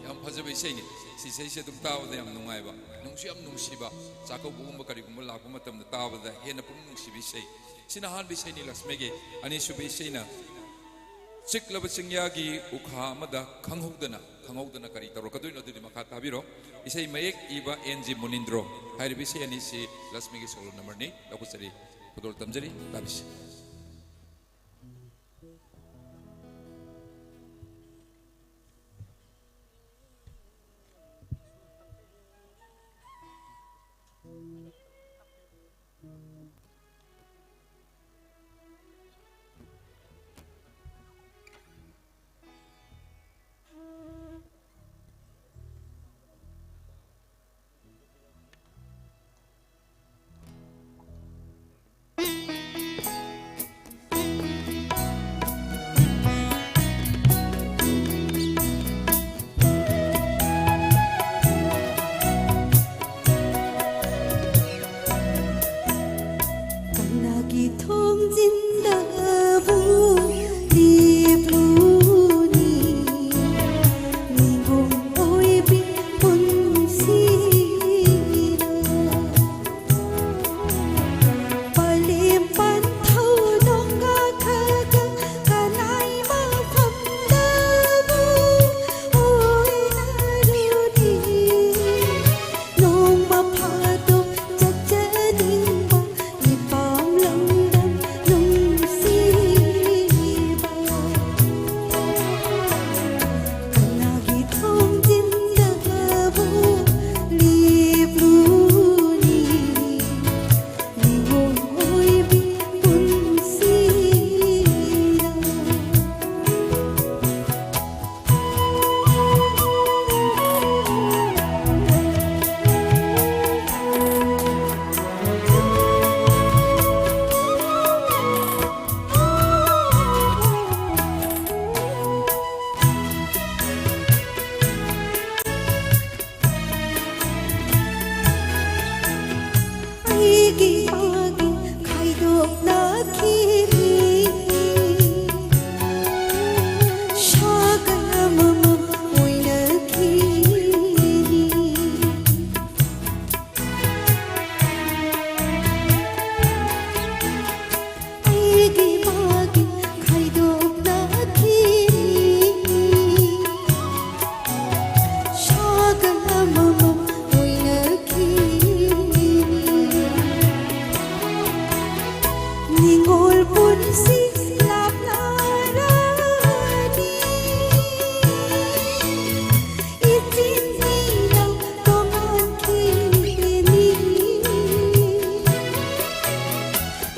ꯌꯥꯝ ꯐꯖꯕ ꯏꯁꯩꯅꯤ꯫ ꯁꯤ ꯏꯁꯩꯁꯦ ꯑꯗꯨꯝ ꯇꯥꯕꯗ ꯌꯥꯝ ꯅꯨꯡꯉꯥꯏꯕ, ꯅꯨꯡꯁꯨ ꯌꯥꯝ ꯅꯨꯡꯁꯤꯕ, ꯆꯥꯛꯀꯧꯕꯒꯨꯝꯕ ꯀꯔꯤꯒꯨꯝꯕ ꯂꯥꯛꯄ ꯃꯇꯝꯗ ꯇꯥꯕꯗ ꯍꯦꯟꯅ ꯄꯨꯛꯅꯤꯡ ꯅꯨꯡꯁꯤꯕ ꯏꯁꯩ꯫ ꯁꯤꯅ ꯑꯍꯥꯟꯕ ꯏꯁꯩꯅꯤ ꯂꯛꯁꯃꯤꯒꯤ꯫ ꯑꯅꯤꯁꯨꯕ ꯏꯁꯩꯅ ꯆꯤꯛꯂꯕ ꯆꯤꯡꯌꯥꯒꯤ ꯎꯈꯥ ꯑꯃꯗ ꯈꯪꯍꯧꯗꯅ, ꯈꯪꯍꯧꯗꯅ ꯀꯔꯤ ꯇꯧꯔꯛꯀꯗꯣꯏꯅꯣ, ꯑꯗꯨꯗꯤ ꯃꯈꯥ ꯇꯥꯕꯤꯔꯣ꯫ ꯏꯁꯩ ꯃꯌꯦꯛ ꯏꯕ ꯑꯦꯟ ꯖꯤ ꯃꯨꯅꯤꯟꯗ꯭ꯔꯣ꯫ ꯍꯥꯏꯔꯤꯕ ꯏꯁꯩ ꯑꯅꯤꯁꯤ ꯂꯛꯁꯃꯤꯒꯤ ꯁꯣꯂꯣ ꯅꯝꯕꯔꯅꯤ꯫ ꯂꯧꯈꯠꯆꯔꯤ, ꯈꯨꯗꯣꯜ ꯇꯝꯖꯔꯤ, ꯇꯥꯕꯤꯁꯤ꯫ ꯏꯄꯥꯒꯤ ꯈꯥꯏꯗꯣꯛꯅꯈꯤꯅꯤ꯫ ꯁꯥꯒꯩ ꯑꯃꯃꯝ ꯑꯣꯏꯅꯈꯤꯅꯤ꯫ ꯑꯩꯒꯤ ꯃꯥꯒꯤ ꯈꯥꯏꯗꯣꯛꯅꯈꯤꯅꯤ꯫ ꯁꯥꯒꯩ ꯑꯃꯃꯝ ꯑꯣꯏꯅꯈꯤꯅꯤ꯫ ꯅꯤꯡꯉꯣꯜ ꯄꯨꯟꯁꯤ ꯂꯥꯞꯅꯔꯅꯤ꯫ ꯏꯆꯤꯟ ꯏꯅꯥꯎ ꯇꯣꯉꯥꯟꯈꯤꯅꯤ꯫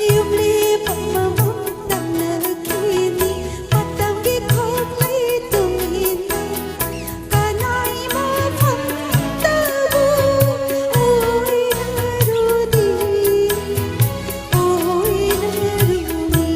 ꯌꯨꯝꯂꯦꯞ ꯑꯃꯃꯝ ꯇꯝꯅꯈꯤꯅꯤ꯫ ꯃꯇꯝꯒꯤ ꯈꯣꯡꯂꯩ ꯇꯨꯡ ꯏꯟꯅ ꯀꯅꯥꯏ ꯃꯐꯝꯗꯕꯨ ꯑꯣꯏꯔꯔꯨꯅꯤ, ꯑꯣꯏꯔꯔꯨꯅꯤ꯫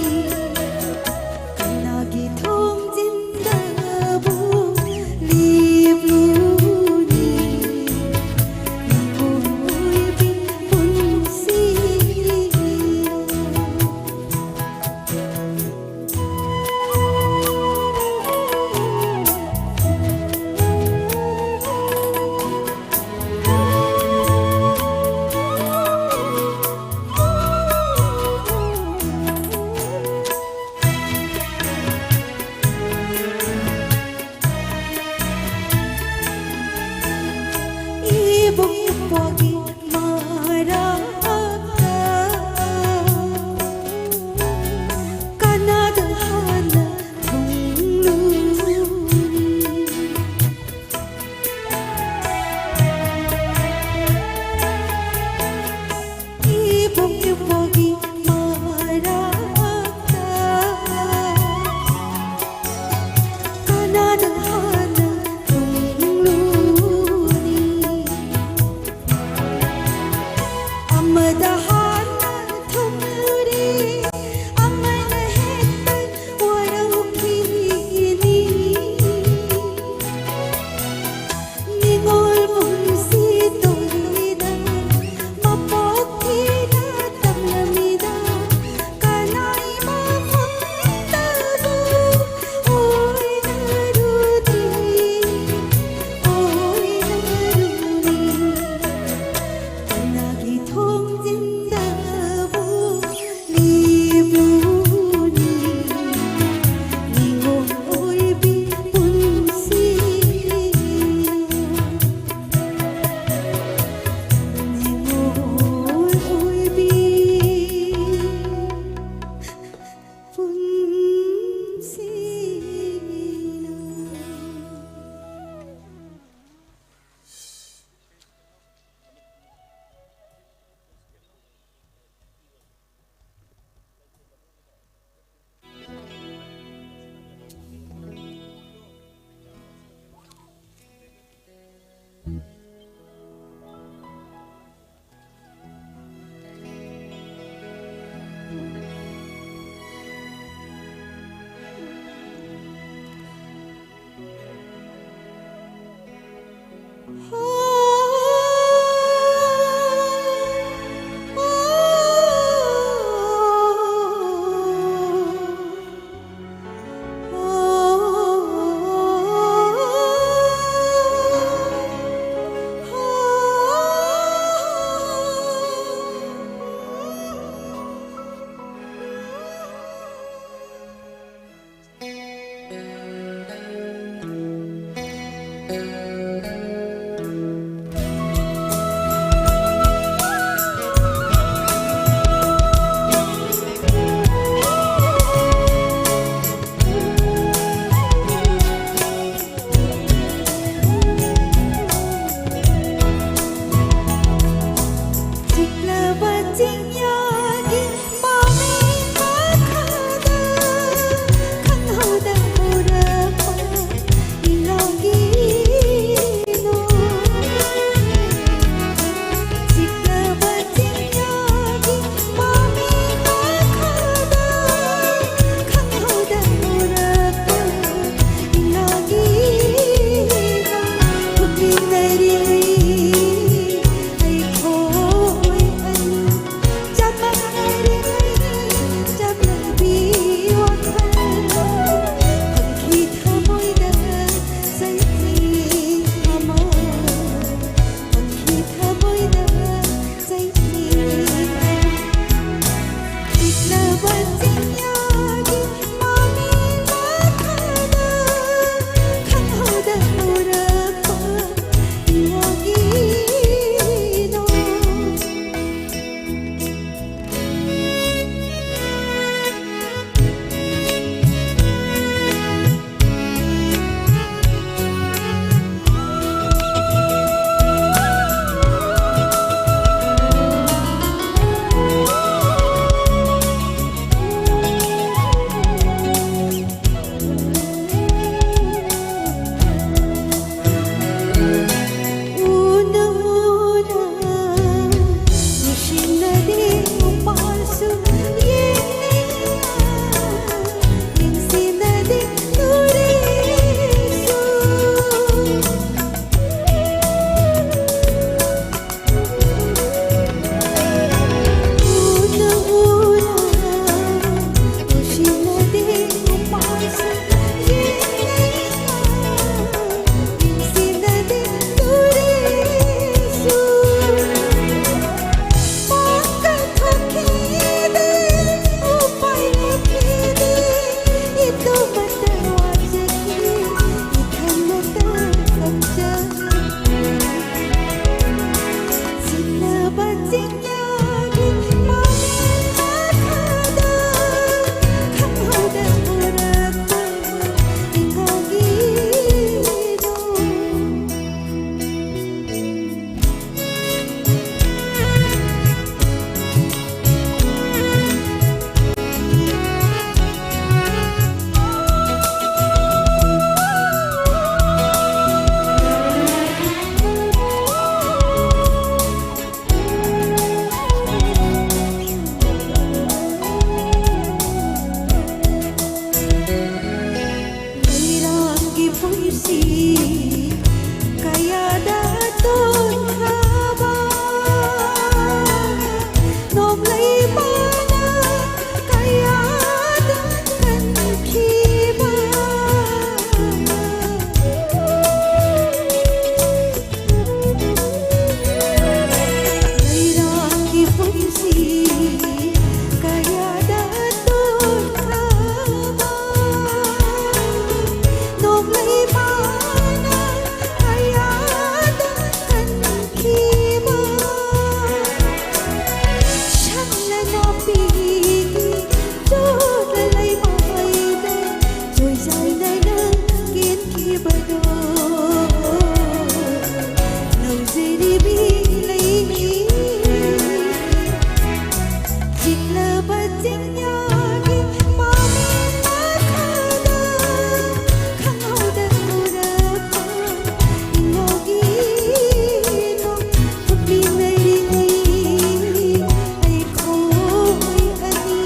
ꯄꯤꯛꯂꯕ ꯆꯤꯡꯌꯥꯒꯤ ꯃꯃꯤ ꯃꯈꯥꯗ ꯈꯪꯍꯧꯗꯅ ꯎꯔꯛꯄ ꯏꯉꯧꯒꯤ ꯅꯣꯡ ꯊꯣꯛꯄꯤ ꯃꯔꯤꯅꯤ꯫ ꯑꯩꯈꯣꯏ ꯑꯅꯤ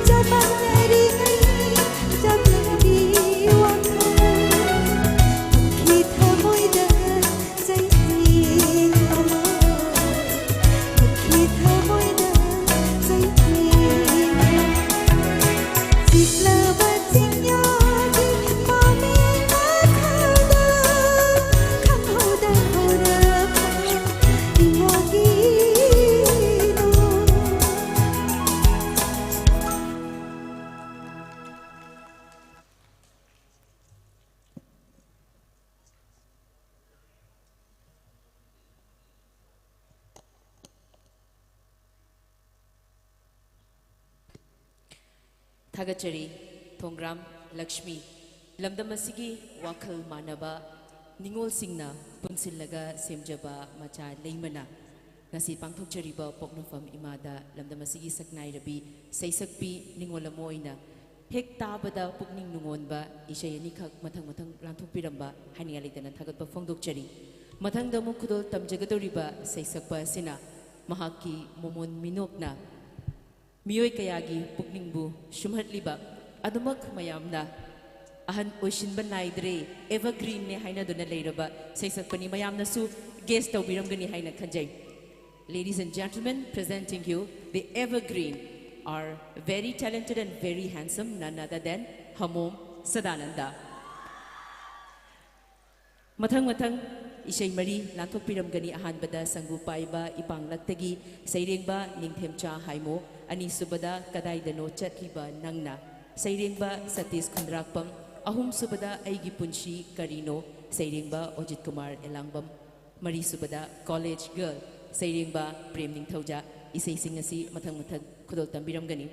ꯆꯃꯝꯅꯔꯤꯉꯩ ꯆꯃꯝꯅꯕꯤ ꯋꯥꯈꯜ ꯄꯨꯛꯈꯤ ꯊꯃꯣꯏꯗ ꯆꯩꯊꯦꯡ ꯑꯃ꯫ ꯄꯨꯛꯈꯤ ꯊꯃꯣꯏꯗ ꯆꯩꯊꯦꯡ ꯑꯃ꯫ ꯆꯤꯛꯂꯕ ꯆꯤꯡꯌꯥꯒꯤ ꯃꯃꯤ ꯃꯈꯥꯗ ꯈꯪꯍꯧꯗ ꯍꯧꯔꯛꯄ ꯏꯉꯧꯒꯤ ꯅꯣꯡ꯫ ꯊꯥꯒꯠꯆꯔꯤ ꯊꯣꯡꯒ꯭ꯔꯥꯝ ꯂꯛꯁꯃꯤ꯫ ꯂꯝꯗꯝ ꯑꯁꯤꯒꯤ ꯋꯥꯈꯜ ꯃꯥꯟꯅꯕ ꯅꯤꯉꯣꯜꯁꯤꯡꯅ ꯄꯨꯟꯁꯤꯜꯂꯒ ꯁꯦꯝꯖꯕ ꯃꯆꯥ ꯂꯩꯃꯅ ꯉꯁꯤ ꯄꯥꯡꯊꯣꯛꯆꯔꯤꯕ ꯄꯣꯛꯅꯐꯝ ꯏꯃꯥꯗ ꯂꯝꯗꯝ ꯑꯁꯤꯒꯤ ꯁꯛꯅꯥꯏꯔꯕꯤ ꯁꯩꯁꯛꯄꯤ ꯅꯤꯉꯣꯜ ꯑꯃ ꯑꯣꯏꯅ ꯍꯦꯛ ꯇꯥꯕꯗ ꯄꯨꯛꯅꯤꯡ ꯅꯨꯡꯉꯣꯟꯕ ꯏꯁꯩ ꯑꯅꯤꯈꯛ ꯃꯊꯪ ꯃꯊꯪ ꯂꯥꯟꯊꯣꯛꯄꯤꯔꯝꯕ ꯍꯥꯏꯅꯤꯡꯉꯥꯏ ꯂꯩꯇꯅ ꯊꯥꯒꯠꯄ ꯐꯣꯡꯗꯣꯛꯆꯔꯤ꯫ ꯃꯊꯪꯗ ꯑꯃꯨꯛ ꯈꯨꯗꯣꯜ ꯇꯝꯖꯒꯗꯧꯔꯤꯕ ꯁꯩꯁꯛꯄ ꯑꯁꯤꯅ ꯃꯍꯥꯛꯀꯤ ꯃꯣꯃꯣꯟ ꯃꯤꯅꯣꯛꯅ ꯃꯤꯑꯣꯏ ꯀꯌꯥꯒꯤ ꯄꯨꯛꯅꯤꯡꯕꯨ ꯁꯨꯝꯍꯠꯂꯤꯕ, ꯑꯗꯨꯃꯛ ꯃꯌꯥꯝꯅ ꯑꯍꯟ ꯑꯣꯏꯁꯤꯟꯕ ꯅꯥꯏꯗ꯭ꯔꯦ, ꯑꯦꯚꯔꯒ꯭ꯔꯤꯟꯅꯦ ꯍꯥꯏꯅꯗꯨꯅ ꯂꯩꯔꯕ ꯁꯩꯁꯛꯄꯅꯤ꯫ ꯃꯌꯥꯝꯅꯁꯨ ꯒꯦꯁ ꯇꯧꯕꯤꯔꯝꯒꯅꯤ ꯍꯥꯏꯅ ꯈꯟꯖꯩ꯫ Ladies and gentlemen, presenting you the evergreen, our very talented and very handsome, none other than ꯍꯃꯣꯝ Sadananda. ꯃꯊꯪ ꯃꯊꯪ ꯏꯁꯩ ꯃꯔꯤ ꯂꯥꯟꯊꯣꯛꯄꯤꯔꯝꯒꯅꯤ꯫ ꯑꯍꯥꯟꯕꯗ ꯁꯪꯒꯨ ꯄꯥꯏꯕ ꯏꯄꯥꯡꯂꯛꯇꯒꯤ ꯁꯩꯔꯦꯡꯕ ꯅꯤꯡꯊꯦꯝꯆꯥ ꯍꯥꯏꯃꯣ, ꯑꯅꯤꯁꯨꯕꯗ ꯀꯗꯥꯏꯗꯅꯣ ꯆꯠꯂꯤꯕ ꯅꯪꯅ, ꯁꯩꯔꯦꯡꯕ ꯁꯇꯤꯁ ꯈꯨꯟꯗ꯭ꯔꯥꯛꯄꯝ, ꯑꯍꯨꯝꯁꯨꯕꯗ ꯑꯩꯒꯤ ꯄꯨꯟꯁꯤ ꯀꯔꯤꯅꯣ, ꯁꯩꯔꯦꯡꯕ ꯑꯣꯖꯤꯠ ꯀꯨꯃꯥꯔ ꯑꯦꯂꯥꯡꯕꯝ, ꯃꯔꯤꯁꯨꯕꯗ ꯀꯣꯂꯦꯖ ꯒꯔꯜ, ꯁꯩꯔꯦꯡꯕ ꯄ꯭ꯔꯦꯝ ꯅꯤꯡꯊꯧꯖꯥ꯫ ꯏꯁꯩꯁꯤꯡ ꯑꯁꯤ ꯃꯊꯪ ꯃꯊꯪ ꯈꯨꯗꯣꯜ ꯇꯝꯕꯤꯔꯝꯒꯅꯤ꯫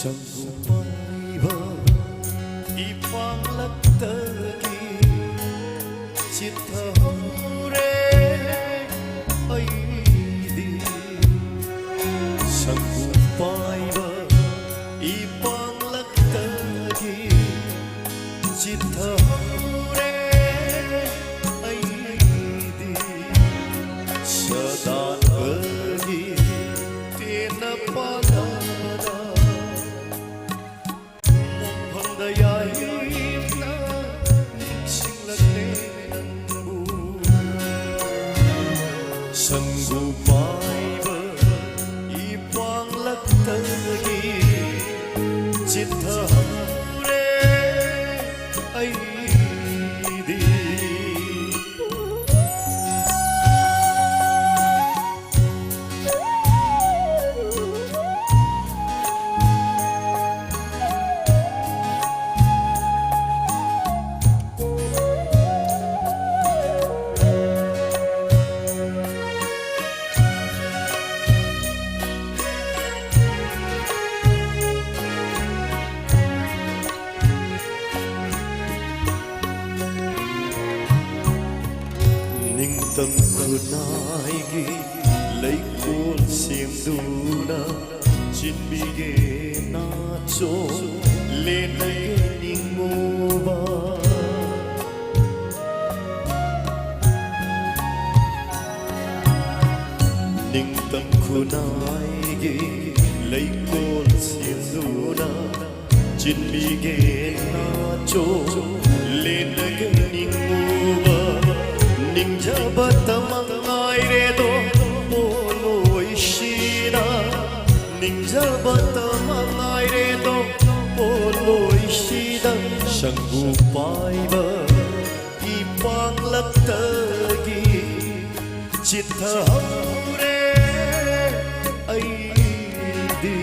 ꯁꯪꯒꯨ ꯄꯥꯏꯕ ꯏꯄꯥꯡꯂꯛꯇꯒꯤ ꯆꯤꯠꯊꯍꯧꯔꯦ ꯑꯩꯗꯤ꯫ ꯁꯪꯒꯨ ꯄꯥꯏꯕ ꯏꯄꯥꯡꯂꯛꯇꯒꯤ ꯆꯤꯠꯊꯍꯧꯔꯦ ꯑꯩꯗꯤ꯫ ꯁꯗꯥꯟꯕꯒꯤ ꯇꯦꯟꯅ ꯄꯥꯜꯂꯝꯕꯗ ꯃꯣꯡꯐꯝꯗ ꯌꯥꯏꯅ ꯅꯤꯡꯁꯤꯡꯂꯛꯂꯦ ꯅꯪꯕꯨ꯫ ꯁꯪꯒꯨ ꯄꯥꯏꯕ ꯏꯄꯥꯡꯂꯛꯇꯒꯤ ꯆꯤꯠꯊꯍꯧꯔꯦ ꯑꯩꯗꯤ꯫ ꯅꯤꯡꯇꯝ ꯈꯨꯟꯅꯥꯏꯒꯤ ꯂꯩꯀꯣꯜ ꯁꯦꯝꯗꯨꯅ ꯆꯤꯟꯕꯤꯒꯦ ꯅꯥꯆꯣꯝ ꯂꯦꯟꯅꯒꯦ ꯅꯤꯡꯉꯨꯕ꯫ ꯅꯤꯡꯇꯝ ꯈꯨꯟꯅꯥꯏꯒꯤ ꯂꯩꯀꯣꯜ ꯁꯦꯝꯗꯨꯅ ꯆꯤꯟꯕꯤꯒꯦ ꯅꯥꯆꯣꯝ ꯂꯦꯟꯅꯒꯦ ꯅꯤꯡꯉꯨꯕ꯫ ꯅꯤꯡꯖꯕꯇ ꯃꯉꯥꯏꯔꯦꯗꯣ ꯄꯣꯠꯂꯣꯏꯁꯤꯗ꯫ ꯅꯤꯡꯖꯕꯇ ꯃꯉꯥꯏꯔꯦꯗꯣ ꯄꯣꯠꯂꯣꯏꯁꯤꯗ꯫ ꯁꯪꯒꯨ ꯄꯥꯏꯕ ꯏꯄꯥꯡꯂꯛꯇꯒꯤ ꯆꯤꯠꯊꯍꯧꯔꯦ ꯑꯩꯗꯤ꯫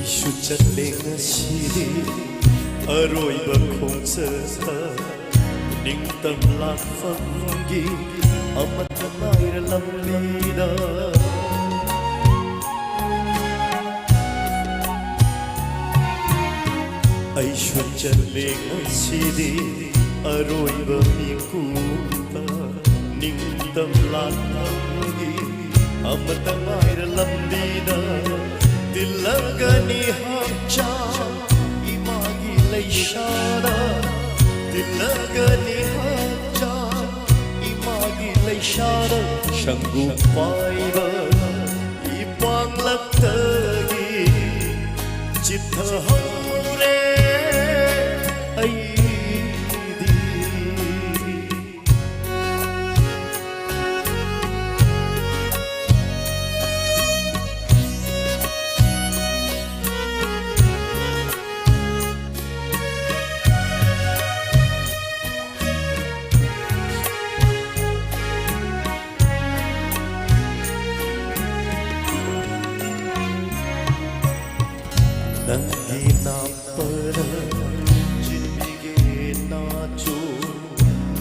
ꯑꯩꯁꯨ ꯆꯠꯂꯦ ꯉꯁꯤꯗꯤ ꯑꯔꯣꯏꯕ ꯈꯣꯡꯆꯠꯇ, ꯅꯤꯡꯇꯝ ꯂꯥꯛꯐꯝꯒꯤ ꯑꯃꯠꯇ ꯉꯥꯏꯔ ꯂꯝꯕꯤꯗ꯫ ꯑꯩꯁꯨ ꯆꯠꯂꯦ ꯉꯁꯤꯗꯤ ꯑꯔꯣꯏꯕ ꯃꯤꯀꯨꯞꯇ, ꯅꯤꯡꯇꯝ ꯂꯥꯛꯐꯝꯒꯤ ꯑꯃꯠꯇ ꯉꯥꯏꯔ ꯂꯝꯕꯤꯗ꯫ ꯇꯤꯜꯂꯒꯅꯤ ꯍꯛꯆꯥꯡ ꯏꯃꯥꯒꯤ ꯂꯩꯁꯥꯗ, ꯇꯤꯜꯂꯒꯅꯤ ꯍꯛꯆꯥꯡ ꯏꯃꯥꯒꯤ ꯂꯩꯁꯥꯗ꯫ ꯁꯪꯒꯨ ꯄꯥꯏꯕ ꯏꯄꯥꯛꯂꯛꯇꯒꯤ ꯆꯤꯠꯊꯍꯧꯔꯦ ꯑꯩꯗꯤ꯫ ꯅꯪꯒꯤ ꯅꯥꯄꯔ ꯆꯤꯟꯕꯤꯒꯦ ꯅꯥꯆꯣ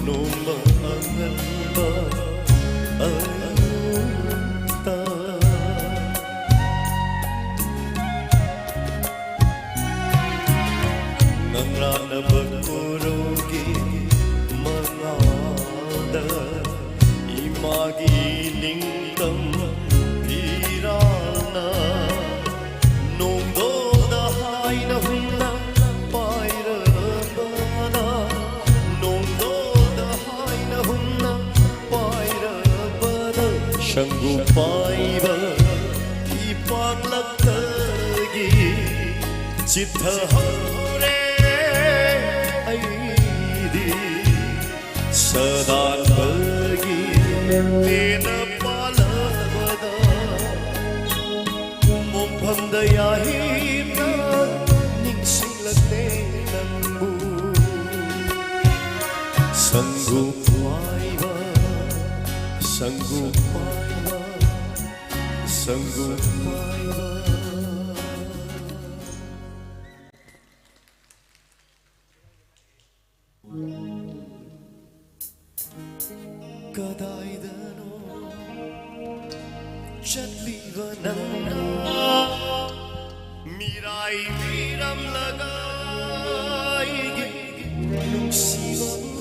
ꯅꯣꯡꯃ ꯑꯉꯟꯕ ꯑꯌꯨꯛꯇ꯫ ꯉꯪꯂꯥꯅꯕ ꯀꯣꯔꯧꯒꯤ ꯃꯉꯥꯜꯗ ꯏꯃꯥꯒꯤ ꯅꯤꯡꯇꯝ ꯐꯤꯔꯥꯜꯅ ꯅꯣꯡꯗꯣꯟꯗ ꯍꯥꯏꯅ ꯍꯨꯝꯅ ꯄꯥꯏꯔꯕꯗ, ꯅꯣꯡꯗꯣꯟꯗ ꯍꯥꯏꯅ ꯍꯨꯝꯅ ꯄꯥꯏꯔꯕꯗ, ꯁꯪꯒꯨ ꯄꯥꯏꯕ ꯏꯄꯥꯛꯂꯛꯇꯒꯤ ꯆꯤꯠꯊꯍꯧꯔꯦ ꯑꯩꯗꯤ꯫ ꯁꯗꯥꯟꯕꯒꯤ ꯇꯦꯟꯅ ꯄꯥꯜꯂꯕꯗ, ꯃꯣꯡꯐꯝꯗ ꯌꯥꯍꯤꯞꯅ ꯅꯤꯡꯁꯤꯡꯂꯛꯂꯦ ꯅꯪꯕꯨ꯫ ꯁꯪꯒꯨ ꯄꯥꯏꯕ, ꯁꯪꯒꯨ ꯄꯥꯏꯕ, ꯁꯪꯒꯨ ꯄꯥꯏꯕ꯫ ꯀꯗꯥꯏꯗꯅꯣ ꯆꯠꯂꯤꯕ ꯅꯪꯅ ꯃꯤꯔꯥꯏꯕꯤꯔꯝꯂꯒ ꯑꯩꯒꯤ ꯅꯨꯡꯁꯤꯕꯕꯨ꯫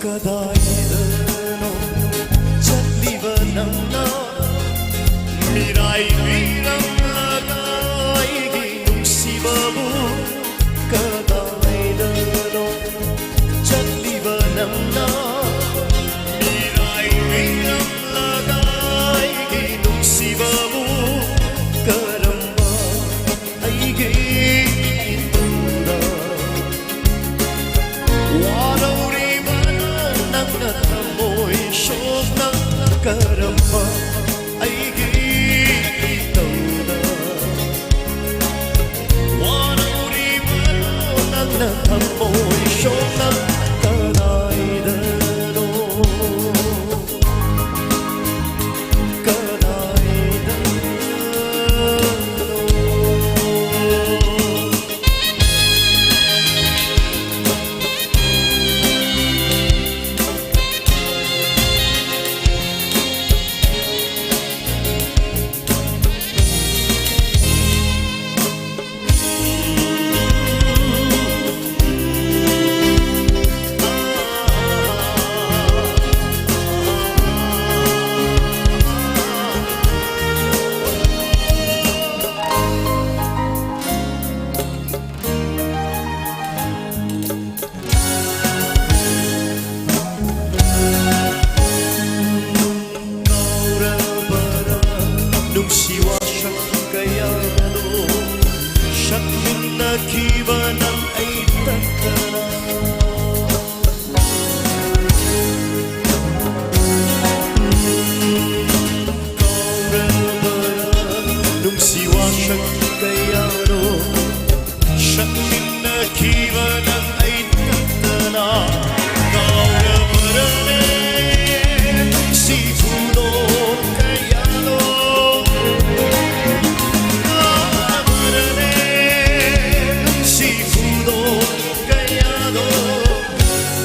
ꯀꯗꯥꯏꯗꯅꯣ ꯆꯠꯂꯤꯕ ꯅꯪꯅ ꯃꯤꯔꯥꯏꯕꯤꯔꯝꯂꯒ ꯑꯩꯒꯤ ꯅꯨꯡꯁꯤꯕꯕꯨ꯫ ꯀꯗꯥꯏꯗꯅꯣ ꯆꯠꯂꯤꯕ ꯅꯪꯅ ꯃꯤꯔꯥꯏꯕꯤꯔꯝꯂꯒ ꯑꯩꯒꯤ ꯅꯨꯡꯁꯤꯕꯕꯨ꯫ ꯀꯔꯝꯕ ꯑꯩꯒꯤ ꯇꯨꯡꯗ ꯋꯥꯔꯧꯔꯤꯕꯅꯣ ꯅꯪꯅ ꯊꯃꯣꯏ ꯁꯣꯛꯅ? ꯀꯔꯝꯕ ꯑꯩꯒꯤ ꯏꯇꯧꯗ ꯋꯥꯔꯧꯔꯤꯕꯅꯣ ꯅꯪꯅ ꯊꯃꯣꯏ ꯁꯣꯛꯅ? ꯀꯗꯥꯏꯗꯅꯣ? ꯀꯗꯥꯏꯗꯅꯣ?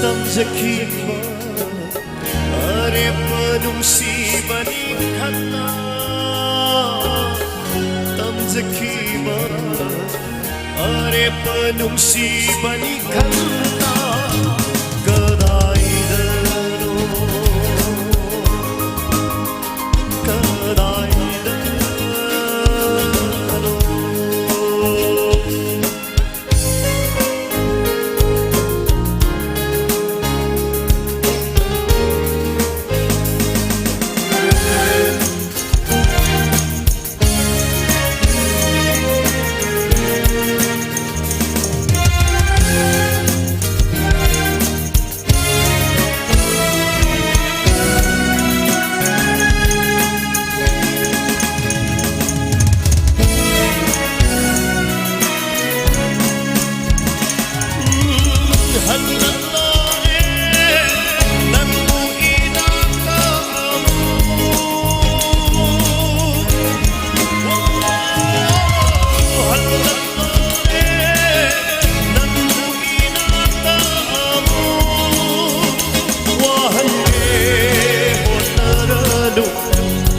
ꯇꯝꯖꯈꯤꯕ ꯑꯔꯦꯞꯄ ꯅꯨꯡꯁꯤꯕꯅꯤ ꯈꯟꯅ, ꯇꯝꯖꯈꯤꯕ ꯑꯔꯦꯞꯄ ꯅꯨꯡꯁꯤꯕꯅꯤ ꯈꯟꯅ, ꯀꯗꯥꯏꯗꯅꯣ, ꯀꯗꯥꯏꯗꯅꯣ꯫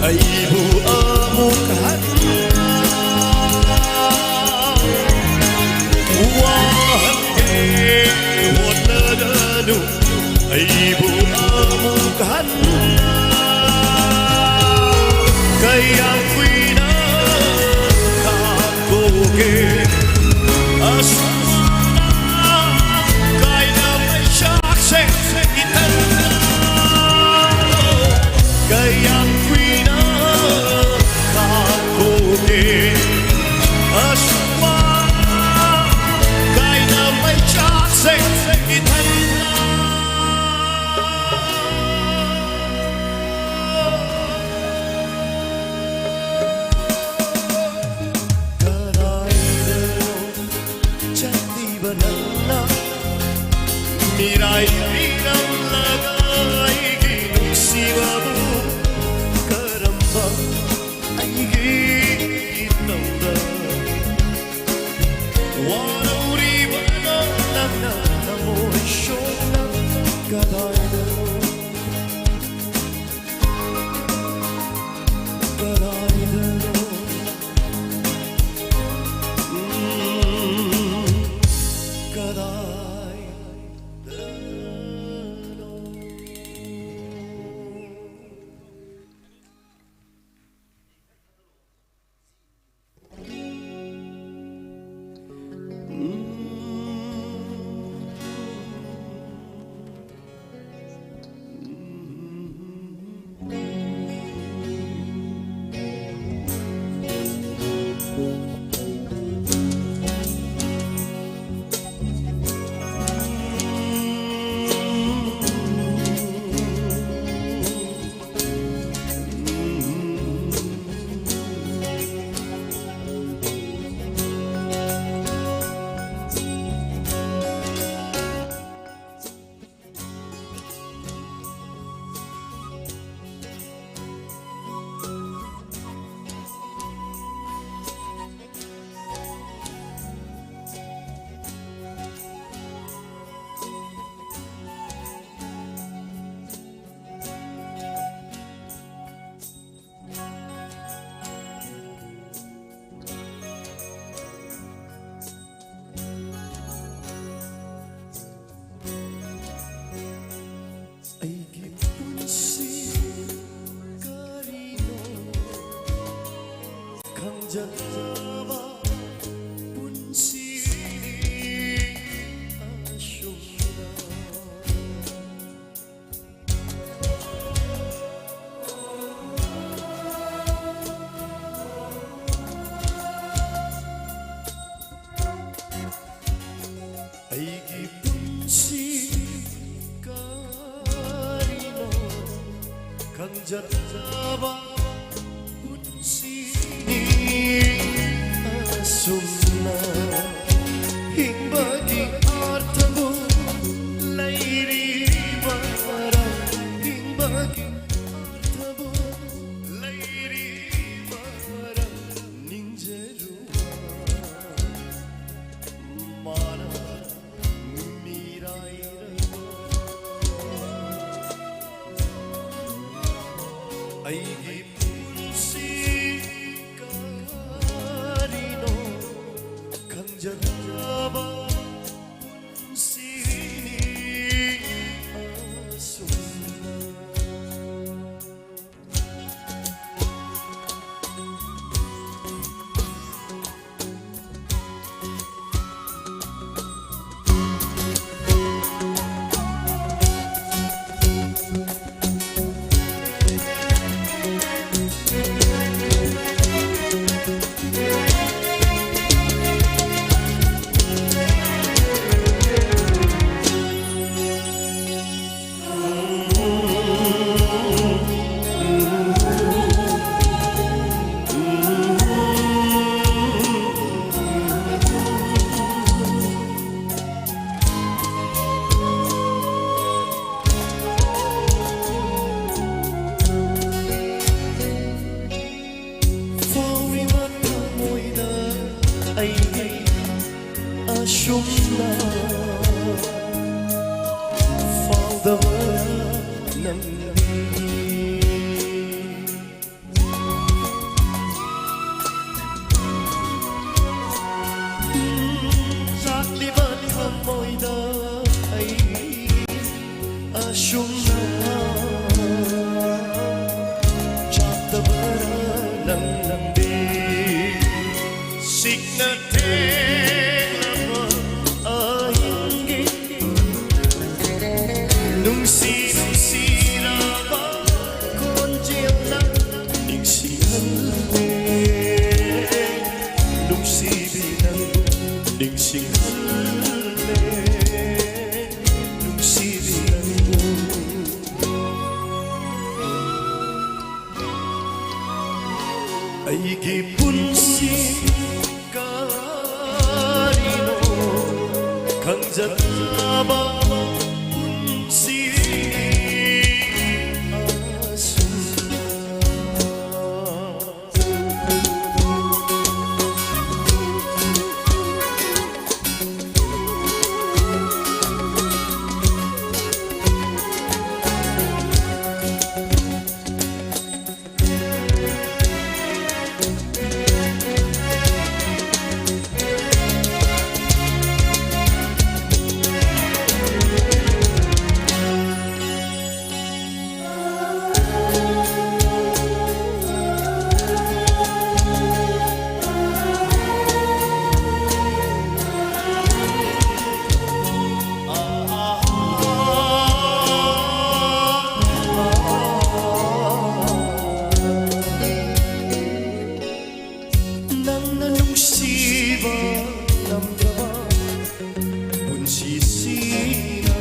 ꯑꯩꯕꯨ ꯑꯃꯨꯛ ꯍꯟꯅ ꯋꯥꯍꯟꯒꯦ ꯍꯣꯠꯅꯔꯅꯨ, ꯑꯩꯕꯨ ꯑꯃꯨꯛ ꯍꯟꯅ꯫ ꯀꯌꯥꯝ ꯀꯨꯏꯅ ꯈꯥꯡꯈꯣꯒꯦ? ꯑꯁꯨꯝꯅ ꯀꯥꯏꯅ ꯃꯩꯆꯥꯛꯁꯦ ꯏꯊꯟꯗ꯫ ꯀꯌꯥꯝ ꯀꯨꯏꯅ ꯈꯥꯡꯈꯣꯒꯦ? ꯑꯁꯨꯛ ꯋꯥꯅ ꯀꯥꯏꯅ ꯃꯩꯆꯥꯛꯁꯦ ꯏꯊꯟꯗ꯫ ꯀꯗꯥꯏꯗꯅꯣ ꯆꯠꯂꯤꯕ ꯅꯪꯅ? ꯃꯤꯔꯥꯏꯕꯤꯔꯝꯂꯒ ꯑꯩꯒꯤ ꯅꯨꯡꯁꯤꯕꯕꯨ ꯀꯔꯝꯕ ꯑꯩꯒꯤ ꯏꯇꯧꯗ ꯋꯥꯔꯧꯔꯤꯕꯅꯣ ꯅꯪꯅ ꯊꯃꯣꯏ ꯁꯣꯛꯅ? ꯀꯗꯥꯏꯗꯅꯣ? ꯀꯗꯥꯏꯗꯅꯣ? ꯎꯝ, ꯀꯗꯥꯏꯗꯅꯣ? ꯑꯩꯒꯤ ꯄꯨꯟꯁꯤ ꯀꯔꯤꯅꯣ ꯈꯪꯖꯗꯕ ꯄꯨꯟꯁꯤꯅꯤ ꯑꯁꯨꯝꯅ꯫ ꯑꯩꯒꯤ ꯄꯨꯟꯁꯤ ꯀꯔꯤꯅꯣ ꯈꯪꯖꯗꯕ ꯄꯨꯟꯁꯤꯅꯤ ꯑꯁꯨꯝꯅ꯫ ꯍꯤꯡꯕꯒꯤ ꯑꯔꯊꯕꯨ ꯂꯩꯔꯤꯕꯔꯥ? ꯍꯤꯡꯕꯒꯤ ꯑꯔꯊꯕꯨ ꯂꯩꯔꯤꯕꯔꯥ? ꯅꯤꯡꯖꯔꯨꯕ ꯃꯥꯅ ꯃꯤꯔꯥꯏꯔꯕ ꯅꯪꯗꯤ ꯆꯥꯛꯂꯤꯕ ꯊꯃꯣꯏꯗ ꯑꯩ ꯑꯁꯨꯝꯅ ꯆꯥꯛꯇꯕꯔ ꯅꯪꯗꯤ ꯁꯤꯛꯅ ꯊꯦꯡꯂꯕ ꯑꯍꯤꯡꯒꯤ ꯅꯨꯡꯁꯤ ꯅꯨꯡꯁꯤꯔꯕ ꯈꯣꯟꯖꯦꯜꯅ ꯅꯤꯡꯁꯤꯡꯍꯜꯂꯦ꯫ ꯅꯨꯡꯁꯤꯕꯤ ꯅꯪꯕꯨ ꯅꯤꯡꯁꯤꯡꯍꯜꯂꯦ꯫ ꯅꯨꯡꯁꯤꯕꯤ ꯅꯪꯕꯨ ꯑꯩꯒꯤ ꯄꯨꯟꯁꯤ ꯀꯔꯤꯅꯣ ꯈꯪꯖꯗꯕ ꯄꯨꯟꯁꯤ ꯑꯁꯨꯝꯅ ꯅꯪꯅ ꯅꯨꯡꯁꯤꯕ ꯉꯝꯗ꯭ꯔꯕ ꯄꯨꯟꯁꯤꯁꯤꯅ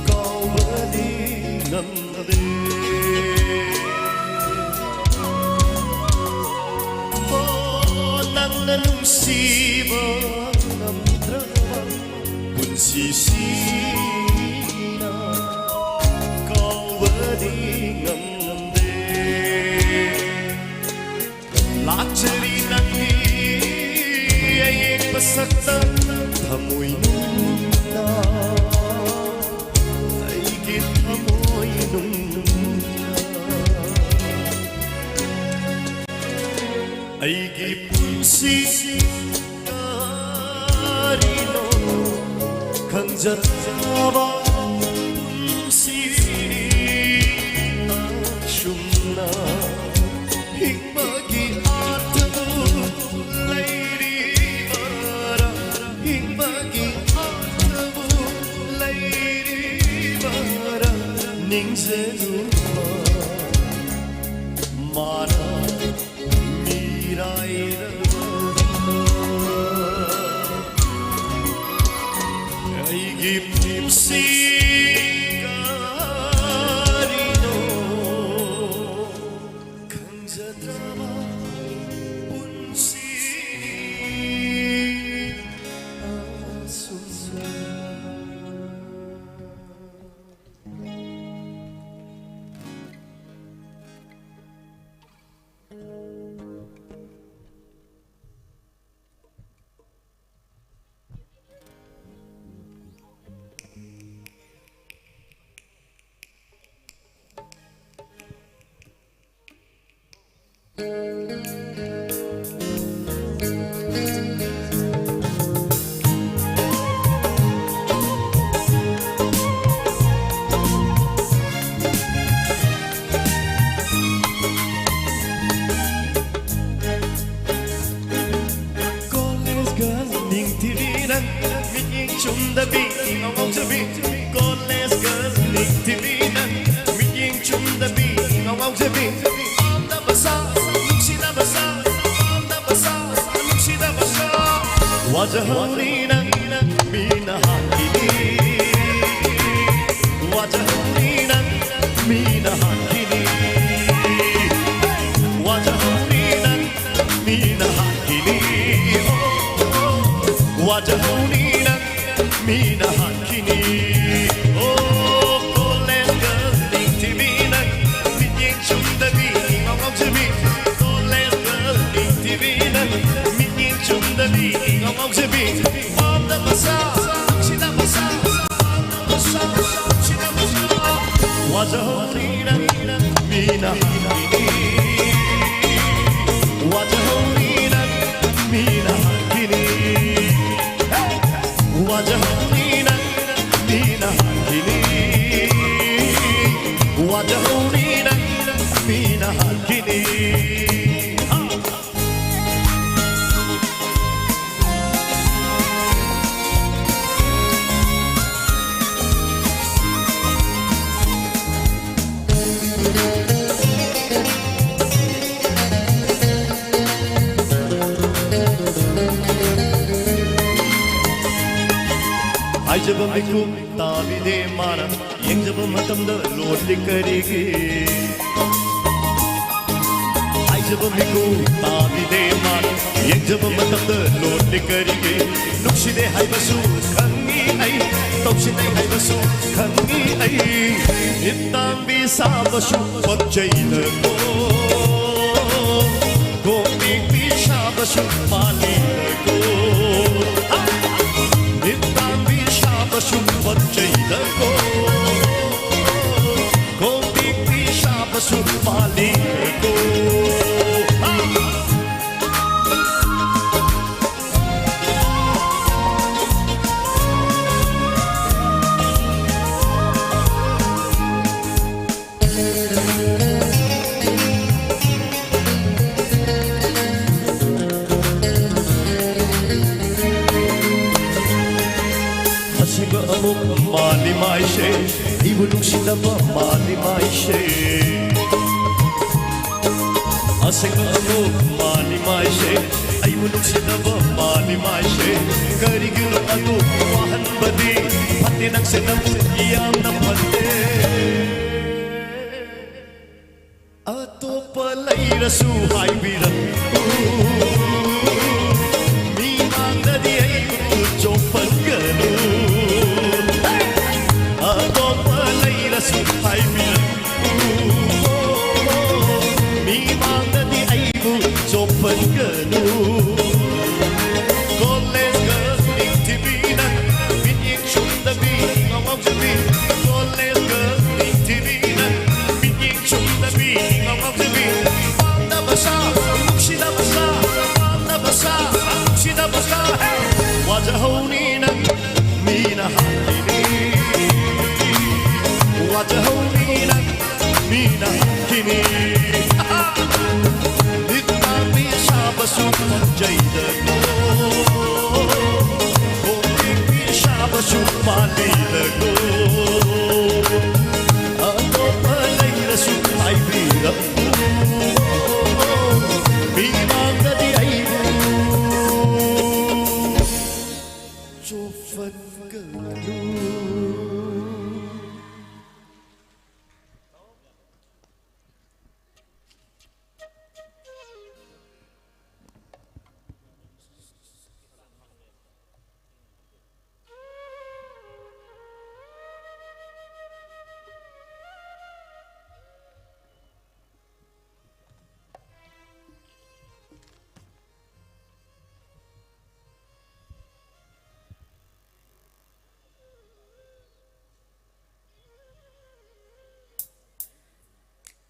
ꯀꯥꯎꯕꯗꯤ ꯉꯝꯗꯦ꯫ ꯑꯣ, ꯅꯪꯅ ꯅꯨꯡꯁꯤꯕ ꯉꯝꯗ꯭ꯔꯕ ꯄꯨꯟꯁꯤꯁꯤꯅ ꯀꯥꯎꯕꯗꯤ ꯉꯝꯗꯦ꯫ ꯂꯥꯛꯆꯔꯤ ꯅꯪꯒꯤ ꯑꯌꯦꯛꯄ ꯁꯛꯇꯝ ꯊꯃꯣꯏꯅꯨꯡꯗ꯫ ꯑꯩꯒꯤ ꯄꯨꯟꯁꯤ ꯀꯔꯤꯅꯣ ꯈꯪꯖꯗ꯭ꯔꯕ ꯄꯨꯟꯁꯤꯅꯤ꯫ ꯑꯁꯨꯝꯅ ꯍꯤꯡꯕꯒꯤ ꯑꯥꯔꯊꯕꯨ ꯂꯩꯔꯤꯕꯔꯥ? ꯍꯤꯡꯕꯒꯤ ꯑꯥꯔꯊꯕꯨ ꯂꯩꯔꯤꯕꯔꯥ? ꯅꯤꯡꯖꯦꯜꯂꯨꯕ ꯃꯥꯅ ꯃꯤꯔꯥꯏꯔꯕ ꯑꯩꯒꯤ ꯄꯨꯟꯁꯤ ꯀꯔꯤꯅꯣ ꯈꯪꯖꯗ꯭ꯔꯕ ꯄꯨꯟꯁꯤꯅꯤ꯫ ꯑꯁꯨꯝꯅ College girl ꯅꯤꯡꯊꯤꯕꯤ ꯅꯪ, ꯃꯤꯠꯌꯦꯡ ꯆꯨꯝꯗꯕꯤ ꯏꯉꯥꯎ ꯉꯥꯎꯖꯕꯤ꯫ College girl ꯅꯤꯡꯊꯤꯕꯤ ꯅꯪ, ꯃꯤꯠꯌꯦꯡ ꯆꯨꯝꯗꯕꯤ ꯏꯉꯥꯎ ꯉꯥꯎꯖꯕꯤ꯫ ꯄꯥꯝꯗꯕ ꯁꯥ, ꯅꯨꯡꯁꯤꯗꯕ ꯁꯥ, ꯄꯥꯝꯗꯕ ꯁꯥ, ꯅꯨꯡꯁꯤꯗꯕ ꯁꯥ꯫ ꯋꯥꯖꯍꯧꯔꯤ ꯅꯪ, ꯃꯤꯅ ꯍꯥꯠꯈꯤꯅꯤ꯫ ꯋꯥꯖꯍꯧꯔꯤ ꯅꯪ, ꯃꯤꯅ ꯍꯥꯠꯈꯤꯅꯤ꯫ ꯋꯥꯖꯍꯧꯔꯤ ꯅꯪ, ꯃꯤꯅ ꯍꯥꯠꯈꯤꯅꯤ꯫ ꯑꯣ, ꯑꯣ, ꯋꯥꯖꯍꯧꯔꯤ ꯅꯪ, ꯃꯤꯅ ꯍꯥꯠꯈꯤꯅꯤ꯫ ꯑꯣ, college girl ꯅꯤꯡꯊꯤꯕꯤ ꯅꯪ, ꯃꯤꯠꯌꯦꯡ ꯆꯨꯝꯗꯕꯤ ꯏꯉꯥꯎ ꯉꯥꯎꯖꯕꯤ꯫ College girl ꯅꯤꯡꯊꯤꯕꯤ ꯅꯪ, ꯃꯤꯠꯌꯦꯡ ꯆꯨꯝꯗꯕꯤ ꯏꯉꯥꯎ ꯉꯥꯎꯖꯕꯤ꯫ ꯄꯥꯝꯗꯕ ꯁꯥ, ꯅꯨꯡꯁꯤꯗꯕ ꯁꯥ, ꯄꯥꯝꯗꯕ ꯁꯥ, ꯅꯨꯡꯁꯤꯗꯕ ꯁꯥ꯫ ꯋꯥꯖꯍꯧꯔꯤ ꯅꯪ, ꯃꯤꯅ ꯍꯥꯠꯈꯤꯅꯤ꯫ ꯋꯥꯖꯍꯧꯔꯤ ꯍꯧꯅꯤꯅ ꯃꯤꯅ ꯍꯥꯠꯈꯤꯅꯤ, ꯋꯥꯖꯍꯧꯅꯤꯅ ꯃꯤꯅ ꯍꯥꯠꯈꯤꯅꯤ꯫ ꯍꯥꯏꯖꯕ ꯃꯤꯀꯨꯞ ꯇꯥꯕꯤꯗꯦ ꯃꯥꯅ, ꯌꯦꯡꯖꯕ ꯃꯇꯝꯗ ꯂꯣꯠꯂꯤ ꯀꯔꯤꯒꯤ? ꯍꯥꯏꯖꯕ ꯃꯤꯀꯨꯞ ꯇꯥꯕꯤꯗꯦ ꯃꯥꯅ, ꯌꯦꯡꯖꯕ ꯃꯇꯝꯗ ꯂꯣꯠꯂꯤ ꯀꯔꯤꯒꯤ? ꯅꯨꯡꯁꯤꯗꯦ ꯍꯥꯏꯕꯁꯨ ꯈꯪꯉꯤ ꯑꯩ, ꯇꯧꯁꯤꯟꯅꯩ ꯍꯥꯏꯕꯁꯨ ꯈꯪꯉꯤ ꯑꯩ꯫ ꯅꯤꯠꯇꯥꯝꯕꯤ ꯁꯥꯕꯁꯨ ꯄꯛꯆꯩꯗꯀꯣ, ꯀꯣꯛꯄꯤꯛꯄꯤ ꯁꯥꯕꯁꯨ ꯃꯥꯜꯂꯤꯗꯀꯣ꯫ ꯅꯤꯠꯇꯥꯝꯕꯤ ꯁꯥꯕꯁꯨ ꯄꯛꯆꯩꯗꯀꯣ, ꯀꯣꯛꯄꯤꯛꯄꯤ ꯁꯥꯕꯁꯨ ꯃꯥꯜꯂꯤꯗꯀꯣ꯫ ꯑꯁꯦꯡꯕ ꯑꯃꯨꯛ ꯃꯥꯜꯂꯤ ꯃꯥꯏꯁꯦ, ꯑꯩꯕꯨ ꯅꯨꯡꯁꯤꯅꯕ ꯃꯥꯜꯂꯤ ꯃꯥꯏꯁꯦ꯫ ꯑꯁꯦꯡꯕ ꯑꯃꯨꯛ ꯃꯥꯜꯂꯤ ꯃꯥꯏꯁꯦ, ꯑꯩꯕꯨ ꯅꯨꯡꯁꯤꯅꯕ ꯃꯥꯜꯂꯤ ꯃꯥꯏꯁꯦ꯫ ꯀꯔꯤꯒꯤꯅꯣ ꯑꯗꯨ ꯋꯥꯍꯟꯕꯗꯤ? ꯐꯠꯇꯦ ꯅꯪꯁꯦ ꯅꯪ ꯌꯥꯝꯅ ꯐꯠꯇꯦ꯫ ꯑꯇꯣꯞꯄ ꯂꯩꯔꯁꯨ ꯍꯥꯏꯕꯤꯔꯛꯎ, ꯃꯤꯃꯥꯡꯗꯗꯤ ꯑꯩꯕꯨ ꯆꯣꯞꯍꯟꯒꯅꯨ꯫ ꯑꯇꯣꯞꯄ ꯂꯩꯔꯁꯨ ꯍꯥꯏꯕꯤꯔꯛꯎ, ꯃꯤꯃꯥꯡꯗꯗꯤ ꯑꯩꯕꯨ ꯆꯣꯞꯍꯟꯒꯅꯨ꯫ College girl ꯅꯤꯡꯊꯤꯕꯤ ꯅꯪ, ꯃꯤꯠꯌꯦꯡ ꯆꯨꯝꯗꯕꯤ, ꯉꯥꯎ ꯉꯥꯎꯖꯕꯤ꯫ College girl ꯅꯤꯡꯊꯤꯕꯤ ꯅꯪ, ꯃꯤꯠꯌꯦꯡ ꯆꯨꯝꯗꯕꯤ, ꯉꯥꯎ ꯉꯥꯎꯖꯕꯤ꯫ ꯄꯥꯝꯗꯕ ꯁꯥ, ꯅꯨꯡꯁꯤꯗꯕ ꯁꯥ, ꯋꯥꯖꯍꯧꯃꯤꯅ ꯃꯤꯅ ꯀꯤꯅꯤ꯫ ꯃꯤꯠ ꯅꯥ ꯃꯤ ꯁꯥꯕꯁꯨ ꯃꯪꯖꯩꯗꯀꯣ꯫ ꯈꯣꯡꯕꯤ ꯃꯤ ꯁꯥꯕꯁꯨ ꯃꯥꯜꯂꯤꯗꯀꯣ꯫ ꯑꯇꯣꯞꯄ ꯂꯩꯔꯁꯨ ꯍꯥꯏꯕꯤꯔꯛꯎ꯫ ꯃꯤꯃꯥꯡꯗꯗꯤ ꯑꯩꯕꯨ ꯆꯣꯞꯍꯟꯒꯅꯨ꯫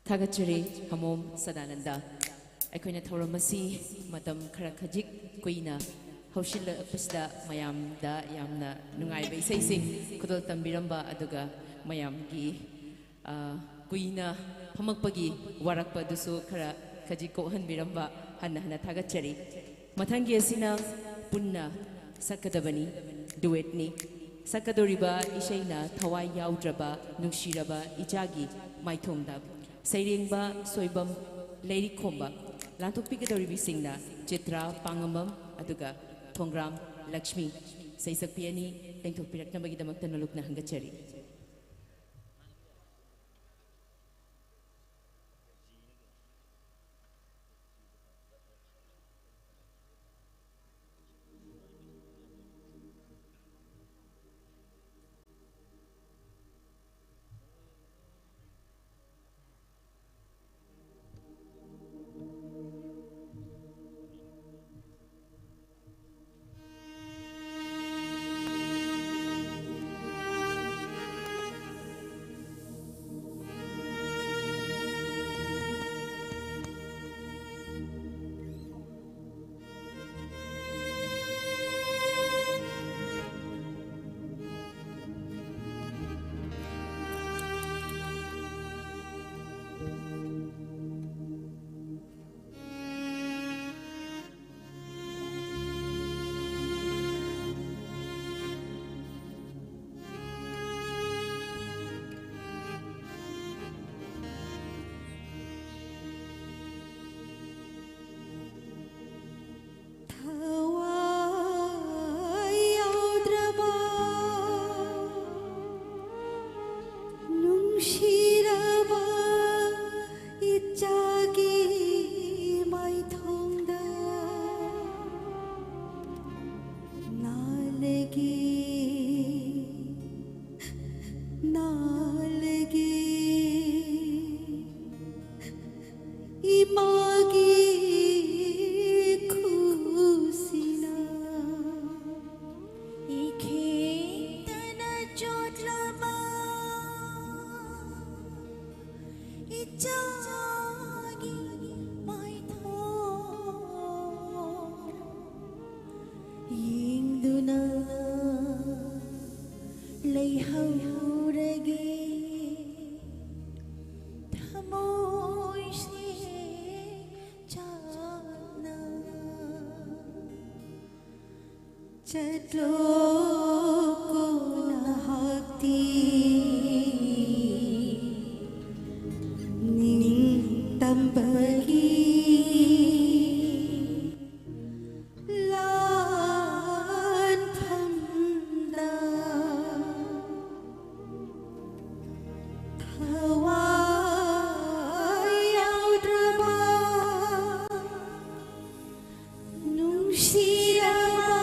ꯊꯥꯒꯠꯆꯔꯤ, ꯍꯃꯣꯝ ꯁꯗꯥꯅꯟꯗ꯫ ꯑꯩꯈꯣꯏꯅ ꯊꯧꯔꯝ ꯑꯁꯤ ꯃꯇꯝ ꯈꯔ ꯈꯖꯤꯛ ꯀꯨꯏꯅ ꯍꯧꯁꯤꯜꯂꯛꯄꯁꯤꯗ ꯃꯌꯥꯝꯗ ꯌꯥꯝꯅ ꯅꯨꯡꯉꯥꯏꯕ ꯏꯁꯩꯁꯤꯡ ꯈꯨꯗꯣꯜ ꯇꯝꯕꯤꯔꯝꯕ, ꯑꯗꯨꯒ ꯃꯌꯥꯝꯒꯤ, ꯑ, ꯀꯨꯏꯅ ꯐꯝꯃꯛꯄꯒꯤ ꯋꯥꯔꯛꯄ ꯑꯗꯨꯁꯨ ꯈꯔ ꯈꯖꯤꯛ ꯀꯣꯛꯍꯟꯕꯤꯔꯝꯕ ꯍꯟꯅ ꯍꯟꯅ ꯊꯥꯒꯠꯆꯔꯤ꯫ ꯃꯊꯪꯒꯤ ꯑꯁꯤꯅ ꯄꯨꯟꯅ ꯁꯛꯀꯗꯕꯅꯤ, ꯗꯨꯋꯦꯠꯅꯤ꯫ ꯁꯛꯀꯗꯧꯔꯤꯕ ꯏꯁꯩꯅ ꯊꯋꯥꯏ ꯌꯥꯎꯗ꯭ꯔꯕ ꯅꯨꯡꯁꯤꯔꯕ ꯏꯆꯥꯒꯤ ꯃꯥꯏꯊꯣꯡꯗ꯫ ꯁꯩꯔꯦꯡꯕ ꯁꯣꯏꯕꯝ, ꯂꯩꯔꯤꯛ ꯈꯣꯝꯕ, ꯂꯥꯟꯊꯣꯛꯄꯤꯒꯗꯧꯔꯤꯕꯤꯁꯤꯡꯅ ꯆꯤꯇ꯭ꯔꯥ ꯄꯥꯉꯝꯕꯝ ꯑꯗꯨꯒ ꯊꯣꯡꯒ꯭ꯔꯥꯝ ꯂꯛꯁꯃꯤ꯫ ꯁꯩꯁꯛꯄꯤ ꯑꯅꯤ ꯂꯦꯡꯊꯣꯛꯄꯤꯔꯛꯅꯕꯒꯤꯗꯃꯛꯇ ꯅꯣꯂꯨꯛꯅ ꯍꯪꯒꯠꯆꯔꯤ꯫ ꯊꯋꯥꯏ ꯌꯥꯎꯗ꯭ꯔꯕ ꯅꯨꯡꯁꯤꯔꯕ ꯏꯆꯥꯒꯤ ꯃꯥꯏꯊꯣꯡꯗ ꯅꯥꯜꯂꯒꯦ, ꯅꯥꯜꯂꯒꯦ꯫ ꯏꯃꯥꯒꯤ ꯈꯨꯁꯤꯅ ꯏꯈꯦꯡꯇꯅ ꯆꯣꯠꯂꯕ ꯏꯆꯥꯒꯤ ꯃꯥꯏꯊꯣꯡ ꯌꯦꯡꯗꯨꯅ ꯂꯩꯍꯧꯔꯒꯦ ꯊꯃꯣꯏꯁꯦ ꯆꯥꯛꯅ꯫ ꯆꯠꯂꯣꯀꯣ ꯅꯍꯥꯛꯇꯤ ꯅꯤꯡꯇꯝꯕꯒꯤ ꯂꯥꯟꯐꯝꯗ꯫ ꯊꯋꯥꯏ ꯌꯥꯎꯗ꯭ꯔꯕ ꯅꯨꯡꯁꯤꯔꯕ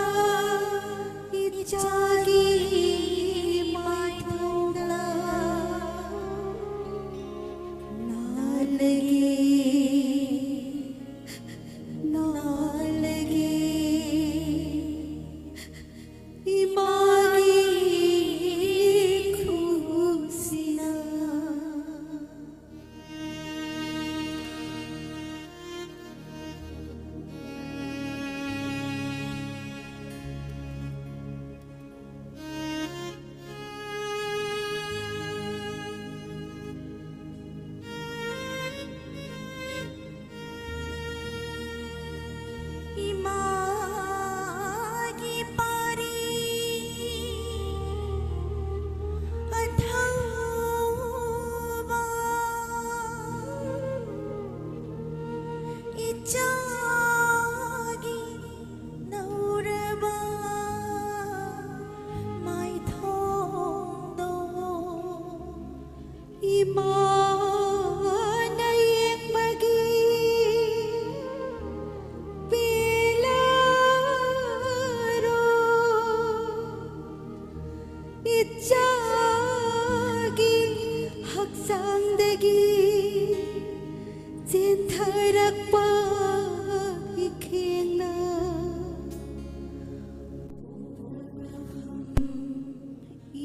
ꯃꯥꯅ ꯌꯦꯡꯕꯒꯤ ꯄꯦꯜꯂꯔꯣꯏ꯫ ꯏꯆꯥꯒꯤ ꯍꯛꯆꯥꯡꯗꯒꯤ ꯆꯦꯟꯊꯔꯛꯄ ꯏꯈꯦꯡꯅ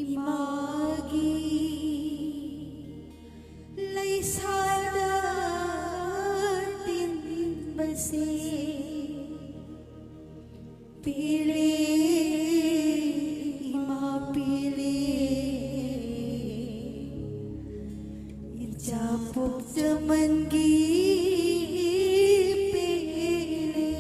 ꯏꯃꯥꯒꯤ ꯂꯩꯁꯥꯗ ꯇꯤꯟꯕꯁꯦ ꯄꯤꯔꯦ, ꯏꯃꯥ ꯄꯤꯔꯦ, ꯏꯆꯥ ꯄꯣꯛꯆꯃꯟꯒꯤ ꯄꯦꯜꯂꯦ꯫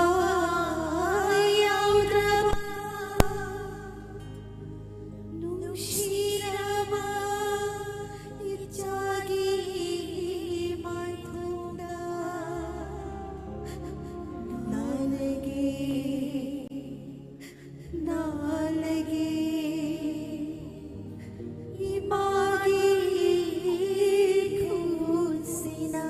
ꯊꯋꯥꯏ ꯌꯥꯎꯗ꯭ꯔꯕ ꯅꯨꯡꯁꯤꯔꯕ ꯏꯆꯥꯒꯤ ꯃꯥꯏꯊꯣꯡꯗ ꯅꯥꯅꯒꯦ, ꯅꯥꯅꯒꯦ ꯏꯃꯥꯒꯤ ꯈꯨꯠꯁꯤꯅ꯫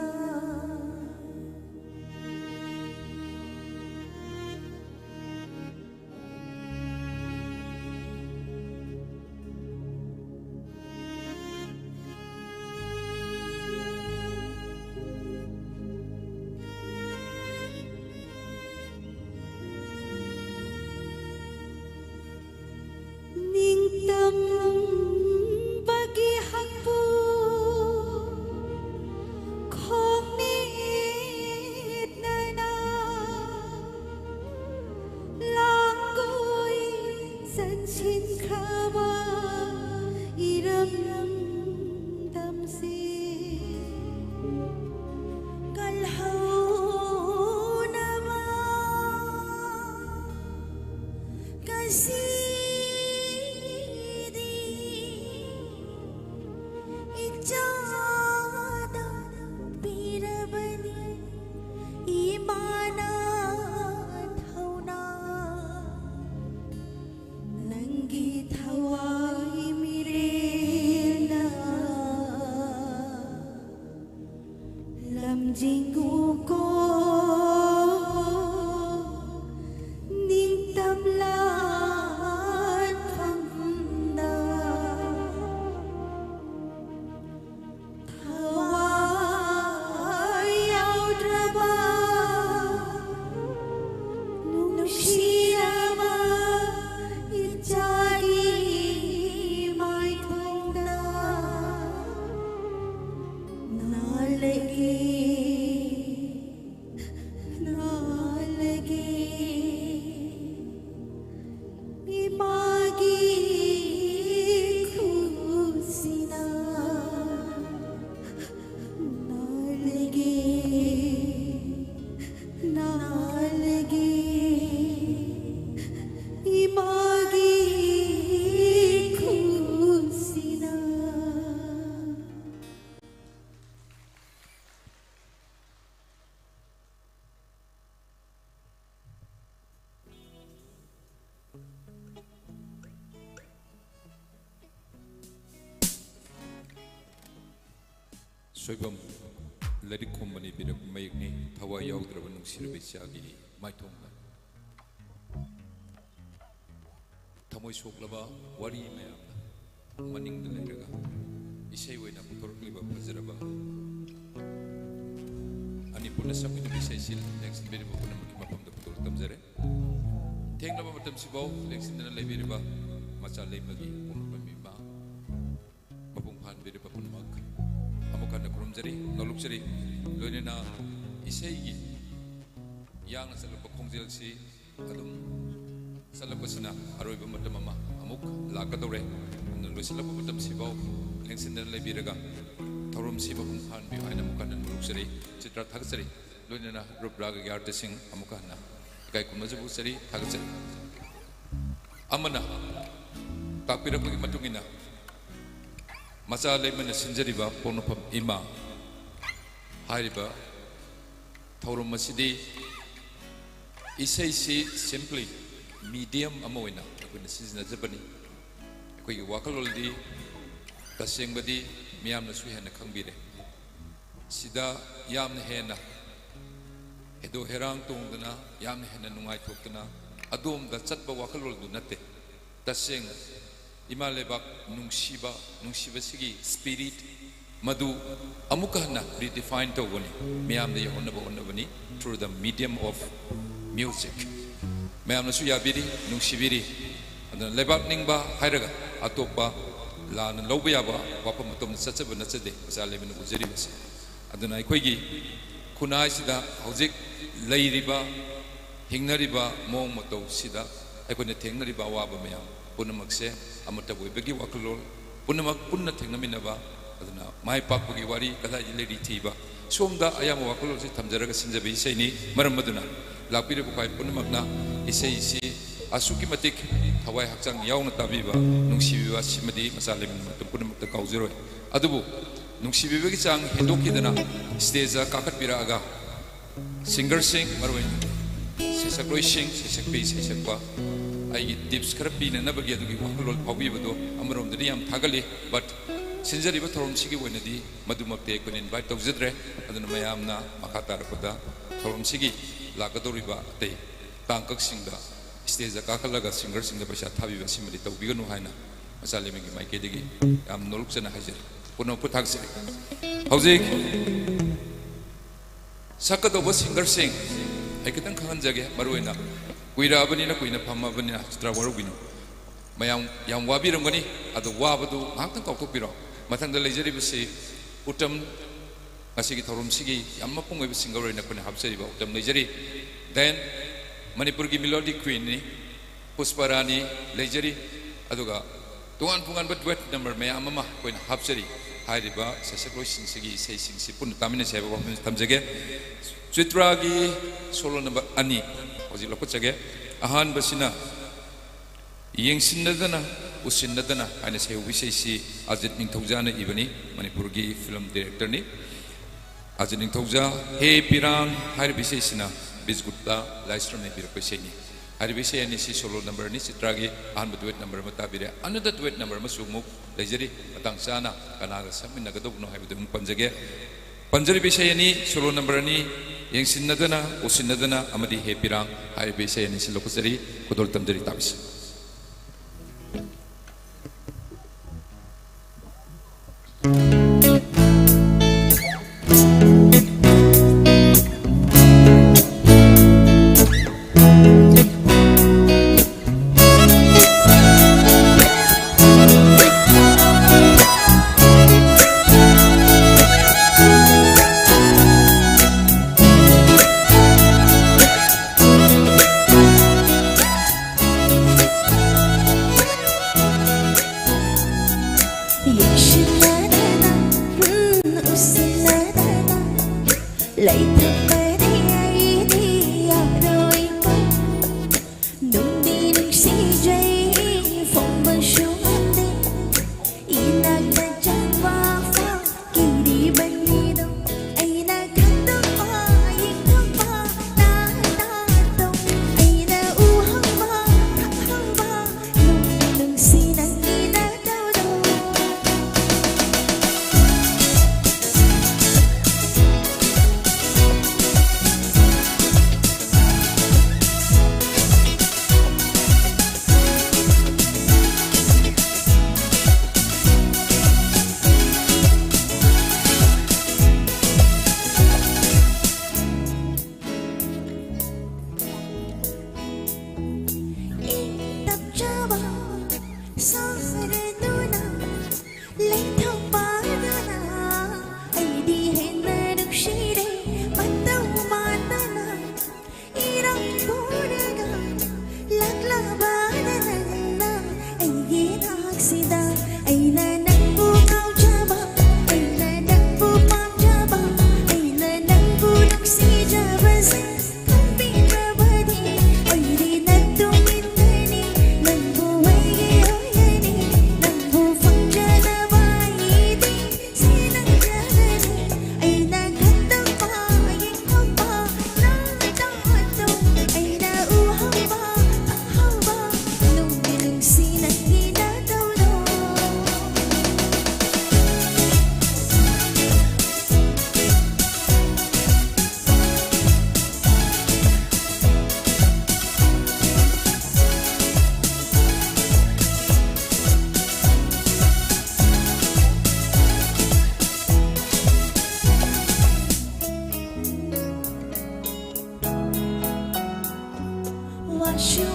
ꯅꯤꯡꯇꯝꯕꯒꯤ ꯍꯛꯄꯨ ꯈꯣꯡꯅꯤꯠꯅꯅ ꯂꯥꯡꯒꯣꯏ ꯆꯟꯁꯤꯟꯈ꯭ꯔꯕ ꯏꯔꯝꯗꯝꯁꯤ ꯀꯜꯍꯧꯅꯕ ꯉꯁꯤꯗꯤ ꯏꯆꯥꯗ ꯄꯤꯔꯕꯅꯤ ꯏꯃꯥꯅ ꯊꯧꯅꯥ꯫ ꯅꯪꯒꯤ ꯅꯨꯡꯁꯤꯔꯕ ꯏꯆꯥꯒꯤ ꯃꯥꯏꯊꯣꯡꯗ ꯅꯥꯜꯂꯒꯦ, ꯅꯥꯜꯂꯒꯦ, ꯏꯃꯥꯒꯤ ꯈꯨꯠꯁꯤꯅ ꯅꯥꯜꯂꯒꯦ, ꯅꯥꯜꯂꯒꯦ, ꯏꯃꯥꯒꯤ ꯈꯨꯠꯁꯤꯅ꯫ ꯁꯣꯏꯕꯝ ꯂꯥꯏꯔꯤꯛ ꯈꯨꯝꯕꯅꯤ ꯄꯤꯔꯛꯄ ꯃꯌꯦꯛꯅꯤ, ꯊꯋꯥꯏ ꯌꯥꯎꯗ꯭ꯔꯕ ꯅꯨꯡꯁꯤꯔꯕ ꯏꯆꯥꯒꯤ ꯃꯥꯏꯊꯣꯡꯗ꯫ ꯊꯃꯣꯏ ꯁꯣꯛꯂꯕ ꯋꯥꯔꯤ ꯃꯌꯥꯝꯅ ꯃꯅꯤꯡꯗ ꯂꯩꯔꯒ ꯏꯁꯩ ꯑꯣꯏꯅ ꯄꯨꯊꯣꯔꯛꯂꯤꯕ ꯐꯖꯔꯕ ꯃꯅꯤꯄꯨꯔꯅ ꯁꯛꯃꯤꯟꯅꯕ ꯏꯁꯩꯁꯤ ꯂꯦꯡꯁꯤꯟꯕꯤꯔꯤꯕ ꯄꯨꯝꯅꯃꯛꯀꯤ ꯃꯐꯝꯗ ꯐꯣꯡꯗꯣꯛ ꯇꯝꯖꯔꯦ꯫ ꯊꯦꯡꯂꯕ ꯃꯇꯝꯁꯤꯐꯥꯎ ꯂꯦꯡꯁꯤꯟꯗꯅ ꯂꯩꯕꯤꯔꯤꯕ ꯃꯆꯥ ꯂꯩꯃꯒꯤ ꯄꯣꯛꯅꯐꯝ ꯏꯃꯥ, ꯃꯄꯨꯡ ꯐꯥꯍꯟꯕꯤꯔꯤꯕ ꯄꯨꯝꯅꯃꯛ ꯑꯃꯨꯛ ꯍꯟꯅ ꯈꯨꯔꯨꯝꯖꯔꯤ, ꯅꯣꯂꯨꯛꯆꯔꯤ꯫ ꯂꯣꯏꯅꯅ ꯏꯁꯩꯒꯤ ꯌꯥꯡꯅ ꯆꯠꯂꯛꯄ ꯈꯣꯡꯖꯦꯜꯁꯤ ꯑꯗꯨꯝ ꯆꯠꯂꯛꯄꯁꯤꯅ ꯑꯔꯣꯏꯕ ꯃꯇꯝ ꯑꯃ ꯑꯃꯨꯛ ꯂꯥꯛꯀꯗꯧꯔꯦ꯫ ꯑꯗꯨꯅ ꯂꯣꯏꯁꯤꯜꯂꯛꯄ ꯃꯇꯝꯁꯤꯐꯥꯎ ꯂꯦꯡꯁꯤꯟꯗꯅ ꯂꯩꯕꯤꯔꯒ ꯊꯧꯔꯝꯁꯤ ꯃꯄꯨꯡ ꯐꯥꯍꯟꯕꯤꯌꯨ ꯍꯥꯏꯅ ꯑꯃꯨꯛ ꯍꯟꯅ ꯅꯣꯂꯨꯛꯆꯔꯤ, ꯆꯤꯇ꯭ꯔꯥ ꯊꯥꯒꯠꯆꯔꯤ꯫ ꯂꯣꯏꯅꯅ ꯔꯨꯞ ꯔꯥꯒꯒꯤ ꯑꯥꯔꯇꯤꯁꯁꯤꯡ ꯑꯃꯨꯛ ꯍꯟꯅ ꯏꯀꯥꯏ ꯈꯨꯝꯅꯖꯕ ꯎꯠꯆꯔꯤ, ꯊꯥꯒꯠꯆꯔꯤ꯫ ꯑꯃꯅ ꯇꯥꯛꯄꯤꯔꯛꯄꯒꯤ ꯃꯇꯨꯡ ꯏꯟꯅ ꯃꯆꯥ ꯂꯩꯃꯅ ꯁꯤꯟꯖꯔꯤꯕ ꯄꯣꯛꯅꯐꯝ ꯏꯃꯥ ꯍꯥꯏꯔꯤꯕ ꯊꯧꯔꯝ ꯑꯁꯤꯗꯤ ꯏꯁꯩꯁꯤ simply medium ꯑꯃ ꯑꯣꯏꯅ ꯑꯩꯈꯣꯏꯅ ꯁꯤꯖꯤꯟꯅꯖꯕꯅꯤ꯫ ꯑꯩꯈꯣꯏꯒꯤ ꯋꯥꯈꯜꯂꯣꯟꯗꯤ ꯇꯁꯦꯡꯕꯗꯤ ꯃꯤꯌꯥꯝꯅꯁꯨ ꯍꯦꯟꯅ ꯈꯪꯕꯤꯔꯦ꯫ ꯁꯤꯗ ꯌꯥꯝꯅ ꯍꯦꯟꯅ ꯍꯦꯗꯣ ꯍꯦꯔꯥꯡ ꯇꯣꯡꯗꯅ, ꯌꯥꯝꯅ ꯍꯦꯟꯅ ꯅꯨꯡꯉꯥꯏꯊꯣꯛꯇꯅ ꯑꯗꯣꯝꯗ ꯆꯠꯄ ꯋꯥꯈꯜꯂꯣꯟꯗꯨ ꯅꯠꯇꯦ꯫ ꯇꯁꯦꯡꯅ ꯏꯃꯥ ꯂꯩꯕꯥꯛ ꯅꯨꯡꯁꯤꯕ, ꯅꯨꯡꯁꯤꯕꯁꯤꯒꯤ spirit ꯃꯗꯨ ꯑꯃꯨꯛꯀ ꯍꯟꯅ redefine ꯇꯧꯕꯅꯤ, ꯃꯤꯌꯥꯝꯗ ꯌꯧꯍꯟꯅꯕ ꯍꯣꯠꯅꯕꯅꯤ through the medium of music꯫ ꯃꯌꯥꯝꯅꯁꯨ ꯌꯥꯕꯤꯔꯤ, ꯅꯨꯡꯁꯤꯕꯤꯔꯤ꯫ ꯑꯗꯨꯅ ꯂꯩꯕꯥꯛ ꯅꯤꯡꯕ ꯍꯥꯏꯔꯒ ꯑꯇꯣꯞꯄ ꯂꯥꯟꯅ ꯂꯧꯕ ꯌꯥꯕ ꯋꯥꯐꯝ ꯑꯇꯣꯞꯄ ꯆꯠꯆꯕ ꯅꯠꯆꯗꯦ, ꯃꯆꯥ ꯂꯩꯃꯅ ꯎꯖꯔꯤꯕꯁꯦ꯫ ꯑꯗꯨꯅ ꯑꯩꯈꯣꯏꯒꯤ ꯈꯨꯟꯅꯥꯏꯁꯤꯗ ꯍꯧꯖꯤꯛ ꯂꯩꯔꯤꯕ, ꯍꯤꯡꯅꯔꯤꯕ ꯃꯑꯣꯡ ꯃꯇꯧꯁꯤꯗ ꯑꯩꯈꯣꯏꯅ ꯊꯦꯡꯅꯔꯤꯕ ꯑꯋꯥꯕ ꯃꯌꯥꯝ ꯄꯨꯝꯅꯃꯛꯁꯦ ꯑꯃꯠꯇ ꯑꯣꯏꯕꯒꯤ ꯋꯥꯈꯜꯂꯣꯟ, ꯄꯨꯝꯅꯃꯛ ꯄꯨꯟꯅ ꯊꯦꯡꯅꯃꯤꯟꯅꯕ, ꯑꯗꯨꯅ ꯃꯥꯏ ꯄꯥꯛꯄꯒꯤ ꯋꯥꯔꯤ ꯀꯗꯥꯏꯗ ꯂꯩꯔꯤ ꯊꯤꯕ, ꯁꯣꯝꯗ ꯑꯌꯥꯝꯕ ꯋꯥꯈꯜꯂꯣꯟꯁꯤ ꯊꯝꯖꯔꯒ ꯁꯤꯟꯖꯕ ꯏꯁꯩꯅꯤ꯫ ꯃꯔꯝ ꯑꯗꯨꯅ ꯂꯥꯛꯄꯤꯔꯤꯕ ꯈ꯭ꯋꯥꯏ ꯄꯨꯝꯅꯃꯛꯅ ꯏꯁꯩꯁꯤ ꯑꯁꯨꯛꯀꯤ ꯃꯇꯤꯛ ꯊꯋꯥꯏ ꯍꯛꯆꯥꯡ ꯌꯥꯎꯅ ꯇꯥꯕꯤꯕ, ꯅꯨꯡꯁꯤꯕꯤꯕ ꯁꯤꯃꯗꯤ ꯃꯆꯥ ꯂꯩꯃꯤꯟ ꯃꯇꯝ ꯄꯨꯝꯅꯃꯛꯇ ꯀꯥꯎꯖꯔꯣꯏ꯫ ꯑꯗꯨꯕꯨ ꯅꯨꯡꯁꯤꯕꯤꯕꯒꯤ ꯆꯥꯡ ꯍꯦꯟꯗꯣꯛꯈꯤꯗꯅ ꯁ꯭ꯇꯦꯖꯇ ꯀꯥꯈꯠꯄꯤꯔꯛꯑꯒ ꯁꯤꯡꯒꯔꯁꯤꯡ, ꯃꯔꯨꯑꯣꯏꯅ ꯁꯩꯁꯛꯂꯣꯏꯁꯤꯡ, ꯁꯩꯁꯛꯄꯤ, ꯁꯩꯁꯛꯄ, ꯑꯩꯒꯤ ꯇꯤꯞꯁ ꯈꯔ ꯄꯤꯅꯅꯕꯒꯤ ꯑꯗꯨꯒꯤ ꯋꯥꯈꯜꯂꯣꯟ ꯐꯥꯎꯕꯤꯕꯗꯣ ꯑꯃꯔꯣꯝꯗꯗꯤ ꯌꯥꯝ ꯊꯥꯒꯠꯂꯤ꯫ ꯕꯠ ꯁꯤꯟꯖꯔꯤꯕ ꯊꯧꯔꯝꯁꯤꯒꯤ ꯑꯣꯏꯅꯗꯤ ꯃꯗꯨꯃꯛꯇꯤ ꯑꯩꯈꯣꯏꯅ ꯏꯟꯚꯥꯏꯠ ꯇꯧꯖꯗ꯭ꯔꯦ꯫ ꯑꯗꯨꯅ ꯃꯌꯥꯝꯅ ꯃꯈꯥ ꯇꯥꯔꯛꯄꯗ ꯊꯧꯔꯝꯁꯤꯒꯤ ꯂꯥꯛꯀꯗꯧꯔꯤꯕ ꯑꯇꯩ ꯇꯥꯡꯀꯛꯁꯤꯡꯗ ꯁ꯭ꯇꯦꯖꯇ ꯀꯥꯈꯠꯂꯒ ꯁꯤꯡꯒꯔꯁꯤꯡꯗ ꯄꯩꯁꯥ ꯊꯥꯕꯤꯕ ꯑꯁꯤꯃꯗꯤ ꯇꯧꯕꯤꯒꯅꯨ ꯍꯥꯏꯅ ꯃꯆꯥ ꯂꯩꯃꯒꯤ ꯃꯥꯏꯀꯩꯗꯒꯤ ꯌꯥꯝ ꯅꯣꯂꯨꯛꯆꯅ ꯍꯥꯏꯖꯔꯤ꯫ ꯄꯨꯝꯅꯃꯛꯄꯨ ꯊꯥꯒꯠꯆꯔꯤ꯫ ꯍꯧꯖꯤꯛ ꯁꯛꯀꯗꯧꯕ ꯁꯤꯡꯒꯔꯁꯤꯡ ꯑꯩ ꯈꯤꯇꯪ ꯈꯪꯍꯟꯖꯒꯦ꯫ ꯃꯔꯨꯑꯣꯏꯅ ꯀꯨꯏꯔꯛꯑꯕꯅꯤꯅ, ꯀꯨꯏꯅ ꯐꯝꯃꯕꯅꯤꯅ ꯆꯤꯇ꯭ꯔꯥ ꯋꯥꯔꯧꯕꯤꯅꯨ꯫ ꯃꯌꯥꯝ ꯌꯥꯝ ꯋꯥꯕꯤꯔꯝꯒꯅꯤ꯫ ꯑꯗꯣ ꯋꯥꯕꯗꯨ ꯉꯥꯏꯍꯥꯛꯇꯪ ꯀꯥꯎꯊꯣꯛꯄꯤꯔꯣ꯫ ꯃꯊꯪꯗ ꯂꯩꯖꯔꯤꯕꯁꯤ ꯎꯇꯝ, ꯉꯁꯤꯒꯤ ꯊꯧꯔꯝꯁꯤꯒꯤ ꯌꯥꯝ ꯃꯄꯨꯡ ꯑꯣꯏꯕ ꯁꯤꯡꯒꯔ ꯑꯣꯏꯅ ꯑꯩꯈꯣꯏꯅ ꯍꯥꯞꯆꯔꯤꯕ ꯎꯇꯝ ꯂꯩꯖꯔꯤ꯫ ꯗꯦꯟ ꯃꯅꯤꯄꯨꯔꯒꯤ ꯃꯤꯂꯣꯗꯤ ꯀ꯭ꯋꯤꯟꯅꯤ, ꯄꯨꯁꯄ ꯔꯥꯅꯤ ꯂꯩꯖꯔꯤ꯫ ꯑꯗꯨꯒ ꯇꯣꯉꯥꯟ ꯇꯣꯉꯥꯟꯕ ꯗꯨꯋꯦꯠ ꯅꯝꯕꯔ ꯃꯌꯥꯝ ꯑꯃ ꯑꯩꯈꯣꯏꯅ ꯍꯥꯞꯆꯔꯤ꯫ ꯍꯥꯏꯔꯤꯕ ꯁꯩꯁꯛꯂꯣꯏꯁꯤꯡꯁꯤꯒꯤ ꯏꯁꯩꯁꯤꯡꯁꯤ ꯄꯨꯟꯅ ꯇꯥꯃꯤꯟꯅꯁꯤ ꯍꯥꯏꯕ ꯋꯥꯐꯝꯁꯤ ꯊꯝꯖꯒꯦ꯫ ꯆꯤꯇ꯭ꯔꯥꯒꯤ ꯁꯣꯂꯣ ꯅꯝꯕꯔ ꯑꯅꯤ ꯍꯧꯖꯤꯛ ꯂꯧꯈꯠꯆꯒꯦ꯫ ꯑꯍꯥꯟꯕꯁꯤꯅ ꯌꯦꯡꯁꯤꯟꯅꯗꯅ ꯎꯁꯤꯟꯅꯗꯅ ꯍꯥꯏꯅ ꯁꯩꯍꯧꯕ ꯏꯁꯩꯁꯤ ꯑꯖꯤꯠ ꯅꯤꯡꯊꯧꯖꯥꯅ ꯏꯕꯅꯤ, ꯃꯅꯤꯄꯨꯔꯒꯤ ꯐꯤꯂꯝ ꯗꯤꯔꯦꯛꯇꯔꯅꯤ꯫ ꯑꯖꯤꯠ ꯅꯤꯡꯊꯧꯖꯥ, ꯍꯦ ꯄꯤꯔꯥꯡ ꯍꯥꯏꯔꯤꯕ ꯏꯁꯩꯁꯤꯅ ꯕꯤꯁꯒꯨꯞꯇ ꯂꯥꯏꯁ꯭ꯔꯝꯅ ꯏꯕꯤꯔꯛꯄ ꯏꯁꯩꯅꯤ꯫ ꯍꯥꯏꯔꯤꯕ ꯏꯁꯩ ꯑꯅꯤꯁꯤ ꯁꯣꯂꯣ ꯅꯝꯕꯔꯅꯤ꯫ ꯆꯤꯇ꯭ꯔꯥꯒꯤ ꯑꯍꯥꯟꯕ ꯗꯨꯋꯦꯠ ꯅꯝꯕꯔ ꯑꯃ ꯇꯥꯕꯤꯔꯦ꯫ ꯑꯅꯗ ꯗꯨꯋꯦꯠ ꯅꯝꯕꯔ ꯑꯃꯁꯨ ꯑꯃꯨꯛ ꯂꯩꯖꯔꯤ꯫ ꯃꯇꯥꯡ ꯆꯥꯅ ꯀꯅꯥꯒ ꯁꯛꯃꯤꯟꯅꯒꯗꯧꯕꯅꯣ ꯍꯥꯏꯕꯗꯨ ꯑꯃꯨꯛ ꯄꯟꯖꯒꯦ꯫ ꯄꯟꯖꯔꯤꯕ ꯏꯁꯩ ꯑꯅꯤ, ꯁꯣꯂꯣ ꯅꯝꯕꯔ ꯑꯅꯤ, ꯌꯦꯡꯁꯤꯟꯅꯗꯅ, ꯎꯁꯤꯟꯅꯗꯅ ꯑꯃꯗꯤ ꯍꯦ ꯄꯤꯔꯥꯡ ꯍꯥꯏꯔꯤꯕ ꯏꯁꯩ ꯑꯅꯤꯁꯤ ꯂꯧꯈꯠꯆꯔꯤ꯫ ꯈꯨꯗꯣꯜ ꯇꯝꯖꯔꯤ, ꯇꯥꯕꯤꯁꯤ꯫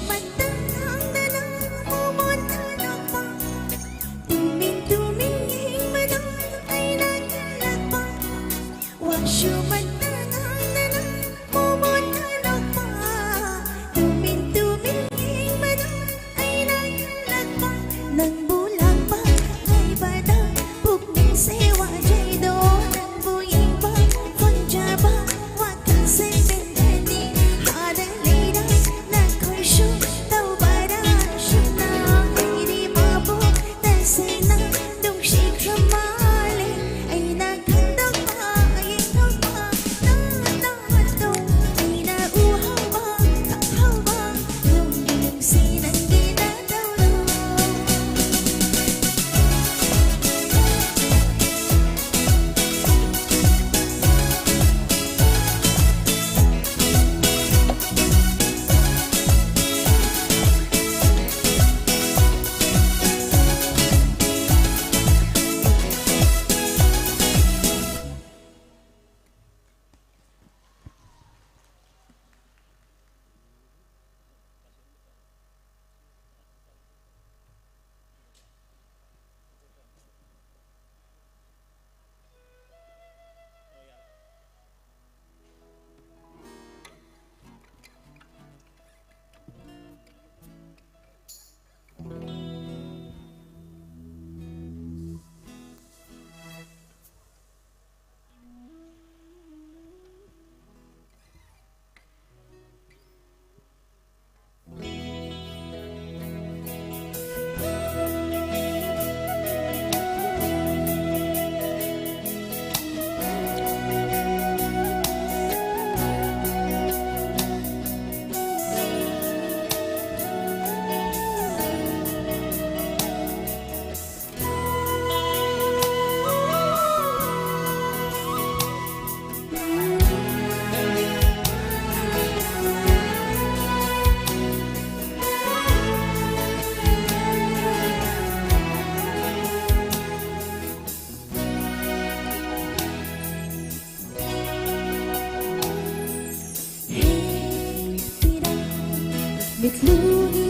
ꯃꯇꯝ ꯈꯪꯗꯅ ꯃꯣꯃꯣꯟ ꯊꯥꯗꯣꯛꯄ, ꯇꯨꯃꯤꯟ ꯇꯨꯃꯤꯟ ꯌꯦꯡꯕꯗ ꯑꯩꯅ ꯈꯜꯂꯛꯄ, ꯋꯥꯁꯨ ꯃꯇꯝ ꯈꯪꯗꯅ ꯃꯣꯃꯣꯟ ꯊꯥꯗꯣꯛꯄ, ꯇꯨꯃꯤꯟ ꯇꯨꯃꯤꯟ ꯌꯦꯡꯕꯗ ꯑꯩꯅ ꯈꯜꯂꯛꯄ, ꯅꯪꯕꯨ ꯂꯥꯛꯄ ꯉꯥꯏꯕꯗ ꯄꯨꯛꯅꯤꯡꯁꯦ ꯋꯥꯖꯩꯗꯣ, ꯅꯪꯕꯨ ꯌꯦꯡꯕ ꯐꯪꯖꯕ ꯋꯥꯈꯜꯁꯦ ꯄꯦꯟꯖꯅꯤ꯫ ꯑꯥꯗ ꯂꯩꯔ ꯅꯈꯣꯏꯁꯨ ꯇꯧꯕꯔꯥ ꯑꯁꯨꯝꯅ ꯑꯩꯒꯤ ꯃꯤꯠꯂꯨꯒꯤ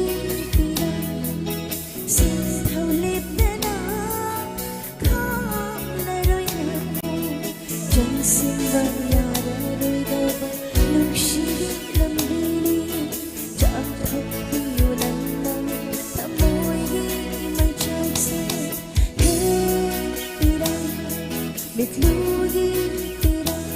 ꯄꯤꯔꯥꯡ ꯁꯤꯟꯊꯧ ꯂꯦꯞꯇꯅ ꯈꯥꯝꯂꯔꯣꯏ ꯅꯪꯕꯨ꯫ ꯆꯪꯁꯤꯟꯕ ꯌꯥꯔꯔꯣꯏꯗꯕ ꯅꯨꯡꯁꯤꯒꯤ ꯂꯝꯕꯤꯅꯤ꯫ ꯆꯥꯝꯊꯣꯛꯄꯤꯌꯨ ꯅꯪꯅ ꯊꯃꯣꯏꯒꯤ ꯃꯩꯆꯥꯛꯁꯦ꯫ ꯍꯦ ꯄꯤꯔꯥꯡ, ꯃꯤꯠꯂꯨꯒꯤ ꯄꯤꯔꯥꯡ꯫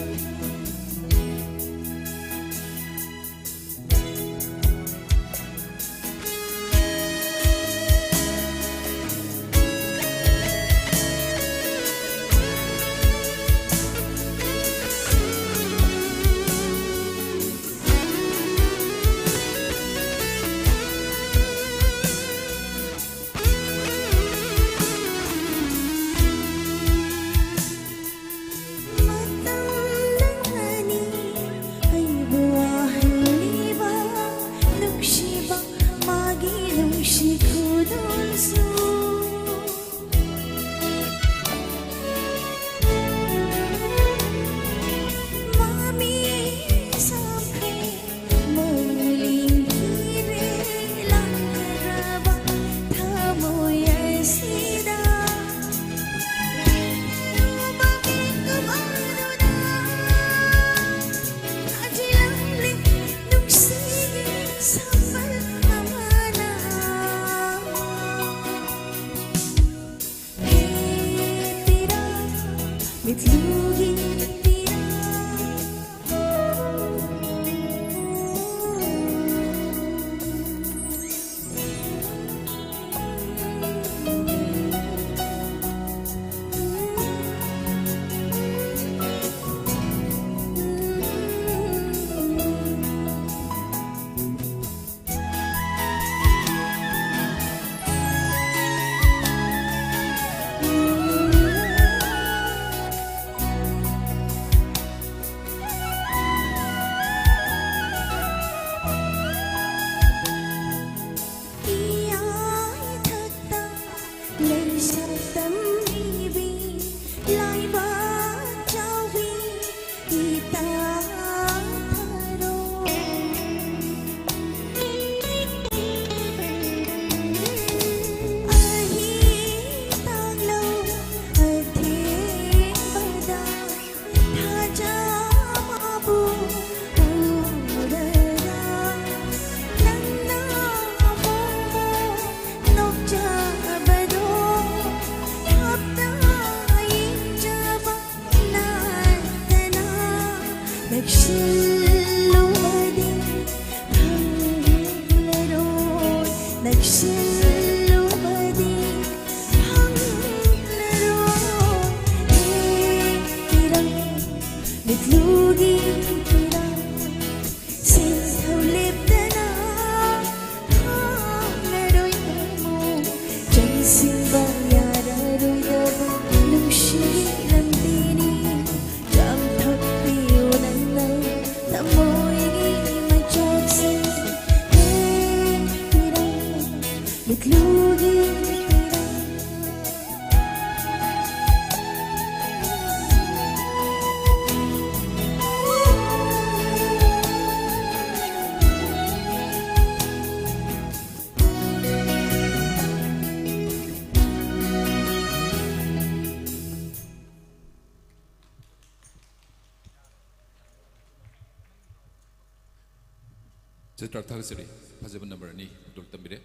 ꯆꯤꯇ꯭ꯔꯥ, ꯊꯥꯒꯠꯆꯔꯤ꯫ ꯐꯖꯕ ꯅꯝꯕꯔ ꯑꯅꯤ ꯈꯨꯗꯣꯜ ꯇꯝꯕꯤꯔꯦ꯫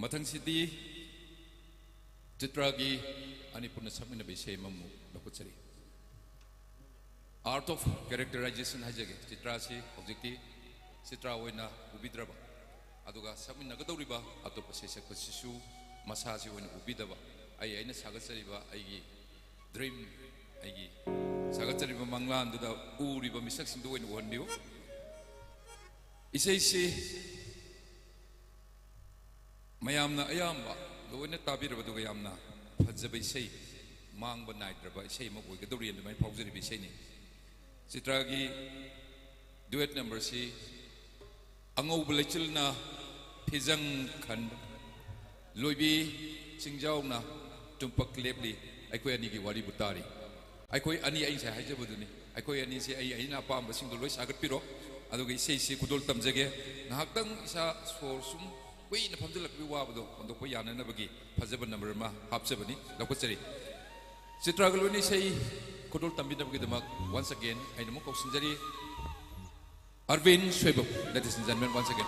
ꯃꯊꯪꯁꯤꯗꯤ ꯆꯤꯇ꯭ꯔꯥꯒꯤ ꯑꯅꯤ ꯄꯨꯟꯅ ꯁꯛꯃꯤꯟꯅꯕ ꯏꯁꯩ ꯑꯃꯃꯨꯛ ꯂꯧꯈꯠꯆꯔꯤ꯫ Art of characterization ꯍꯥꯏꯖꯒꯦ꯫ ꯆꯤꯇ꯭ꯔꯥꯁꯤ ꯍꯧꯖꯤꯛꯇꯤ ꯆꯤꯇ꯭ꯔꯥ ꯑꯣꯏꯅ ꯎꯕꯤꯗ꯭ꯔꯕ, ꯑꯗꯨꯒ ꯁꯛꯃꯤꯟꯅꯒꯗꯧꯔꯤꯕ ꯑꯇꯣꯞꯄ ꯁꯩꯁꯛꯄꯁꯤꯁꯨ ꯃꯁꯥꯁꯤ ꯑꯣꯏꯅ ꯎꯕꯤꯗꯕ, ꯑꯩ ꯑꯩꯅ ꯁꯥꯒꯠꯆꯔꯤꯕ ꯑꯩꯒꯤ dream, ꯑꯩꯒꯤ ꯁꯥꯒꯠꯆꯔꯤꯕ ꯃꯪꯂꯥꯟꯗꯨꯗ ꯎꯔꯤꯕ ꯃꯤꯁꯛꯁꯤꯡꯗꯨ ꯑꯣꯏꯅ ꯎꯍꯟꯕꯤꯌꯨ꯫ ꯏꯁꯩꯁꯤ ꯃꯌꯥꯝꯅ ꯑꯌꯥꯝꯕ ꯂꯣꯏꯅ ꯇꯥꯕꯤꯔꯕ, ꯑꯗꯨꯒ ꯌꯥꯝꯅ ꯐꯖꯕ ꯏꯁꯩ, ꯃꯥꯡꯕ ꯅꯥꯏꯗ꯭ꯔꯕ ꯏꯁꯩ ꯑꯃ ꯑꯣꯏꯒꯗꯧꯔꯤ ꯑꯗꯨꯃꯥꯏꯅ ꯐꯥꯎꯖꯔꯤꯕ ꯏꯁꯩꯅꯤ꯫ ꯆꯤꯇ꯭ꯔꯥꯒꯤ duet numberꯁꯤ: ꯑꯉꯧꯕ ꯂꯩꯆꯤꯜꯅ ꯐꯤꯖꯪ ꯈꯟꯕ, ꯂꯣꯏꯕꯤ ꯆꯤꯡꯖꯥꯎꯅ ꯇꯨꯝꯄꯛ ꯂꯦꯞꯂꯤ꯫ ꯑꯩꯈꯣꯏ ꯑꯅꯤꯒꯤ ꯋꯥꯔꯤꯕꯨ ꯇꯥꯔꯤ꯫ ꯑꯩꯈꯣꯏ ꯑꯅꯤ, ꯑꯩ ꯉꯁꯥꯏ ꯍꯥꯏꯖꯕꯗꯨꯅꯤ, ꯑꯩꯈꯣꯏ ꯑꯅꯤꯁꯦ ꯑꯩ ꯑꯩꯅ ꯑꯄꯥꯝꯕꯁꯤꯡꯗꯣ ꯂꯣꯏ ꯁꯥꯒꯠꯄꯤꯔꯣ, ꯑꯗꯨꯒ ꯏꯁꯩꯁꯤ ꯈꯨꯗꯣꯜ ꯇꯝꯖꯒꯦ꯫ ꯉꯥꯏꯍꯥꯛꯇꯪ ꯏꯁꯥ ꯁꯣꯔ ꯁꯨꯝ ꯀꯨꯏꯅ ꯐꯝꯖꯤꯜꯂꯛꯄꯒꯤ ꯋꯥꯕꯗꯣ ꯍꯣꯟꯗꯣꯛꯄ ꯌꯥꯅꯅꯕꯒꯤ ꯐꯖꯕ ꯅꯝꯕꯔ ꯑꯃ ꯍꯥꯞꯆꯕꯅꯤ, ꯂꯧꯈꯠꯆꯔꯤ꯫ ꯆꯤꯇ꯭ꯔꯥꯒ ꯂꯣꯏꯅ ꯏꯁꯩ ꯈꯨꯗꯣꯜ ꯇꯝꯕꯤꯅꯕꯒꯤꯗꯃꯛ once again ꯑꯩꯅ ꯑꯃꯨꯛ ꯀꯧꯁꯤꯟꯖꯔꯤ꯫ Arvind Shoibuk, ladies and gentlemen, once again.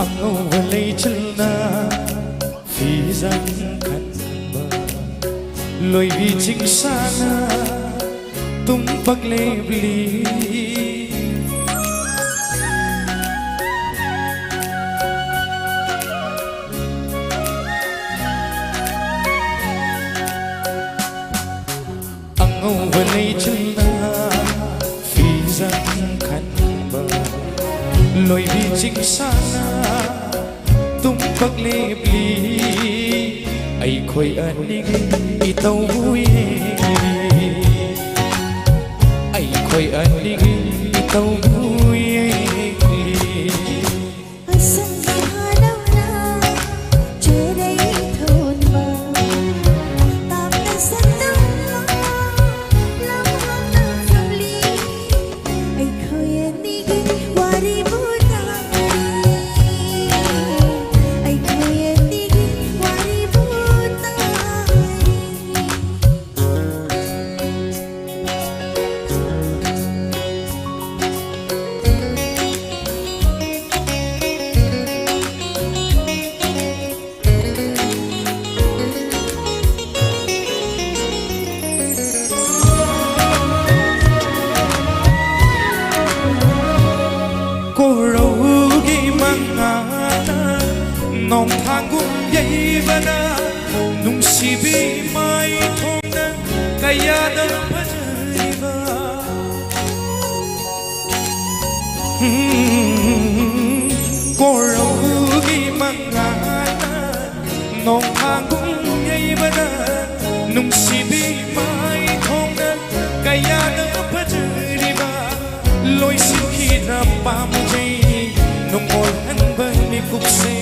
ꯑꯉꯧꯕ ꯂꯩꯆꯤꯜꯅ ꯐꯤꯖꯪ ꯈꯟꯕ, ꯂꯣꯏꯕꯤ ꯆꯤꯡꯁꯥꯅ ꯇꯨꯝꯄꯛ ꯂꯦꯞꯂꯤ꯫ ꯑꯉꯧ ꯂꯩꯆꯤꯜꯅ ꯐꯤꯖꯪ ꯈꯟꯕ, ꯂꯣꯏꯕꯤ ꯆꯤꯡꯁꯥꯅ ꯇꯨꯝꯄꯛ ꯂꯦꯞꯂꯤ꯫ ꯑꯩꯈꯣꯏ ꯑꯅꯤꯒꯤ ꯏꯇꯧꯕꯨ ꯌꯦꯡꯂꯤ꯫ ꯑꯩꯈꯣꯏ ꯑꯅꯤꯒꯤ ꯏꯇꯧꯕꯨ ꯌꯦꯡꯂꯤ꯫ ꯑꯁꯪꯕ ꯍꯥꯂꯧꯅ ꯆꯦꯔꯩ ꯊꯣꯟꯕ, ꯇꯥꯞꯅ ꯁꯛꯇꯝꯅ ꯂꯝꯍꯥꯡꯅ ꯐꯝꯂꯤ꯫ ꯑꯩꯈꯣꯏ ꯑꯅꯤꯒꯤ ꯋꯥꯔꯤꯕꯨ ꯇꯥꯔꯤ꯫ ꯑꯩꯈꯣꯏ ꯑꯅꯤꯒꯤ ꯋꯥꯔꯤꯕꯨ ꯇꯥꯔꯤ꯫ ꯀꯣꯔꯧꯒꯤ ꯃꯉꯥꯜꯅ ꯅꯣꯡꯊꯥꯡꯒꯨꯝ ꯌꯩꯕꯅ, ꯅꯨꯡꯁꯤꯕꯤ ꯃꯥꯏꯊꯣꯡꯅ ꯀꯌꯥꯗ ꯐꯖꯔꯤꯕ꯫ ꯎꯝ, ꯀꯣꯔꯧꯒꯤ ꯃꯉꯥꯜꯅ ꯅꯣꯡꯊꯥꯡꯒꯨꯝ ꯌꯩꯕꯅ, ꯅꯨꯡꯁꯤꯕꯤ ꯃꯥꯏꯊꯣꯡꯅ ꯀꯌꯥꯗ ꯐꯖꯔꯤꯕ꯫ ꯂꯣꯏꯁꯤꯟꯈꯤꯗ꯭ꯔ ꯄꯥꯝꯖꯩ ꯅꯨꯡꯉꯣꯜꯍꯟꯕ ꯃꯤꯀꯨꯞꯁꯦ,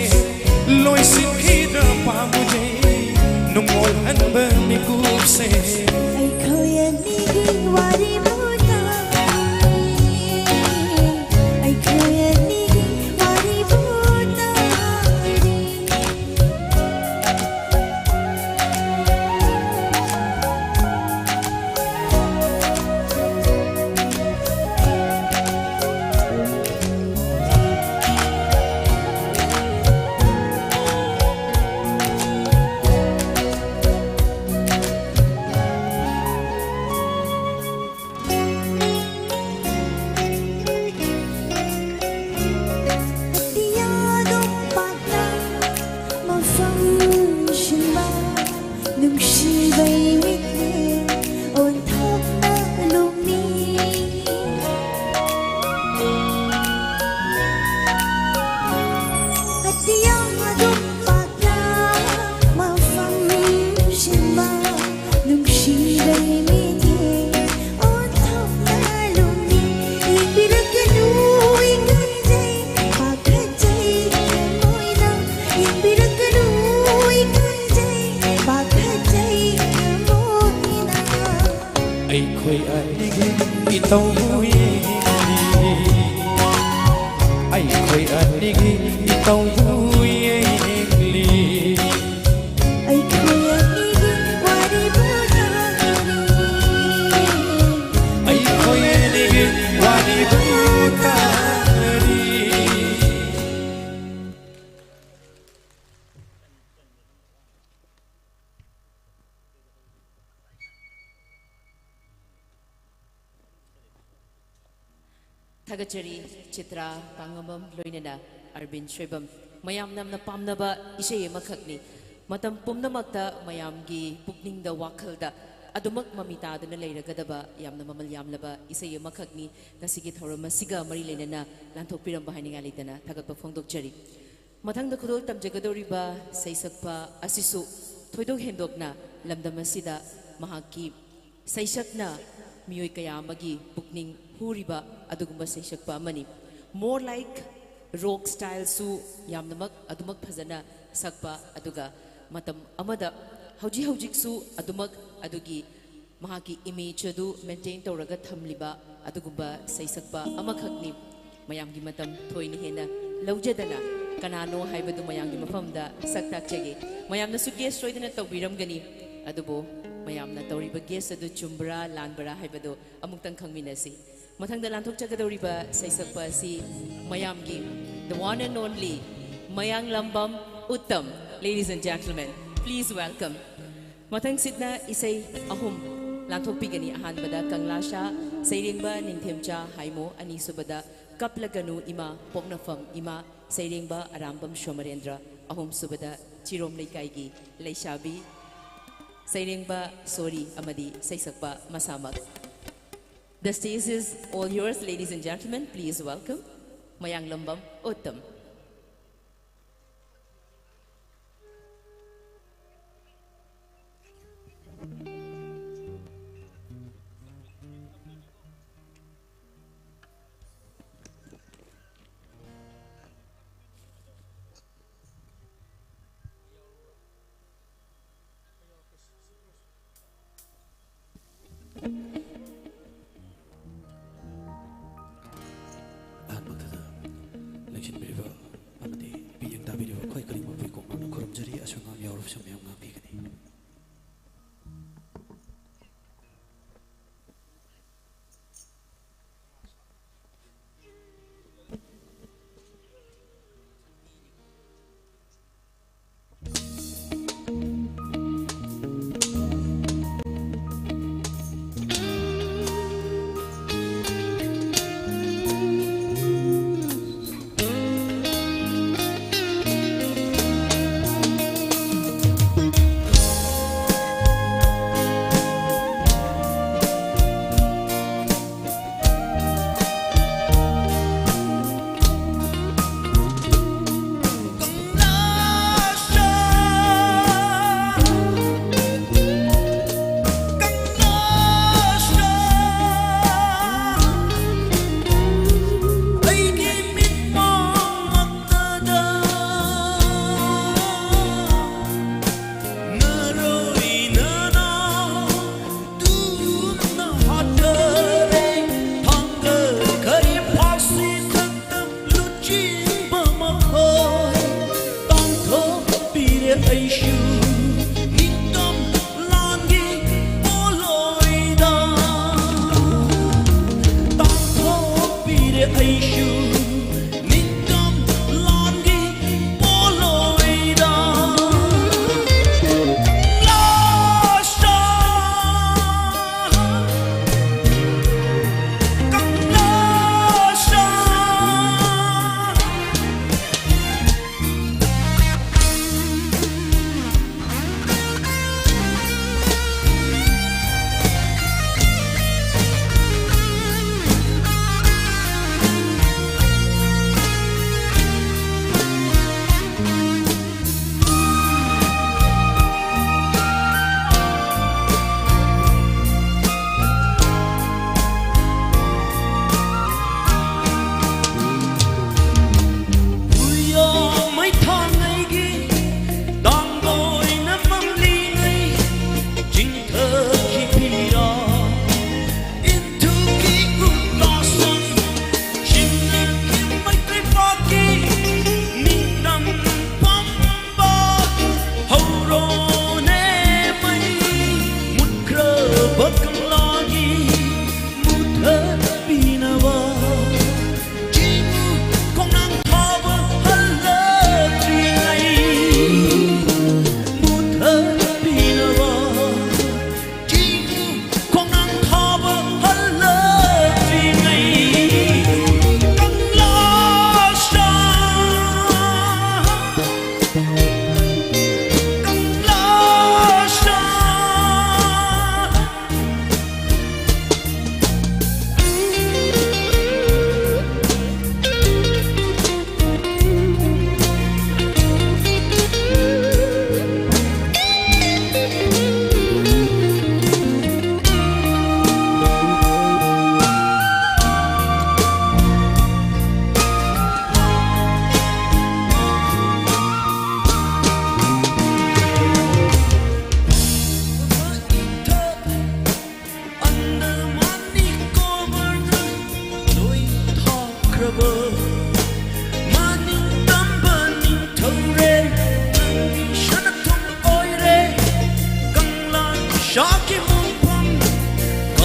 ꯂꯣꯏꯁꯤꯟꯈꯤꯗ꯭ꯔ ꯄꯥꯝꯖꯩ ꯅꯨꯡꯉꯣꯜꯍꯟꯕ ꯃꯤꯀꯨꯞꯁꯦ꯫ ꯑꯩꯈꯣꯏ ꯑꯅꯤꯒꯤ ꯋꯥꯔꯤꯕꯨ ꯇꯥꯔꯤ꯫ ꯑꯩꯈꯣꯏ ꯑꯅꯤꯒꯤ ꯋꯥꯔꯤꯕꯨ ꯇꯥꯔꯤ꯫ ꯂꯩꯃꯤꯠꯀꯤ ꯑꯣꯟꯊꯣꯛꯅ ꯂꯨꯝꯃꯤ꯫ ꯌꯦꯡꯕꯤꯔꯛꯀꯅꯨ, ꯏꯀꯥꯏꯖꯩ, ꯄꯥꯈꯠꯆꯩ, ꯊꯃꯣꯏꯅ꯫ ꯌꯦꯡꯕꯤꯔꯛꯀꯅꯨ, ꯏꯀꯥꯏꯖꯩ, ꯄꯥꯈꯠꯆꯩ, ꯊꯃꯣꯏꯅ꯫ ꯑꯩꯈꯣꯏ ꯑꯅꯤꯒꯤ ꯏꯇꯧꯕꯨ ꯌꯦꯡꯂꯤ꯫ ꯑꯩꯈꯣꯏ ꯑꯅꯤꯒꯤ ꯏꯇꯧꯕꯨ ꯌꯦꯡꯂꯤ꯫ ꯑꯩꯈꯣꯏ ꯑꯅꯤꯒꯤ ꯋꯥꯔꯤꯕꯨ ꯇꯥꯔꯤ꯫ ꯑꯩꯈꯣꯏ ꯑꯅꯤꯒꯤ ꯋꯥꯔꯤꯕꯨ ꯇꯥꯔꯤ꯫ ꯊꯥꯒꯠꯆꯔꯤ ꯆꯤꯇ꯭ꯔꯥ ꯄꯥꯉꯝꯕꯝ ꯂꯣꯏꯅꯅ ꯑꯔꯕꯤꯟ ꯁꯣꯏꯕꯝ꯫ ꯃꯌꯥꯝꯅ ꯌꯥꯝꯅ ꯄꯥꯝꯅꯕ ꯏꯁꯩ ꯑꯃꯈꯛꯅꯤ꯫ ꯃꯇꯝ ꯄꯨꯝꯅꯃꯛꯇ ꯃꯌꯥꯝꯒꯤ ꯄꯨꯛꯅꯤꯡꯗ, ꯋꯥꯈꯜꯗ ꯑꯗꯨꯃꯛ ꯃꯃꯤ ꯇꯥꯗꯨꯅ ꯂꯩꯔꯒꯗꯕ ꯌꯥꯝꯅ ꯃꯃꯜ ꯌꯥꯝꯂꯕ ꯏꯁꯩ ꯑꯃꯈꯛꯅꯤ꯫ ꯉꯁꯤꯒꯤ ꯊꯧꯔꯝ ꯑꯁꯤꯒ ꯃꯔꯤ ꯂꯩꯅꯅ ꯂꯥꯟꯊꯣꯛꯄꯤꯔꯝꯕ ꯍꯥꯏꯅꯤꯡꯉꯥꯏ ꯂꯩꯇꯅ ꯊꯥꯒꯠꯄ ꯐꯣꯡꯗꯣꯛꯆꯔꯤ꯫ ꯃꯊꯪꯗ ꯈꯨꯗꯣꯜ ꯇꯝꯖꯒꯗꯧꯔꯤꯕ ꯁꯩꯁꯛꯄ ꯑꯁꯤꯁꯨ ꯊꯣꯏꯗꯣꯛ ꯍꯦꯟꯗꯣꯛꯅ ꯂꯝꯗꯝ ꯑꯁꯤꯗ ꯃꯍꯥꯛꯀꯤ ꯁꯩꯁꯛꯅ ꯃꯤꯑꯣꯏ ꯀꯌꯥ ꯑꯃꯒꯤ ꯄꯨꯛꯅꯤꯡ ꯍꯨꯔꯤꯕ ꯑꯗꯨꯒꯨꯝꯕ ꯁꯩꯁꯛꯄ ꯑꯃꯅꯤ꯫ More like rock styleꯁꯨ ꯌꯥꯝꯅꯃꯛ ꯑꯗꯨꯃꯛ ꯐꯖꯅ ꯁꯛꯄ, ꯑꯗꯨꯒ ꯃꯇꯝ ꯑꯃꯗ ꯍꯧꯖꯤꯛ ꯍꯧꯖꯤꯛꯁꯨ ꯑꯗꯨꯃꯛ ꯑꯗꯨꯒꯤ ꯃꯍꯥꯛꯀꯤ image ꯑꯗꯨ maintain ꯇꯧꯔꯒ ꯊꯝꯂꯤꯕ ꯑꯗꯨꯒꯨꯝꯕ ꯁꯩꯁꯛꯄ ꯑꯃꯈꯛꯅꯤ꯫ ꯃꯌꯥꯝꯒꯤ ꯃꯇꯝ ꯊꯣꯏꯅ ꯍꯦꯟꯅ ꯂꯧꯖꯗꯅ ꯀꯅꯥꯅꯣ ꯍꯥꯏꯕꯗꯨ ꯃꯌꯥꯝꯒꯤ ꯃꯐꯝꯗ ꯁꯛ ꯇꯥꯛꯆꯒꯦ꯫ ꯃꯌꯥꯝꯅꯁꯨ guess ꯁꯣꯏꯗꯅ ꯇꯧꯕꯤꯔꯝꯒꯅꯤ꯫ ꯑꯗꯨꯕꯨ ꯃꯌꯥꯝꯅ ꯇꯧꯔꯤꯕ guess ꯑꯗꯨ ꯆꯨꯝꯕ꯭ꯔꯥ ꯂꯥꯟꯕ꯭ꯔꯥ ꯍꯥꯏꯕꯗꯨ ꯑꯃꯨꯛꯇꯪ ꯈꯪꯃꯤꯟꯅꯁꯤ꯫ ꯃꯊꯪꯗ ꯂꯥꯟꯊꯣꯛꯆꯒꯗꯧꯔꯤꯕ ꯁꯩꯁꯛꯄ ꯑꯁꯤ ꯃꯌꯥꯝꯒꯤ the one and only Mayanglambam Uttam. Ladies and gentlemen, please welcome꯫ ꯃꯊꯪꯁꯤꯠꯅ ꯏꯁꯩ ꯑꯍꯨꯝ ꯂꯥꯟꯊꯣꯛꯄꯤꯒꯅꯤ꯫ ꯑꯍꯥꯟꯕꯗ ꯀꯪꯂꯥꯁꯥ, ꯁꯩꯔꯦꯡꯕ ꯅꯤꯡꯊꯦꯝꯆꯥ ꯍꯥꯏꯃꯣ, ꯑꯅꯤꯁꯨꯕꯗ ꯀꯞꯂꯒꯅꯨ ꯏꯃꯥ, ꯄꯣꯛꯅꯐꯝ ꯏꯃꯥ, ꯁꯩꯔꯦꯡꯕ ꯑꯔꯥꯝꯕꯝ ꯁꯣꯃꯔꯦꯟꯗ꯭ꯔ, ꯑꯍꯨꯝꯁꯨꯕꯗ ꯆꯤꯔꯣꯝ ꯂꯩꯀꯥꯏꯒꯤ ꯂꯩꯁꯥꯕꯤ, ꯁꯩꯔꯦꯡꯕ ꯁꯣꯔꯤ ꯑꯃꯗꯤ ꯁꯩꯁꯛꯄ ꯃꯁꯥꯃꯛ꯫ The stage is all yours, ladies and gentlemen. Please welcome ꯃꯌꯥꯡꯂꯝꯕꯝ ꯎꯠꯇꯝ꯫ ꯑꯍꯥꯟꯕꯗ ꯂꯦꯡꯁꯤꯟꯕꯤꯔꯤꯕ ꯑꯃꯗꯤ ꯃꯤꯠꯌꯦꯡ ꯇꯥꯕꯤꯔꯤꯕ ꯑꯩꯈꯣꯏ ꯈꯨꯗꯤꯡꯃꯛꯄꯨ ꯏꯀꯣꯛ ꯃꯥꯡꯅ ꯈꯨꯔꯨꯝꯖꯔꯤ꯫ ꯑꯁꯣꯏ ꯑꯉꯥꯝ ꯌꯥꯎꯔꯕꯁꯨ ꯃꯌꯥꯝ ꯉꯥꯛꯄꯤꯒꯅꯤ꯫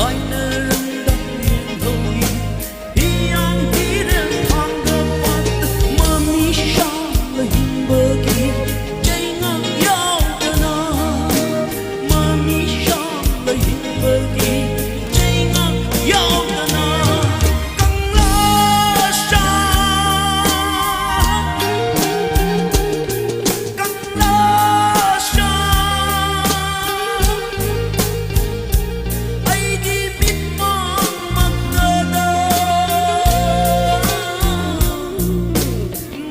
ꯑꯩꯅ ꯔꯪꯗ ꯌꯦꯡꯍꯧꯏ, ꯍꯤꯌꯥꯡ ꯍꯤꯔꯦꯟ ꯊꯥꯡꯒ ꯄꯥꯠꯇ ꯃꯃꯤ ꯁꯥꯡꯅ ꯍꯤꯡꯕꯒꯤ ꯆꯩꯉꯥꯛ ꯌꯥꯎꯗꯅ, ꯃꯃꯤ ꯁꯥꯡꯅ ꯍꯤꯡꯕꯒꯤ ꯆꯩꯉꯥꯛ ꯌꯥꯎꯗꯅ, ꯀꯪꯂꯥ ꯁꯥ, ꯀꯪꯂꯥ ꯁꯥ, ꯑꯩꯒꯤ ꯃꯤꯠꯃꯥꯡ ꯃꯛꯇꯗ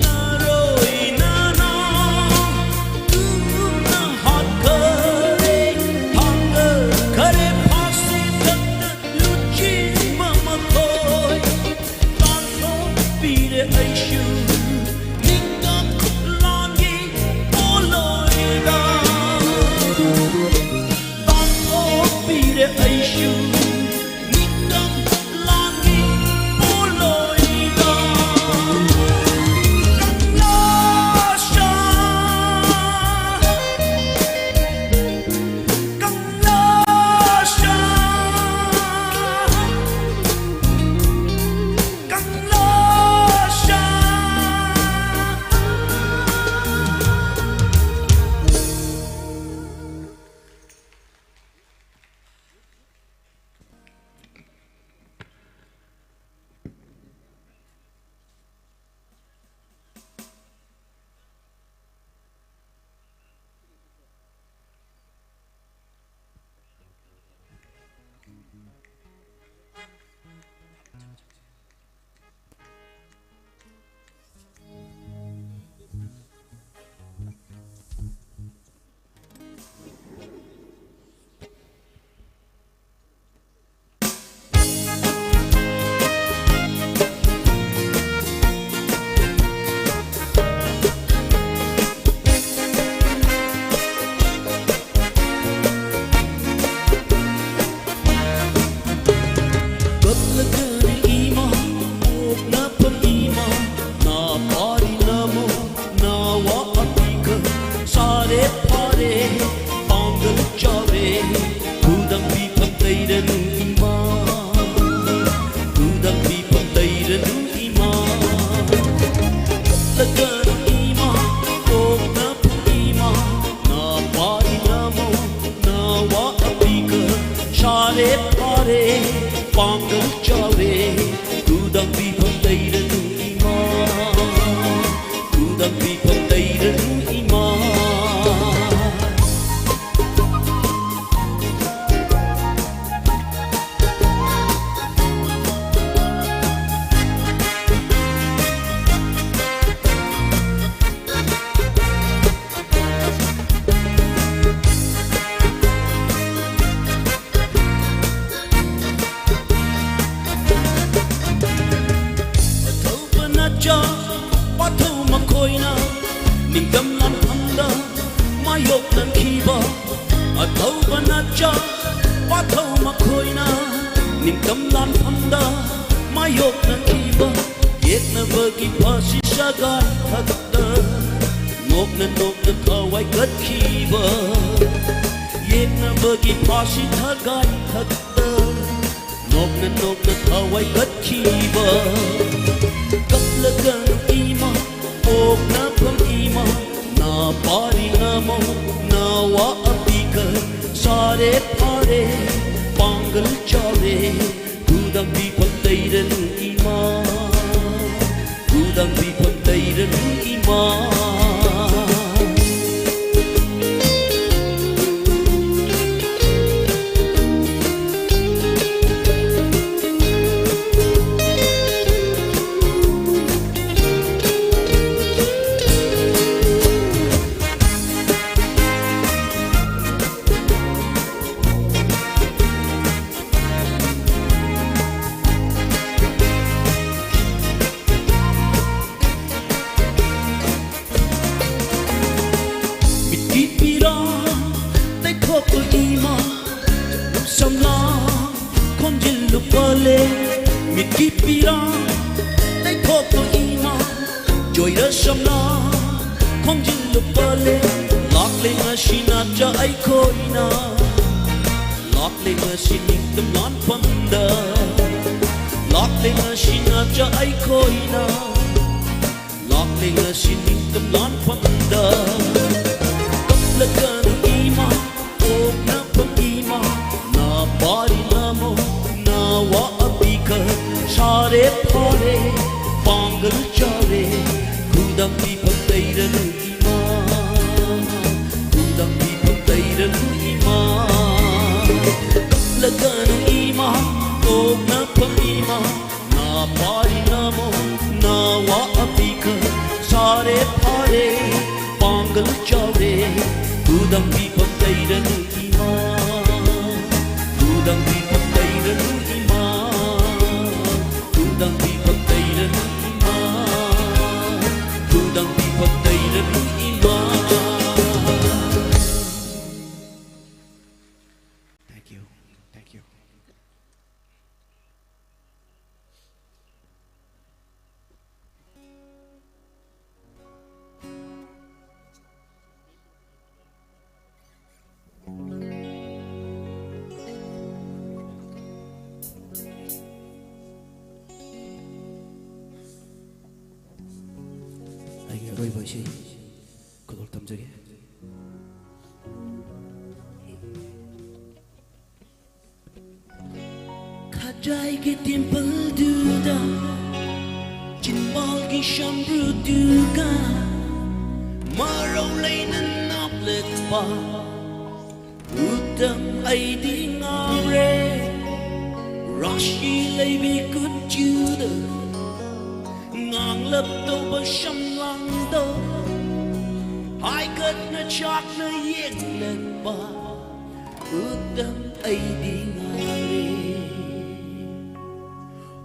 ꯅꯥꯔꯣꯏ ꯅꯥꯅꯥ ꯇꯨꯅ ꯍꯥꯠꯈꯔꯦ, ꯊꯥꯡꯒꯠꯈꯔꯦ ꯐꯥꯁꯤ ꯇꯠꯇ ꯂꯨꯆꯤꯡꯕ ꯃꯈꯣꯏ꯫ ꯇꯥꯟꯊꯣꯛꯄꯤꯔꯦ ꯑꯩꯁꯨ ꯅꯤꯡꯇꯝ ꯂꯥꯟꯒꯤ ꯄꯣꯂꯣꯏꯗ꯫ ꯇꯥꯟꯊꯣꯛꯄꯤꯔꯦ ꯑꯩꯁꯨ ꯅꯤꯡꯇꯝ ꯂꯥꯟꯒꯤ ꯄꯣꯂꯣꯏꯗ꯫ ꯀꯪꯂꯥ ꯁꯥ, ꯀꯪꯂꯥ ꯁꯥ, ꯀꯪꯂꯥ ꯁꯥ꯫ ꯐꯥꯔꯦ, ꯐꯥꯔꯦ, ꯄꯥꯡꯒꯜ ꯆꯥꯎꯔꯦ, ꯈꯨꯗꯝ ꯄꯤꯐꯝ ꯂꯩꯔꯅꯨ ꯏꯃꯥ, ꯈꯨꯗꯝ ꯄꯤꯐꯝ ꯂꯩꯔꯅꯨ ꯏꯃꯥ꯫ ꯑꯊꯧꯕ ꯅꯆꯥ ꯄꯥꯊꯧ ꯃꯈꯣꯏꯅ ꯅꯤꯡꯇꯝ ꯂꯥꯟꯐꯝꯗ ꯃꯥꯌꯣꯛꯅꯈꯤꯕ, ꯑꯊꯧꯕ ꯅꯆꯥ ꯄꯥꯊꯧ ꯃꯈꯣꯏꯅ ꯅꯤꯡꯇꯝ ꯂꯥꯟꯐꯝꯗ ꯃꯥꯌꯣꯛꯅꯈꯤꯕ, ꯌꯦꯛꯅꯕꯒꯤ ꯐꯥꯁꯤ ꯁꯒꯥꯏ ꯊꯛꯇ ꯅꯣꯛꯅ ꯅꯣꯛꯅ ꯊꯋꯥꯏ ꯀꯠꯈꯤꯕ, ꯌꯦꯛꯅꯕꯒꯤ ꯐꯥꯁꯤ ꯊꯒꯥꯏ ꯊꯛꯇ ꯅꯣꯛꯅ ꯅꯣꯛꯅ ꯊꯋꯥꯏ ꯀꯠꯈꯤꯕ꯫ ꯀꯞꯂꯒꯅꯨ ꯏꯃꯥ, ꯄꯣꯛꯅꯐꯝ ꯏꯃꯥ, ꯅꯥ ꯄꯥꯔꯤ ꯅꯃꯣ, ꯅꯋꯥ ꯑꯄꯤꯀ ꯁꯥꯔꯦ ꯐꯥꯔꯦ, ꯄꯥꯡꯒꯜ ꯆꯥꯎꯔꯦ, ꯈꯨꯗꯝ ꯄꯤꯐꯝ ꯂꯩꯔꯅꯨ ꯏꯃꯥ, ꯈꯨꯗꯝ ꯄꯤꯐꯝ ꯂꯩꯔꯅꯨ ꯏꯃꯥ꯫ ꯃꯤꯠꯀꯤ ꯄꯤꯔꯥꯡ ꯇꯩꯊꯣꯛꯄ ꯏꯃꯥ, ꯁꯝꯂꯥꯡ ꯈꯣꯝꯖꯤꯜꯂꯨ ꯄꯂꯦ꯫ ꯃꯤꯠꯀꯤ ꯄꯤꯔꯥꯡ ꯇꯩꯊꯣꯛꯄ ꯏꯃꯥ, ꯆꯣꯏꯔ ꯁꯝꯂꯥꯡ ꯈꯣꯝꯖꯤꯜꯂꯨ ꯄꯂꯦ꯫ ꯂꯥꯛꯂꯦ ꯉꯁꯤ ꯅꯆꯥ ꯑꯩꯈꯣꯏꯅ, ꯂꯥꯛꯂꯦ ꯉꯁꯤ ꯅꯤꯡꯇꯝ ꯂꯥꯟꯐꯝꯗ, ꯂꯥꯛꯂꯦ ꯉꯁꯤ ꯅꯆꯥ ꯑꯩꯈꯣꯏꯅ, ꯂꯥꯛꯂꯦ ꯉꯁꯤ ꯅꯤꯡꯇꯝ ꯂꯥꯟꯐꯝꯗ꯫ ꯀꯞꯂꯒꯅꯨ ꯏꯃꯥ, ꯄꯣꯛꯅꯐꯝ ꯏꯃꯥ, ꯅꯥ ꯄꯥꯔꯤ ꯐꯔꯦ, ꯐꯔꯦ, ꯄꯥꯡꯒꯜ ꯆꯥꯎꯔꯦ, ꯈꯨꯗꯝ ꯄꯤꯐꯝ ꯂꯩꯔꯅꯨ ꯏꯃꯥ, ꯈꯨꯗꯝ ꯄꯤꯐꯝ ꯂꯩꯔꯅꯨ ꯏꯃꯥ꯫ ꯀꯞꯂꯒꯅꯨ ꯏꯃꯥ, ꯅꯣꯛꯅꯐꯝ ꯏꯃꯥ, ꯅꯥ ꯄꯥꯔꯤ ꯅꯃꯣ, ꯅꯥꯋꯥ ꯑꯄꯤꯈ ꯁꯥꯔꯦ ꯐꯔꯦ, ꯄꯥꯡꯒꯜ ꯆꯥꯎꯔꯦ, ꯈꯨꯗꯝ ꯄꯤꯐꯝ ꯂꯩꯔꯅꯨ ꯏꯃꯥ, ꯈꯨꯗꯝ ꯄꯤꯐꯝ ꯂꯩꯔꯅꯨ ꯏꯃꯥ, ꯈꯨꯗꯝ ꯄꯤꯐꯝ ꯂꯩꯔꯅꯨ ꯏꯃꯥ, ꯈꯨꯗꯝ ꯄꯤꯐꯝ ꯂꯩꯔꯅꯨ ꯏꯃꯥ꯫ Thank you. Thank you. ꯑꯩꯒꯤ ꯑꯔꯣꯏꯕ ꯏꯁꯩ ꯈꯨꯗꯣꯜ ꯇꯝꯖꯒꯦ꯫ ꯈꯖꯥꯏꯒꯤ ꯗꯤꯝꯄꯜꯗꯨꯗ, ꯆꯤꯝꯕꯥꯜꯒꯤ ꯁꯝꯕ꯭ꯔꯨꯗꯨꯒ, ꯃꯔꯧ ꯂꯩꯅ ꯅꯥꯞꯂꯛꯄ ꯎꯇꯝ ꯑꯩꯗꯤ ꯉꯥꯎꯔꯦ꯫ ꯔꯥꯁꯤ ꯂꯩꯕꯤ ꯀꯨꯆꯨꯗ, ꯉꯥꯡꯂꯞ ꯇꯧꯕ ꯁꯝꯂꯥꯡꯗꯣ, ꯍꯥꯏꯒꯠꯅ ꯆꯥꯛꯅ ꯌꯦꯡꯂꯛꯄ ꯎꯇꯝ ꯑꯩꯗꯤ ꯉꯥꯎꯔꯦ꯫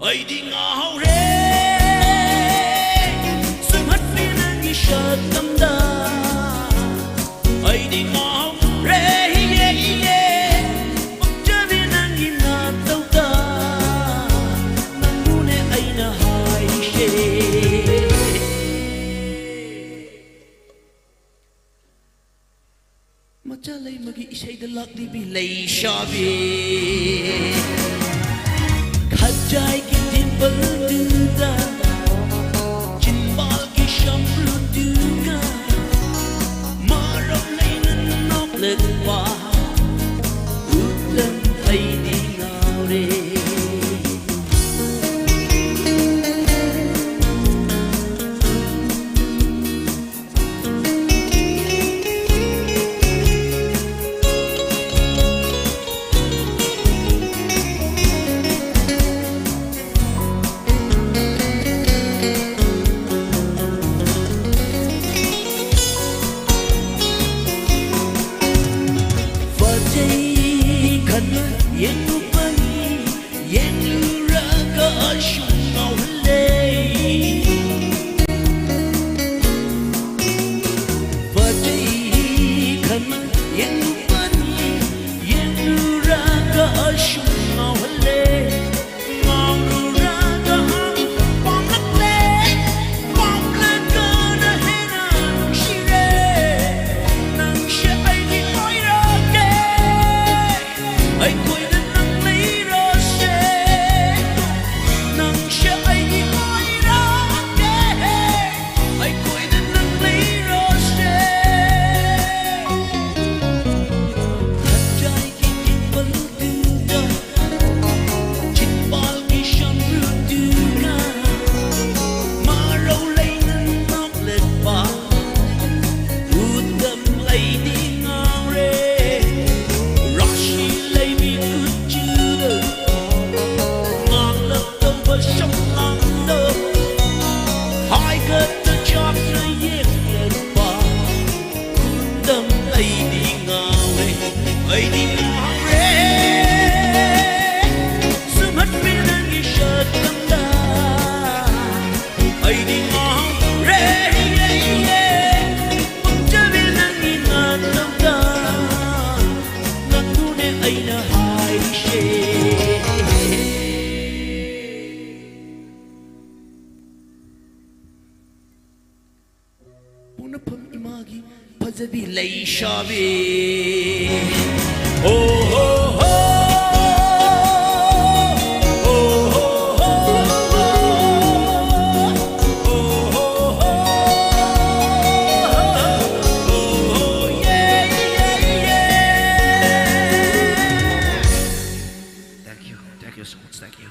ꯑꯩꯗꯤ ꯉꯥꯎꯔꯦ, ꯁꯨꯝꯍꯠꯂꯤ ꯅꯪꯒꯤ ꯁꯛꯇꯝꯗ꯫ ꯑꯩꯗꯤ ꯉꯥꯎꯔꯦ, ꯏꯌꯦ, ꯏꯌꯦ, ꯄꯛꯆꯕꯤ ꯅꯪꯒꯤ ꯅꯥꯇꯧꯗ꯫ ꯅꯪꯕꯨꯅꯦ ꯑꯩꯅ ꯍꯥꯏꯔꯤꯁꯦ꯫ ꯃꯆꯥ ꯂꯩꯃꯒꯤ ꯏꯁꯩꯗ ꯂꯥꯛꯂꯤꯕꯤ ꯂꯩꯁꯥꯕꯤ꯫ ꯈꯖꯥꯏꯒꯤ ꯗꯤꯝꯄꯜꯗꯨꯗ, ꯆꯤꯝꯕꯥꯜꯒꯤ ꯁꯝꯕ꯭ꯔꯨꯗꯨꯒ, ꯃꯔꯧ ꯂꯩꯅ ꯅꯣꯛꯂꯛꯄ ꯎꯇꯝ ꯑꯩꯗꯤ ꯉꯥꯎꯔꯦ꯫ ꯑꯩꯈꯣꯏꯗ ꯅꯪ ꯂꯩꯔꯁꯦ, ꯅꯪꯁꯦ ꯑꯩꯒꯤ ꯑꯣꯏꯔꯒꯦ, ꯑꯩꯈꯣꯏꯗ ꯅꯪ ꯂꯩꯔꯁꯦ꯫ ꯈꯖꯥꯏꯒꯤ ꯈꯤꯛꯄꯜꯗꯨꯒ, ꯆꯤꯟꯕꯥꯜꯒꯤ ꯁꯝꯕ꯭ꯔꯨꯗꯨꯒ, ꯃꯔꯧ ꯂꯩꯅ ꯅꯣꯛꯂꯛꯄ ꯎꯗꯝ ꯑꯩꯗꯤ ꯉꯥꯎꯔꯦ꯫ ꯔꯥꯁꯤ ꯂꯩꯕꯤ ꯀꯨꯆꯨꯗ ꯉꯥꯡꯂꯛꯇꯧꯕ ꯁꯝꯂꯥꯡꯗ ꯍꯥꯏꯒꯠꯇ ꯆꯥꯛꯅ ꯌꯦꯡꯂꯛꯄ ꯈꯨꯗꯝ ꯑꯩꯗꯤ ꯉꯥꯎꯔꯦ, ꯑꯩꯗꯤ ꯉꯥꯎꯔꯦ꯫ ꯁꯨꯝꯍꯠꯄꯤ ꯅꯪꯒꯤ ꯁꯛꯇꯝꯗ ꯑꯩꯗꯤ ꯉꯥꯎꯔꯦ꯫ ꯄꯛꯆꯕꯤ ꯅꯪꯒꯤ ꯅꯥꯇꯝꯗ ꯅꯪꯕꯨꯅꯦ ꯑꯩꯅ ꯍꯥꯏꯔꯤꯁꯦ꯫ ꯄꯣꯛꯅꯐꯝ ꯏꯃꯥꯒꯤ ꯐꯖꯕꯤ ꯂꯩꯁꯥꯕꯤ꯫ ꯍꯣ, ꯍꯣ, ꯍꯣ꯫ ꯍꯣ, ꯍꯣ, ꯍꯣ꯫ ꯍꯣ, ꯍꯣ, ꯍꯣ꯫ ꯍꯣ, ꯍꯣ, ꯌꯦ, ꯌꯦ, ꯌꯦ꯫ Thank you, thank you so much, thank you.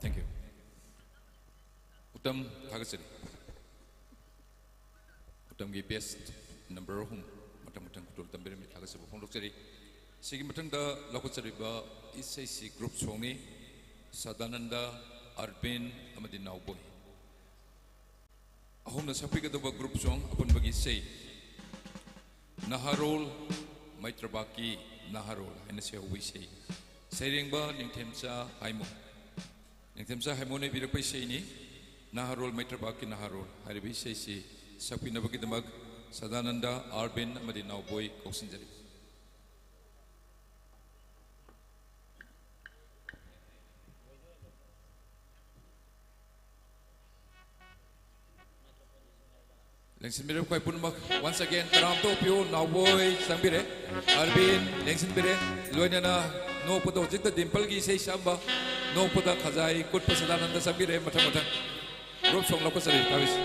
Thank you. Uttam, ꯊꯥꯒꯠꯆꯔꯤ꯫ ꯎꯇꯝꯒꯤ best number ꯑꯍꯨꯝ ꯃꯊꯪ ꯃꯊꯪ ꯈꯨꯗꯣꯜ ꯇꯝꯕꯤꯔꯝꯃꯤ, ꯊꯥꯒꯠꯆꯕ ꯐꯣꯡꯗꯣꯛꯆꯔꯤ꯫ ꯁꯤꯒꯤ ꯃꯊꯪꯗ ꯂꯧꯈꯠꯆꯔꯤꯕ ꯏꯁꯩꯁꯤ group songꯅꯤ꯫ ꯁꯗꯥꯅꯟꯗ, ꯑꯔꯕꯤꯟ ꯑꯃꯗꯤ ꯅꯥꯎꯕꯣꯏ꯫ ꯑꯍꯨꯝꯅ ꯁꯛꯄꯤꯒꯗꯧꯕ group song ꯑꯄꯨꯟꯕꯒꯤ ꯏꯁꯩ ꯅꯍꯥꯔꯣꯜ, ꯃꯩꯇ꯭ꯔꯕꯥꯛꯀꯤ ꯅꯍꯥꯔꯣꯜ ꯍꯥꯏꯅ ꯁꯩꯍꯧꯕ ꯏꯁꯩ꯫ ꯁꯩꯔꯦꯡꯕ ꯅꯤꯡꯊꯦꯝꯆꯥ ꯍꯥꯏꯃꯣ꯫ ꯅꯤꯡꯊꯦꯝꯆꯥ ꯍꯥꯏꯃꯣꯅ ꯏꯕꯤꯔꯛꯄ ꯏꯁꯩꯅꯤ꯫ ꯅꯍꯥꯔꯣꯜ, ꯃꯩꯇ꯭ꯔꯕꯥꯛꯀꯤ ꯅꯍꯥꯔꯣꯜ ꯍꯥꯏꯔꯤꯕ ꯏꯁꯩꯁꯤ ꯁꯛꯄꯤꯅꯕꯒꯤꯗꯃꯛ ꯁꯗꯥꯅꯟꯗ, ꯑꯥꯔꯕꯤꯟ ꯑꯃꯗꯤ ꯅꯥꯎꯕꯣꯏ ꯀꯧꯁꯤꯟꯖꯔꯤ꯫ ꯂꯦꯡꯁꯤꯟꯕꯤꯔꯣ ꯑꯩꯈꯣꯏ ꯄꯨꯝꯅꯃꯛ꯫ Once again ꯇꯔꯥꯝ ꯑꯃꯨꯛꯇ ꯑꯣꯛꯄꯤꯌꯨ꯫ ꯅꯥꯎꯕꯣꯏ ꯆꯪꯕꯤꯔꯦ, ꯑꯔꯕꯤꯟ ꯂꯦꯡꯁꯤꯟꯕꯤꯔꯦ, ꯂꯣꯏꯅꯅ ꯅꯣꯛꯄꯗ ꯍꯧꯖꯤꯛꯇ ꯗꯤꯝꯄꯜꯒꯤ ꯏꯁꯩ ꯁꯛꯑꯝꯕ, ꯅꯣꯛꯄꯗ ꯈꯖꯥꯏ ꯀꯨꯠꯄ ꯁꯗꯥꯅꯟꯗ ꯆꯪꯕꯤꯔꯦ꯫ ꯃꯊꯪ ꯃꯊꯪ group song ꯂꯧꯈꯠꯆꯔꯤ꯫ ꯇꯥꯕꯤꯁꯤ꯫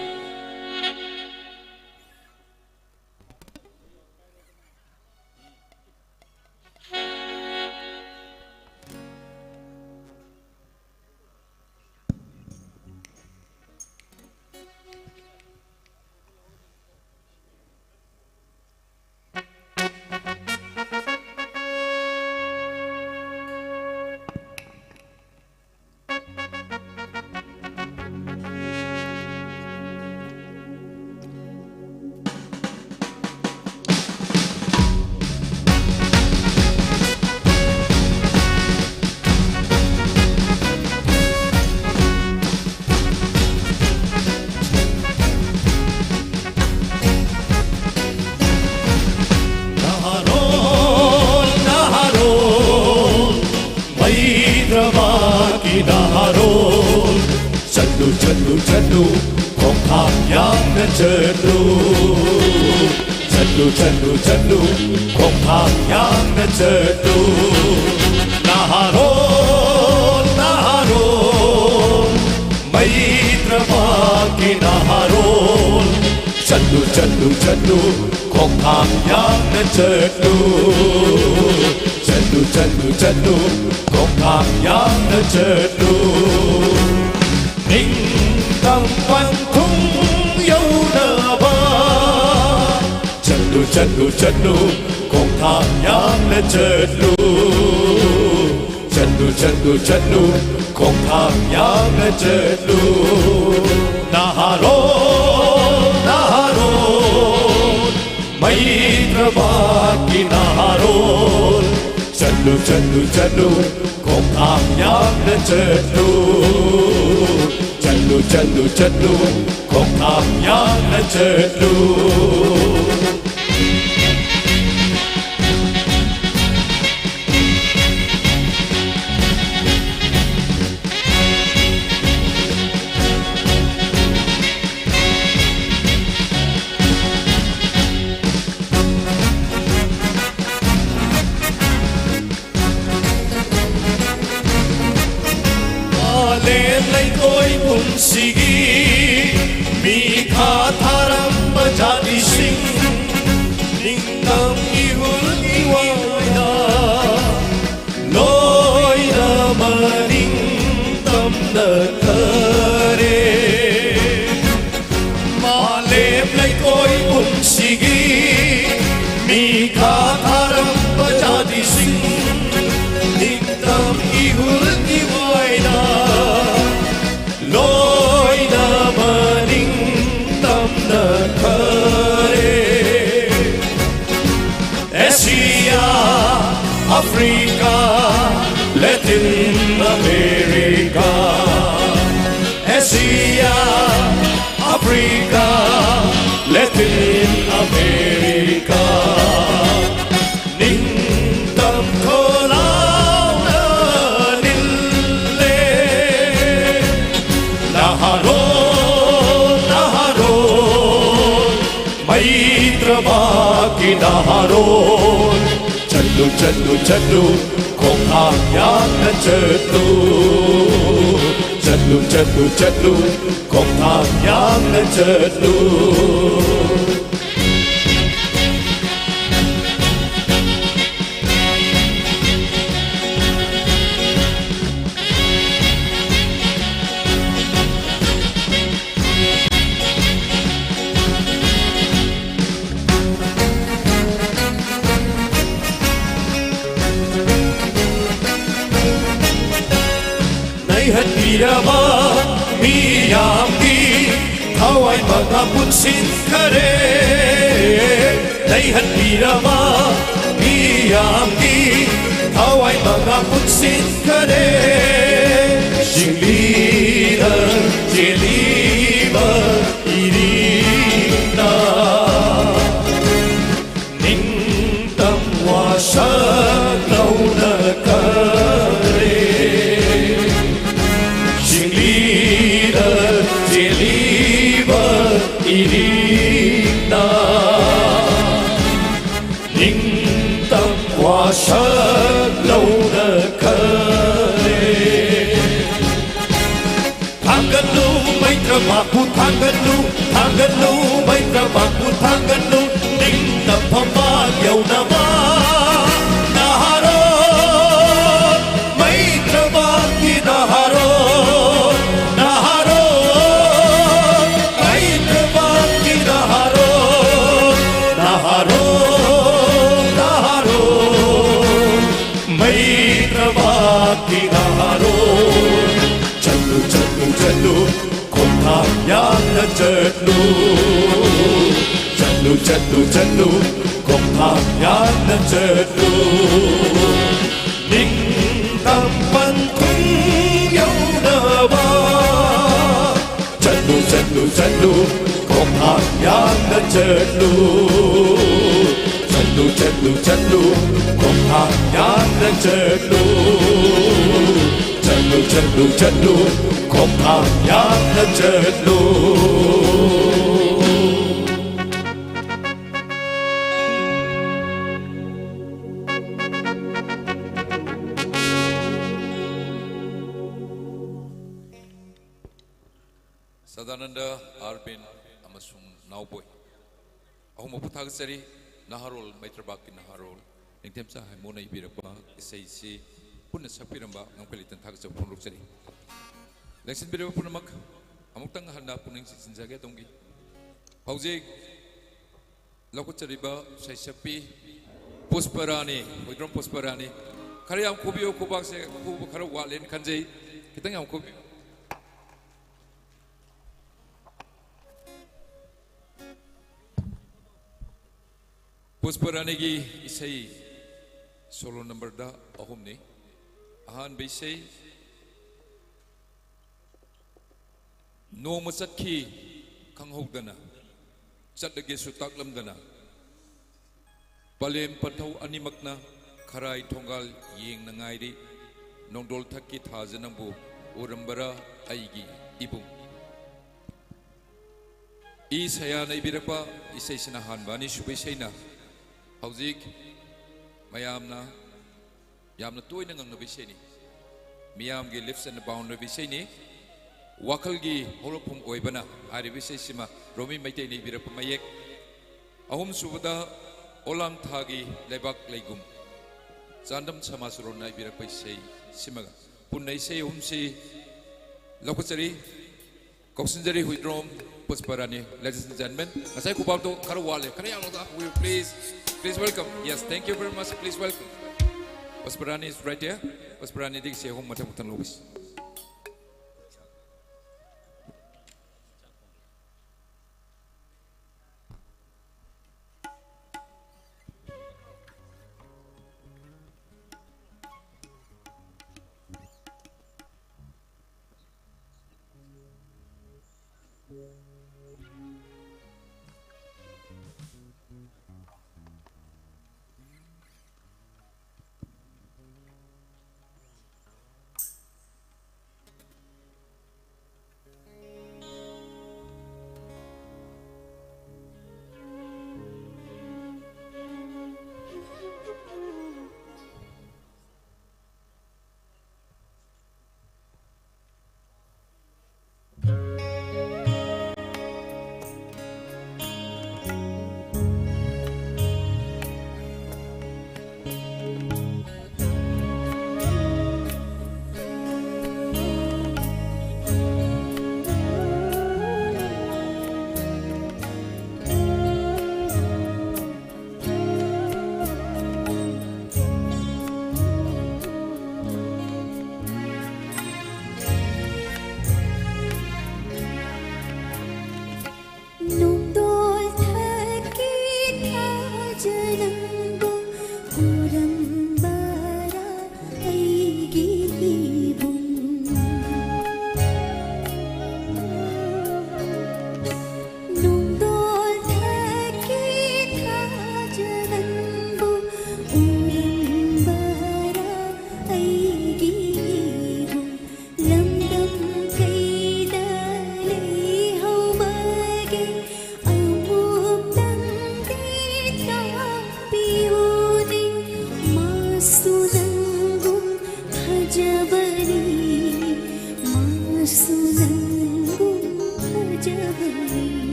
ꯅꯍꯥꯔꯣꯜ, ꯅꯍꯥꯔꯣꯜ, ꯃꯩꯗ꯭ꯔꯕꯥꯀꯤ ꯅꯍꯥꯔꯣꯜ, ꯆꯠꯂꯨ, ꯆꯠꯂꯨ, ꯆꯠꯂꯨ, ꯈꯣꯡꯊꯥꯡ ꯌꯥꯡꯅ ꯆꯠꯂꯨ꯫ ꯆꯠꯂꯨ, ꯆꯠꯂꯨ, ꯆꯠꯂꯨ, ꯈꯣꯡꯊꯥꯡ ꯌꯥꯡꯅ ꯆꯠꯂꯨ꯫ ꯅꯍꯥꯔꯣꯜ, ꯅꯍꯥꯔꯣꯜ, ꯃꯩꯗ꯭ꯔꯕꯥꯀꯤ ꯅꯍꯥꯔꯣꯜ, ꯆꯠꯂꯨ, ꯆꯠꯂꯨ, ꯆꯠꯂꯨ, ꯈꯣꯡꯊꯥꯡ ꯌꯥꯡꯅ ꯆꯠꯂꯨ꯫ ꯆꯠꯂꯨ, ꯆꯠꯂꯨ, ꯆꯠꯂꯨ, ꯈꯣꯡꯊꯥꯡ ꯌꯥꯡꯅ ꯆꯠꯂꯨ꯫ ꯅꯤꯡꯇꯝ ꯄꯟꯊꯨꯡ ꯌꯧꯅꯕ ꯆꯠꯂꯨ, ꯆꯠꯂꯨ, ꯆꯠꯂꯨ, ꯈꯣꯡꯊꯥꯡ ꯌꯥꯡꯅ ꯆꯠꯂꯨ꯫ ꯆꯠꯂꯨ, ꯆꯠꯂꯨ, ꯆꯠꯂꯨ, ꯈꯣꯡꯊꯥꯡ ꯌꯥꯡꯅ ꯆꯠꯂꯨ꯫ ꯅꯍꯥꯔꯣꯜ, ꯅꯍꯥꯔꯣꯜ, ꯃꯩꯗ꯭ꯔꯕꯥꯀꯤ ꯅꯍꯥꯔꯣꯜ, ꯆꯠꯂꯨ, ꯆꯠꯂꯨ, ꯆꯠꯂꯨ, ꯈꯣꯡꯊꯥꯡ ꯌꯥꯡꯅ ꯆꯠꯂꯨ꯫ ꯆꯠꯂꯨ, ꯆꯠꯂꯨ, ꯆꯠꯂꯨ, ꯈꯣꯡꯊꯥꯡ ꯌꯥꯡꯅ ꯆꯠꯂꯨ꯫ ꯑꯩꯈꯣꯏ ꯄꯨꯟꯁꯤꯒꯤ ꯃꯤꯈꯥ ꯊꯥꯔꯝꯕ ꯖꯥꯇꯤꯁꯤꯡ, ꯅꯤꯡꯇꯝ ꯏꯍꯨꯜ ꯏꯋꯥꯏꯗ ꯂꯣꯏꯅ ꯃꯅꯤꯡ ꯇꯝꯅꯈꯔꯦ꯫ ꯃꯥꯂꯦꯝ ꯂꯩꯀꯣꯏ ꯄꯨꯝꯁꯤꯒꯤ ꯃꯤꯈꯥ ꯊꯥꯔꯝꯕ ꯖꯥꯇꯤꯁꯤꯡ, ꯅꯤꯡꯇꯝ ꯏꯍꯨꯜ ꯏꯋꯥꯏꯗ ꯂꯣꯏꯅ ꯃꯅꯤꯡ ꯇꯝꯅꯈꯔꯦ꯫ Asia, Africa, Latin America, Asia, Africa, Latin America, ꯅꯤꯡꯇꯝ ꯈꯣꯂꯥꯎꯅ ꯅꯤꯜꯂꯦ꯫ ꯅꯍꯥꯔꯣꯜ, ꯅꯍꯥꯔꯣꯜ, ꯃꯩꯇ꯭ꯔꯕꯥꯛꯀꯤ ꯅꯍꯥꯔꯣꯜ, ꯆꯠꯂꯨ, ꯆꯠꯂꯨ, ꯆꯠꯂꯨ, ꯈꯣꯡꯊꯥꯡ ꯌꯥꯡꯅ ꯆꯠꯂꯨ꯫ ꯆꯠꯂꯨ, ꯆꯠꯂꯨ, ꯆꯠꯂꯨ, ꯈꯣꯡꯊꯥꯡ ꯌꯥꯡꯅ ꯆꯠꯂꯨ꯫ ꯅꯩꯍꯠꯄꯤꯔꯕ ꯃꯤꯌꯥꯝꯒꯤ ꯊꯋꯥꯏ ꯃꯉꯥ ꯄꯨꯟꯁꯤꯟꯈꯔꯦ꯫ ꯅꯩꯍꯠꯄꯤꯔꯕ ꯃꯤꯌꯥꯝꯒꯤ ꯊꯋꯥꯏ ꯃꯉꯥ ꯄꯨꯟꯁꯤꯟꯈꯔꯦ꯫ ꯆꯤꯡꯂꯤꯗ ꯆꯦꯜꯂꯤꯕ ꯏꯔꯤꯅ ꯅꯤꯡꯇꯝ ꯋꯥꯁꯛ ꯂꯧꯅꯈꯔꯦ꯫ ꯆꯤꯡꯂꯤꯗ ꯆꯦꯜꯂꯤꯕ ꯏꯔꯤꯅ ꯅꯤꯡꯇꯝ ꯋꯥꯁꯛ ꯂꯧꯅꯈꯔꯦ꯫ ꯃꯍꯥꯛꯄꯨ ꯊꯥꯡꯒꯠꯂꯨ, ꯊꯥꯡꯒꯠꯂꯨ, ꯃꯩꯇ꯭ꯔꯕꯥꯛꯄꯨ ꯊꯥꯡꯒꯠꯂꯨ, ꯅꯤꯡꯇꯝꯕ ꯃꯥ ꯌꯧꯅꯕ꯫ ꯅꯍꯥꯔꯣ, ꯃꯩꯇ꯭ꯔꯕꯥꯛꯀꯤ ꯅꯍꯥꯔꯣ, ꯅꯍꯥꯔꯣ, ꯃꯩꯇ꯭ꯔꯕꯥꯛꯀꯤ ꯅꯍꯥꯔꯣ, ꯅꯍꯥꯔꯣ, ꯅꯍꯥꯔꯣ, ꯃꯩꯇ꯭ꯔꯕꯥꯛꯀꯤ ꯅꯍꯥꯔꯣ꯫ ꯆꯠꯂꯨ, ꯆꯠꯂꯨ, ꯆꯠꯂꯨ, ꯈꯣꯡꯊꯥꯡ ꯌꯥꯡꯅ ꯆꯠꯂꯨ꯫ ꯆꯠꯂꯨ, ꯆꯠꯂꯨ, ꯆꯠꯂꯨ, ꯈꯣꯡꯊꯥꯡ ꯌꯥꯡꯅ ꯆꯠꯂꯨ꯫ ꯅꯤꯡꯇꯝ ꯄꯟꯊꯨꯡ ꯌꯧꯅꯕ꯫ ꯆꯠꯂꯨ, ꯆꯠꯂꯨ, ꯆꯠꯂꯨ, ꯈꯣꯡꯊꯥꯡ ꯌꯥꯡꯅ ꯆꯠꯂꯨ꯫ ꯆꯠꯂꯨ, ꯆꯠꯂꯨ, ꯆꯠꯂꯨ, ꯈꯣꯡꯊꯥꯡ ꯌꯥꯡꯅ ꯆꯠꯂꯨ꯫ ꯆꯠꯂꯨ, ꯆꯠꯂꯨ, ꯆꯠꯂꯨ, ꯈꯣꯡꯊꯥꯡ ꯌꯥꯡꯅ ꯆꯠꯂꯨ꯫ ꯁꯗꯥꯅꯟꯗ, ꯑꯥꯔꯕꯤꯟ ꯑꯃꯁꯨꯡ ꯅꯥꯎꯕꯣꯏ ꯑꯍꯨꯝꯃꯛꯄꯨ ꯊꯥꯒꯠꯆꯔꯤ꯫ ꯅꯍꯥꯔꯣꯜ, ꯃꯩꯇ꯭ꯔꯕꯥꯛꯀꯤ ꯅꯍꯥꯔꯣꯜ ꯅꯤꯡꯊꯦꯝꯆꯥ ꯍꯥꯏꯃꯣꯅ ꯏꯕꯤꯔꯛꯄ ꯏꯁꯩꯁꯤ ꯄꯨꯟꯅ ꯁꯛꯄꯤꯔꯝꯕ ꯉꯝꯈꯩ ꯂꯩꯇꯅ ꯊꯥꯒꯠꯆꯕ ꯐꯣꯡꯗꯣꯛꯆꯔꯤ꯫ ꯂꯦꯡꯁꯤꯟꯕꯤꯔꯕ ꯄꯨꯝꯅꯃꯛ ꯑꯃꯨꯛꯇꯪ ꯍꯟꯅ ꯄꯨꯛꯅꯤꯡ ꯆꯤꯡꯁꯤꯟꯖꯒꯦ ꯑꯗꯣꯝꯒꯤ꯫ ꯍꯧꯖꯤꯛ ꯂꯧꯈꯠꯆꯔꯤꯕ ꯁꯩꯁꯛꯄꯤ ꯄꯨꯁꯄꯔꯥꯅꯤ, ꯍꯨꯏꯗ꯭ꯔꯣꯝ ꯄꯨꯁꯄꯔꯥꯅꯤ꯫ ꯈꯔ ꯌꯥꯝ ꯈꯨꯕꯤꯌꯨ, ꯈꯨꯕꯥꯛꯁꯦ ꯈꯨꯕ ꯈꯔ ꯋꯥꯠꯂꯦꯅ ꯈꯟꯖꯩ꯫ ꯈꯤꯇꯪ ꯌꯥꯝ ꯈꯨꯕꯤꯌꯨ꯫ ꯄꯨꯁꯄꯔꯥꯅꯤꯒꯤ ꯏꯁꯩ ꯁꯣꯂꯣ ꯅꯝꯕꯔꯗ ꯑꯍꯨꯝꯅꯤ꯫ ꯑꯍꯥꯟꯕ ꯏꯁꯩ꯫ ꯅꯣꯡꯃ ꯆꯠꯈꯤ ꯈꯪꯍꯧꯗꯅ, ꯆꯠꯂꯒꯦꯁꯨ ꯇꯥꯛꯂꯝꯗꯅ, ꯄꯂꯦꯝ ꯄꯟꯊꯧ ꯑꯅꯤꯃꯛꯅ ꯈꯔꯥꯏ ꯊꯣꯡꯒꯥꯜ ꯌꯦꯡꯅ ꯉꯥꯏꯔꯤ꯫ ꯅꯣꯡꯗꯣꯜ ꯊꯛꯀꯤ ꯊꯥꯖ ꯅꯪꯕꯨ ꯎꯔꯝꯕꯔꯥ ꯑꯩꯒꯤ ꯏꯕꯨꯡ? ꯏ ꯁꯌꯥꯅ ꯏꯕꯤꯔꯛꯄ ꯏꯁꯩꯁꯤꯅ ꯑꯍꯥꯟꯕ, ꯑꯅꯤꯁꯨꯕ ꯏꯁꯩꯅ ꯍꯧꯖꯤꯛ ꯃꯌꯥꯝꯅ ꯌꯥꯝꯅ ꯇꯣꯏꯅ ꯉꯪꯅꯕ ꯏꯁꯩꯅꯤ꯫ ꯃꯤꯌꯥꯝꯒꯤ lips and bound ꯑꯣꯏꯕ ꯏꯁꯩꯅꯤ꯫ ꯋꯥꯈꯜꯒꯤ ꯍꯧꯔꯛꯐꯝ ꯑꯣꯏꯕꯅ ꯍꯥꯏꯔꯤꯕ ꯏꯁꯩꯁꯤꯃ ꯔꯣꯃꯤ ꯃꯩꯇꯩꯅ ꯏꯕꯤꯔꯛꯄ ꯃꯌꯦꯛ꯫ ꯑꯍꯨꯝꯁꯨꯕꯗ ꯑꯣꯂꯥꯡ ꯊꯥꯒꯤ ꯂꯩꯕꯥꯛ ꯂꯩꯒꯨꯝ, ꯆꯥꯟꯗꯝ ꯁꯃꯥꯁꯨꯔꯣꯟꯅ ꯏꯕꯤꯔꯛꯄ ꯏꯁꯩ ꯁꯤꯃꯒ ꯄꯨꯟꯅ ꯏꯁꯩ ꯑꯍꯨꯝꯁꯤ ꯂꯧꯈꯠꯆꯔꯤ꯫ ꯀꯧꯁꯤꯟꯖꯔꯤ ꯍꯨꯏꯗ꯭ꯔꯣꯝ ꯄꯨꯁꯄꯔꯥꯅꯤ꯫ Ladies and gentlemen, ꯉꯁꯥꯏ ꯈꯨꯕꯥꯛꯇꯣ ꯈꯔ ꯋꯥꯠꯂꯦ, ꯈꯔ ꯌꯥꯝ ꯂꯥꯎꯗ꯫ We please, please welcome. Yes, thank you very much. Please welcome. Pushparani is right here. ꯄꯨꯁꯄꯔꯥꯅꯤꯗꯒꯤ ꯏꯁꯩ ꯑꯍꯨꯝ ꯃꯊꯪ ꯃꯊꯪ ꯂꯧꯕꯤꯁꯤ꯫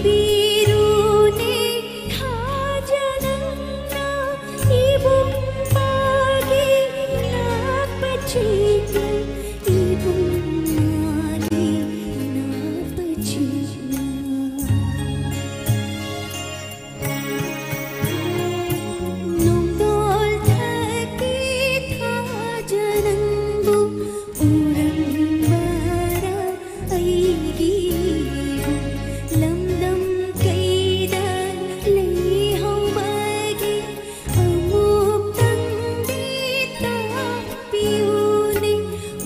ꯄꯤꯕꯤꯔꯨꯅꯦ ꯊꯥꯖꯅ ꯏꯕꯨꯡ ꯃꯥꯒꯤ ꯅꯥꯛꯄ ꯆꯦꯠꯅ, ꯏꯕꯨꯡ ꯃꯥꯒꯤ ꯅꯥꯛꯄ ꯆꯦꯠꯅ꯫ ꯅꯣꯡꯗꯣꯜ ꯊꯛꯀꯤ ꯊꯥꯖ ꯅꯪꯕꯨ ꯎꯔꯝꯕꯔꯥ? ꯑꯩꯒꯤꯕꯨ ꯂꯝꯗꯝ ꯀꯩꯗ ꯂꯩꯍꯧꯕꯒꯦ? ꯑꯃꯨꯛꯇꯪꯗꯤ ꯇꯥꯛꯄꯤꯌꯨꯅꯦ꯫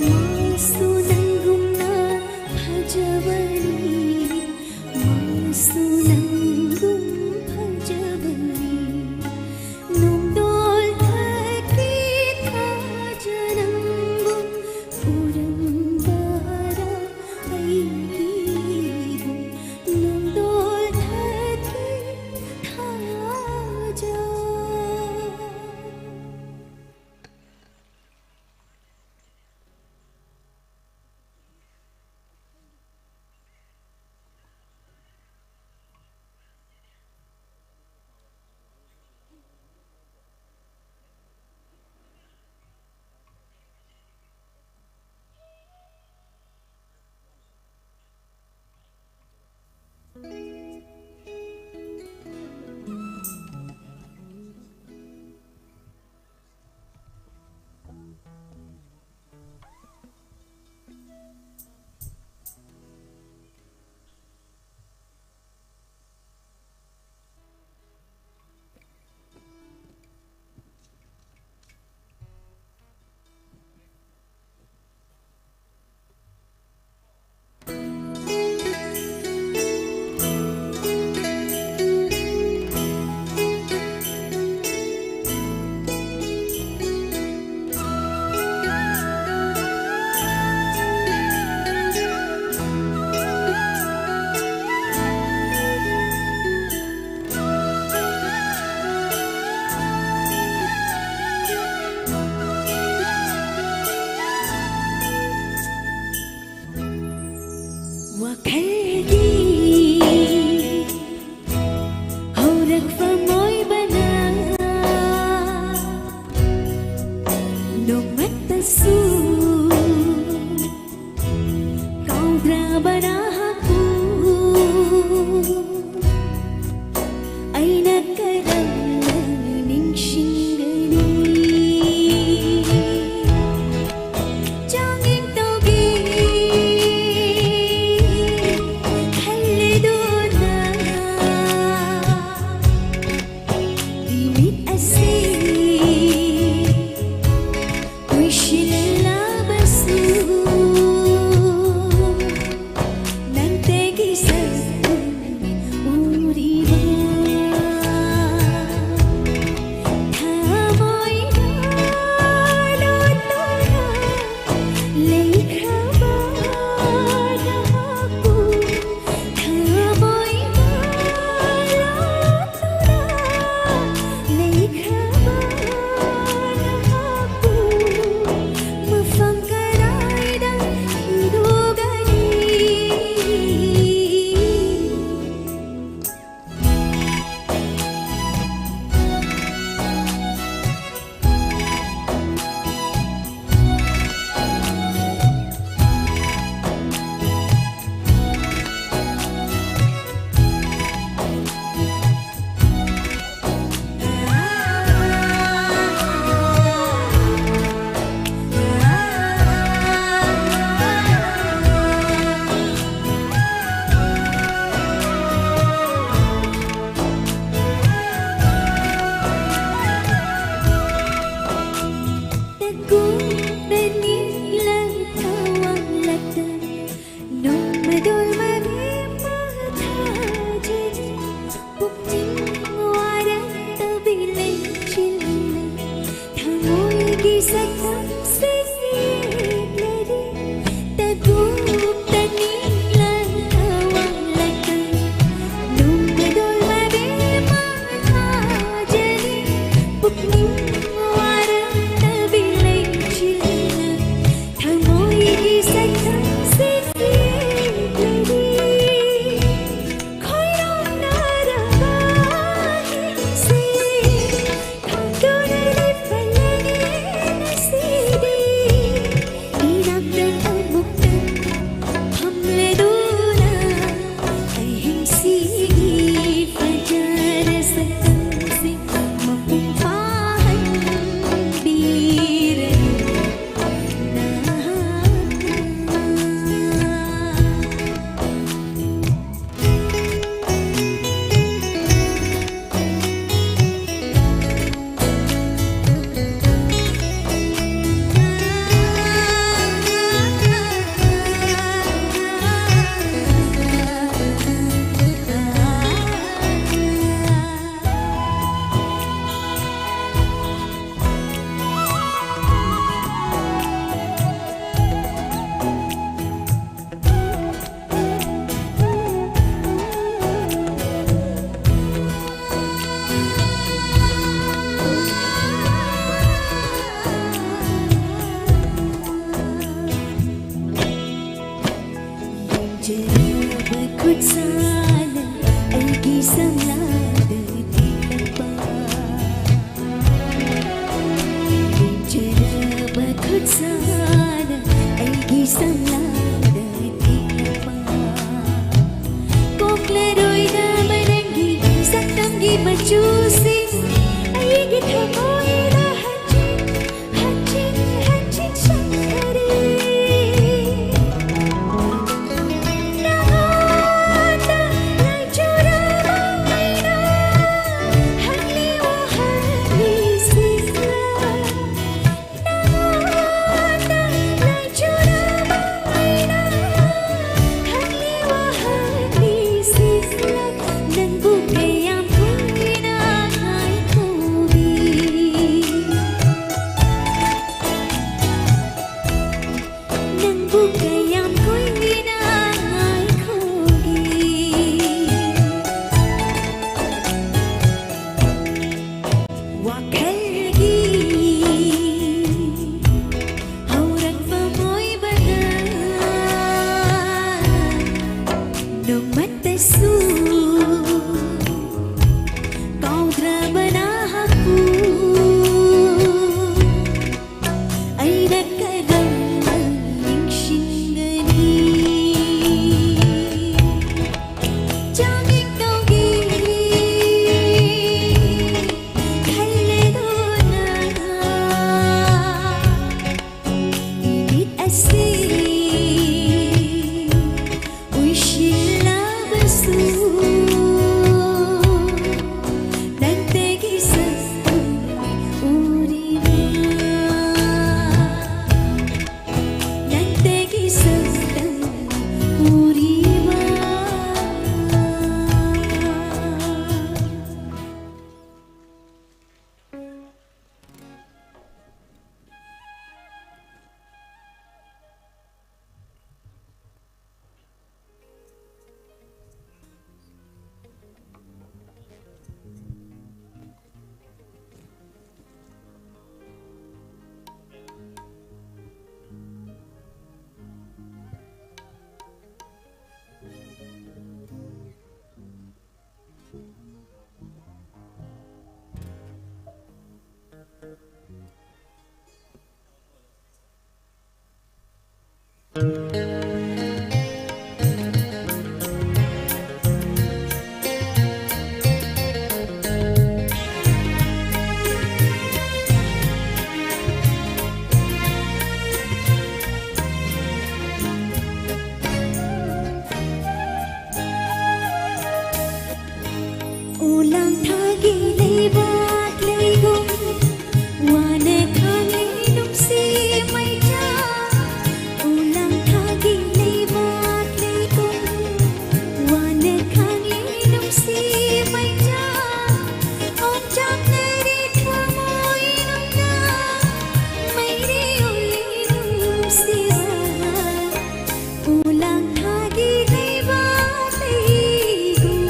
ꯃꯥꯁꯨ ꯅꯪꯒꯨꯝꯅ ꯐꯖꯕꯅꯤ, ꯃꯥꯁꯨ ꯅꯪꯒꯨꯝ ꯐꯖꯕꯅꯤ꯫ ꯅꯣꯡꯗꯣꯜ ꯊꯛꯀꯤ ꯊꯥꯖ ꯅꯪꯕꯨ ꯎꯔꯝꯕꯔꯥ? ꯑꯩꯒꯤꯕꯨ ꯅꯣꯡꯗꯣꯜ ꯊꯛꯀꯤ ꯊꯥꯖ꯫ ꯋꯥꯈꯜꯒꯤ ꯁꯥꯅ ꯑꯩꯒꯤ ꯁꯝꯂꯥꯗ ꯊꯤꯜꯂꯛꯄ, ꯂꯦꯡꯖꯔꯕ ꯈꯨꯠ ꯁꯥꯅ ꯑꯩꯒꯤ ꯁꯝꯂꯥꯗ ꯊꯤꯜꯂꯛꯄ, ꯀꯣꯛꯂꯔꯣꯏꯗꯕ ꯅꯪꯒꯤ ꯁꯛꯇꯝꯒꯤ ꯃꯆꯨꯁꯤꯡ ꯑꯩꯒꯤ ꯊꯃꯣꯏꯗ ꯍꯟꯖꯤꯟ ꯍꯟꯖꯤꯟ ꯍꯟꯖꯤꯟ ꯁꯪꯈꯔꯦ꯫ ꯅꯉꯣꯟꯗ ꯂꯥꯏꯖꯨꯔꯕ ꯑꯩꯅ ꯍꯪꯂꯤ ꯋꯥꯍꯪꯂꯤꯁꯤꯡꯅ, ꯅꯉꯣꯟꯗ ꯂꯥꯏꯖꯨꯔꯕ ꯑꯩꯅ ꯍꯪꯂꯤ ꯋꯥꯍꯪꯂꯤꯁꯤꯡꯅ, ꯅꯪꯕꯨ ꯀꯌꯥꯝ ꯀꯨꯏꯅ ꯉꯥꯏꯈꯣꯒꯦ? ꯅꯪꯕꯨ ꯀꯌꯥꯝ ꯀꯨꯏꯅ ꯉꯥꯏꯈꯣꯒꯦ? ꯋꯥꯈꯜꯒꯤ ꯍꯧꯔꯛꯐꯝ ꯑꯣꯏꯕꯗ ꯅꯣꯡꯃꯠꯇꯁꯨ ꯀꯥꯎꯗ꯭ꯔꯕ ꯅꯍꯥꯛꯄꯨ ꯑꯩꯅ ꯀꯔꯝꯅ ꯅꯤꯡꯁꯤꯡꯒꯅꯤ? ꯆꯥꯃꯤꯡ ꯇꯧꯒꯦ ꯈꯜꯂꯦꯗꯣ ꯅꯪ꯫ ꯏꯃꯤꯠ ꯑꯁꯤ ꯎꯏꯁꯤꯜꯂꯕꯁꯨ ꯎꯂꯥꯡ ꯊꯥꯒꯤ ꯂꯩꯕꯥꯛ ꯂꯩꯒꯨꯝ ꯋꯥꯅ ꯈꯥꯡꯂꯦ ꯅꯨꯡꯁꯤ ꯃꯩꯆꯥ꯫ ꯎꯂꯥꯡ ꯊꯥꯒꯤ ꯂꯩꯕꯥꯛ ꯂꯩꯒꯨꯝ ꯋꯥꯅ ꯈꯥꯡꯂꯦ ꯅꯨꯡꯁꯤ ꯃꯩꯆꯥ꯫ ꯑꯣꯝꯆꯥꯛꯅꯔꯦ ꯊꯃꯣꯏ ꯅꯨꯡꯅ ꯃꯩꯔꯤ ꯑꯣꯏꯔꯦ ꯅꯨꯡꯁꯤꯕ꯫ ꯎꯂꯥꯡ ꯊꯥꯒꯤ ꯂꯩꯕꯥꯛ ꯂꯩꯒꯨꯝ꯫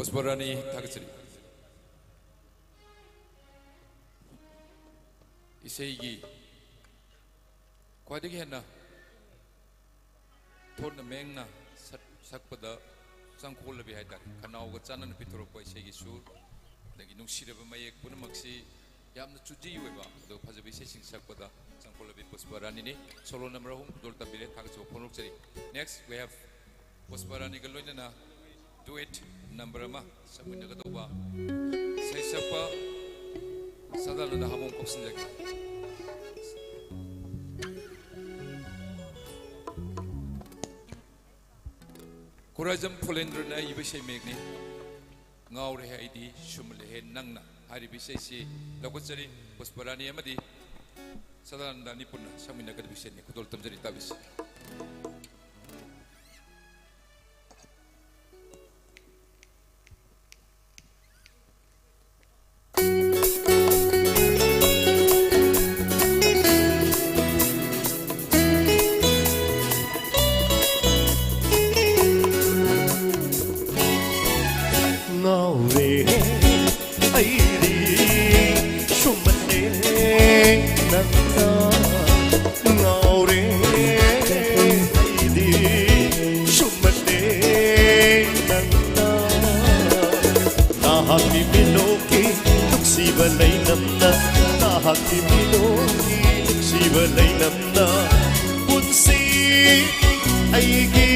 ꯄꯨꯁꯄꯔꯥꯅꯤ, ꯊꯥꯒꯠꯆꯔꯤ꯫ ꯏꯁꯩꯒꯤ ꯈ꯭ꯋꯥꯏꯗꯒꯤ ꯍꯦꯟꯅ ꯊꯣꯠꯅ ꯃꯦꯡꯅ ꯁꯛ-, ꯁꯛꯄꯗ ꯆꯪꯈꯣꯜꯂꯕꯤ ꯍꯥꯏꯇꯥꯔꯦ, ꯈꯅꯥꯎꯒ ꯆꯥꯟꯅꯅ ꯄꯤꯊꯣꯔꯛꯄ ꯏꯁꯩꯒꯤ ꯁꯨꯔ, ꯑꯗꯒꯤ ꯅꯨꯡꯁꯤꯔꯕ ꯃꯌꯦꯛ ꯄꯨꯝꯅꯃꯛꯁꯤ ꯌꯥꯝꯅ ꯆꯨꯖꯤ ꯑꯣꯏꯕ ꯑꯗꯨꯒ ꯐꯖꯕ ꯏꯁꯩꯁꯤꯡ ꯁꯛꯄꯗ ꯆꯪꯈꯣꯜꯂꯕꯤ ꯄꯨꯁꯄꯔꯥꯅꯤꯅꯤ꯫ ꯁꯣꯂꯣ ꯅꯝꯕꯔ ꯑꯍꯨꯝ ꯈꯨꯗꯣꯜ ꯇꯝꯕꯤꯔꯦ, ꯊꯥꯒꯠꯆꯕ ꯐꯣꯡꯗꯣꯛꯆꯔꯤ꯫ Next we have ꯄꯨꯁꯄꯔꯥꯅꯤꯒ ꯂꯣꯏꯅꯅ ꯗꯨꯋꯦꯠ ꯅꯝꯕꯔ ꯑꯃ ꯁꯛꯃꯤꯟꯅꯒꯗꯧꯕ ꯁꯩꯁꯛꯄ ꯁꯗꯥꯅꯟꯗ ꯍꯥꯃꯣꯡ ꯀꯧꯁꯤꯟꯖꯒꯦ꯫ ꯈꯨꯔꯥꯏꯖꯝ ꯐꯨꯂꯦꯟꯗ꯭ꯔꯅ ꯏꯕ ꯏꯁꯩ ꯃꯌꯦꯛꯅꯤ꯫ ꯉꯥꯎꯔꯦ ꯑꯩꯗꯤ ꯁꯨꯝꯍꯠꯂꯦꯍꯦ ꯅꯪꯅ ꯍꯥꯏꯔꯤꯕ ꯏꯁꯩꯁꯤ ꯂꯧꯈꯠꯆꯔꯤ꯫ ꯄꯨꯁꯄꯔꯥꯅꯤ ꯑꯃꯗꯤ ꯁꯗꯥꯅꯟꯗ ꯑꯅꯤ ꯄꯨꯟꯅ ꯁꯛꯃꯤꯟꯅꯒꯗꯕ ꯏꯁꯩꯅꯤ꯫ ꯈꯨꯗꯣꯜ ꯇꯝꯖꯔꯤ, ꯇꯥꯕꯤꯁꯤ꯫ ꯉꯥꯎꯔꯦ ꯑꯩꯗꯤ ꯁꯨꯝꯍꯠꯂꯦ ꯅꯪꯅ, ꯉꯥꯎꯔꯦ ꯑꯩꯗꯤ ꯁꯨꯝꯍꯠꯂꯦ ꯅꯪꯅ꯫ ꯅꯍꯥꯛꯀꯤ ꯃꯤꯅꯣꯛꯀꯤ ꯅꯨꯡꯁꯤꯕ ꯂꯩꯅꯝꯅ, ꯅꯍꯥꯛꯀꯤ ꯃꯤꯅꯣꯛꯀꯤ ꯅꯨꯡꯁꯤꯕ ꯂꯩꯅꯝꯅ꯫ ꯄꯨꯟꯁꯤ ꯑꯩꯒꯤ,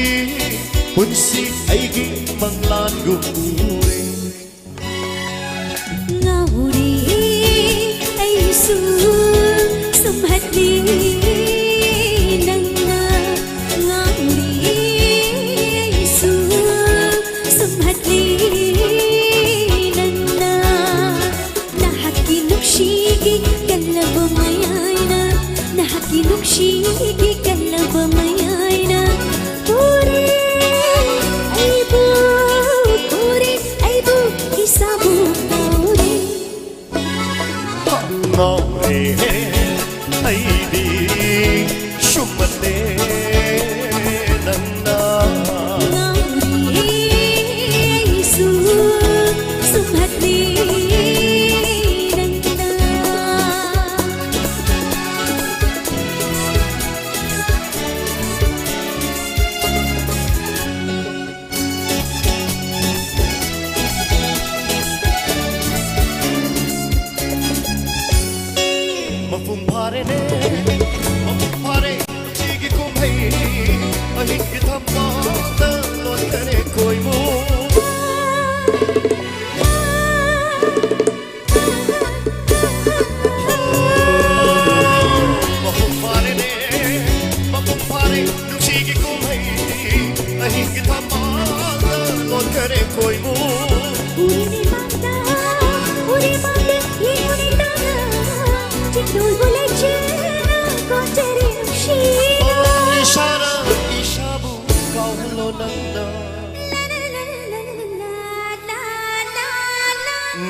ꯄꯨꯟꯁꯤ ꯑꯩꯒꯤ ꯃꯪꯂꯥꯟꯒꯨꯝ ꯎꯔꯦ꯫ ꯉꯥꯎꯔꯦ ꯑꯩꯁꯨ ꯁꯨꯝꯍꯠꯂꯤ ꯅꯪꯅ, ꯉꯥꯎꯔꯦ ꯑꯩꯁꯨ ꯁꯨꯝꯍꯠꯂꯤ ꯅꯪꯅ꯫ ꯅꯍꯥꯛꯀꯤ ꯅꯨꯡꯁꯤꯒꯤ ꯀꯜꯂꯕ ꯃꯌꯥꯏꯅ, ꯅꯍꯥꯛꯀꯤ ꯅꯨꯡꯁꯤꯒꯤ ꯀꯜꯂꯕ ꯃꯌꯥꯏꯅ ꯄꯨꯔꯦ ꯑꯩꯕꯨ, ꯄꯨꯔꯦ ꯑꯩꯕꯨ, ꯏꯁꯥꯕꯨ ꯄꯨꯔꯦ꯫ ꯉꯥꯎꯔꯦ ꯑꯩꯗꯤ ꯁꯨꯝꯍꯠꯂꯦ ꯅꯪꯅ꯫ ꯉꯥꯎꯔꯦ ꯑꯩꯁꯨ ꯃꯄꯨꯡ ꯐꯥꯔꯦ ꯄꯨꯟꯁꯤꯒꯤ ꯀꯨꯝꯍꯩ, ꯑꯍꯤꯡꯒꯤ ꯊꯝꯕꯥꯜꯗ ꯂꯣꯟꯈꯔꯦ ꯈꯣꯏꯃꯨ꯫ ꯃꯄꯨꯡ ꯐꯥꯔꯦꯅꯦ, ꯃꯄꯨꯡ ꯐꯥꯔꯦ ꯅꯨꯡꯁꯤꯒꯤ ꯀꯨꯝꯍꯩ, ꯑꯍꯤꯡꯒꯤ ꯊꯝꯕꯥꯜꯗ ꯂꯣꯟꯈꯔꯦ ꯈꯣꯏꯃꯨ꯫ ꯎꯔꯤꯅꯤ ꯃꯥꯡꯗ, ꯎꯔꯤ ꯃꯥꯡꯗ, ꯌꯦꯡꯉꯨꯅꯤ ꯇꯥꯅ, ꯆꯤꯡꯗꯣꯜꯕꯨ ꯂꯩꯆꯤꯜꯅ ꯀꯣꯟꯖꯔꯤ ꯅꯨꯡꯁꯤꯅ꯫ ꯏꯁꯥꯅ ꯏꯁꯥꯕꯨ ꯀꯥꯎꯍꯜꯂꯣ ꯅꯪꯅ꯫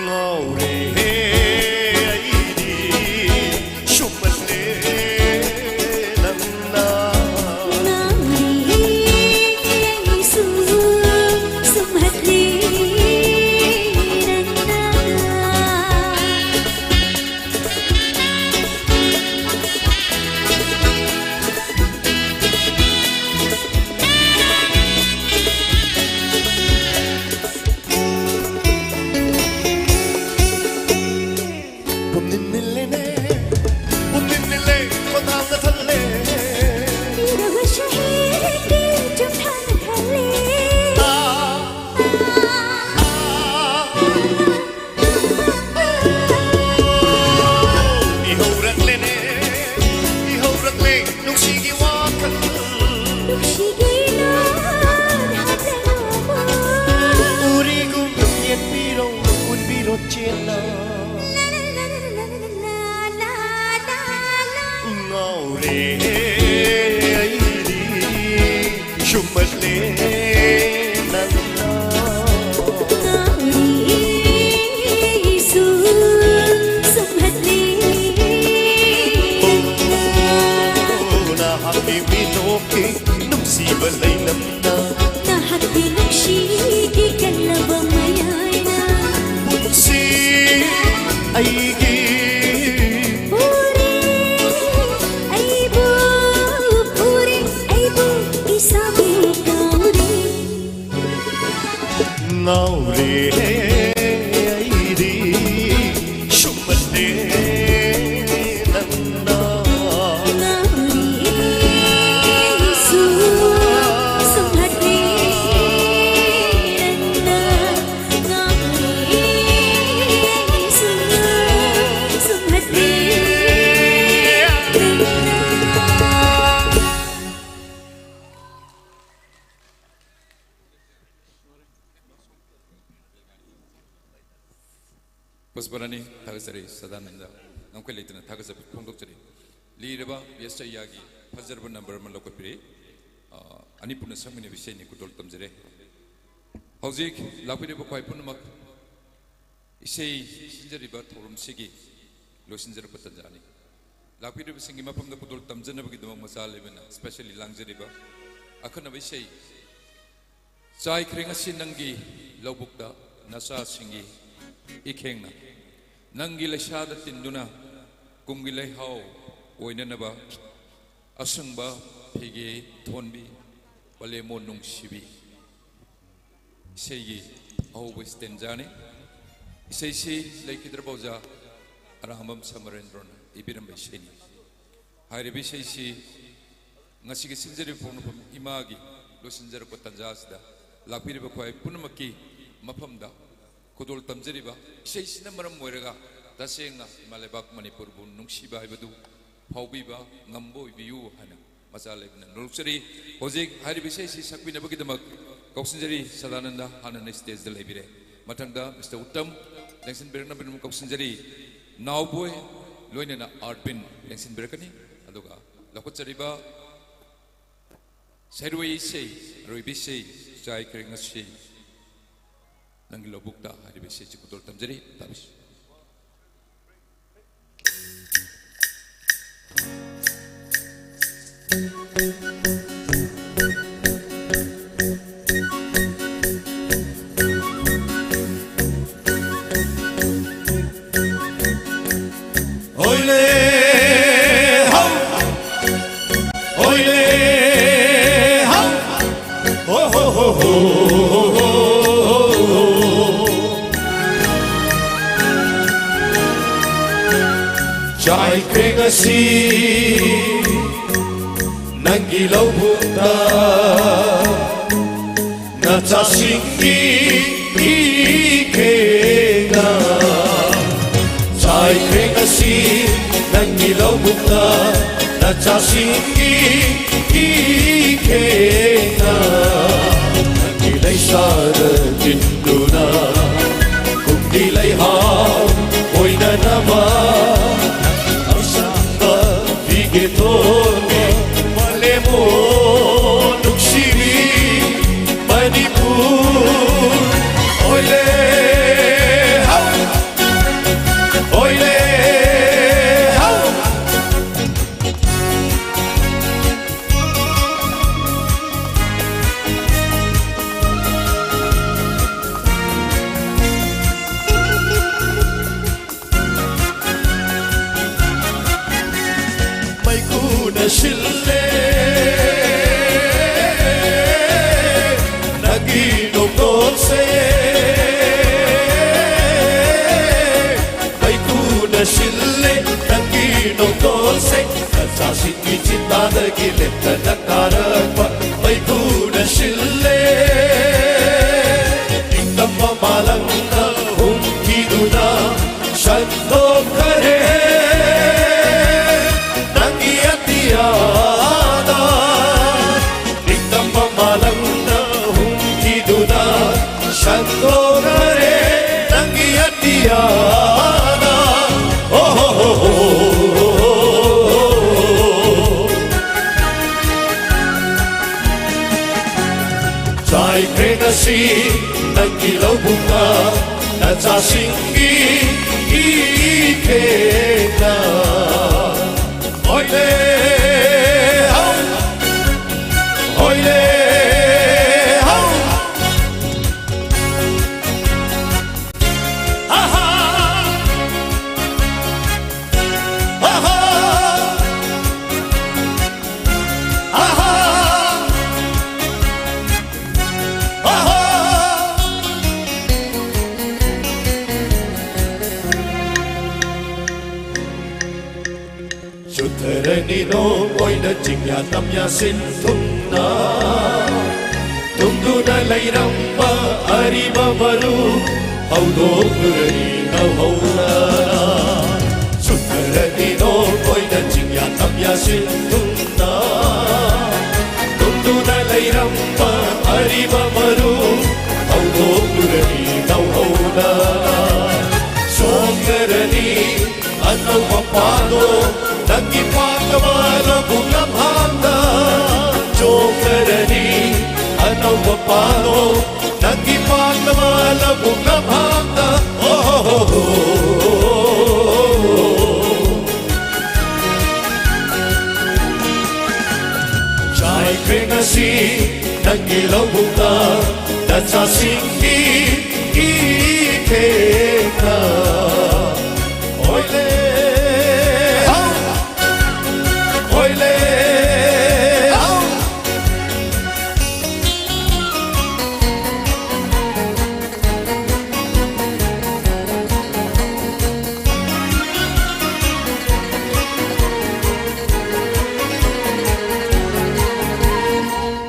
ꯉꯥꯎꯔꯦꯍꯦ ꯑꯩꯗꯤ ꯁꯨꯝꯍꯠꯂꯦ ꯅꯪꯅ꯫ ꯉꯥꯎꯔꯦꯍꯦ ꯑꯩꯁꯨ ꯁꯨꯝꯍꯠꯂꯦ ꯅꯪꯅ꯫ ꯄꯨꯝꯅꯤꯜ ꯅꯤꯜꯂꯦꯅꯦ, ꯄꯨꯝꯅꯤꯜ ꯅꯤꯜꯂꯦ, ꯈꯣꯟꯊꯥꯡꯅ ꯊꯜꯂꯦ꯫ ꯄꯤꯔꯕ ꯁꯍꯤꯗꯤ ꯆꯨꯝꯊꯥꯡꯅ ꯊꯜꯂꯦ꯫ ꯑꯥ, ꯑꯥ, ꯑꯥ꯫ ꯏꯍꯧꯔꯛꯂꯦꯅꯦ, ꯏꯍꯧꯔꯛꯂꯦ ꯅꯨꯡꯁꯤꯒꯤ ꯋꯥꯈꯜ꯫ ꯅꯨꯡꯁꯤꯒꯤ ꯂꯣꯟ ꯍꯥꯞꯂꯦ ꯅꯣꯡꯃ꯫ ꯎꯔꯤꯒꯨꯝ ꯌꯦꯠꯄꯤꯔꯣ, ꯎꯠꯄꯤꯔꯣ ꯆꯦꯠꯅ꯫ ꯉꯥꯎꯔꯦ ꯑꯩꯗꯤ ꯁꯨꯝꯍꯠꯂꯦ ꯅꯪꯅ꯫ ꯉꯥꯎꯔꯦ ꯑꯩꯁꯨ ꯁꯨꯝꯍꯠꯂꯦ ꯅꯪꯅ꯫ ꯅꯍꯥꯛꯀꯤ ꯃꯤꯅꯣꯛꯀꯤ ꯅꯨꯡꯁꯤꯕ ꯂꯩꯅꯝꯅ꯫ ꯅꯍꯥꯛꯀꯤ ꯅꯨꯡꯁꯤꯒꯤ ꯀꯜꯂꯕ ꯃꯌꯥꯏꯅ꯫ ꯄꯨꯟꯁꯤ ꯑꯩꯒꯤ꯫ ꯎꯔꯦ ꯑꯩꯕꯨ, ꯎꯔꯦ ꯑꯩꯕꯨ ꯏꯁꯥꯕꯨ ꯀꯥꯎꯔꯦ꯫ ꯉꯥꯎꯔꯦ ꯑꯩꯗꯤ ꯁꯨꯝꯍꯠꯂꯦ ꯅꯪꯅ꯫ ꯄꯨꯁꯄꯔꯥꯅꯤ, ꯊꯥꯒꯠꯆꯔꯤ꯫ ꯁꯗꯥꯅꯟꯗ, ꯉꯝꯈꯩ ꯂꯩꯇꯅ ꯊꯥꯒꯠꯆꯕ ꯐꯣꯡꯗꯣꯛꯆꯔꯤ꯫ ꯂꯤꯔꯕ ꯕꯤ ꯑꯦꯁ ꯆꯩꯌꯥꯒꯤ ꯐꯖꯔꯕ ꯅꯝꯕꯔ ꯑꯃ ꯂꯧꯈꯠꯄꯤꯔꯤ꯫ ꯑ, ꯑꯅꯤ ꯄꯨꯟꯅ ꯁꯛꯃꯤꯟꯅꯕ ꯏꯁꯩꯅꯤ, ꯈꯨꯗꯣꯜ ꯇꯝꯖꯔꯦ꯫ ꯍꯧꯖꯤꯛ ꯂꯥꯛꯄꯤꯔꯤꯕ ꯈ꯭ꯋꯥꯏ ꯄꯨꯝꯅꯃꯛ, ꯏꯁꯩ ꯁꯤꯟꯖꯔꯤꯕ ꯊꯧꯔꯝꯁꯤꯒꯤ ꯂꯣꯏꯁꯤꯟꯖꯔꯛꯄ ꯇꯥꯟꯖꯥꯅꯤ꯫ ꯂꯥꯛꯄꯤꯔꯤꯕꯁꯤꯡꯒꯤ ꯃꯐꯝꯗ ꯈꯨꯗꯣꯜ ꯇꯝꯖꯅꯕꯒꯤꯗꯃꯛ ꯃꯆꯥ ꯂꯩꯕꯅ specially ꯂꯥꯡꯖꯔꯤꯕ ꯑꯈꯟꯅꯕ ꯏꯁꯩ ꯆꯥꯏꯈ꯭ꯔꯦ ꯉꯁꯤ ꯅꯪꯒꯤ ꯂꯧꯕꯨꯛꯇ ꯅꯆꯥꯁꯤꯡꯒꯤ ꯏꯈꯦꯡꯅ꯫ ꯅꯪꯒꯤ ꯂꯩꯁꯥꯗ ꯇꯤꯟꯗꯨꯅ ꯀꯨꯝꯒꯤ ꯂꯩꯍꯥꯎ ꯑꯣꯏꯅꯅꯕ ꯑꯁꯪꯕ ꯐꯤꯒꯦ ꯊꯣꯟꯕꯤ ꯄꯂꯦꯝꯃꯣ ꯅꯨꯡꯁꯤꯕꯤ꯫ ꯏꯁꯩꯒꯤ ꯑꯍꯧꯕ ꯁ꯭ꯇꯦꯟꯖꯥꯅꯤ꯫ ꯏꯁꯩꯁꯤ ꯂꯩꯈꯤꯗ꯭ꯔꯕ ꯑꯣꯖꯥ ꯑꯔꯥꯝꯕꯝ ꯁꯃꯔꯦꯟꯗ꯭ꯔꯣꯅ ꯏꯕꯤꯔꯝꯕ ꯏꯁꯩꯅꯤ꯫ ꯍꯥꯏꯔꯤꯕ ꯏꯁꯩꯁꯤ ꯉꯁꯤꯒꯤ ꯁꯤꯟꯖꯔꯤꯕ ꯄꯣꯛꯅꯐꯝ ꯏꯃꯥꯒꯤ ꯂꯣꯏꯁꯤꯟꯖꯔꯛꯄ ꯇꯥꯟꯖꯥ ꯑꯁꯤꯗ ꯂꯥꯛꯄꯤꯔꯤꯕ ꯈ꯭ꯋꯥꯏ ꯄꯨꯝꯅꯃꯛꯀꯤ ꯃꯐꯝꯗ ꯈꯨꯗꯣꯜ ꯇꯝꯖꯔꯤꯕ ꯏꯁꯩꯁꯤꯅ ꯃꯔꯝ ꯑꯣꯏꯔꯒ ꯇꯁꯦꯡꯅ ꯏꯃꯥ ꯂꯩꯕꯥꯛ ꯃꯅꯤꯄꯨꯔꯕꯨ ꯅꯨꯡꯁꯤꯕ ꯍꯥꯏꯕꯗꯨ ꯐꯥꯎꯕꯤꯕ ꯉꯝꯕ ꯑꯣꯏꯕꯤꯌꯨ ꯍꯥꯏꯅ ꯃꯆꯥ ꯂꯩꯕꯅ ꯅꯣꯂꯨꯛꯆꯔꯤ꯫ ꯍꯧꯖꯤꯛ ꯍꯥꯏꯔꯤꯕ ꯏꯁꯩꯁꯤ ꯁꯛꯄꯤꯅꯕꯒꯤꯗꯃꯛ ꯀꯧꯁꯤꯟꯖꯔꯤ ꯁꯗꯥꯅꯟꯗ ꯍꯥꯟꯅꯅ ꯁ꯭ꯇꯦꯖꯇ ꯂꯩꯕꯤꯔꯦ꯫ ꯃꯊꯪꯗ ꯃꯤꯁꯇꯔ ꯎꯠꯇꯝ ꯂꯦꯡꯁꯤꯟꯕꯤꯔꯛꯅꯕ ꯀꯧꯁꯤꯟꯖꯔꯤ꯫ ꯅꯥꯎꯕꯣꯏ ꯂꯣꯏꯅꯅ ꯑꯥꯔꯕꯤꯟ ꯂꯦꯡꯁꯤꯟꯕꯤꯔꯛꯀꯅꯤ꯫ ꯑꯗꯨꯒ ꯂꯧꯈꯠꯆꯔꯤꯕ ꯁꯩꯔꯣꯏ ꯏꯁꯩ, ꯑꯔꯣꯏꯕ ꯏꯁꯩ ꯆꯥꯏꯈ꯭ꯔꯦ ꯉꯁꯤ ꯅꯪꯒꯤ ꯂꯧꯕꯨꯛꯇ ꯍꯥꯏꯔꯤꯕ ꯏꯁꯩꯁꯤ ꯈꯨꯗꯣꯜ ꯇꯝꯖꯔꯤ꯫ ꯇꯥꯕꯤꯁꯤ꯫ ꯍꯣꯏꯂꯦ ꯍꯧ, ꯍꯣꯏꯂꯦ ꯍꯧ, ꯍꯣ ꯍꯣ ꯍꯣ ꯍꯣ꯫ ꯆꯥꯏꯈ꯭ꯔꯦ ꯉꯁꯤ ꯅꯪꯒꯤ ꯂꯧꯕꯨꯛꯇ ꯅꯆꯥꯁꯤꯡꯒꯤ ꯏꯈꯦꯡꯅ꯫ ꯆꯥꯏꯈ꯭ꯔꯦ ꯉꯁꯤ ꯅꯪꯒꯤ ꯂꯧꯕꯨꯛꯇ ꯅꯆꯥꯁꯤꯡꯒꯤ ꯏꯈꯦꯡꯅ꯫ ꯅꯪꯒꯤ ꯂꯩꯁꯥꯗ ꯇꯤꯟꯗꯨꯅ ꯀꯨꯝꯕꯤ ꯂꯩꯍꯥꯎ ꯇꯣꯜꯂꯦ ꯃꯥꯂꯦꯝ ꯅꯨꯡꯁꯤꯕꯤ ꯃꯅꯤꯄꯨꯔ꯫ ꯑꯣꯏꯂꯦ ꯍꯥꯎ, ꯑꯣꯏꯂꯦ ꯍꯥꯎ꯫ ꯃꯩꯈꯨꯅ ꯁꯤꯜꯂꯦ ꯅꯪꯒꯤ ꯅꯣꯡꯗꯣꯟꯁꯦ꯫ ꯃꯩꯈꯨꯅ ꯁꯤꯜꯂꯦ ꯅꯪꯒꯤ ꯅꯣꯡꯗꯣꯟꯁꯦ꯫ ꯅꯆꯥꯁꯤꯡꯒꯤ ꯆꯤꯟꯕꯥꯟꯗꯒꯤ ꯂꯦꯞꯇꯅ ꯀꯥꯔꯛꯄ ꯃꯩꯈꯨꯅ ꯁꯤꯜꯂꯦ꯫ ꯅꯤꯡꯇꯝꯕ ꯃꯥꯂꯪꯅ ꯍꯨꯝꯈꯤꯗꯨꯅ ꯁꯟꯗꯣꯛꯈꯔꯦ ꯅꯪꯒꯤ ꯑꯇꯤꯌꯥꯗ꯫ ꯅꯤꯡꯇꯝꯕ ꯃꯥꯂꯪꯅ ꯍꯨꯝꯈꯤꯗꯨꯅ ꯁꯟꯗꯣꯛꯈꯔꯦ ꯅꯪꯒꯤ ꯑꯇꯤꯌꯥꯗ꯫ ꯑꯣ ꯍꯣ ꯍꯣ ꯍꯣ꯫ ꯆꯥꯏꯈ꯭ꯔꯦ ꯉꯁꯤ ꯅꯪꯒꯤ ꯂꯧꯕꯨꯛꯇ ꯅꯆꯥꯁꯤꯡꯒꯤ ꯏꯊꯦꯟꯅ꯫ ꯍꯣꯏꯂꯦ ꯍꯧ, ꯍꯣꯏꯂꯦ ꯍꯧ꯫ ꯑꯍꯥ, ꯑꯍꯥ, ꯑꯍꯥ꯫ ꯆꯨꯊꯔꯅꯤ ꯅꯣꯡ ꯑꯣꯏꯅ ꯆꯤꯡꯌꯥ ꯇꯝꯌꯥ ꯁꯤꯟ ꯊꯨꯡꯅ, ꯇꯨꯝꯗꯨꯅ ꯂꯩꯔꯝꯕ ꯑꯔꯤꯕ ꯃꯔꯨ ꯍꯧꯗꯣꯛꯂꯨꯔꯅꯤ ꯅꯧꯍꯧꯅꯅ꯫ ꯆꯨꯊꯔꯅꯤ ꯅꯣꯡ ꯑꯣꯏꯅ ꯆꯤꯡꯌꯥ ꯇꯝꯌꯥ ꯁꯤꯟ ꯊꯨꯡꯅ, ꯇꯨꯝꯗꯨꯅ ꯂꯩꯔꯝꯕ ꯑꯔꯤꯕ ꯃꯔꯨ ꯍꯧꯗꯣꯛꯂꯨꯔꯅꯤ ꯅꯧꯍꯧꯅꯅ꯫ ꯆꯣꯡꯊꯔꯅꯤ ꯑꯅꯧꯕ ꯄꯥꯟꯗꯣ ꯅꯪꯒꯤ ꯄꯥꯟꯗꯕ ꯂꯧꯕꯨꯛꯇ ꯅꯆꯥꯁꯤꯡꯒꯤ ꯏꯊꯦꯟꯅ ꯑꯣꯏꯂꯦ ꯍꯧ! ꯑꯣꯏꯂꯦ ꯍꯧ!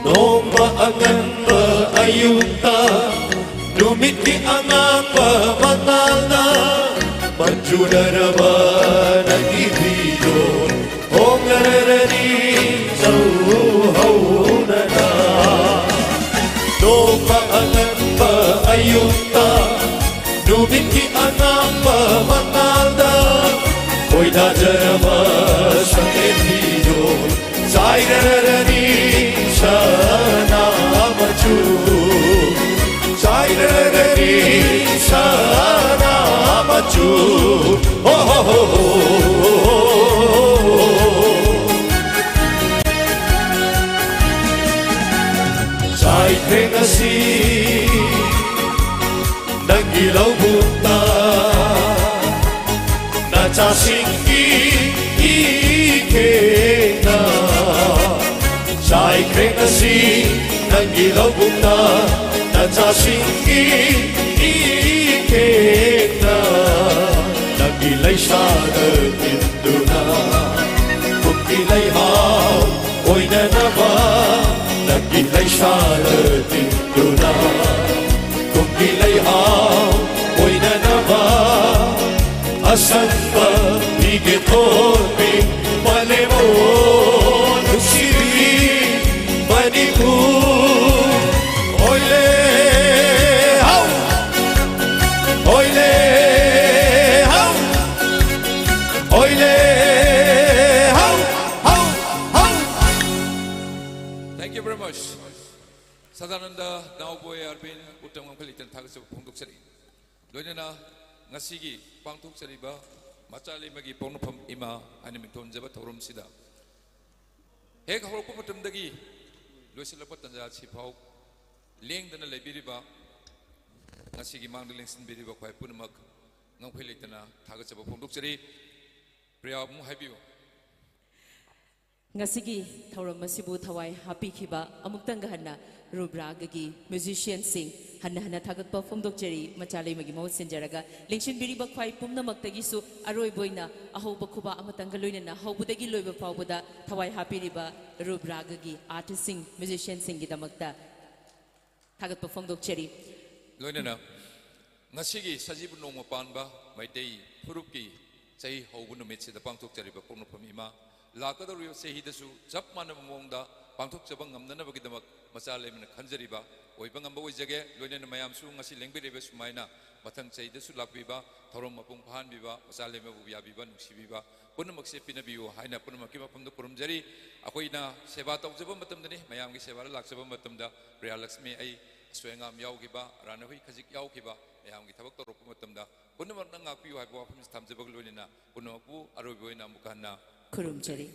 ꯅꯣꯡꯃ ꯑꯉꯟꯕ ꯑꯌꯨꯛꯇ ꯅꯨꯃꯤꯠꯀꯤ ꯑꯉꯥꯡꯕ ꯃꯉꯥꯜꯅ ꯃꯆꯨꯅꯔꯕ ꯅꯪꯒꯤ ꯐꯤꯗꯣ ꯍꯣꯡꯂꯔꯅꯤ ꯆꯧꯍꯧꯅꯅ꯫ ꯅꯣꯡꯃ ꯑꯉꯟꯕ ꯑꯌꯨꯛꯇ ꯅꯨꯃꯤꯠꯀꯤ ꯑꯉꯥꯡꯕ ꯃꯉꯥꯜꯗ ꯈꯣꯏꯗꯥꯖꯔꯕ ꯁꯛꯂꯦꯟ ꯐꯤꯗꯣ ꯆꯥꯏꯔꯔꯅꯤ ꯁꯅꯥ ꯃꯆꯨ, ꯆꯥꯏꯔꯔꯅꯤ ꯁꯅꯥ ꯃꯆꯨ꯫ ꯍꯣ, ꯍꯣ, ꯍꯣ, ꯍꯣ, ꯍꯣ, ꯍꯣ꯫ ꯆꯥꯏꯈ꯭ꯔꯦ ꯉꯁꯤ ꯅꯪꯒꯤ ꯂꯧꯕꯨꯛꯇ ꯅꯆꯥꯁꯤꯡꯒꯤ ꯏꯀꯦꯅ ꯆꯥꯏꯈ꯭ꯔꯦ ꯉꯁꯤ ꯅꯪꯒꯤ ꯂꯧꯕꯨꯛꯇ ꯅꯆꯥꯁꯤꯡꯒꯤ ꯏꯀꯦꯅ ꯅꯪꯒꯤ ꯂꯩꯁꯥꯗ ꯏꯟꯗꯨꯅ ꯀꯨꯝꯀꯤ ꯂꯩꯍꯥꯎ ꯑꯣꯏꯅꯅꯕ ꯅꯪꯒꯤ ꯂꯩꯁꯥꯗ ꯏꯟꯗꯨꯅ ꯀꯨꯝꯀꯤ ꯂꯩꯍꯥꯎ ꯑꯣꯏꯅꯅꯕ ꯑꯁꯪꯕ ꯐꯤꯒꯦ ꯊꯣꯟꯕꯤ ꯃꯥꯂꯦꯝ ꯅꯨꯡꯁꯤꯕꯤ ꯃꯅꯤꯄꯨꯔ ꯑꯣꯏꯂꯦ ꯍꯥꯎ! ꯑꯣꯏꯂꯦ ꯍꯥꯎ! ꯑꯣꯏꯂꯦ ꯍꯥꯎ! ꯍꯥꯎ! ꯍꯥꯎ! Thank you very much. Sadananda, ꯅꯥꯎꯕꯣꯏ ꯑꯔꯕꯤꯟ, Uttam ꯉꯝꯈꯩ ꯂꯩꯇꯅ ꯊꯥꯒꯠꯆꯕ ꯐꯣꯡꯗꯣꯛꯆꯔꯤ꯫ ꯂꯣꯏꯅꯅ ꯉꯁꯤꯒꯤ ꯄꯥꯡꯊꯣꯛꯆꯔꯤꯕ ꯃꯆꯥ ꯂꯩꯃꯒꯤ ꯄꯣꯛꯅꯐꯝ ꯏꯃꯥ ꯍꯥꯏꯅ ꯃꯤꯡꯊꯣꯟꯖꯕ ꯊꯧꯔꯝꯁꯤꯗ ꯍꯦꯛ ꯍꯧꯔꯛꯄ ꯃꯇꯝꯗꯒꯤ ꯂꯣꯏꯁꯤꯜꯂꯛꯄ ꯇꯥꯟꯖꯥ ꯑꯁꯤꯐꯥꯎ ꯂꯦꯡꯗꯅ ꯂꯩꯕꯤꯔꯤꯕ, ꯉꯁꯤꯒꯤ ꯃꯥꯡꯗ ꯂꯦꯡꯁꯤꯟꯕꯤꯔꯤꯕ ꯈ꯭ꯋꯥꯏ ꯄꯨꯝꯅꯃꯛ ꯉꯝꯈꯩ ꯂꯩꯇꯅ ꯊꯥꯒꯠꯆꯕ ꯐꯣꯡꯗꯣꯛꯆꯔꯤ꯫ ꯄ꯭ꯔꯤꯌꯥ, ꯑꯃꯨꯛ ꯍꯥꯏꯕꯤꯌꯨ꯫ ꯉꯁꯤꯒꯤ ꯊꯧꯔꯝ ꯑꯁꯤꯕꯨ ꯊꯋꯥꯏ ꯍꯥꯞꯄꯤꯈꯤꯕ ꯑꯃꯨꯛꯇꯪꯒ ꯍꯟꯅ ꯔꯨꯕ꯭ꯔꯥꯒꯒꯤ ꯃ꯭ꯌꯨꯖꯤꯁꯤꯌꯥꯟꯁꯤꯡ ꯍꯟꯅ ꯍꯟꯅ ꯊꯥꯒꯠꯄ ꯐꯣꯡꯗꯣꯛꯆꯔꯤ꯫ ꯃꯆꯥ ꯂꯩꯃꯒꯤ ꯃꯍꯨꯠ ꯁꯤꯟꯖꯔꯒ ꯂꯦꯡꯁꯤꯟꯕꯤꯔꯤꯕ ꯈ꯭ꯋꯥꯏ ꯄꯨꯝꯅꯃꯛꯇꯒꯤꯁꯨ ꯑꯔꯣꯏꯕ ꯑꯣꯏꯅ ꯑꯍꯧꯕ ꯈꯨꯕꯥꯛ ꯑꯃꯇꯪꯒ ꯂꯣꯏꯅꯅ ꯍꯧꯕꯗꯒꯤ ꯂꯣꯏꯕ ꯐꯥꯎꯕꯗ ꯊꯋꯥꯏ ꯍꯥꯞꯄꯤꯔꯤꯕ ꯔꯨꯕ꯭ꯔꯥꯒꯒꯤ ꯑꯥꯔꯇꯤꯁꯁꯤꯡ, ꯃ꯭ꯌꯨꯖꯤꯁꯤꯌꯥꯟꯁꯤꯡꯒꯤꯗꯃꯛꯇ ꯊꯥꯒꯠꯄ ꯐꯣꯡꯗꯣꯛꯆꯔꯤ꯫ ꯂꯣꯏꯅꯅ ꯉꯁꯤꯒꯤ ꯁꯖꯤꯕꯨ ꯅꯣꯡꯃ ꯄꯥꯟꯕ ꯃꯩꯇꯩ ꯐꯨꯔꯨꯞꯀꯤ ꯆꯍꯤ ꯍꯧꯕ ꯅꯨꯃꯤꯠꯁꯤꯗ ꯄꯥꯡꯊꯣꯛꯆꯔꯤꯕ ꯄꯣꯛꯅꯐꯝ ꯏꯃꯥ, ꯂꯥꯛꯀꯗꯧꯔꯤꯕ ꯆꯍꯤꯗꯁꯨ ꯆꯞ ꯃꯥꯟꯅꯕ ꯃꯑꯣꯡꯗ ꯄꯥꯡꯊꯣꯛꯆꯕ ꯉꯝꯅꯅꯕꯒꯤꯗꯃꯛ ꯃꯆꯥ ꯂꯩꯃꯅ ꯈꯟꯖꯔꯤꯕ ꯑꯣꯏꯕ ꯉꯝꯕ ꯑꯣꯏꯖꯒꯦ꯫ ꯂꯣꯏꯅꯅ ꯃꯌꯥꯝꯁꯨ ꯉꯁꯤ ꯂꯦꯡꯕꯤꯔꯤꯕ ꯁꯨꯃꯥꯏꯅ ꯃꯊꯪ ꯆꯍꯤꯗꯁꯨ ꯂꯥꯛꯄꯤꯕ, ꯊꯧꯔꯝ ꯃꯄꯨꯡ ꯐꯥꯍꯟꯕꯤꯕ, ꯃꯆꯥ ꯂꯩꯃꯕꯨ ꯌꯥꯕꯤꯕ, ꯅꯨꯡꯁꯤꯕꯤꯕ ꯄꯨꯝꯅꯃꯛꯁꯦ ꯄꯤꯅꯕꯤꯌꯨ ꯍꯥꯏꯅ ꯄꯨꯝꯅꯃꯛꯀꯤ ꯃꯐꯝꯗ ꯈꯨꯔꯨꯝꯖꯔꯤ꯫ ꯑꯩꯈꯣꯏꯅ ꯁꯦꯕꯥ ꯇꯧꯖꯕ ꯃꯇꯝꯗꯅꯤ, ꯃꯌꯥꯝꯒꯤ ꯁꯦꯕꯥꯗ ꯂꯥꯛꯆꯕ ꯃꯇꯝꯗ ꯄ꯭ꯔꯤꯌꯥ ꯂꯛꯁꯃꯤ, ꯑꯩ ꯑꯁꯣꯏ ꯑꯉꯥꯝ ꯌꯥꯎꯈꯤꯕ, ꯑꯔꯥꯟ ꯑꯍꯣꯏ ꯈꯖꯤꯛ ꯌꯥꯎꯈꯤꯕ, ꯃꯌꯥꯝꯒꯤ ꯊꯕꯛ ꯇꯧꯔꯛꯄ ꯃꯇꯝꯗ ꯄꯨꯝꯅꯃꯛꯅ ꯉꯥꯛꯄꯤꯌꯨ ꯍꯥꯏꯕ ꯋꯥꯐꯝꯁꯤ ꯊꯝꯖꯕꯒ ꯂꯣꯏꯅꯅ ꯄꯨꯝꯅꯃꯛꯄꯨ ꯑꯔꯣꯏꯕ ꯑꯣꯏꯅ ꯑꯃꯨꯛ ꯍꯟꯅ ꯈꯨꯔꯨꯝꯖꯔꯤ꯫